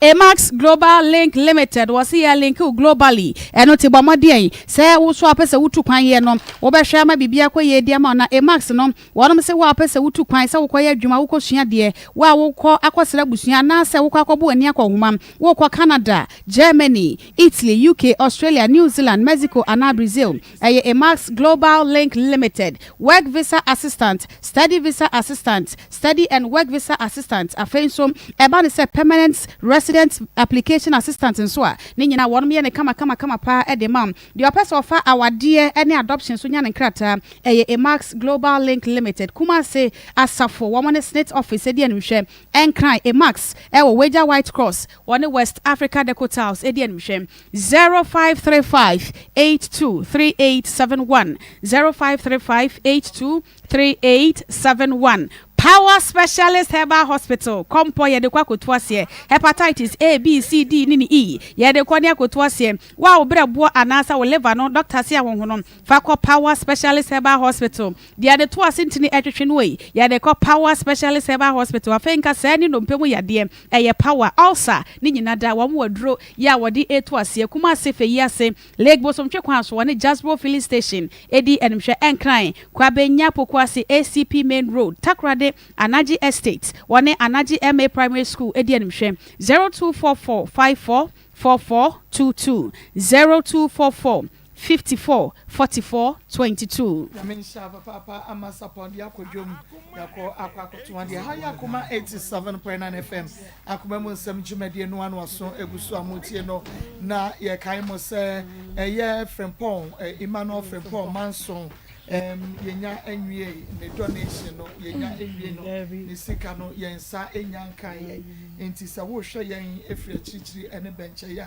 [SPEAKER 9] Amax Global Link Limited, wɔse yɛ link wo globally, ɛno nti bɔ mmɔdeɛn sɛ wo nso a wopɛ sɛ wotu kwan yɛ no, wobɛhwɛ ama biribi akɔ yie de ama wo. Na Amax no, wɔnom se wo a wopɛ sɛ wotu kwan, sɛ wokɔyɛ adwuma, wokɔsua adeɛ, wo a wokɔ akɔsra abusua anaasɛ wokɔ akɔbɔ w'ani akɔ nhoma, wokɔ Canada, Germany, Italy, UK, Australia, New Zealand, Mexico anaa Brazil, ɛyɛ Amax Global Link Limited, Work Visa Assistant, Study Visa Assistant, Study and Work Visa Assistant, afei nso ɛba no sɛ Permanent Resident Application Assistant nso a, ne nyinaa wɔnom yɛ no kama kama kama paa de ma wo. Deɛ ɔpɛ sɛ ɔfa awadeɛ ne adoption nso nya ne nkrataa, ɛyɛ Emax Global Link Limited, Kumasi Asafo, wɔn ne SSNIT Office di animhwɛ, Nkran, Emax ɛwɔ Wagya White Cross, wɔne West Africa Deco Tiles di animhwɛ, 0535 82 3871, 0535 82 3871 Power Specialist Herbal Hospital, Kɔmpɔ, yɛde kɔ akɔtu aseɛ. Hepatitis A, B, C, D ne ne E, yɛde kɔ ne akɔtu aseɛ. Wo a wo berɛboɔ anaasɛ wo liver no dɔkta se ahonhono, fa kɔ Power Specialist Herbal Hospital. Deɛ yɛde to ase ntini ɛtwetwe no ei, yɛde kɔ Power Specialist Herbal Hospital. Afei nkasɛɛ ne nnompe mu yadeɛ, ɛyɛ Power. Ulcer ne nyina da, wɔn wɔ aduro yɛ a wɔde retu aseɛ. Kumasi, Feyiase, Lake Bosomtwe kwan so, wɔne Jasbro Filling Station di animhwɛ. Nkran, Kwabenya Pokuase ACP Main Road, Takoradi, Anagye Estate, wɔne Anagye MA Primary School di animhwɛ. 0244 54 44 22, 0244 54 44 22.
[SPEAKER 1] Nyame nhyira papaapa ama sapɔn de akɔ dwom yakɔ akɔ akɔto adeɛ ha yɛ akoma 87.9 FM Akoma mu nsɛm dwumadie no ano aso egu so a motie no na yɛkae mo sɛ ɛyɛ Frimpong Emmanuel Frimpong Manson yɛnya nwie ne donation no yɛnya nwie no ne sika no yɛn nsa nya nkaeɛ nti sɛ wohwɛ yɛn ɛfiri akyirikyiri ɛne bɛnkyɛeɛ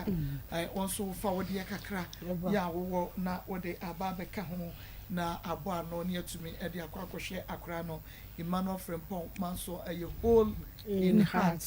[SPEAKER 1] a wo nso wofa wo deɛ kakra yɛ a wowɔ na wode aba abɛka ho na abɔ ano ne atumi de akɔ akɔhwɛ akora no Emmanuel Frimpong Manso ɛyɛ whole in heart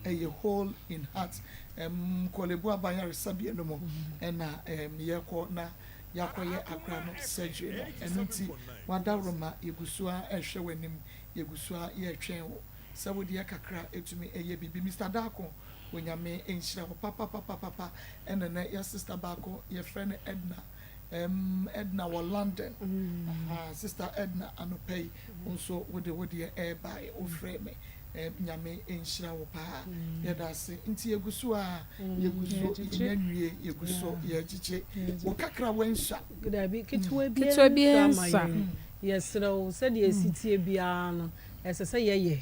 [SPEAKER 1] ɛyɛ whole in heart ɛm Korle Bu aban yaresabea no mu ɛna ɛm yɛkɔ na yɛakɔyɛ akora no surgery no ɛno nti wadaworoma yɛgu so a ɛhwɛ w'anim yɛgu so a yɛretwɛn wo sɛ wodeɛ kakra ɛtumi ɛyɛ biribi Mr. Darko Onyame nhyira wo papapapapa ɛna nɛ yɛ sister baako yɛfrɛ no Edna Ɛm Edna wɔ London. Ahaa sister Edna anɔpa yi wo nso wode wo deɛ ɛɛbaeɛ wo frɛɛ me. Ɛm Nyame nhyira wo paa. Yɛda ase. Nti yɛgu so a yɛgu so yɛnya nwie yɛgu so yɛgyegye wo kakra wansua.
[SPEAKER 4] Dabi ketewa
[SPEAKER 6] Ketewa
[SPEAKER 4] biara
[SPEAKER 6] biara
[SPEAKER 4] nsua ma
[SPEAKER 6] nsua.
[SPEAKER 4] yɛn.
[SPEAKER 10] Yɛsrɛ wo, sɛdeɛ ɛsi teɛ biara no, ɛsɛ sɛ yɛyɛ.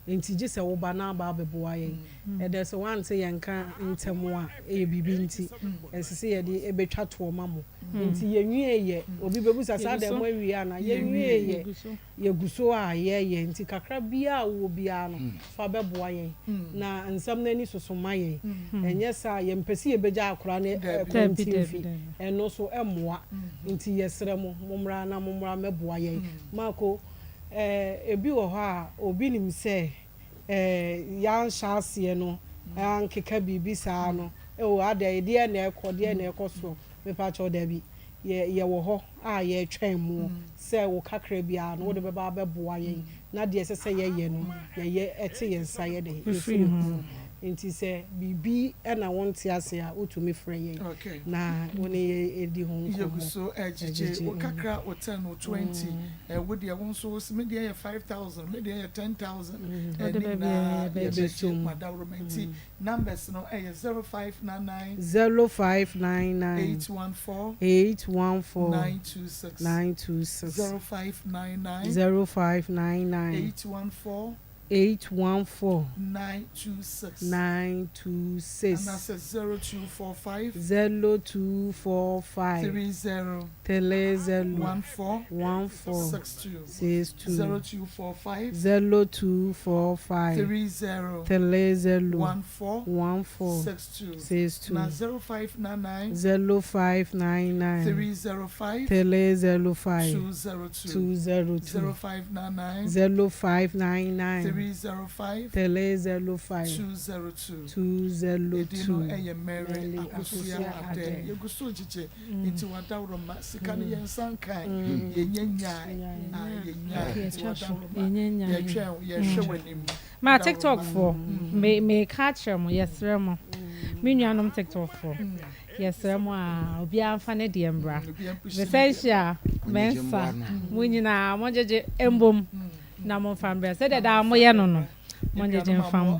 [SPEAKER 10] Enti gye sɛ woba na aba abɛboa yɛn. Ɛdɛ sɛ woante yɛn nka ntɛm a, ɛyɛ biribi nti. Ɛsɛ sɛ yɛde bɛtwa toɔ ma mo. Enti yɛnwieeɛ. Obi bɛbisa sɛ, adɛn moawie anaa? Yɛnwieeɛ. Yɛgu so a yɛreyɛ. Enti kakra biara a wowɔ biara no, fa bɛboa yɛn. Na nsɛm no ani soso ma yɛn. Ɛnyɛ saa a, yɛmpɛ sɛ yɛbɛgya akwadaa no kwantimfi. Ɛno nso ɛmmoa. Enti yɛsrɛ mo, mommra na mommra mmɛboa yɛn. Marco, Ebi wɔ hɔ a, obi nim sɛ yɛanhyɛ aseɛ no ankeka biribi saa no, oh adɛn, deɛn na ɛrekɔ, deɛn na ɛrekɔ soɔ. Mepakyɛw dabi, yɛ yɛwɔ hɔ a yɛretwɛn mo sɛ wo kakra biara no wode bɛba abɛboa yɛn na deɛ ɛsɛ sɛ yɛyɛ no yɛyɛ, ɛte yɛn nsa yɛ dɛn, yɛfiri ho. Nti sɛ biribi na wonte ase a, wotumi frɛ yɛn na wo ne yɛn di ho nkɔmmɔ.
[SPEAKER 1] Yɛgu so gyegye wo kakra, wo ten, wo 20, wo deɛ wo nso wo se me deɛ yɛ 5000, me deɛ yɛ 10,000, ne nyinaa yɛbɛgye mo adaworoma nti Numbers no yɛ 0599.
[SPEAKER 10] 0599.
[SPEAKER 1] 814.
[SPEAKER 10] 814.
[SPEAKER 1] 926.
[SPEAKER 10] 926.
[SPEAKER 1] 0599.
[SPEAKER 10] 0599.
[SPEAKER 1] 814.
[SPEAKER 10] 814.
[SPEAKER 1] 926.
[SPEAKER 10] 926.
[SPEAKER 1] Anaasɛ 0245.
[SPEAKER 10] 0245.
[SPEAKER 1] 30.
[SPEAKER 10] 30.
[SPEAKER 1] 14.
[SPEAKER 10] 14.
[SPEAKER 1] 62.
[SPEAKER 10] 62.
[SPEAKER 1] 0245.
[SPEAKER 10] 0245.
[SPEAKER 1] 30.
[SPEAKER 10] 30.
[SPEAKER 1] 14.
[SPEAKER 10] 14.
[SPEAKER 1] 62.
[SPEAKER 10] 62.
[SPEAKER 1] Na 0599.
[SPEAKER 10] 0599.
[SPEAKER 1] 305.
[SPEAKER 10] 305.
[SPEAKER 1] 202.
[SPEAKER 10] 202.
[SPEAKER 1] 0599.
[SPEAKER 10] 0599.
[SPEAKER 1] 305.
[SPEAKER 10] 305.
[SPEAKER 1] 202.
[SPEAKER 10] 202.
[SPEAKER 1] Edin no yɛ Mary Akosua Adeh. Yɛgu so gyegye nti wadaworoma sika no yɛn nsa nkae yɛnya nyae ah yɛnyae nti wadaworoma yɛtwɛn wo yɛhwɛ w'anim.
[SPEAKER 11] Ma tiktok foɔ me me ka akyerɛ mo yɛsrɛ mo me nuanom tiktok foɔ yɛsrɛ mo aa obiara nfa ne deɛ mbra Vicentia Mensah mo nyinaa mo gyegye mbom na mo nfa mbrɛ sɛdeɛ daa mo yɛ no no mo gyegye nfa mbom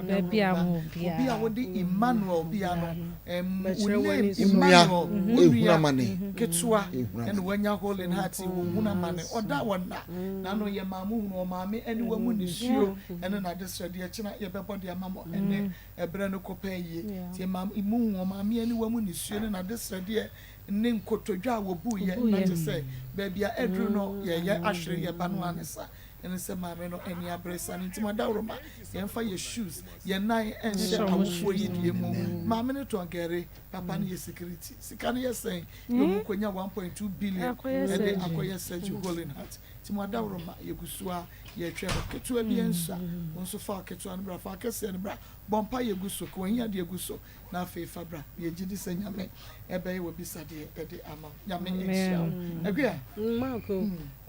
[SPEAKER 11] baabi a mo wɔ biara.
[SPEAKER 1] Obi a wode Emmanuel bia no wo name
[SPEAKER 12] Nua
[SPEAKER 1] Emmanuel wo
[SPEAKER 12] ehunu
[SPEAKER 1] nua
[SPEAKER 12] amane.
[SPEAKER 1] ketewa
[SPEAKER 12] Ehunu
[SPEAKER 1] ɛna
[SPEAKER 12] amane.
[SPEAKER 1] wanya hole in heart yi wɔhunu amane ɔda wɔnna n'ano yɛ maa mo hunu ɔmaame aniwa mu nisuo ɛne n'adesrɛdeɛ kyena yɛbɛbɔ de ama mo ɛnɛ ɛberɛ no kɔ pɛɛ yie nti yɛ maa mo hunu ɔmaame aniwa mu nisuo ne n'adesrɛdeɛ ne nkotodwe a wɔbuiɛ na kyɛ sɛ baabi a aduru no yɛyɛ ahwere yɛ ba no ara ne sa ɛne sɛ maame no ani abere saa no nti madaworo ma yɛmfa yɛ shoes yɛn nan nhyɛ awofoɔ yi deɛ mu maame no tɔn gɛre papa no yɛ security sika no yɛ sɛn na ɔmu kɔnya 1.2 billion ɛde akɔyɛ surgery hole in heart nti mo adaworo ma yɛgu so a yɛtwɛn no ketewa bi nsa wo nso fa ketewa no bra fa akɛseɛ no bra bɔ mpa yɛgu so ka wahia deɛ gu so na afei fa bra na yɛgye di sɛ Nyame ɛbɛyɛ w'abisadeɛ ɛde ama wo Nyame nhyira wo Akua.
[SPEAKER 10] Mark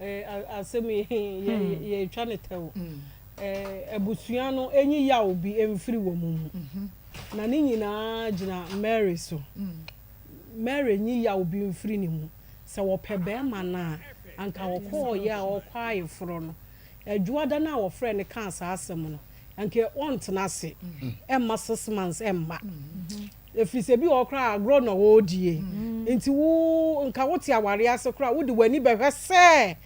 [SPEAKER 10] asɛm yi yɛtwa no tɛw. Abusua no nyi yaw bi mfiri wɔn mu. Na ne nyinaa gyina Mary so. Mary nyi yaw bi mfiri ne mu. Sɛ wɔpɛ barima no a, anka ɔkɔeɛ a ɔrekɔ ayeforɔ no, Adwoada no a wɔfrɛɛ no kaa saa asɛm no, anka ɔntena ase mma 6 months mma. Ɛfiri sɛ bi wɔ hɔ koraa a agorɔ na ɔredie. Nti wo nka wote awareɛ ase koraa a, wode w'ani bɛhwɛ sɛ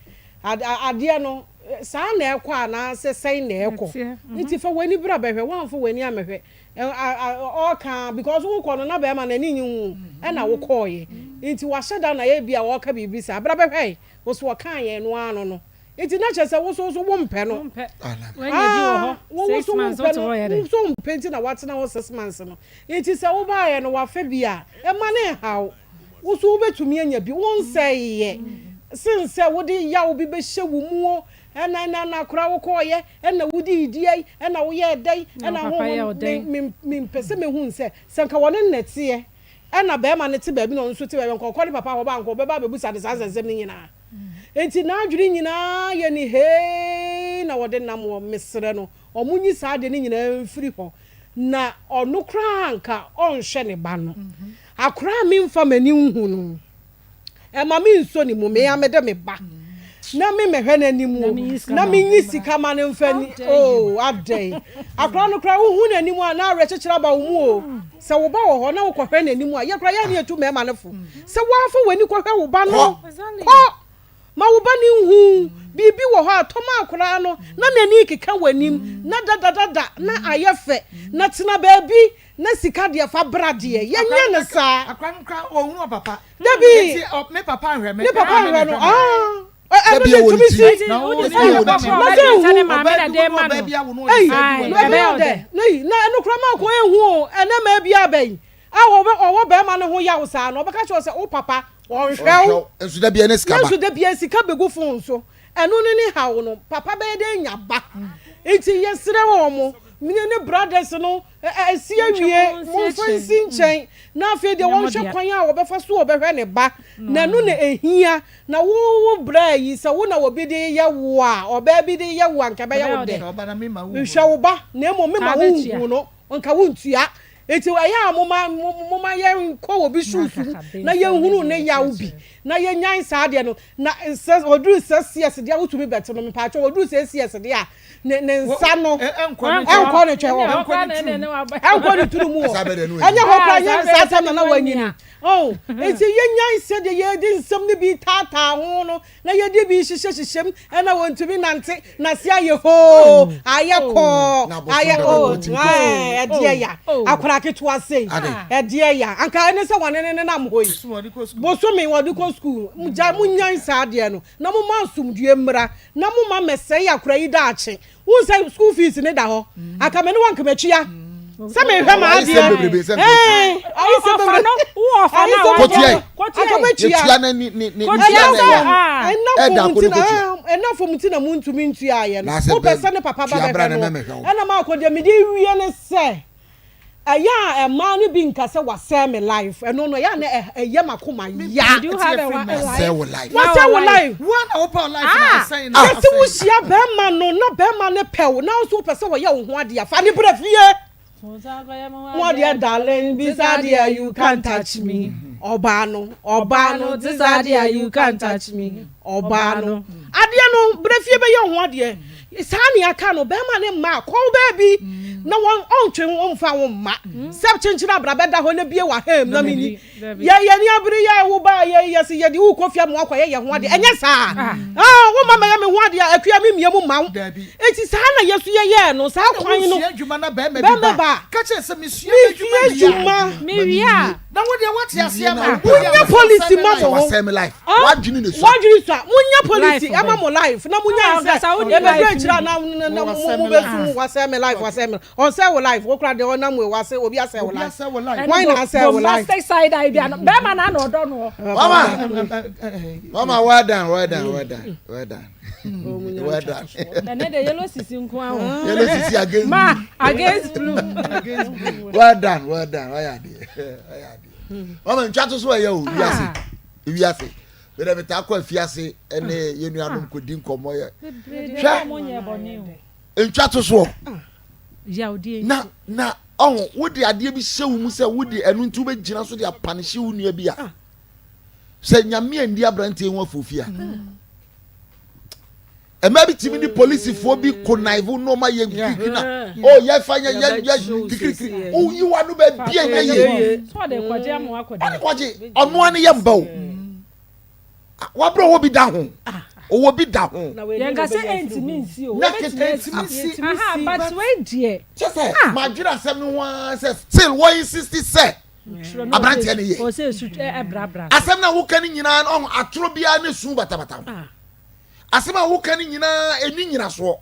[SPEAKER 10] adeɛ no saa na ɛrekɔ anaasɛ sɛn na ɛrekɔ. Nti fa w'ani bra bɛhwɛ, woamfa w'ani ammɛhwɛ ɔreka because wokɔ no na bɛrima no ani nnye ho ɛna wokɔeɛ. Nti wahyɛ da na ebia ɔreka biribi saa. Bra bɛhwɛ, wo so ɔkaa yɛn no ara no no. Nti na kyerɛ sɛ wo so wo mpɛ no. Ah, wo wo so wo mpɛ no, wo so wo mpɛ nti na watena hɔ 6 months no. Nti sɛ wo baeɛ no wafa bi a, ɛma ne nhaw. Wo so wobɛtumi anya bi, wo nsɛeɛ. Sen sɛ wode yaw bi bɛhyɛ wo mu o, ɛna ɛna na koraa wokɔɔyɛ, ɛna wodii deɛ, ɛna woyɛɛ dɛn, ɛna honhom, me me mempɛ sɛ mɛhu sɛ, sɛ nka wɔne no na ɛteɛ, ɛna bɛrima no te baabi na ɔno nso te baabi a, nka ɔkɔ ne papa hɔ ba a, nka ɔbɛba abɛbusa no saa nsɛnsɛm no nyinaa. Enti n'adwene nyinaa yɛ ne hee na wɔde nam wɔ mesrɛ no ɔmo nyi saa adeɛ no nyinaa mfiri hɔ na ɔno koraa anka ɔnhwɛ ne ba no akoraa a menfa m'ani nhu no ɛma me nsɔ ne mu me a mede me ba na me mɛhwɛ n'anim o na menyi sika ma no mfa ni oo adɛn akoraa no koraa wohu n'anim a na awerɛkyekyerɛ aba wo mu o Sɛ wo ba wɔ hɔ na wokɔhwɛ n'anim a, yɛ koraa yɛ a na yɛtu mmarima no fo sɛ woamfa w'ani kɔhwɛ wo ba no. Kɔ! Ma wo ba no nhu biribi wɔ hɔ a, tɔ ma akwadaa no na n'ani rekeka w'anim na dadadada na ayɛ fɛ. Na tena baabi na sika deɛ fa bra deɛ. Yɛnyɛ no saa.
[SPEAKER 1] Akwadaa no koraa ɔnhunu ɔpapa.
[SPEAKER 10] Dabi.
[SPEAKER 1] Nti me papa nhwɛ me.
[SPEAKER 10] Ne papa nhwɛ no. Ah. Ɛno deɛ tumi si. Na sɛ ehu. Ei, ɛbɛyɛ ɔdɛ. Na ɛno koraa ma akɔ ehu o. Ɛnɛ mmaa bi abɛn a ɔwɔ bɛrima no ho yaw saa no, ɔbɛka kyerɛ wo sɛ wo papa Ɔnhwɛ wo.
[SPEAKER 12] Nso da biara ne sika ba.
[SPEAKER 10] Nanso da biara sika bɛgu phone so. Ɛno ne ne haw no. Papa bɛyɛ dɛn anya ba? Nti yɛsrɛ wɔn, me ne brothers no asi awie, momfa nsi nkyɛn na afei deɛ wɔnhwɛ kwan a wɔbɛfa so wɔbɛhwɛ ne ba. Na ɛno na ɛhia. Na wo wo bra yi, sɛ wo na obi de reyɛ wo a, ɔbaa bi de reyɛ wo a, nka ɛbɛyɛ wo dɛ. Nhwɛ wo ba, na mmom mema wonhu no, nka wontua. Enti ɛyɛ a momma momma yɛnkɔ obi shoes mu na yɛnhunu ne yaw bi na yɛnyan saa adeɛ no. Na sɛ ɔduru six years deɛ wotumi bɛte no, mepaakyɛw ɔduru six years deɛ a ne ne nsa no ɛnkɔ ne twɛ hɔ, ɛnkɔ ne turu mu hɔ, ɛnyɛ hɔ koraa nyɛ saa time na na wanyini. Oh, enti yɛnyan sɛdeɛ yɛde nsɛm no bi taataa ho no na yɛde bi hyehyɛhyehyɛ mu ɛna wɔntumi nante nase ayɛ hoo ayɛ kɔɔ ayɛ oo ɛdeɛ ya akwadaa ketewa sei ɛdeɛ ya anka ɛne sɛ wɔne ne nenam hɔ yi bosome wɔde kɔ sukuu gya mo nyan saa adeɛ no na mo ma asomdue mmra na mo ma mɛsɛe akwadaa yi daakye Wohu sɛ school fees ne da hɔ. Anka me ne wo anka matua. Sɛ mehwɛ m'adeɛ. Ayisɛm bebrebe.
[SPEAKER 12] Kotua.
[SPEAKER 10] Anka matua.
[SPEAKER 12] Yɛtua na ni ni ni tua na ɛyɛ.
[SPEAKER 10] Ɛna fam nti na muntumi ntua yɛ no. Wopɛ sɛ ne papa ba bɛhwɛ no. Ɛna maakɔ deɛ mede wie ne sɛ. Ɛyɛ a mmaa no bi nka sɛ wasɛe me life ɛno no ɛyɛ a na ɛyɛ m'akoma ya.
[SPEAKER 11] Did you have a life?
[SPEAKER 12] Wasɛe wo life.
[SPEAKER 10] Wasɛe wo life.
[SPEAKER 1] Wo a na wopɛ wo life na ah. asɛe na
[SPEAKER 10] Yɛsi wo hyia bɛrima no na bɛrima no pɛ wo na nso wopɛ sɛ wɔyɛ wo ho adeɛ a fa ne brɛ fie. Ho adeɛ darling bisa adeɛ you can't touch me. Ɔbaa no ɔbaa no bisa adeɛ you can't touch me. Ɔbaa no adeɛ no brɛ fie bɛyɛ wo ho adeɛ. Saa nea aka no, bɛrima ne mma kɔ wo baabi na wɔn ɔntwe wo mfa wo mma sɛ kyenkyen abra bɛda hɔ na bie w'ahem na menni. Yɛ yɛn ani abere yɛ wo ba yɛ yɛ se yɛde wo kɔ fie ama wakɔyɛ yɛn ho adeɛ. Ɛnyɛ saa. Ah, wo mma mɛyɛ me ho adeɛ a akua me mmie mu mma wo. Enti saa na yɛ so yɛyɛɛ no saa kwan no.
[SPEAKER 1] Wosua adwuma na bɛrima bi ba. Ka kyerɛ sɛ mesua
[SPEAKER 10] adwuma.
[SPEAKER 11] Mewie a.
[SPEAKER 1] Na wo deɛ woate aseɛ ama wo.
[SPEAKER 10] Monyɛ policy ma mo ho.
[SPEAKER 12] Wasɛe me life. W'adwene na esua.
[SPEAKER 10] W'adwene sua. Monyɛ policy ɛma mo life na monya nsɛ ɛbɛduru akyire a na na mo bɛ su wasɛe me life wasɛe me. Ɔnsɛe wo life wo kora deɛ ɔnam wei wase obi asɛe wo life. Hwan na asɛe wo life.
[SPEAKER 11] Bombastic side eye bi ano bɛrima na na ɔdɔ no.
[SPEAKER 12] Mama mama well done well done well done well done. Well done.
[SPEAKER 11] Ɛnɛ de yellow sisi nko aho.
[SPEAKER 12] Yellow sisi against
[SPEAKER 11] Ma, blue. against blue.
[SPEAKER 12] against blue. Well done, well done. Why are they? Why are they? Mama ntwa to so ɛyɛ o wiase. Wiase. Bɛrɛ mi ta kɔ afiase ɛne yɛn nuanom kɔ di nkɔmɔ yɛ. Hwɛ. Ntwa to soɔ. Na na ɔho wode adeɛ bi hyɛ wo mu sɛ wode ɛno nti wobɛgyina so de apanehye wo nua bi a sɛ nyame andi aberanteɛ ho afofi a mmaa bi tumi ne polisifoɔ bi konaivo na ɔma yɛ kirikiri na o oh, yɛfa yɛ yɛ yɛ kirikiri oyi wa no bɛ bie nyɛ yie
[SPEAKER 11] ɔde
[SPEAKER 12] kɔgye ɔnoa ne yɛ mba o wabrɛ ɔwɔ bi da ho ɔwɔ bi da ho.
[SPEAKER 11] yɛn ka sɛ ɛntumi nsi o
[SPEAKER 12] na kete ɛntumi nsi
[SPEAKER 11] aha but wei deɛ.
[SPEAKER 12] kyɛ sɛ ah. maa dwira asɛm no ho ara sɛ still wɔn insist sɛ aberanteɛ no
[SPEAKER 11] yɛ
[SPEAKER 12] asɛm no a woka no nyinaa no ɔho atoro biara ne su batabata ho ah. Asɛm a woka no nyinaa ɛni nyinasoɔ.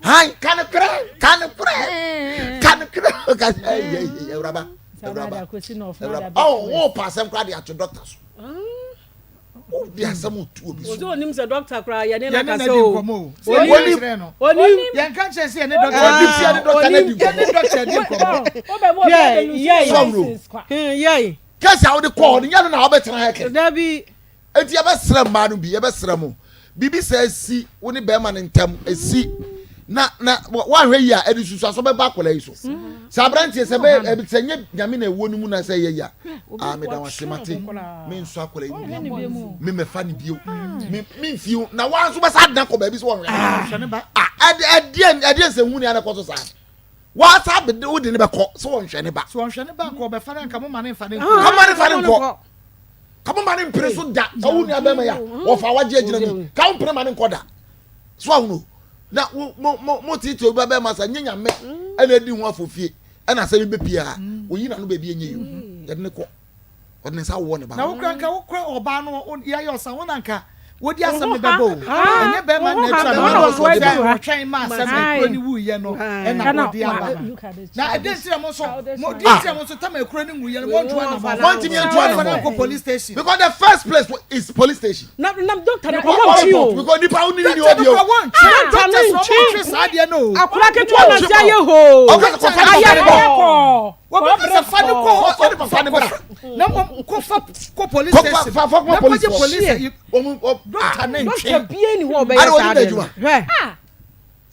[SPEAKER 12] Han ka no korɛ ka no korɛ ka no korɛ ka ɛyɛ awuraba awuraba awuraba ɔho wo pa asɛm koraa de ato dɔkta so. Wo de asɛm otu obi so.
[SPEAKER 10] Ozi onim sɛ dɔkta koraa yɛ ne na kasa o.
[SPEAKER 12] Onim
[SPEAKER 10] onim
[SPEAKER 1] yɛn ka kyerɛ sɛ yɛ ne dɔkta
[SPEAKER 12] onim sɛ yɛ ne dɔkta na di nkɔmɔ.
[SPEAKER 1] Yɛ ne dɔkta di nkɔmɔ.
[SPEAKER 10] Yɛ yɛ yɛ.
[SPEAKER 12] Kɛse a wode kɔɔ no nyɛ no na wobɛtena ha kɛ.
[SPEAKER 10] Dabi.
[SPEAKER 12] Enti yɛbɛsrɛ mmaa no bi, yɛbɛsrɛ mo, biribi saa asi wo ne bɛrima no ntam, asi na na woahwɛ yi a ɛde susuaso bɛba akwadaa yi so. Sɛ aberanteɛ sɛ bɛ sɛ nyɛ nyame na ɛwɔ no mu na sɛ ɛyɛ yi a, ah meda wo ase mate, mensɔ akwadaa yi mu bio, memɛfa ne bio, memfie ho, na woa nso bɛsa adena kɔ baabi sɛ wɔnhwɛ ne ba. Ah, ɛdeɛ ɛdeɛ nsɛnhu ne ana kɔ so saa. Woasa bɛde wode ne bɛkɔ sɛ wɔnhwɛ ne ba.
[SPEAKER 1] Sɛ wɔnhwɛ ne ba nka ɔbɛfa no nka mo ma ne mfa ne nkɔ.
[SPEAKER 12] Ka mo ma ne mfa ne nkɔ. Ka mo ma ne mpere so da. Ka wo nua bɛrima yi a wɔfa wagye agyina mi. Ka wo mpere ma ne nkɔ da. So ahono. Na wo mo mo mo tete obi ba bɛrima sa nye nyame ɛna edi ho afofie ɛna asɛm bi bepie a oyi na no baabi enye yi o. Yɛde ne kɔ. Ɔde ne nsa wowɔ ne ba.
[SPEAKER 1] Na wo kura nka wo kura ɔbaa no yɛayɛ ɔsa wo na nka wodi asɛm no bɛbɔ o. Ɛnyɛ bɛrima na atua no na ɔsɛ ɔtwɛn ma asɛm no ekuro ne wuyɛ no ɛna ɔde aba no. Na ɛdɛn nti na mo nso mo di nti na mo nso tam ekuro ne nwuyɛ no mo ntu anamɔ.
[SPEAKER 12] Mo ntumi ntu anamɔ.
[SPEAKER 1] Nkɔ police station.
[SPEAKER 12] Because the first place is police station.
[SPEAKER 10] Na na doctor no kɔ wɔn twi o.
[SPEAKER 12] Because nipa wo nini ni obi o.
[SPEAKER 1] Doctor no kɔ wɔn twi. Doctor no wɔn twi saa deɛ no.
[SPEAKER 10] Akora ketewa na se ayɛ hoo.
[SPEAKER 12] Ayɛ
[SPEAKER 10] kɔɔ.
[SPEAKER 1] Wɔbɛka sɛ fa no kɔ hɔ
[SPEAKER 12] fa ne papa ne bra.
[SPEAKER 1] Na mmom kɔ fa kɔ police station.
[SPEAKER 12] Fa fa kɔ police
[SPEAKER 1] hɔ. Police yi doctor ne ntwe.
[SPEAKER 10] Doctor bie ni hɔ ɔbɛyɛ saa deɛ no. Hwɛ.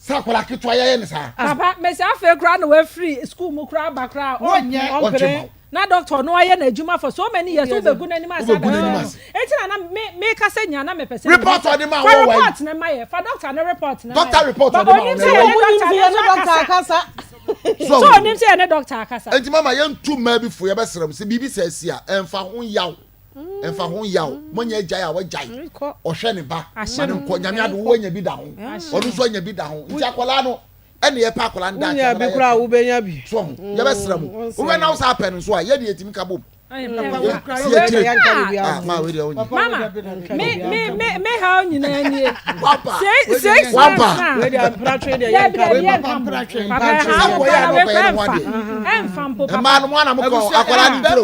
[SPEAKER 12] Sɛ akwadaa ketewa yɛyɛ ne saa.
[SPEAKER 11] Papa mesi afei koraa na wafiri school mu koraa aba koraa.
[SPEAKER 1] Wɔnyɛ.
[SPEAKER 12] Ɔntwe ma wo.
[SPEAKER 11] Na doctor no ayɛ n'adwuma for so many years wobɛgu n'anim ase
[SPEAKER 12] abɛsɛe no.
[SPEAKER 11] Eti na na me me kasa nyinaa na mepɛ sɛ.
[SPEAKER 12] Report ɔde ma
[SPEAKER 11] Fa
[SPEAKER 12] wɔ wɔ
[SPEAKER 11] report ne ma yɛ. Fa doctor ne report ne ma yɛ.
[SPEAKER 12] Doctor report
[SPEAKER 11] But
[SPEAKER 12] ɔde ma
[SPEAKER 11] onim
[SPEAKER 12] wɔ
[SPEAKER 11] sɛ
[SPEAKER 12] na
[SPEAKER 11] yɛne doctor ne nso akasa.
[SPEAKER 12] So
[SPEAKER 11] So onim sɛ yɛne doctor akasa.
[SPEAKER 12] Enti mama yɛntu mmaa bi fo yɛbɛsrɛ mo sɛ biribi saa si a ɛmfa ho yaw ɛmfa ho yaw monya agyae a wagyae ɔhwɛ ne ba ma no nkɔ nyame ade wo anya bi da ho ɔno nso anya bi da ho nti akwadaa no ɛne yɛpɛ akwadaa no daakye
[SPEAKER 10] Wonya bi koraa a wobɛnya bi.
[SPEAKER 12] so ho yɛbɛsrɛ mo wowɛ na wo saa pɛ no nso a yɛde yɛtumi ka bom
[SPEAKER 11] Mama, me me me me haw nyinaa nie. Six months na. Dabi dabi yɛ nka mpo. Papa ɛha wo paa wei kura ɛnfa. Ɛnfa mpo papa.
[SPEAKER 12] Mmaa no mo ana mo kɔ akwadaa ne ntiro.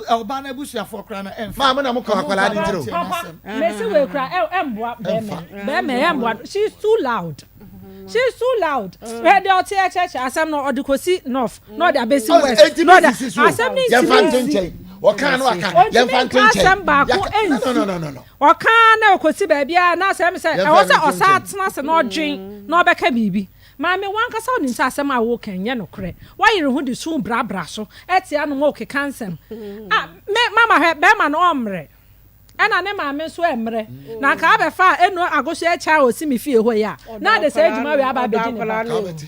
[SPEAKER 1] Ɔbaa no abusuafoɔ kura no ɛnfa.
[SPEAKER 12] Maa mo na mo kɔ akwadaa ne ntiro.
[SPEAKER 11] Papa, mesi wei kura ɛmboa bɛɛma bɛɛma ɛmboa she is too loud. She is too loud. Hwɛ deɛ ɔte ɛkyɛkyɛ asɛm no ɔde kɔsi north na ɔde abɛsi west na ɔde asɛm no
[SPEAKER 12] ntumi nsi. Ɔka no aka
[SPEAKER 11] yɛmfa nto nkyɛn. Asɛm baako nsi. Ɔka na ɔkɔsi baabi a na asɛm sɛ ɛwɔ sɛ ɔsa atena ase na ɔdwen na ɔbɛka biribi. Maame wankasa wonim sɛ asɛm a woka nyɛ nokorɛ. Woayere ho de su brabra so ɛte anom ɔkeka nsɛm. Ah me mama hwɛ bɛrima no ɔmmerɛ. Ɛna ne maame nso ɛmmerɛ. Na anka abɛfa a ɛnu agoso ɛkyɛ a ɔsi me fie hɔ yi a, na ade saa adwuma wei aba abɛdi ne ba.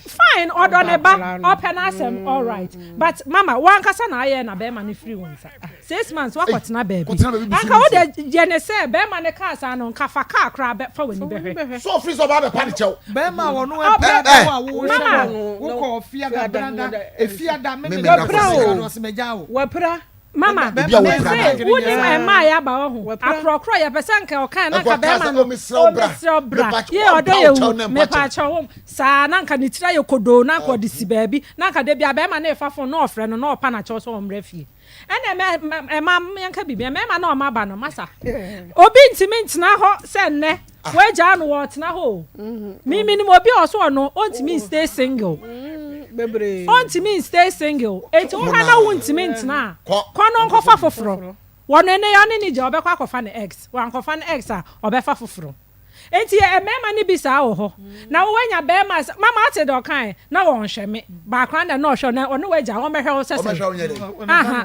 [SPEAKER 11] Fine, ɔdɔ ne ba, ɔpɛ n'asɛm, alright. But mama, wo ankasa na ayɛ na bɛrima no firi wo nsa. 6 months woakɔtena baabi. Anka wo deɛ yɛ ne sɛ bɛrima no kaa saa no, nka fa kaa koraa bɛ, fa w'ani bɛhwɛ.
[SPEAKER 12] So ɔfiri sɛ ɔba abɛpa ne kyɛw?
[SPEAKER 1] Bɛrima a ɔno ɛpɛ wo a wohwɛ no, wokɔ ɔfiada, benada, efiada, memeda, kwasiada no, ɔse magyaa wo.
[SPEAKER 10] Wapira.
[SPEAKER 11] Mama, mese wonim ɛmaa yaba wɔ ho akorɔkorɔ yɛpɛ sɛ nka ɔkae na nka bɛrima no ɔmesrɛ wo bra yɛ ɔdɔ yɛ wu mepaakyɛw wo saa na nka ne tiri ayɛ kodoo na nka ɔde si baabi na nka da bia bɛrima no refa fon na ɔfrɛ no na ɔpa no akyɛw sɛ ɔmmra fie ɛna ɛma yɛnka biribi mmarima na ɔma ba no masa obi ntumi ntena hɔ sɛ nnɛ Wagyaa no wɔtena hɔ o. Me menim obi a ɔso ɔno ɔntumi stay single. Ɔntumi stay single. Enti wo hwɛ na wontumi ntena a, kɔ no nkɔfa foforɔ. Wɔno ɛnɛ yi ɔne ne gya ɔbɛkɔ akɔfa ne ex. Wankɔfa ne ex a ɔbɛfa foforɔ. Enti mmarima no bi saa wɔ hɔ. Na wo wanya barima sɛ mama ate deɛ ɔkae na wɔnhwɛ me. Baako ara na ɔhwɛ wo na ɔne wagya wɔmmɛhwɛ wo sɛ sɛn. Aha.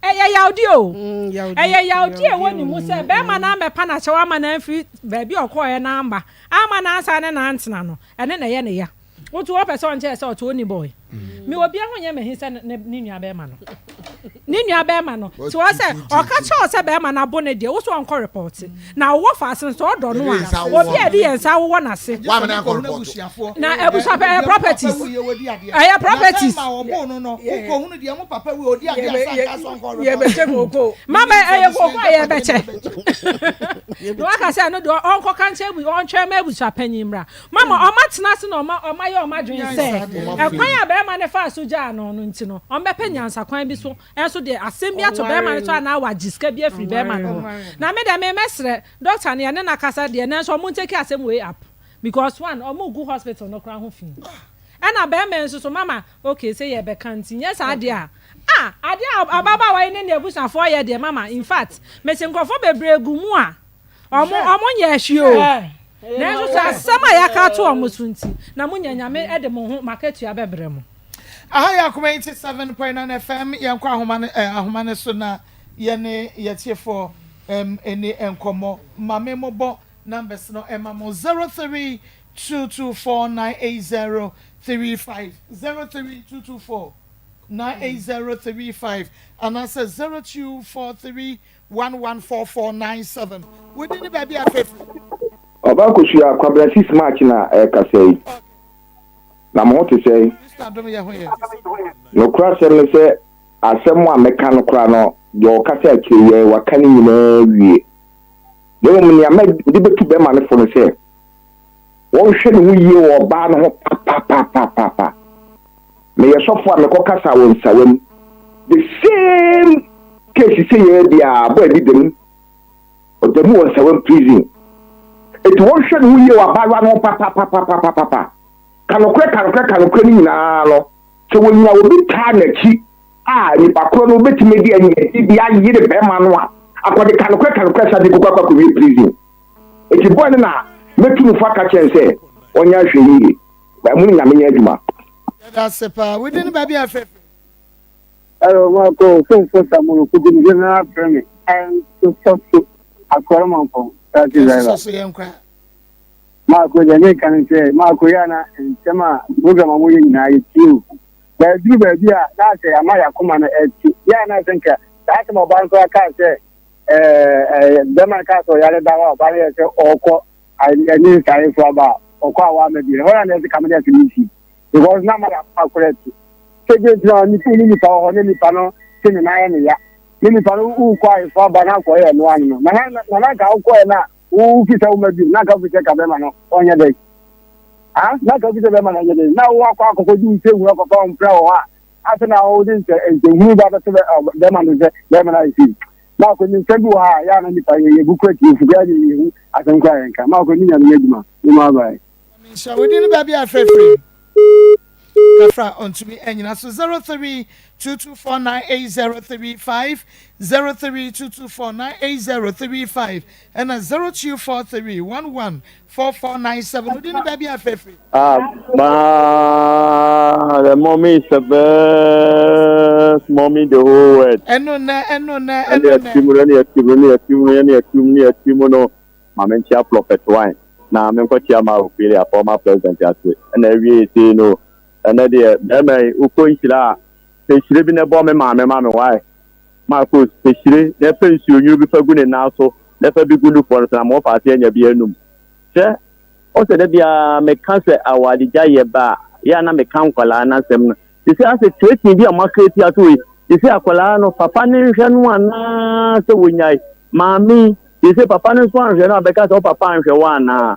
[SPEAKER 11] Ɛyɛ yawdi o. Ɛyɛ yawdi a ɛwɔ ne mu sɛ bɛrima no ammɛpa no akyɛw amma no amfiri baabi a ɔkɔeɛ no amma, amma no ansan ne no antena no, ɛno na ɛyɛ ne ya. Woto ɔpɛ sɛ ɔnkyɛɛ sɛ ɔte ɔnni boy. Me obiara ho nyɛ m'ahi sɛ ne ne nua bɛrima no. Ne nua bɛrima no. Te hɔ sɛ ɔka kyerɛ wo sɛ bɛrima no abo no deɛ, wo so ɔnkɔ repɔte. Na wowɔ faase no sɛ ɔdɔ no a, obi a ɛde yɛn nsa awowɔ n'ase. Na abusua pɛ ɛyɛ properties. Ɛyɛ properties. Mama ɛyɛ koko a yɛbɛkyɛ. Na waka sɛ ɛno deɛ ɔnkɔka nkyɛn abu ɔntwɛn ma abusua panyin mmra. Mama ɔma tena ase na ɔma ɔma yɛ ɔma adwene sɛ ɛkwan a bɛrima no faa so gyaa no no nti no ɔmbɛpɛ nyansa kwan bi so nso deɛ asɛm bi ato bɛrima no so anaa wagye sika bi afiri bɛrima no hɔ. Na me deɛ me mɛsrɛ doctor no yɛne no akasa deɛ nanso ɔmo ntake asɛm wei up because one ɔmo gu hospital no koraa ho fi. Ɛna bɛrima yi nso so mama okay sɛ yɛbɛka nti nyɛ saa deɛ a ah adeɛ a ababaawa yi ne ne abusuafoɔ yɛ deɛ mama infact mese nkurɔfoɔ bebree gu mu a ɔmo ɔmo nyɛɛ hwee o nanso sɛ asɛm a yɛaka ato ɔmo so nti na mo nya Nyame de mo ho mo akatua bɛbrɛ mo.
[SPEAKER 1] Aha yɛ Akoma 87.9 FM, yɛnkɔ ahoma no eh, ahoma no so na yɛne yɛtiefoɔ um, ɛni nkɔmmɔ. Ma me mobɔ numbers no ɛma mo 0322498035 03224. 98035 anaasɛ 0243 114497. Wo din ne baabi a frɛ firi?
[SPEAKER 13] Ɔbaa Kosua, Kwabena 6 March na ɛrekasa yi. Na mo ho te sɛn?
[SPEAKER 1] Kristo adom yɛ ho yɛ.
[SPEAKER 13] Nokorɛ asɛm ne sɛ, asɛm a mɛka no koraa no, deɛ ɔkasa akyire yi ara waka ne nyinaa awie. Na mmom nea mede bɛtu bɛrima no fo ne sɛ, wɔnhwɛ ne ho yie wɔ ɔbaa no ho papapapaapa. Meyɛ sɔfo a mekɔ kasa wɔ nsawam. The same case sɛ yɛ biara bɔ adi dam. Ɔda mu wɔ nsawam prison. Eti wɔnhwɛ ne ho yie wɔ abaayewa no ho papapapapapa. Ka nokorɛ ka nokorɛ ka nokorɛ no nyinaa no, sɛ wɔnya obi taa n'akyi a nipa korɔ no bɛtumi de aniɛden bi ayere bɛrima no a, akɔde ka nokorɛ ka nokorɛ sa de kɔkɔ akɔ akɔwie prison. Eti boy no na mɛtu no fo aka kyerɛ no sɛ ɔnyɛ ahwɛyie. Ɛmu ne Nyame nyɛ adwuma.
[SPEAKER 1] Yɛda ase paa. Wo din ne baabi a ɛfrɛ firi?
[SPEAKER 14] Hello, Marco, Otumfo Samuel Okuku ne General frɛ me. Nsosɔ so Asɔre Mampɔn taxi driver.
[SPEAKER 1] Nsosɔ so yɛn kora.
[SPEAKER 14] Marco deɛ meka ne sɛ Marco yɛ ana nsɛm a program a moyɛ nyinaa yɛtie o. Bɛduru baabi a na asɛ ama yɛakoma no ɛte. Yɛ ana sɛ nka saa asɛm ɔbaa nso aka sɛ ɛɛ bɛrima no kaa sɛ ɔyare da hɔ a ɔbaa no yɛ sɛ ɔkɔ ɛne nsaeɛfoɔ aba a ɔkɔ a wama bi ɛhɔ na na ɛsɛ kame de asɛm nsi because na ama yɛakoma korɛ te sɛ bi ntina nipa ne nipa wɔ hɔ ne nipa no te ne nan yɛ ne ya ne nipa no wokɔ ayefo aba na akɔyɛ ɛno ano no na na na nka wokɔɛ no a wofi sɛ woma bi na nka wofi sɛ ka bɛma no ɔnyɛ dɛn ah na nka wofi sɛ bɛma no ɔnyɛ dɛn na wo akɔ akɔkɔ di wo sɛ hunu akɔfa wo mpra wɔ hɔ a afei na wode nsɛnhunu ba bɛto bɛma no sɛ bɛma no ayɛ sei Marko ni nsɛm bi wɔ ha a yɛ a na nipa yɛ yɛbu kura tie fo yɛ yɛ hu asɛm kura yɛn ka Marko ni nyame yɛ adwuma ne mu abae.
[SPEAKER 1] Nhyira wo din ne baabi a frɛfrɛ kafra ɔntumi anyina so 0322498035 0322498035 ɛna 0243114497 wo din ne baabi a frɛfrɛ.
[SPEAKER 15] Ah, the mommy is the best mommy in the whole world.
[SPEAKER 1] Ɛno nɛ, ɛno nɛ, ɛno nɛ.
[SPEAKER 15] Ɛne ɛti mu no, ɛne ɛti mu, ɛne ɛti mu, ɛne ɛti mu, ɛne ɛti mu no. Maame nkyia Prophet Wine na menkɔkyia ma Ophelia former president ase. Ɛna awie sei no, ɛnɛ deɛ bɛrima yi wokɔ nhyira a, pɛ hyire bi na ɛbɔ me maame ma me wae. Marcos, pɛ hyire na ɛpɛ nsuo nwunu bi fa gu ne nan so na ɛfa bi gu nufoɔ no so na ma wɔfa ase anya bi anum. Hwɛ Ɔsɛ da biara meka sɛ awaregyaeɛ yɛ ba a, yɛ a na meka nkwadaa no asɛm no. Te sɛ asɛ creating bi a wɔacreate ato hɔ yi, te sɛ akwadaa no, papa no nhwɛ no anaa sɛ wɔnyae. Maame yi, te sɛ papa no nso anhwɛ no a, bɛka sɛ wo papa anhwɛ wo anaa.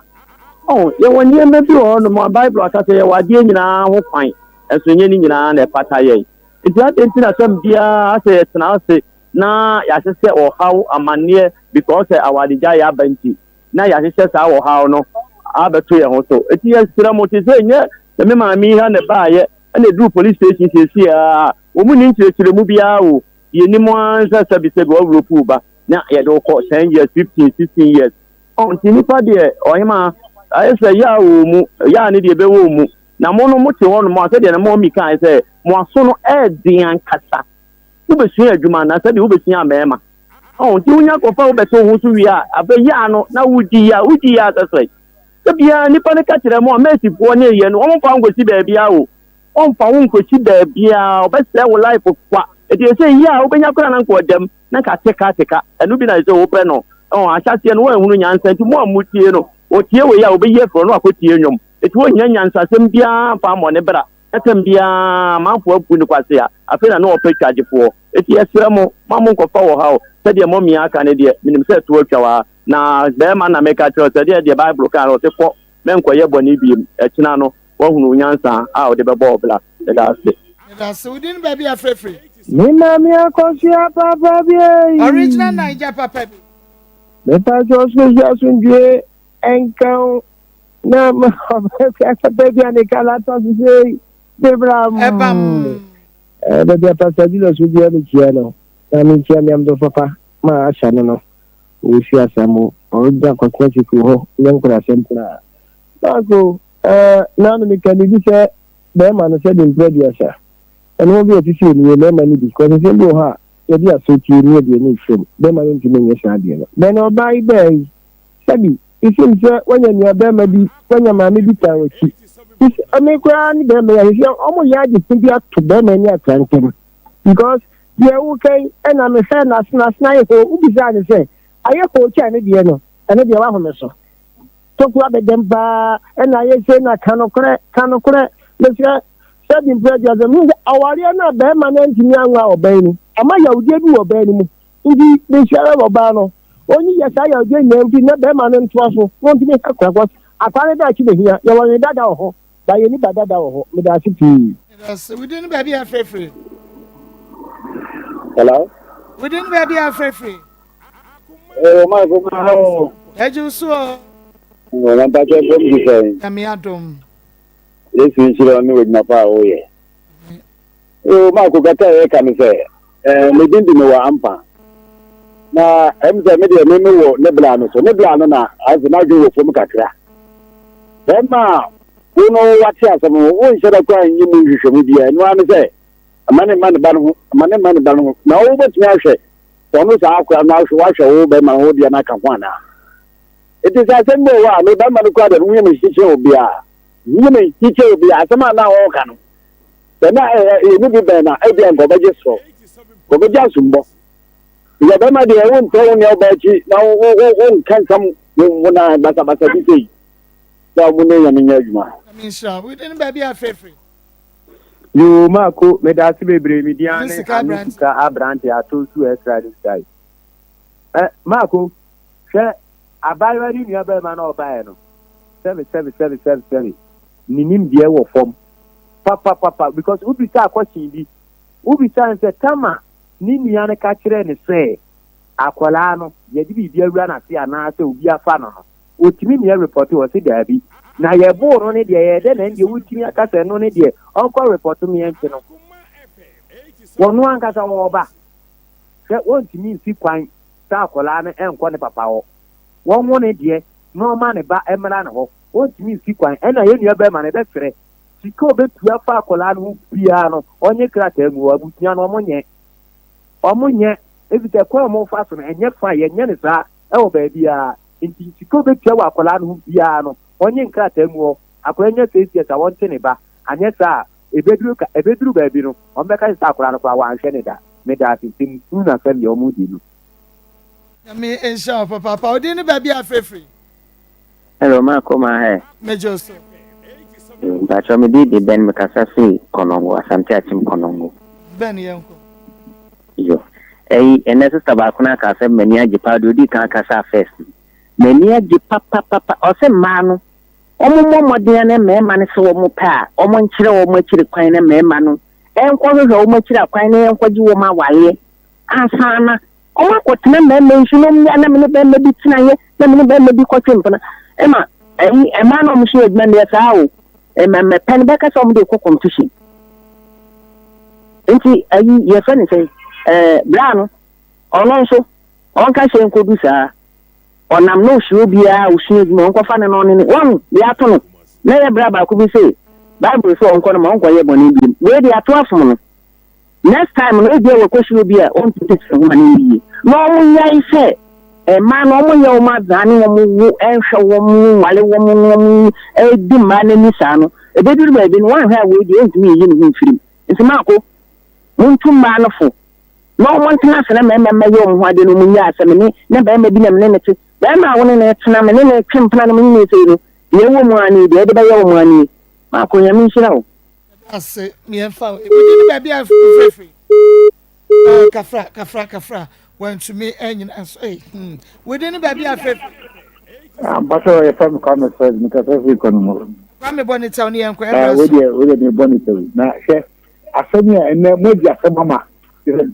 [SPEAKER 15] Ɔho, yɛwɔ nneɛma bi wɔ hɔnom a Bible aka sɛ yɛwɔ adeɛ nyinaa ho kwan, nso nyɛ ne nyinaa na ɛfata yɛn. Nti adɛn nti na sɛm biara asɛ yɛtena ase na yɛahyehyɛ ɔhaw, amanneɛ because sɛ awaregyaeɛ aba nti. na yɛahyehyɛ saa ɔhaw no abɛto yɛn ho so. Enti yɛsrɛ mo, te sɛ nyɛ sɛ me maame yi ha na ɛbaeɛ ɛna ɛduru police station seesei a, wɔn nni nkyerɛkyerɛmu biara o. Deɛ yɛnim ara ne sɛ sɛbisɛbi wɔaworɔ puu ba na yɛde wo kɔ 10 years, 15, 16 years. Ɔn, nti nnipa deɛ, ɔhemaa, ayɛ sɛ yɛ a wɔ mu, yɛ a ne deɛ ɛbɛwɔ mu. Na mo no mote hɔ nom a, sɛdeɛ na mɔmi kae sɛ, mo aso no ɛɛden ankasa. Wobɛsua adwuma anaa sɛdeɛ wobɛsua mmarima. Ɔho nti wonya kɔfa wo bɛto wo ho so wie a, afei yɛ ano na wodi yɛ a, wodi yɛ a sɛ sɛe. Da biara nnipa no ka kyerɛ mo a mɛsifoɔ ne yɛ no, wɔn mfa wo nkɔsi baabiara o. Wɔmfa wo nkɔsi baabiara, wɔbɛsɛe wo life kwa. Ɛti ɛsɛ yɛ a wobɛnya koraa na nka ɔdam, na nka teka teka. Ɛno bi na ɛsɛ wopɛ no. Ɔho ahyɛaseɛ no wɔanhunu nyansa nti mo a motie no, ɔtie wei a ɔbɛyi afiri hɔ na wakɔtie nnwom. Ɛti wɔnnya nyansasɛm biara mfa mmɔ ne bra. Na tɛm biara amanfoɔ abu no kwasea, afei na na ɔpɛ twagyefoɔ. Enti yɛsrɛ mo, mma monkɔfa ɔhaw, sɛdeɛ mɔmia aka no deɛ, menim sɛ ɛtoɔ atwa wo ara. Na barima na meka kyerɛ wo sɛ, deɛ deɛ Bible kaa no, ɔse kɔ, mɛnkɔyɛ bɔne biom, ɛkyena no, woahunu wo nyansa a wode bɛbɔ wo bra. Meda ase.
[SPEAKER 1] Meda ase. Wo din ne baabi a frɛ firi?
[SPEAKER 16] Me maame akɔsoa papa bi ei.
[SPEAKER 1] Original Naija papa bi.
[SPEAKER 16] Mepa kyɛw ɔsoro asomdwie nka wo. Na ma baabi a ne kala tɔ so sei bebram.
[SPEAKER 1] Ɛbam.
[SPEAKER 16] Baabi a Pastor Julius wo biara mekyia no na menkyia me amdɔ papa ma ahyɛ no no ɔwɔ si asamo ɔreda cosmetic wɔ hɔ nyɛ nkorasɛm koraa. Marco eh, naano meka biribi sɛ bɛrima no sɛde mprɛ aduasa ɛno bi a ɛte sɛ ɛnie mmarima no bi kɔsɛ sɛm bi wɔ hɔ a yɛde aso tie ne yɛde ani fam bɛrima no ntumi nyɛ saa adeɛ no bɛn ɔbaa yi bɛɛ yi sɛbi It seems sɛ woanya nuabarima bi, woanya maame bi taa w'akyi. Me koraa ne bɛrima yi ahwehwɛ ɔmo yɛ agye ko bi ato bɛrima ne akra ntam because deɛ woka yi ɛna mehwɛ n'asena asena ayɛ hoo wobisaa ne sɛ ayɛ hoo kyɛn ne deɛ no ɛno deɛ wahome so tokuro abɛdɛm paa ɛna ayɛ sei na ka nokorɛ ka nokorɛ mesrɛ sɛbi mpere adwa sɛ mehu sɛ awareɛ no a bɛrima no antumi anwo a ɔbaa ni ama yawdeɛ bi wɔ ɔbaa no mu nti mesrɛ ɔbaa no ɔnyi yɛ saa yawdeɛ nyinaa mfiri na bɛrima no ntoa so na ɔntumi nsa korakora Akwa ne daakye behia. Yɛwɔ ne dada wɔ hɔ, but yɛnni ba dada wɔ hɔ. Meda ase pii.
[SPEAKER 1] Meda ase. Wo din ne baabi a ɛfrɛ firi?
[SPEAKER 14] Hello?
[SPEAKER 1] Wo din ne baabi a ɛfrɛ firi?
[SPEAKER 14] Eh, Marco, ma ha o.
[SPEAKER 1] Ɛgye wo so o.
[SPEAKER 14] Na mpakyɛ fam ti sɛn?
[SPEAKER 1] Nyame adom.
[SPEAKER 14] Yesu nhyira wo ne w'adwuma pa a woyɛ. Yoo, Marco kata a yɛka ne sɛ, eh, me din de me wɔ ampa. Na ɛm sɛ me deɛ me me wɔ ne bla no so. Ne bla no na ayɛ sɛ n'adwene wɔ fam kakra. Bɛrima a wo no wate asɛm no, wonhyɛ da koraa nyɛ mu nhwehwɛmu biara. Ɛno ara ne sɛ, ɛma ne mma ne ba no ho, ɛma ne mma ne ba no ho. Na wobɛtumi ahwɛ sɛ ɔno saa akora no ahwɛ wahwɛ wo bɛrima no ho deɛ no aka ho anaa. Enti sɛ asɛm bi wɔ hɔ a, me bɛrima no koraa deɛ no ho yɛ me hyehyɛ obiara. Ho yɛ me hyehyɛ obiara. Asɛm a na ɔreka no, Sɛ na ɛyɛ ne bi bɛn na ebia nka ɔbɛgye soro, nka ɔbɛgye asombɔ. Sɛ bɛrima deɛ wontɛ wo nea ɔba akyi na wonka nsɛm wo na basabasa bi sei sɛ ɔmo ne nyame nyɛ adwuma.
[SPEAKER 1] Nyame nhyira wo. Wode ne baabi a frɛfrɛ.
[SPEAKER 17] Yoo Marko medase bebree me din ara ne Ano Sika Abrante ato su extra this guy eh Marko hwɛ abaayewa ne nua barima na ɔbaeɛ no sɛbe sɛbe sɛbe sɛbe sɛbe ne nimdeɛ wɔ fam papapapa because wobisaa question bi, wobisaa no sɛ Tama ne nua no ka kyerɛɛ no sɛ akwadaa no yɛde biribi awura n'ase anaasɛ obi afa no no, otumi ne repɔto? Ɔse daabi. Na yɛboo no no deɛ ɛyɛ dɛ na ɛndeɛ wotumi aka sɛ ɛno no deɛ ɔnkɔ repɔto me ɛnkye no. Wɔno ankasa ɔɔba sɛ wɔntumi nsi kwan sɛ akwadaa no ɛnkɔ ne papa hɔ. Wɔnwo no deɛ na ɔma ne ba mmra ne hɔ. Ɔntumi nsi kwan. Ɛna yɛn nua bɛrima no ɛbɛsrɛ sika a ɔbɛtua fa akwadaa no ho biara no ɔnye krataa ngu hɔ. Abusua no wɔn nyɛ. Wɔn nyɛ. Efisɛ kwan a wɔfa so no ɛnyɛ fine. Yɛnyɛ no saa ɛwɔ baabiara. Nti sika a ɔbɛtua wɔ akwadaa no ho biara no ɔnye nkrataa ngu hɔ. Akwadaa nya six years a wɔnte ne ba. Anyɛ saa a ɛbɛduru ka ɛbɛduru baabi no wɔn bɛka sɛ akwadaa no koraa wɔanhwɛ no da. Meda ase. Nsɛm hunu na sɛdeɛ wɔn di no.
[SPEAKER 1] Nyame nhyira wo papaapa. Wo din ne baabi a afrɛfiri?
[SPEAKER 18] Hello, Marco ma hɛ.
[SPEAKER 1] Megye wo so.
[SPEAKER 18] Mpakyɛw me din de Ben me kasa firi Kɔnɔngo, Asante Akyem Kɔnɔngo.
[SPEAKER 1] Ben yɛnkɔ.
[SPEAKER 18] Yo. Ɛyi ɛnɛ sista baako no aka asɛm m'ani agye paa deɛ ɔdii kan kasaa first no. M'ani agye papapapa ɔse mmaa no wɔn mmɔ mmɔden ne mmarima no sɛ wɔn pɛ a wɔn nkyerɛ wɔn akyiri kwan na mmarima no nkɔhwehwɛ wɔn akyiri akwan na yɛnkɔgye wɔn awareɛ ansa na Wɔakɔtena mmarima yi so na wɔn na me ne barima bi tenaeɛ na me ne barima bi kɔtwe mpena. Ɛma ɛyi mmaa na wɔn so yɛ adwuma no yɛ saa o. Ɛma mmɛpɛ no bɛka sɛ wɔn de kɔ competition. Nti ayi yɛfrɛ no sɛ ɛɛ braa no ɔno nso ɔnka hyɛ nkodu saa. Ɔnam na osuro biara osua adwuma ɔnkɔfa no na ɔne ne wɔn de ato no na yɛ bra baako bi sɛ Bible sɛ ɔnkɔ no ma ɔnkɔyɛ bɔne bio. Wei de ato afom no. Next time no ebia wakɔhyia obi a ɔntumi nkyerɛ ho ma no nyɛ yie. Na wɔn nyae sɛ mmaa no wɔn yɛ wɔn adzaa ne wɔn wo nhwɛ wɔn nwale wɔn na wɔn di mmaa no ani saa no ebeduru baabi no wɔanhwɛ a wei deɛ ɔntumi nyi ne ho mfiri mu. Nti maako montu mmaa no fo na wɔn ntena ase na mmarima mmɛyɛ wɔn ho adeɛ na wɔn nyaa sɛ mene na barima bi na mene ne te barima a wo ne ne tena mene ne twe mpena na mene ne sei no deɛ ɛwɔ mu ara nie deɛ ɛde bɛyɛ wɔn ara nie maako nyame nhyira wo.
[SPEAKER 1] Ase mmiɛnfa o. Ebi ne baabi a mfirifiri. Oh, kafra, kafra, kafra. Wantumi anyina nso. Ei, hmm. Wodi ne baabi a mfirifiri.
[SPEAKER 14] Ampasɛ yɛfrɛ me Kwame Fred, mekasa firi Kɔnɔmɔ.
[SPEAKER 1] Kwame bɔ ne kyɛw ne yɛn kɔ ɛbrɛ
[SPEAKER 14] so. Wodeɛ wodeɛ mebɔ ne kyɛw na hwɛ asɛm yi a ɛnɛ moadi asɛm ama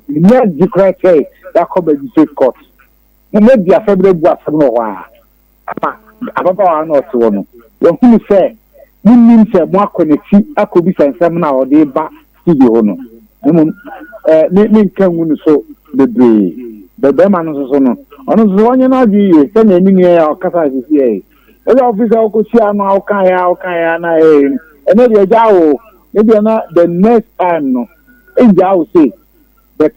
[SPEAKER 14] menya agye koraa sɛ yɛakɔ magistrate court. Moadi asɛm no agu asɛm no wɔ hɔ a. Ama ababaawa no a ɔte hɔ no, wahunu sɛ monnim sɛ moakɔ n'akyi akɔbisa nsɛm no a ɔde reba studio hɔ no. Na mmom, eh, me, menka ngu no so bebree. Bɛ bɛrima no nso so no, ɔno nso so ɔnyɛ n'adwene yie sɛnea me nua yi a ɔkasa sisi yɛ yi. Ɛsɛ ɔfi sɛ ɔkɔhyia no a ɔkaeɛ a ɔkaeɛ a na ɛyɛ no, ɛnɛ deɛ agya wo. Ne deɛ na the next time no, ɛngyaa wo sei. But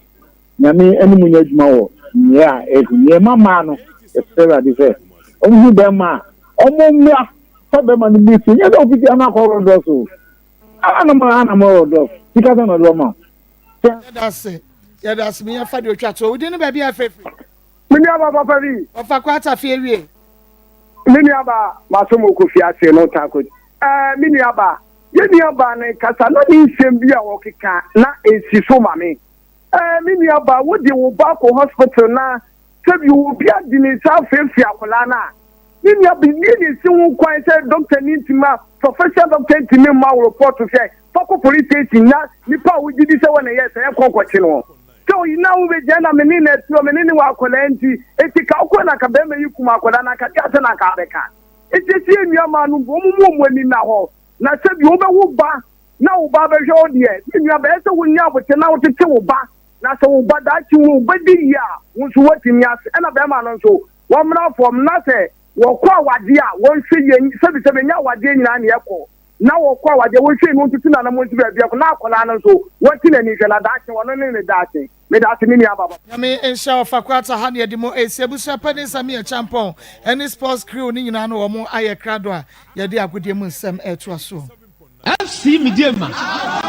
[SPEAKER 14] Nyame ne mo nyɛ adwuma wɔ nyɛ a ɛhu. Nea ɛma mmaa no, yɛsrɛ Awurade sɛ ɔmo hu bɛrima a, ɔmo mmra.
[SPEAKER 19] Sɛ bɛrima no bi fi nyɛ sɛ ofiti ano akɔ ɔrɔ dɔs o. Ana mo ana mo ɔrɔ dɔs. Sika sɛ na ɔde ɔma o.
[SPEAKER 1] Yɛda ase yɛda ase mi yɛfa deɛ otwa toɔ wodi ne baabi a afeefee.
[SPEAKER 14] Me nua ba papa bi.
[SPEAKER 1] Ɔfa kɔ atafe awie.
[SPEAKER 14] Me nua ba maso mo kɔ fi ase no ta ko. Ɛɛ me nua ba yɛ nua ba ne kasa na ne nsɛm bi a ɔkeka na esi so ma me. Ɛɛ me nua ba wo de wo ba kɔ hospital na sɛbi obi adi ne nsa afeefee akwadaa no a Me nua bi, deɛ na esi ho kwan sɛ dɔkta ni ntumi a professional doctor ntumi mma wo report sɛ fa kɔ police station na nipa a wogye di sɛ wɔn na ɛyɛ sɛ yɛnkɔ nkɔkye no. Sɛ oyi na wobɛgyina na me ne na atuo me ne ne wɔ akwadaa nti, eti ka wokɔ na ka bɛrima yi kum akwadaa na ka deɛ asɛ na nka abɛka. Eti esi yɛn nua maa no wɔn mu wɔn ani nna hɔ na sɛbi wobɛwo ba na wo ba bɛhwɛ wo deɛ me nua bɛyɛ sɛ wonya abokyɛ na wotete wo ba na sɛ wo ba daakye mu wobɛdi yie a wo nso woatumi ase ɛna bɛrima no nso Wɔmmra fam, na sɛ wɔkɔ awadeɛ a, wɔnhwɛ yie, sɛbisɛbi ɛnyɛ awadeɛ nyinaa na ɛkɔ, na wɔkɔ awadeɛ, wɔnhwɛ yie na wɔntutu n'anamɔn nsi baabi ɛkɔ, na akwadaa no nso, wɔnte n'ani nhwɛ, na daakye ɔno ne ne daakye. Medaase me nua baba.
[SPEAKER 1] Nyame nhyira wo Fakwata ha na yɛde mo resi abusua panin Sammy Acheampong ɛne sports crew no nyinaa no wɔn ayɛ krado a yɛde agodie mu nsɛm retoa soɔ.
[SPEAKER 20] FC Medeama.